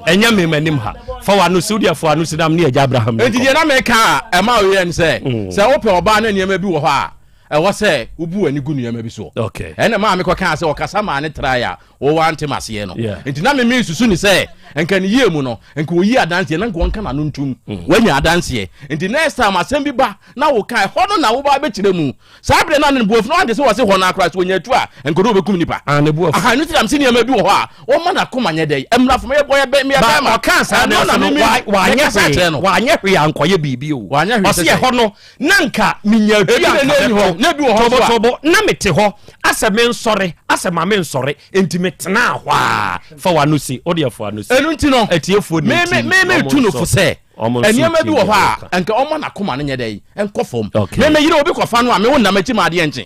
Ɛnyɛ me m'anim ha. Fa w'ano si, wodeɛ fa w'ano si na me ne agya Abraham Enti deɛ na meka a ɛma woyɛ ne sɛ, sɛ wopɛ ɔbaa na nneɛma bi wɔ hɔ a, ɛwɔ sɛ wobu w'ani gu nneɛma bi soɔ. Okay. Ɛna maa mekɔkaa sɛ ɔkasa maa ne trae a wɔwɔ ante maseɛ no. Yeah. Nti na me mesusu ne sɛ nka ne yie mu no, nka ɔyi adanseɛ na nka ɔnka n'ano ntom. Wanya adanseɛ. Nti next time asɛm bi ba na woka ɛhɔ no na woba bɛkyerɛ mu. Saa berɛ no a ne bo afu no wante sɛ wɔse hɔ no akora sɛ ɔnya atu a nka ɔde ɔbɛkum nipa. Ah, ne bo afu. Aha, ɛno nti na mese nneɛma bi wɔ hɔ a wɔma n'akoma nyɛ dɛ. Mmra fam yɛbɔ yɛ bɛ meyɛ Ba bɛrima. ɔkaa saa Ɛno no na ase no, me me wanyɛ mekasa hwee, kyerɛ no. wanyɛ hwee ankɔyɛ biribi o. Wanyɛ hwee Ɔse sɛ sɛn? ɛhɔ no, na nka menya atu Ebi na anka ɛni hɔ. mɛto. Na ebi wɔ hɔ nso a. Tobo, na mete hɔ asɛ mensɔre, asɛ ma mensɔre, enti metenaa hɔ a. Fa w'ano si, wo deɛ fa w'ano si. Ɛno nti no, Atiefoɔ me na me ɛtie, me na metu wɔn no nso- fo sɛ wɔn nso nneɛma tie bi wɔ deɛ hɔ a wɔka. nka ɔma n'akoma no nyɛ dɛ nkɔ fam. Okay. Me me yere obi kɔfa no a me wo nam akyi ma adeɛ nkye.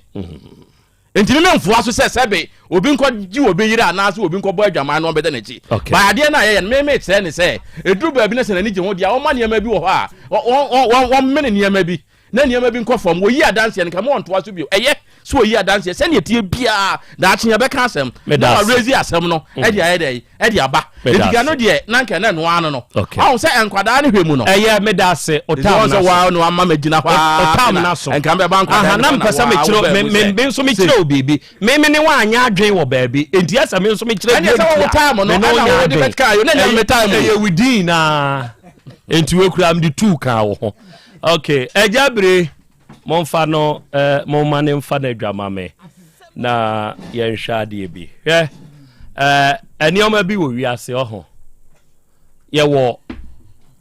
Nti me memfoa so sɛ sɛbe obi nkɔgye obi yere anaasɛ obi nkɔbɔ adwaman na ɔmbɛda n'akyi. Okay. But adeɛ no a yɛyɛ no me mekyerɛ ne sɛ ɛduru baabi no sɛ n'ani gye ho deɛ a ɔma nneɛma bi wɔ hɔ a wɔmmene nneɛma bi na nneɛma bi nkɔ fam. Wɔyi adanseɛ no nka ma ɔntoa so bio. Ɛyɛ sɛ wɔyi adanseɛ sɛdeɛ ɛteɛ biara daakye yɛbɛka asɛm Meda na ase. wɔarezi asɛm no ɛde ayɛ dɛ ɛde aba. Meda Enti ka no ase. deɛ na nka na ɛno ano no. Okay. Ɔho sɛ nkwadaa no hwɛ mu no. Ɛyɛ meda ase. Nti Ɔtam wɔn sɛ n'aso. waa na wama magyina hɔ ara Ɔtam na n'aso. nka mbɛba nkwadaa Aha, no na hɔ na mpɛ sɛ waa mekyerɛ wobaa me mu me sɛ me nso sei. mekyerɛ wo biribi. Me me ne wo anyɛ adwene wɔ baabi. Enti ɛsɛ me nso mekyerɛ Ɛnneɛ deɛ sɛ nti wo a time no me ne wo ɛna nyɛ wode adwene. bɛka ayo na ɛnyɛ me Ɛyɛ time o. ɛyɛ within naa. Enti wekura mede tuu kaa wo ho. Okay, agya bere momfa no eh, momma ne mfa no adwama me na yɛnhwɛ adeɛ bi. Hwɛ eh, nneɛma bi wɔ wiase ɔho. Yɛwɔ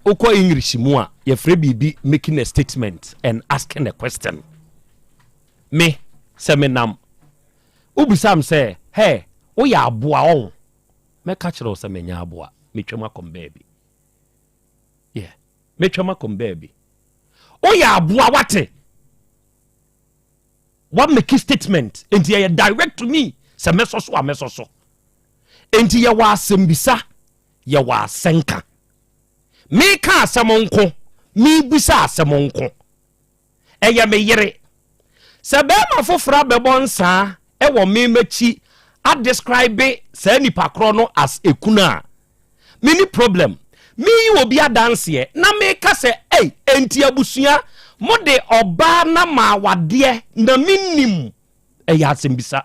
wokɔ English mu a yɛfrɛ biribi making a statement and asking a question. Me sɛ menam wobisa m sɛ hey woyɛ aboa ɔho mɛka kyerɛ wo sɛ menyɛ aboa metwam akɔm baabi. Yeah. Metwam akɔm baabi. Woyɛ aboa wate. Wa make statement nti ɛyɛ direct to me sɛ mɛsɔ so a mɛsɔ so. Nti yɛwɔ asɛmbisa, yɛwɔ asɛnka. Meka asɛm nko, mebisa asɛm nko. Ɛyɛ me yere. Sɛ bɛrima foforɔ abɛbɔ nsaa wɔ me m'akyi adescribe saa nipa korɔ no as ekunu a, menni problem. Meyi obi adanseɛ na meka sɛ ei, enti abusua mode ɔbaa no ama awadeɛ na mennim. Ɛyɛ asɛmbisa.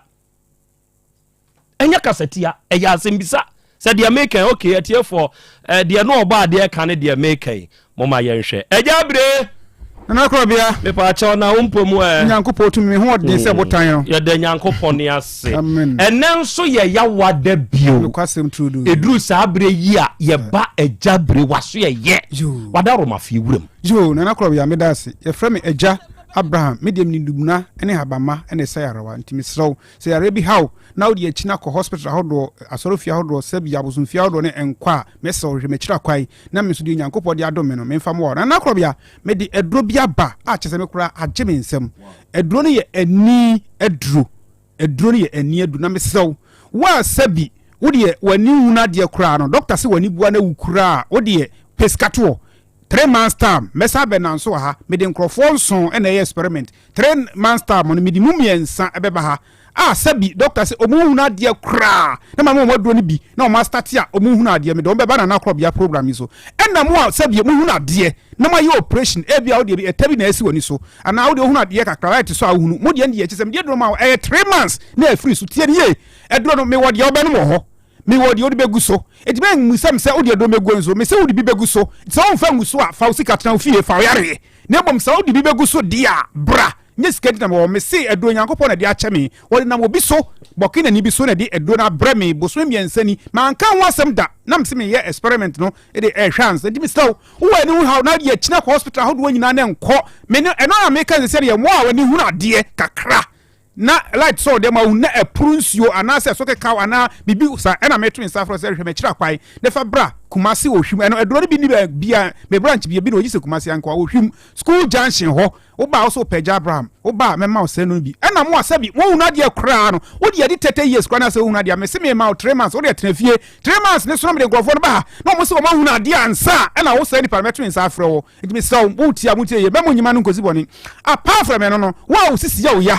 Ɛnyɛ kasatia, ɛyɛ asɛmbisa. Sɛ deɛ meka yi, okay, atiefoɔ, eh, deɛ no ɔbɔ adeɛ ka ne deɛ meka yi, moma yɛnhwɛ. Agya Abire! Nana Korɔbea. Mepaakyɛw na wo mpo mu ɛ. Nyankopɔn tumi me ho ɔden sɛ botan no. Yɛda Nyankopɔn ne ase. Amen. Ɛnɛ nso yɛ yawa da bio. Nokwasɛm turodoo. Ɛduru saa berɛ yi a yɛba Agya Bire waso yɛyɛ. Wada Romafie wuram. Yoo, Nana Korɔbea meda ase. Yɛfrɛ me Agya Abraham. Me deɛ menim Dubuna ne Habamma na ɛsa yarewa nti mesrɛ wo Sɛ yareɛ bi ha wo na wode akyini akɔ hospital ahodoɔ, asɔrefie ahodoɔ, sɛbi abosomfie ahodoɔ ne nkɔ a, mɛsrɛ wo hwehwɛ m'akyiri akwan na me nso deɛ Onyankopɔn de adom me no memfa mmoa wo. Nana Korɔbea, mede aduro bi aba a kyerɛ sɛ me koraa agye me nsam. Aduro no yɛ ani aduro. Aduro no yɛ ani aduro na mesrɛ wo, wo a sɛbi wo deɛ w'ani nhunu adeɛ koraa no, dɔkta se w'ani bua na awu koraa a, wo deɛ pɛ sika toɔ. Three months time mɛsan abɛ nanso wɔ ha mede nkorɔfoɔ nson na ɛyɛ experiment three months time no mede mu mmiɛnsa ɛbɛba ha a sɛbi doctor sɛ ɔmo nhunu adeɛ koraa na ma mo ɔmo aduro no bi na ɔmo astate a ɔmo nhunu adeɛ mede ɔmo bɛba Nana Korɔbea program yi so ɛna mo a sɛbi mo hunu adeɛ na mo ayɛ operation ebi a wodeɛ bi ɛta bi na ɛsi w'ani so anaa wodeɛ wohunu adeɛ kakra light so a wohunu mo deɛ no deɛ kyesɛ mede aduro ma wo ɛyɛ three months na ɛfiri so tie no yie aduro no mewɔ deɛ wobɛnom wɔ hɔ Mewɔ deɛ wode bɛgu so. Enti memmisa me sɛ wode aduro bɛgu nso. Mese wode bi bɛgu so. Sɛ womfa ngu so a, fa wo sika tena wo fie, fa wo yareɛ. Na mmom sɛ wode bi bɛgu so deɛ a, bra. Nyɛ sika nti na mewɔ hɔ. Mese aduro Nyankopɔn na ɛde akyɛ me. Wɔde nam obi so, Burkinani bi so na ɛde aduro no abrɛ me bosome mmiɛnsa ni. Manka ho asɛm da. Na mese meyɛ experiment no de rehwɛ ansa. Enti mesrɛ wo, wowɔ ani ho haw na wode akyini akɔ hospital ahodoɔ nyinaa na nkɔ. Me ne, ɛno na meka sɛ sɛdeɛ mo a w'ani hunu adeɛ kakra na light sɔɔ dɛm a wohu na ɛporo nsuo anaasɛ ɛso kekaw anaa biribi saa ɛna meto nsa afrɛ sɛ hwɛ m'akyiri akwan na fa bra Kumasi Ohwim ɛno aduro no bi ni bia me branch bia bi na ogye sɛ Kumasi ankoa Ohwim school junction hɔ woba a wo sɛ wopɛ Agya Abraham woba a mɛma wo sɛ no bi ɛna mo a sɛbi mo hunu adeɛ koraa no wode adi 30 years koraa na sɛ wohunu adeɛ a mese mema wo 3 months wode atena fie 3 months ne so na mede nkurɔfoɔ no ba ha na wɔn sɛ wɔn ahunu adeɛ ansa ɛna wo sɛ nipa no mɛto nsa afrɛ wo Nti mesrɛ wo, motie a montie yie, mma mo nyima no nkosi bɔne. Apart from ɛno no, wo a wo sisi yɛ wo ya,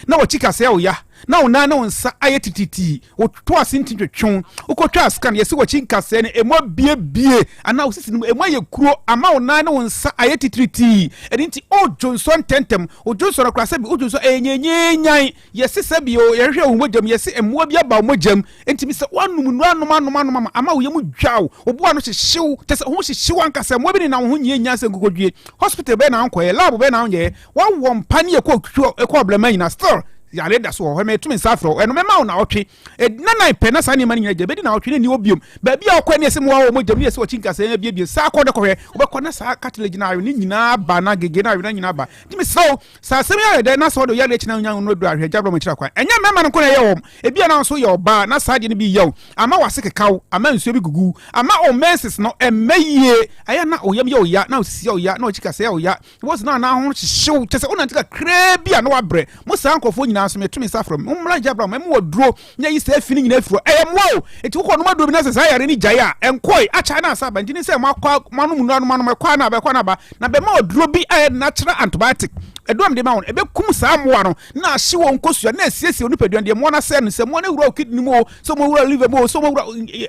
na w'akyi kaseɛ yɛ wo ya, na wo nan ne wo nsa ayɛ titiritii, wo to ase nti twetwe wo, wokɔtwaa scan, yɛse w'akyi nkasɛɛ no ɛmu abiebie, anaa wo sisi no mu ɛmu ayɛ kuro ama wo nan ne wo nsa ayɛ titiritii, ɛno nti wodwonsɔ ntɛntɛm, wo dwonsɔ no koraa sɛbi wodwonsɔ ɛyɛ nyenyenyan, Yɛse sɛ bio yɛhwehwɛ wo mogya mu, yɛse mmoa bi aba wo mogya mu, enti mesɛ woanom nnuru anom anom anom ama ama wo yam dwa wo, wo bo ano hyehye wo, kyerɛ sɛ wo ho hyehye wo ankasa, mmoa bi nenam wo ho nyianyian sɛ nkokodwie. Hospital bɛn na wonkɔeɛ, lab bɛn na wonyɛeɛ, woawɔ mpa ne ɛkɔ otwitwi ɛkɔ ɔblɛma nyinaa still. Yare da so wɔ hɔ, meto me nsa afrɛ wo, ɛno mɛma wo naawɔtwe nnanan pɛ na saa nneɛma no nyinaa gya, ɛbɛdi naawɔtwe na ɛnni hɔ biom. Baabi a wokɔ ne ɛsɛ mmoa wɔ mogya mu ne ɛsɛ wɔkyi nkasɛɛ abiebie, saa kɔ na kɔhwɛ, wobɛkɔ na saa cartilage no awe ne nyinaa aba na gege no awe na nyinaa aba. Nti mesrɛ wo, sɛ asɛm yi ayɛ dɛ na sɛ wode wo yareɛ akyi na wonya no aduru a, hwɛ gya brɛ wɔn akyiri akwan. Ɛnyɛ mmarima no nko na ɛyɛ wɔn, ebia na wo nso woyɛ ɔbaa na saa adeɛ no bi reyɛ wo, ama w'ase keka wo, ama nsuo bi gugu wo, ama wo menses no ɛmmɛ yie, ɛyɛ a na wo yam yɛ wo ya, na wo sisi yɛ wo ya, na w'akyi kasɛɛ yɛ wo ya, Wose na anan ho hyehye wo, kyerɛ sɛ wonante kakraa bi a na wabrɛ. Mo saa nkurɔfoɔ nyinaa nso, meto me nsa frɛ mo, mommra gya bra mo, mɛma mo aduro na ayi saa fi no nyinaa afiri hɔ. Ɛyɛ mmoa o! Enti wokɔ nom aduro bi na sɛ saa yareɛ no gyae a, ɛnkɔe, akyɛ a na asa aba. Enti ne sɛ moakɔ moanom nnuro anom anom, ɛkɔ a na aba, ɛkɔ a na aba. Na bɛma wo aduro bi a ɛyɛ natural antibiotic. Aduro a mede ma wo no, ɛbɛkum saa mmoa no, na ahye wɔn nkosua, na asiesie wo nipadua no. Deɛ mmoa no asɛe no, sɛ mmoa no awura wo kidney mu o, sɛ wɔawura liver mu o, sɛ wɔawura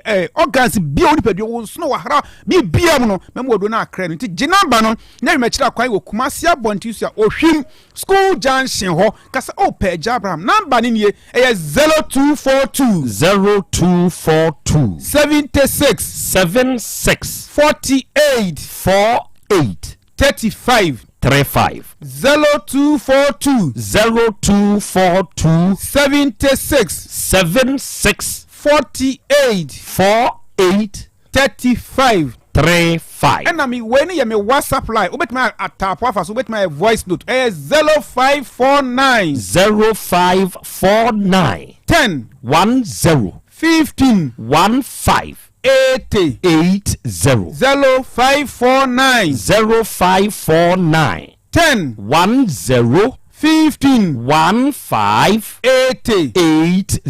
eh, organs bi a wo nipadua, wo nsono, wahara, biribiara mu no, mɛma wo aduro no akrɛ no. Nti gye namba no. Na wimakyiri akwan wɔ Kumasi abɔnten so a Ohwim School Junction hɔ. Ka sɛ wopɛ Agya Abraham. Number no nie, ɛyɛ 0242. 0242. 76. 76. 48. 48. 35. 35. 0242. 0242. 76. 76. 48. 48. 35. 35. Ɛna me wei no yɛ me WhatsApp line wobɛtumi ataapo afa so wobɛtumi ayɛ voice note ɛyɛ 0549. 0549. 10. 10. 15. 15. 80. 80. 0549. 0549. 10. 10. 15. 15. 80. 80.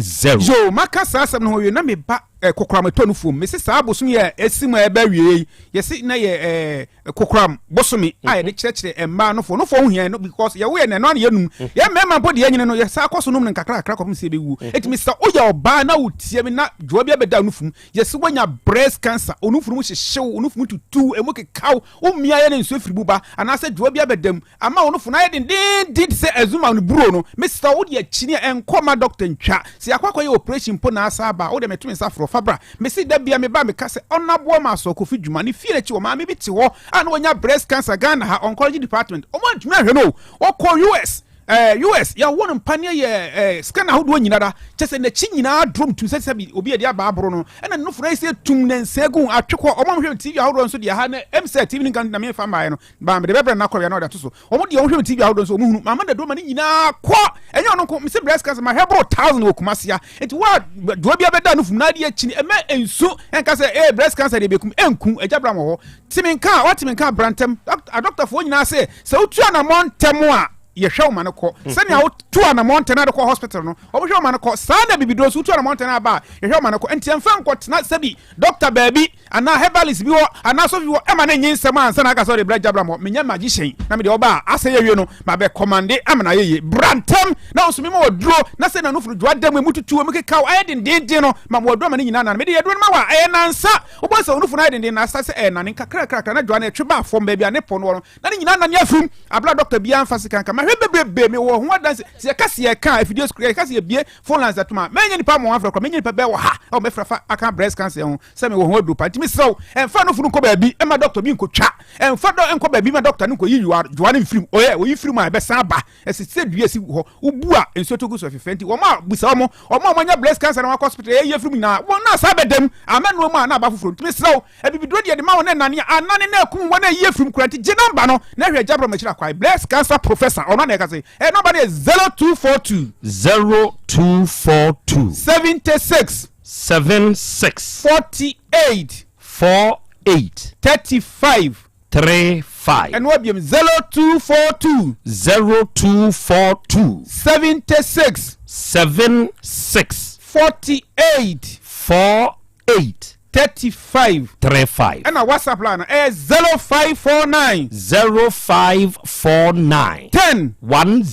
Yoo maka saa asɛm no ho awie na me ba eh, kokoram ɛtɔ no fuom. Mese saa bosom yi a ɛsi mu a ɛbɛ awie yi, yɛse na yɛ eh, kokoram bosome a yɛde kyerɛkyerɛ mmaa nofoɔ. Nofoɔ ho hia no because yɛwo yɛ no ɛno ana yɛnum. Yɛn mmarima mpo deɛ yɛnyini no yɛsan kɔ so nom no nkakra kakra kɔpem sɛ yɛbɛwuo. Enti mesɛ woyɛ ɔbaa na wotie me na dwoa bi abɛda wo nofum, yɛse woanya breast cancer, wo nofunu mu hyehye wo, wo nofu mu tutu, ɛmu keka wo, wo mmea yɛ no nsuo firi mu ba, anaasɛ dwoa bi abɛda mu, Ama wo nofo no ayɛ dendeenden te sɛ Azuma no buro no. Mesrɛ wo, wode akyini a, ɛnkɔ mma dɔkta ntwa. Sɛ yɛakɔ akɔyɛ oprehyɛn mpo na asan aba a, wo deɛ meto me nsa frɛ wo, fa bra. Mese da biara meba a meka sɛ Ɔnaboa Masɔɔ Kofi Dwuma ne fie no akyi hɔ maame bi te hɔ a na wanya breast cancer Ghana ha, oncology department. Wɔn antumi anhwɛ no o. Ɔkɔɔ US, eh, US, yɛwɔ no mpaneɛ yɛ eh, scan ahodoɔ nyinara. Kyɛ sɛ n'akyi nyinaa drom tum sɛ sɛbi obi a ɛde aba aboro no. Ɛna ne nofo no ayɛ sɛ tum na nsa gu atwe kɔ. Wɔn a wɔhwɛ TV ahodoɔ nso deɛ ha na ɛm sɛ TV no nka na memfa mmaeɛ no. Ba mede bɛbrɛ no n'akɔwea na ɔde ato so. Wɔn deɛ wɔhwɛ me TV ahodoɔ nso wɔn hunu. Mama dadu ama ne nyinaa kɔ. Ɛnyɛ ɔno nko. Mese breast cancer mahwɛ boro thousand wɔ Kumasi ha. Nti wo a dua bi abɛda no fum na adi akyi no ɛmɛ nsu ɛnka sɛ ee breast cancer deɛ bɛkum ɛnku. Agya Bram wɔ hɔ. Te me nka a wate me nka bra ntɛm. Adɔktafoɔ nyinaa se sɛ wotu anamɔ ntɛm a yɛhwɛ wo ma no kɔ. Sɛnea wotu anamɔ ntɛm na de kɔ hospital no wɔhwɛ wo ma no kɔ. Saa na bibiduro nso wotu anamɔ ntɛm na aba a yɛhwɛ wo ma no kɔ. Nti ɛmfa nkɔtena sɛbi dɔkta baabi anaa herbalist bi hɔ anaa sɔfo bi hɔ ɛma no nye nsɛm ansa na aka sɛ ɔde bra Jabram hɔ. Menyɛ magician na mede ɔba a asɛe awie no mabɛ kɔmande ama no ayɛ yie. Bra ntɛm na wo nso mema waduro na sɛ nanu foro dwoa da mu emu tutu emu kekaw ayɛ dendeenden no ma mo waduro ama ne nyinaa nane. Mede aduro no ma wo a ɛyɛ nansa wobɛhu sɛ wo nufu no ayɛ denden na asa sɛ ɛrenane nkakrakrakra na dwoa no ɛtwe ba fam baabi a ne pɔ no wɔ no na ne nyinaa nane afirim abere a dɔkta biara mfa sika nka. Mahwɛ bebrebe mewɔ ho adanse sɛ yɛka sɛ yɛka a afidie so yɛka sɛ yɛbie phone lines atom a mɛnyɛ nipa ma wɔn afrɛ koraa mɛnyɛ nipa bɛɛ wɔ ha a wɔbɛfrɛ fa aka breast cancer ho sɛ mewɔ ho aduro pa nti mesrɛ wo ɛmfa nofo no nkɔ baabi ɛma dɔkta bi nkɔtwa ɛmfa dɔ nkɔ baabi ma dɔkta no nkɔyi dwoa dwoa no mfirim ɔyɛ oyi firim a ɛbɛsan aba ɛsɛ sɛ dua si hɔ wobu a nsuo to gu so ɛfefɛ nti wɔn a bisa wɔn wɔn a wɔanya breast cancer na wɔakɔ hospital ɛyɛ firim nyinaa wɔn na saa bɛdam ama nnoɔma mu a na aba foforɔ nti mesrɛ wo abibiduro deɛ de ma wɔn ɛnane a anane na ɛkum wɔn a ɛyi afirim kura nti gye namba no na hwɛ gyabrɔ makyiri akwae breast cancer professor ɔno na ɛka sɛ ɛ namba no yɛ 0242 0242 76 76 48 48 35 35 ɛno abiem 0242 0242 76 76 48 48 35 35 ɛna WhatsApp line no ɛyɛ 0549 0549 10 10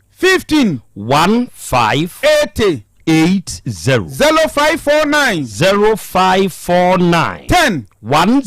15 15 80. 80. 0549. 0549. 10. 10.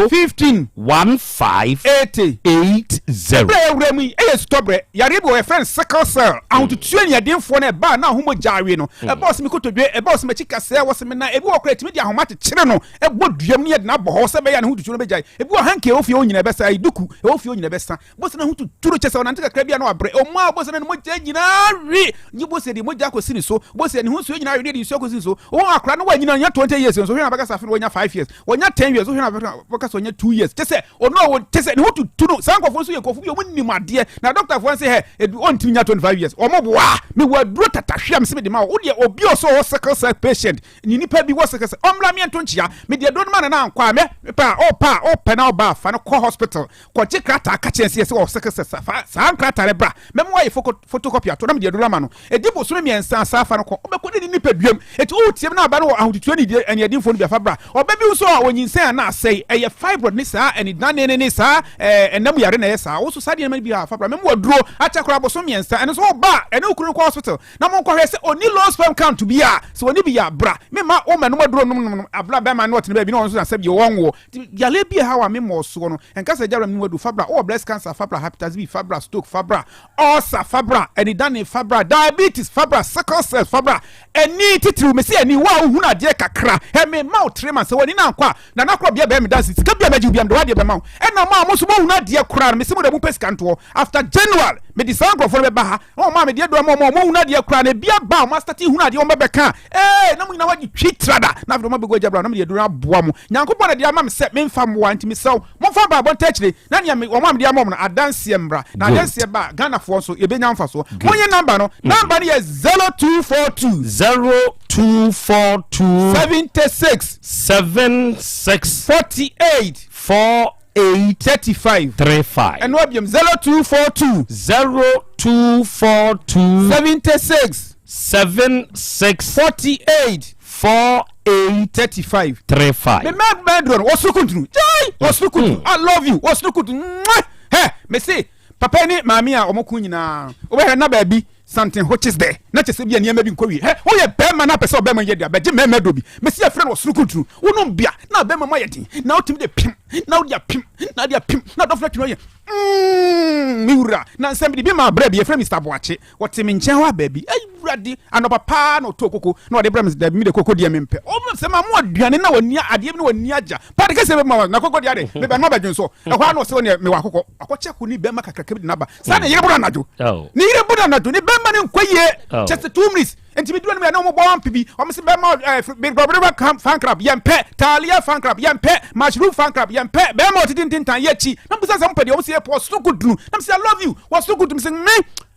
15. 15. 80. 80. Ɛberɛ a yɛwura mu yi yɛ sutɔberɛ. Yareɛ bi wɔ hɔ yɛfrɛ no sickle cell. Ahotutuo aniadenfoɔ no ɛba a na ahomogya awe no. Ɛba ɔse me kotodwe, ɛba ɔse m'akyi kasɛɛ, ɔse me nan. Ebi wɔ hɔ koraa yɛtumi de ahoma kyekyere no bɔ dua mu na yɛde no abɔ hɔ sɛ ɛbɛyɛ a ne ho tutuo no bɛgyae. Ebi wɔ hanky a ɛwɔ fie hɔ nyinaa ɛbɛsa, ayi duku ɛwɔ fie hɔ nyinaa ɛbɛsa. Bose na ho tuturu kyɛ sɛ ɔnante kakra bi a na wabrɛ. Ɔmo a bose na ne mogya nyinaa we. Nye bose de mogya akɔsi ne so. Bose ne ho nsuo nyinaa we ne de nsuo akɔsi ne so. Wɔn akora no wanyina ɔnya 20 years nso hwɛ na bɛka sɛ afe no wanya 5 years. Wɔnya 10 years hwɛ na bɛka sɛ ɔnya 2 years. Kyɛ sɛ ɔno a kyɛ sɛ ne ho tutu no. Saa nkurɔfoɔ nso yɛ nkurɔfoɔ bi a wɔn nim adeɛ. Na dɔktafoɔ nse hɛ edu ɔntumi nya 25 years. Wɔn boa me wɔ aduro tatahwe a mese mede ma wo. Wodeɛ obi a ɔsɛ ɔwɔ sickle cell patient ne nipa bi wɔ sickle cell ɔmmra meɛnto nkyea. Mede aduro no ma no na ankɔ a mɛ mepɛ a ɔpɛ a ɔpɛ na ɔba a fa no kɔ hospital. Kɔgye krataa ka kyerɛ no sɛ yɛsɛ wɔ sickle cell sa fa saa nkrataa no bra mɛma woayɛ photocopy ato na mede aduro ama no. Ɛdi bosome mmiɛnsa a saa fa no kɔ wobɛkɔ ne ne nipaduam. Enti woreteam na aba no wɔ ahotutuo ne aniɛdenfoɔ no bi a fa bra. Ɔba bi nso a ɔnyinsɛn a na asɛe ɛyɛ fibroid ne saa anidane ne ne saa ɛna mu yare na ɛyɛ saa. Wo nso saa nneɛma no bi a fa bra mɛma waduro akyɛ koraa bosome mmiɛnsa. Ɛno nso woba a ɛne wo kunu no kɔ hospital na monkɔhwɛ sɛ ɔnni low sperm count bi a sɛ ɔnni bi a bra memma wo mɛnom aduro nom nom nom abla bɛrima no ɔtene baabi na ɔno nso na sɛbi ɔnwoɔ. Nti yareɛ bi a ɛhaw a me mmɔɔ soɔ no, ɛnka sɛ agya wura menim waduru, fa bra, wowɔ breast cancer, fa bra, hepatitis B, fa bra, stroke, fa bra, ulcer, fa bra, anidane, fa bra, diabetes, fa bra, sickle cell, fa bra, ani titiriw, mese ani, wo a wohunu adeɛ kakra, hɛ me ma wo three months, sɛ w'ani no ankɔ a, Nana korɔ bia bɛyɛ me danse, sika bia mɛgye wo bia mede w'adeɛ bɛma wo, ɛna mo a mo nso moahunu adeɛ koraa no, mese mo deɛ mopɛ sika ntoɔ, after January, mede saa nkorɔfoɔ no bɛba ha, na wɔn a mede aduro ama wɔn a wɔhunu adeɛ koraa no, ebi aba a wɔn astate hunu adeɛ, wɔn bɛbɛka a, Ee, na mo nyinaa moagye twi trada, na afei de moabɛgu agya bra, na mede aduro no aboa mo. Nyankopɔn na de ama me sɛ memfa mmoa, nti mesrɛ wo, momfa mpaebɔ ntaa akyire, na nea me, wɔn a mede ama wɔn no, adanseɛ mmra. Na adanseɛ ba a, Ghanafoɔ nso, yɛbɛnya mfasoɔ. Monye number no. Number no yɛ 0242. 0242. 76. 76. 48. 48. 35. 35. Ɛno abiam, 0242. 0242. 76. 76. 48. 48. 35. 35. Me mɛ mɛ duro no wɔsoro kuntunu jai wɔsoro kuntunu I love you wɔsoro kuntunu mwah hɛ me se papa ne maame a wɔn ko nyinaa wobɛhwɛ na baabi something which is there na kyɛ sɛ bi a nneɛma bi nkɔ wie hɛ woyɛ bɛrima na apɛ sɛ ɔbɛrima yɛ deɛ bɛgye mɛrima duro bi me se yɛfrɛ no wɔsoro kuntunu wonom bia na bɛrima mu ayɛ den na wotumi de pim na wode apim na wode apim na dɔfo no atumi ayɛ mm me wura na nsɛm bi de bi ma abrɛ bi yɛfrɛ Mr. Boakye Wɔte me nkyɛn hɔ a baabi. Awurade, anɔpa paa na ɔtɔɔ koko na ɔde brɛ me sɛ, Dabi, me de koko deɛ mempɛ. Ɔma sɛ ma mo aduane na wɔni adeɛ bi na wɔni agya. Paade kɛseɛ bɛma wa na koko deɛ ade, mebɛn no abɛdwen so. Ɛhɔ ara na ɔsɛ ɔneɛ mewɔ akokɔ. Akɔkyɛ ko ne bɛrima kakraka bi de n'aba. Saa ne yere bo no anadwo. Ne yere bo no anadwo, ne bɛrima no nkɔ yie. Kyɛ sɛ 2 minutes. Nti me duru anim yɛ na wɔn bɔ ampe bi. Wɔn sɛ bɛrima ɛɛ brɔbrɔba fan club yɛn pɛ, taalia fan club yɛn pɛ, mushroom fan club yɛn pɛ, bɛrima ɔtete ntentan yɛ akyi. Na mbisa sɛ mo pɛ deɛ wɔn sɛ yɛ pɔ ɔsoro kudunu. Na mo sɛ I love you, wɔsoro kudunu. Sɛ me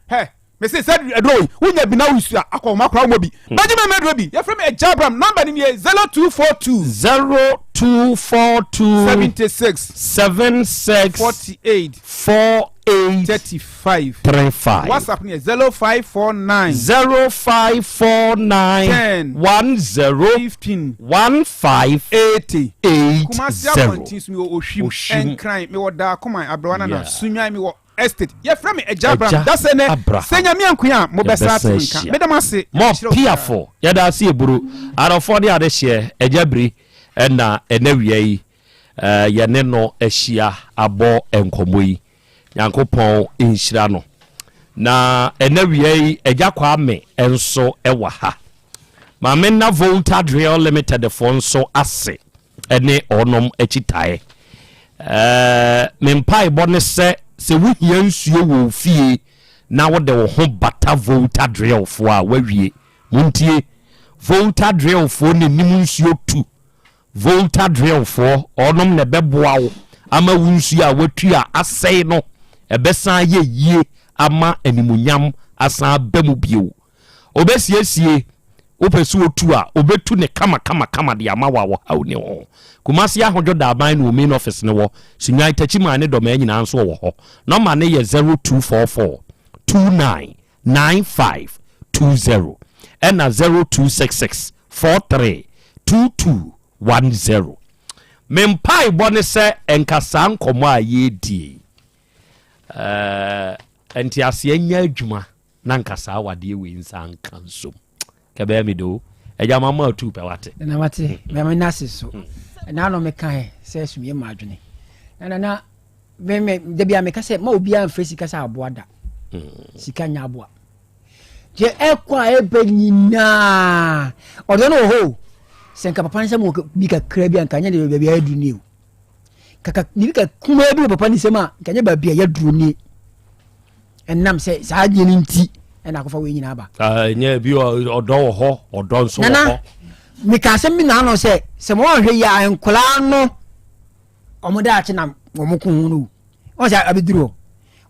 hɛ me se sɛ aduro yi wonya bi na wosu a akɔ wɔn akora wɔn bi. Bɛgye me mɛduro bi. Yɛfrɛ me Agya Abraham. Number ni nie 0242. 0242. 76. 76. 48. 48. 35. 35. WhatsApp ni yɛ 0549. 0549. 10. 10. 15. 15. 80. 80. Kumasi abɔnten so mi wɔ Ohwim. Ohwim. Nkran mi wɔ Daakoman Aberewa Nana. Yeah. Sunyani mi wɔ Estate. Yɛfrɛ me Agya Abraham. Agya Dasɛ nɛ Abraham. sɛ Nyame ankoa a mobɛsa Yɛbɛsa ate me nka. ahyia. Meda mo ase. Mɔ Nhyira obiara. piafo yɛda ase eburu adɔfoɔ ne adehyeɛ agya biri ɛna ɛnɛ wia yi eh, yɛne no ahyia abɔ nkɔmmɔ yi Nyankopɔn nhyira no na ɛnɛ wia yi agya Kwame nso ɛwɔ ha Maame nna Volta Drill Limited foɔ nso ase ɛne ɔnom akyitaeɛ Eh, me mpaebɔ ne sɛ sɛ wohia nsuo wɔ wo fie na wode wo ho bata Volta Drill foɔ a woawie. Montie, Volta Drill foɔ na nim nsuo tu. Volta Drill foɔ, ɔnom na ɛbɛboa wo ama wo nsuo a woatu a asɛe no ɛbɛsan ayɛ yie ama animuonyam asan aba mu bio. Ɔbɛsiesie, wopɛ sɛ ɔtu a, ɔbɛtu ne kama kama kama de ama wo a ɔhaw nni ho. Kumasi Ahodwo Daban na wɔn main office no wɔ. Sunyani, Techiman ne Dɔmaa nyinaa nso ɔwɔ hɔ. Nɔma no yɛ 0244 29 95 20 ɛna 0266 43 22 10. Me mpaebɔ ne sɛ nka saa nkɔmmɔ a yɛredie yi, ɛɛ, nteaseɛ nyɛ adwuma na nka saa awadeɛ wei nsa nka nsom. Kɛbɛyɛ me de o. Agya ma ma atu pɛ wate. Nana wate, mɛma no ase so. Ɛna ano meka ɛ sɛ sumie ma adwene. Na nana me me da bi a meka sɛ ma obiara mfrɛ sika sɛ aboa da. Sika nyɛ aboa. Deɛ ɛkɔ a ɛbɛ nyinaa ɔdɔ no wɔ hɔ o. Sɛ nka papa nsɛm wɔ bi kakra bi a nka nyɛ de baabi a yɛaduru nie o. Kaka biribi ka kumaa bi wɔ papa ne nsɛm a nka nyɛ baabi a yɛaduru nie. Ɛnam sɛ saa adeɛ no nti ɛna akɔfa wei nyinaa ba. Ɛnyɛ bi ɔdɔ wɔ hɔ ɔdɔ nso wɔ hɔ. Nana meka asɛm bi naano sɛ sɛ mo anhwɛ yi a nkwadaa no wɔn daakye na wɔn ko ho no wɔn sɛ abɛduru hɔ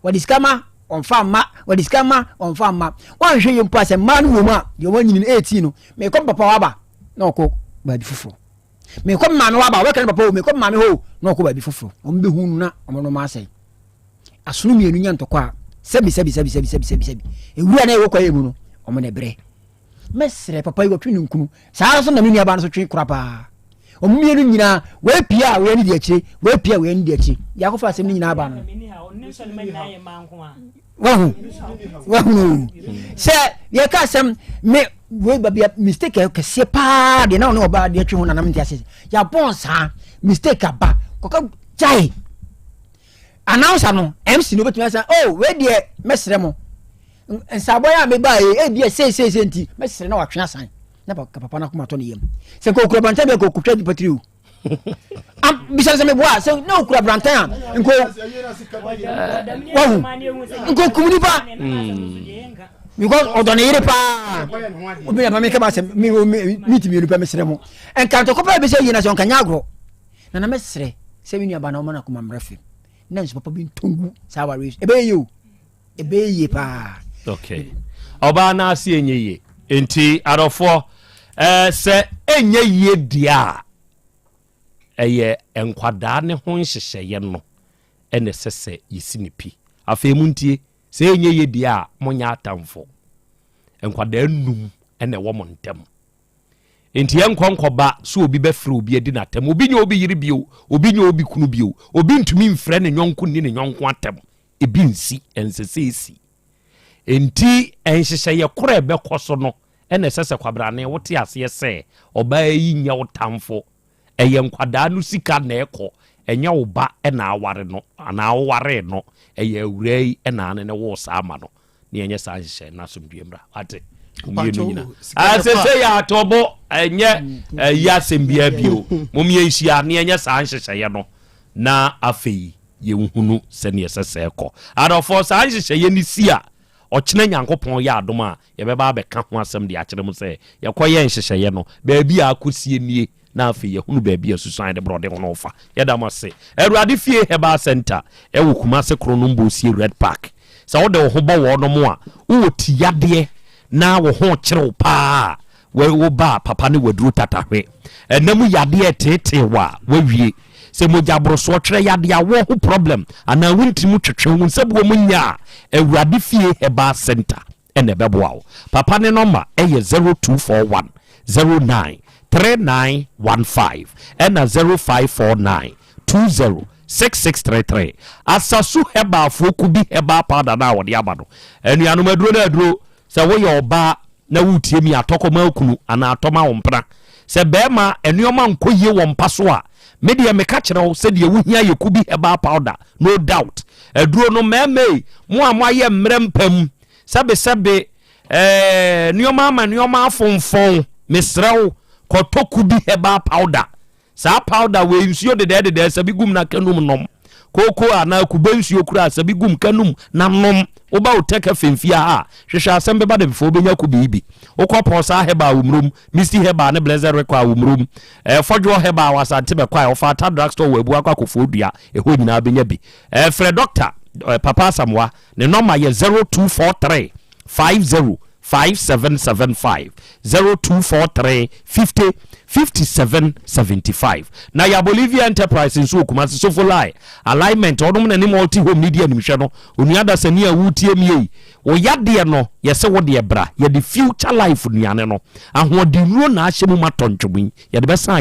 wɔde sika ma wɔnfa mma wɔde sika ma wɔnfa mma wɔanhwɛ yie mpo a sɛ mmaa no wɔ mu a deɛ wɔn anyini no 18 no mekɔ papa waba na ɔkɔ baabi foforɔ mekɔ maame waba wɔbɛka ne papa o mekɔ maame hɔ o na ɔkɔ baabi foforɔ wɔn bɛhu no na wɔn nom asɛe asono mmienu nya ntɔkwa a sɛbi sɛbi sɛbi sɛbi sɛbi sɛbi sɛbi ewura na ɛwɔ kwaeɛ mu no wɔn na ɛbrɛ mɛsrɛ papa yi wɔtwe ne nkunu saa nso na me nuabaa no so twe kora paa wɔn mmienu nyinaa wɔapia a wɔyɛ ne di akyire wɔapia a wɔyɛ ne di akyire deɛ akɔfa asɛm no nyinaa ba no wahu wahu sɛ yɛka asɛm me wei baabi a mistake kɛseɛ paa deɛ na ɔne ɔbaa deɛ twe ho nanam nte ase yɛabɔn saa mistake aba kɔka gyae announcer no mc no obɛtumi asa oh wei deɛ mɛsrɛ mo nsabɔ yi a mebaa yi ebi a seeseesei nti mɛsrɛ na watwe asan na papa no akoma tɔ ne yam sɛ nka okura brantan bi a nka okutwa nipa tiri o bisa sɛ meboa sɛ na okura brantan a nka wahu nka okum nipa hmm. because ɔdɔ ne yere paa obi na ma meka ba sɛ me ti mmienu pɛ mesrɛ mo nka ntɔkɔ paa bi sɛ yie na sɛ ɔnka nyɛ agorɔ na na mɛsrɛ sɛ me nuaba na ɔma no akoma mmerɛ fam na nso papa bi ntɔngu saa awareɛ so ɛbɛyɛ yie o ɛbɛyɛ yie paa. Okay. Ɔbaa no ase ɛnyɛ yie. Nti adɔfoɔ ɛɛ sɛ ɛnyɛ yie deɛ a ɛyɛ nkwadaa ne ho nhyehyɛeɛ no ɛna ɛsɛ sɛ yɛsi ne pi. Afei mu ntie sɛ ɛnyɛ yie deɛ a monyɛ atamfo. Nkwadaa num ɛna ɛwɔ mo ntam. Nti ɛnkɔ nkɔba sɛ obi bɛfrɛ obi adi n'atɛm. Obi nyɛ obi yere bio, obi nyɛ obi kunu bio, obi ntumi mfrɛ ne yɔnko nni ne yɔnko atɛm. Ebi nsi, ɛnsɛ sɛ esi. Enti nhyehyɛeɛ korɔ a ɛbɛkɔ so no na ɛsɛ sɛ kwabrane wote aseɛ sɛ ɔbaa yi nyɛ wo tamfo. Ɛyɛ nkwadaa no sika na ɛkɔ, ɛnyɛ wo ba na aware no anaa wowaree no, ɛyɛ awuraa yi na ane ne woo saa ma no. Ne yɛnyɛ saa nhyehyɛeɛ no asomdwoeɛ mmra. Wate? Mmienu nyina. Sese yɛ atɔbo ɛnyɛ ɛyi asɛm biara bio. Mom yɛnhyia ne yɛnyɛ saa nhyehyɛeɛ no na afei yɛnhunu sɛdeɛ ɛsɛ sɛ ɛkɔ. Adɔfoɔ, saa nhyehyɛeɛ no si a, ɔkyena Nyankopɔn yɛ adom a, yɛbɛba abɛka ho asɛm de akyerɛ mo sɛ, yɛkɔyɛɛ nhyehyɛeɛ no, baabi a akɔsie nie, na afei yɛahunu baabi a susuan de borɔde hono fa. Yɛda mo ase. Awurade Fie Herbal Centre ɛwɔ Kumase Kronom Bosie Red Park. Sɛ wode wo ho bɔ wɔnom a, wowɔ ti yadeɛ na wo ho kyere wo paa a, Wei wo ba a papa ne waduro tatahwe. Ɛna mu yadeɛ reteetee wo a, wawie. Sɛ mogya borosoɔ, twerɛ yadeɛ, awoɔ ho problem anaa wo ntiri mu twetwe, wo nsabuo mu nyɛ a, Awurade Fie Herbal Centre na ɛbɛboa wo. Papa ne nɔma yɛ 0241 09 3915 ɛna 0549 20 6633. Asasu Herbalfoɔ Kubi Herbal Powder no a wɔde aba no, anuanom aduro no aduro. Sɛ woyɛ ɔbaa na woretie me a, tɔ kɔma wo kunu anaa tɔ ma wo mpena. Sɛ barima, nneɛma nkɔ yie wɔ mpa so a, me deɛ meka kyerɛ wo sɛ deɛ wohia yɛ Kubi Herbal Powder, no doubt. Aduro no, mmarima ei, mo a moayɛ mmerɛ mpa mu, sɛbesɛbe, ɛɛ, nneɛma ama nneɛma afonfɔn, mesrɛ wo, kɔtɔ Kubi Herbal Powder. Saa powder wei nsuo dedɛɛdedɛɛ sɛ bi gum na ka num nom. Kooko anaa kube nsuo koraa sɛ bi gum ka num na nom. Woba wo tech FM fie ha a, hwehwɛ asɛm bɛba da before wobɛnya kube yi bi. Wokɔ Pɔɔsaa Herbal wɔ Murom, Misty Herbal ne Blessed Record wɔ Murom, eh, Fɔdwoɔ Herbal wɔ Asante Bɛkwae, Ɔfaata Drugstore wɔ Abuakwa Kofoɔ Dua, ɛhɔ nyinaa wobɛnya bi. Eh, frɛ Dɔkta eh, Papa Asamoah, ne nɔma yɛ 0243 50 5775 0243 50 57 75 Na ya Bolivia Enterprise nso wɔ Kumasi Sofolai Alignment ɔnom na ne multi home ne di animhwɛ no. Onua dasani a woretie me ei, wo yadeɛ no yɛse wo deɛ bra yɛde future life nnuane no ahoɔdennuro na ahyɛ mu ma tɔ ntwom yi yɛde bɛsan.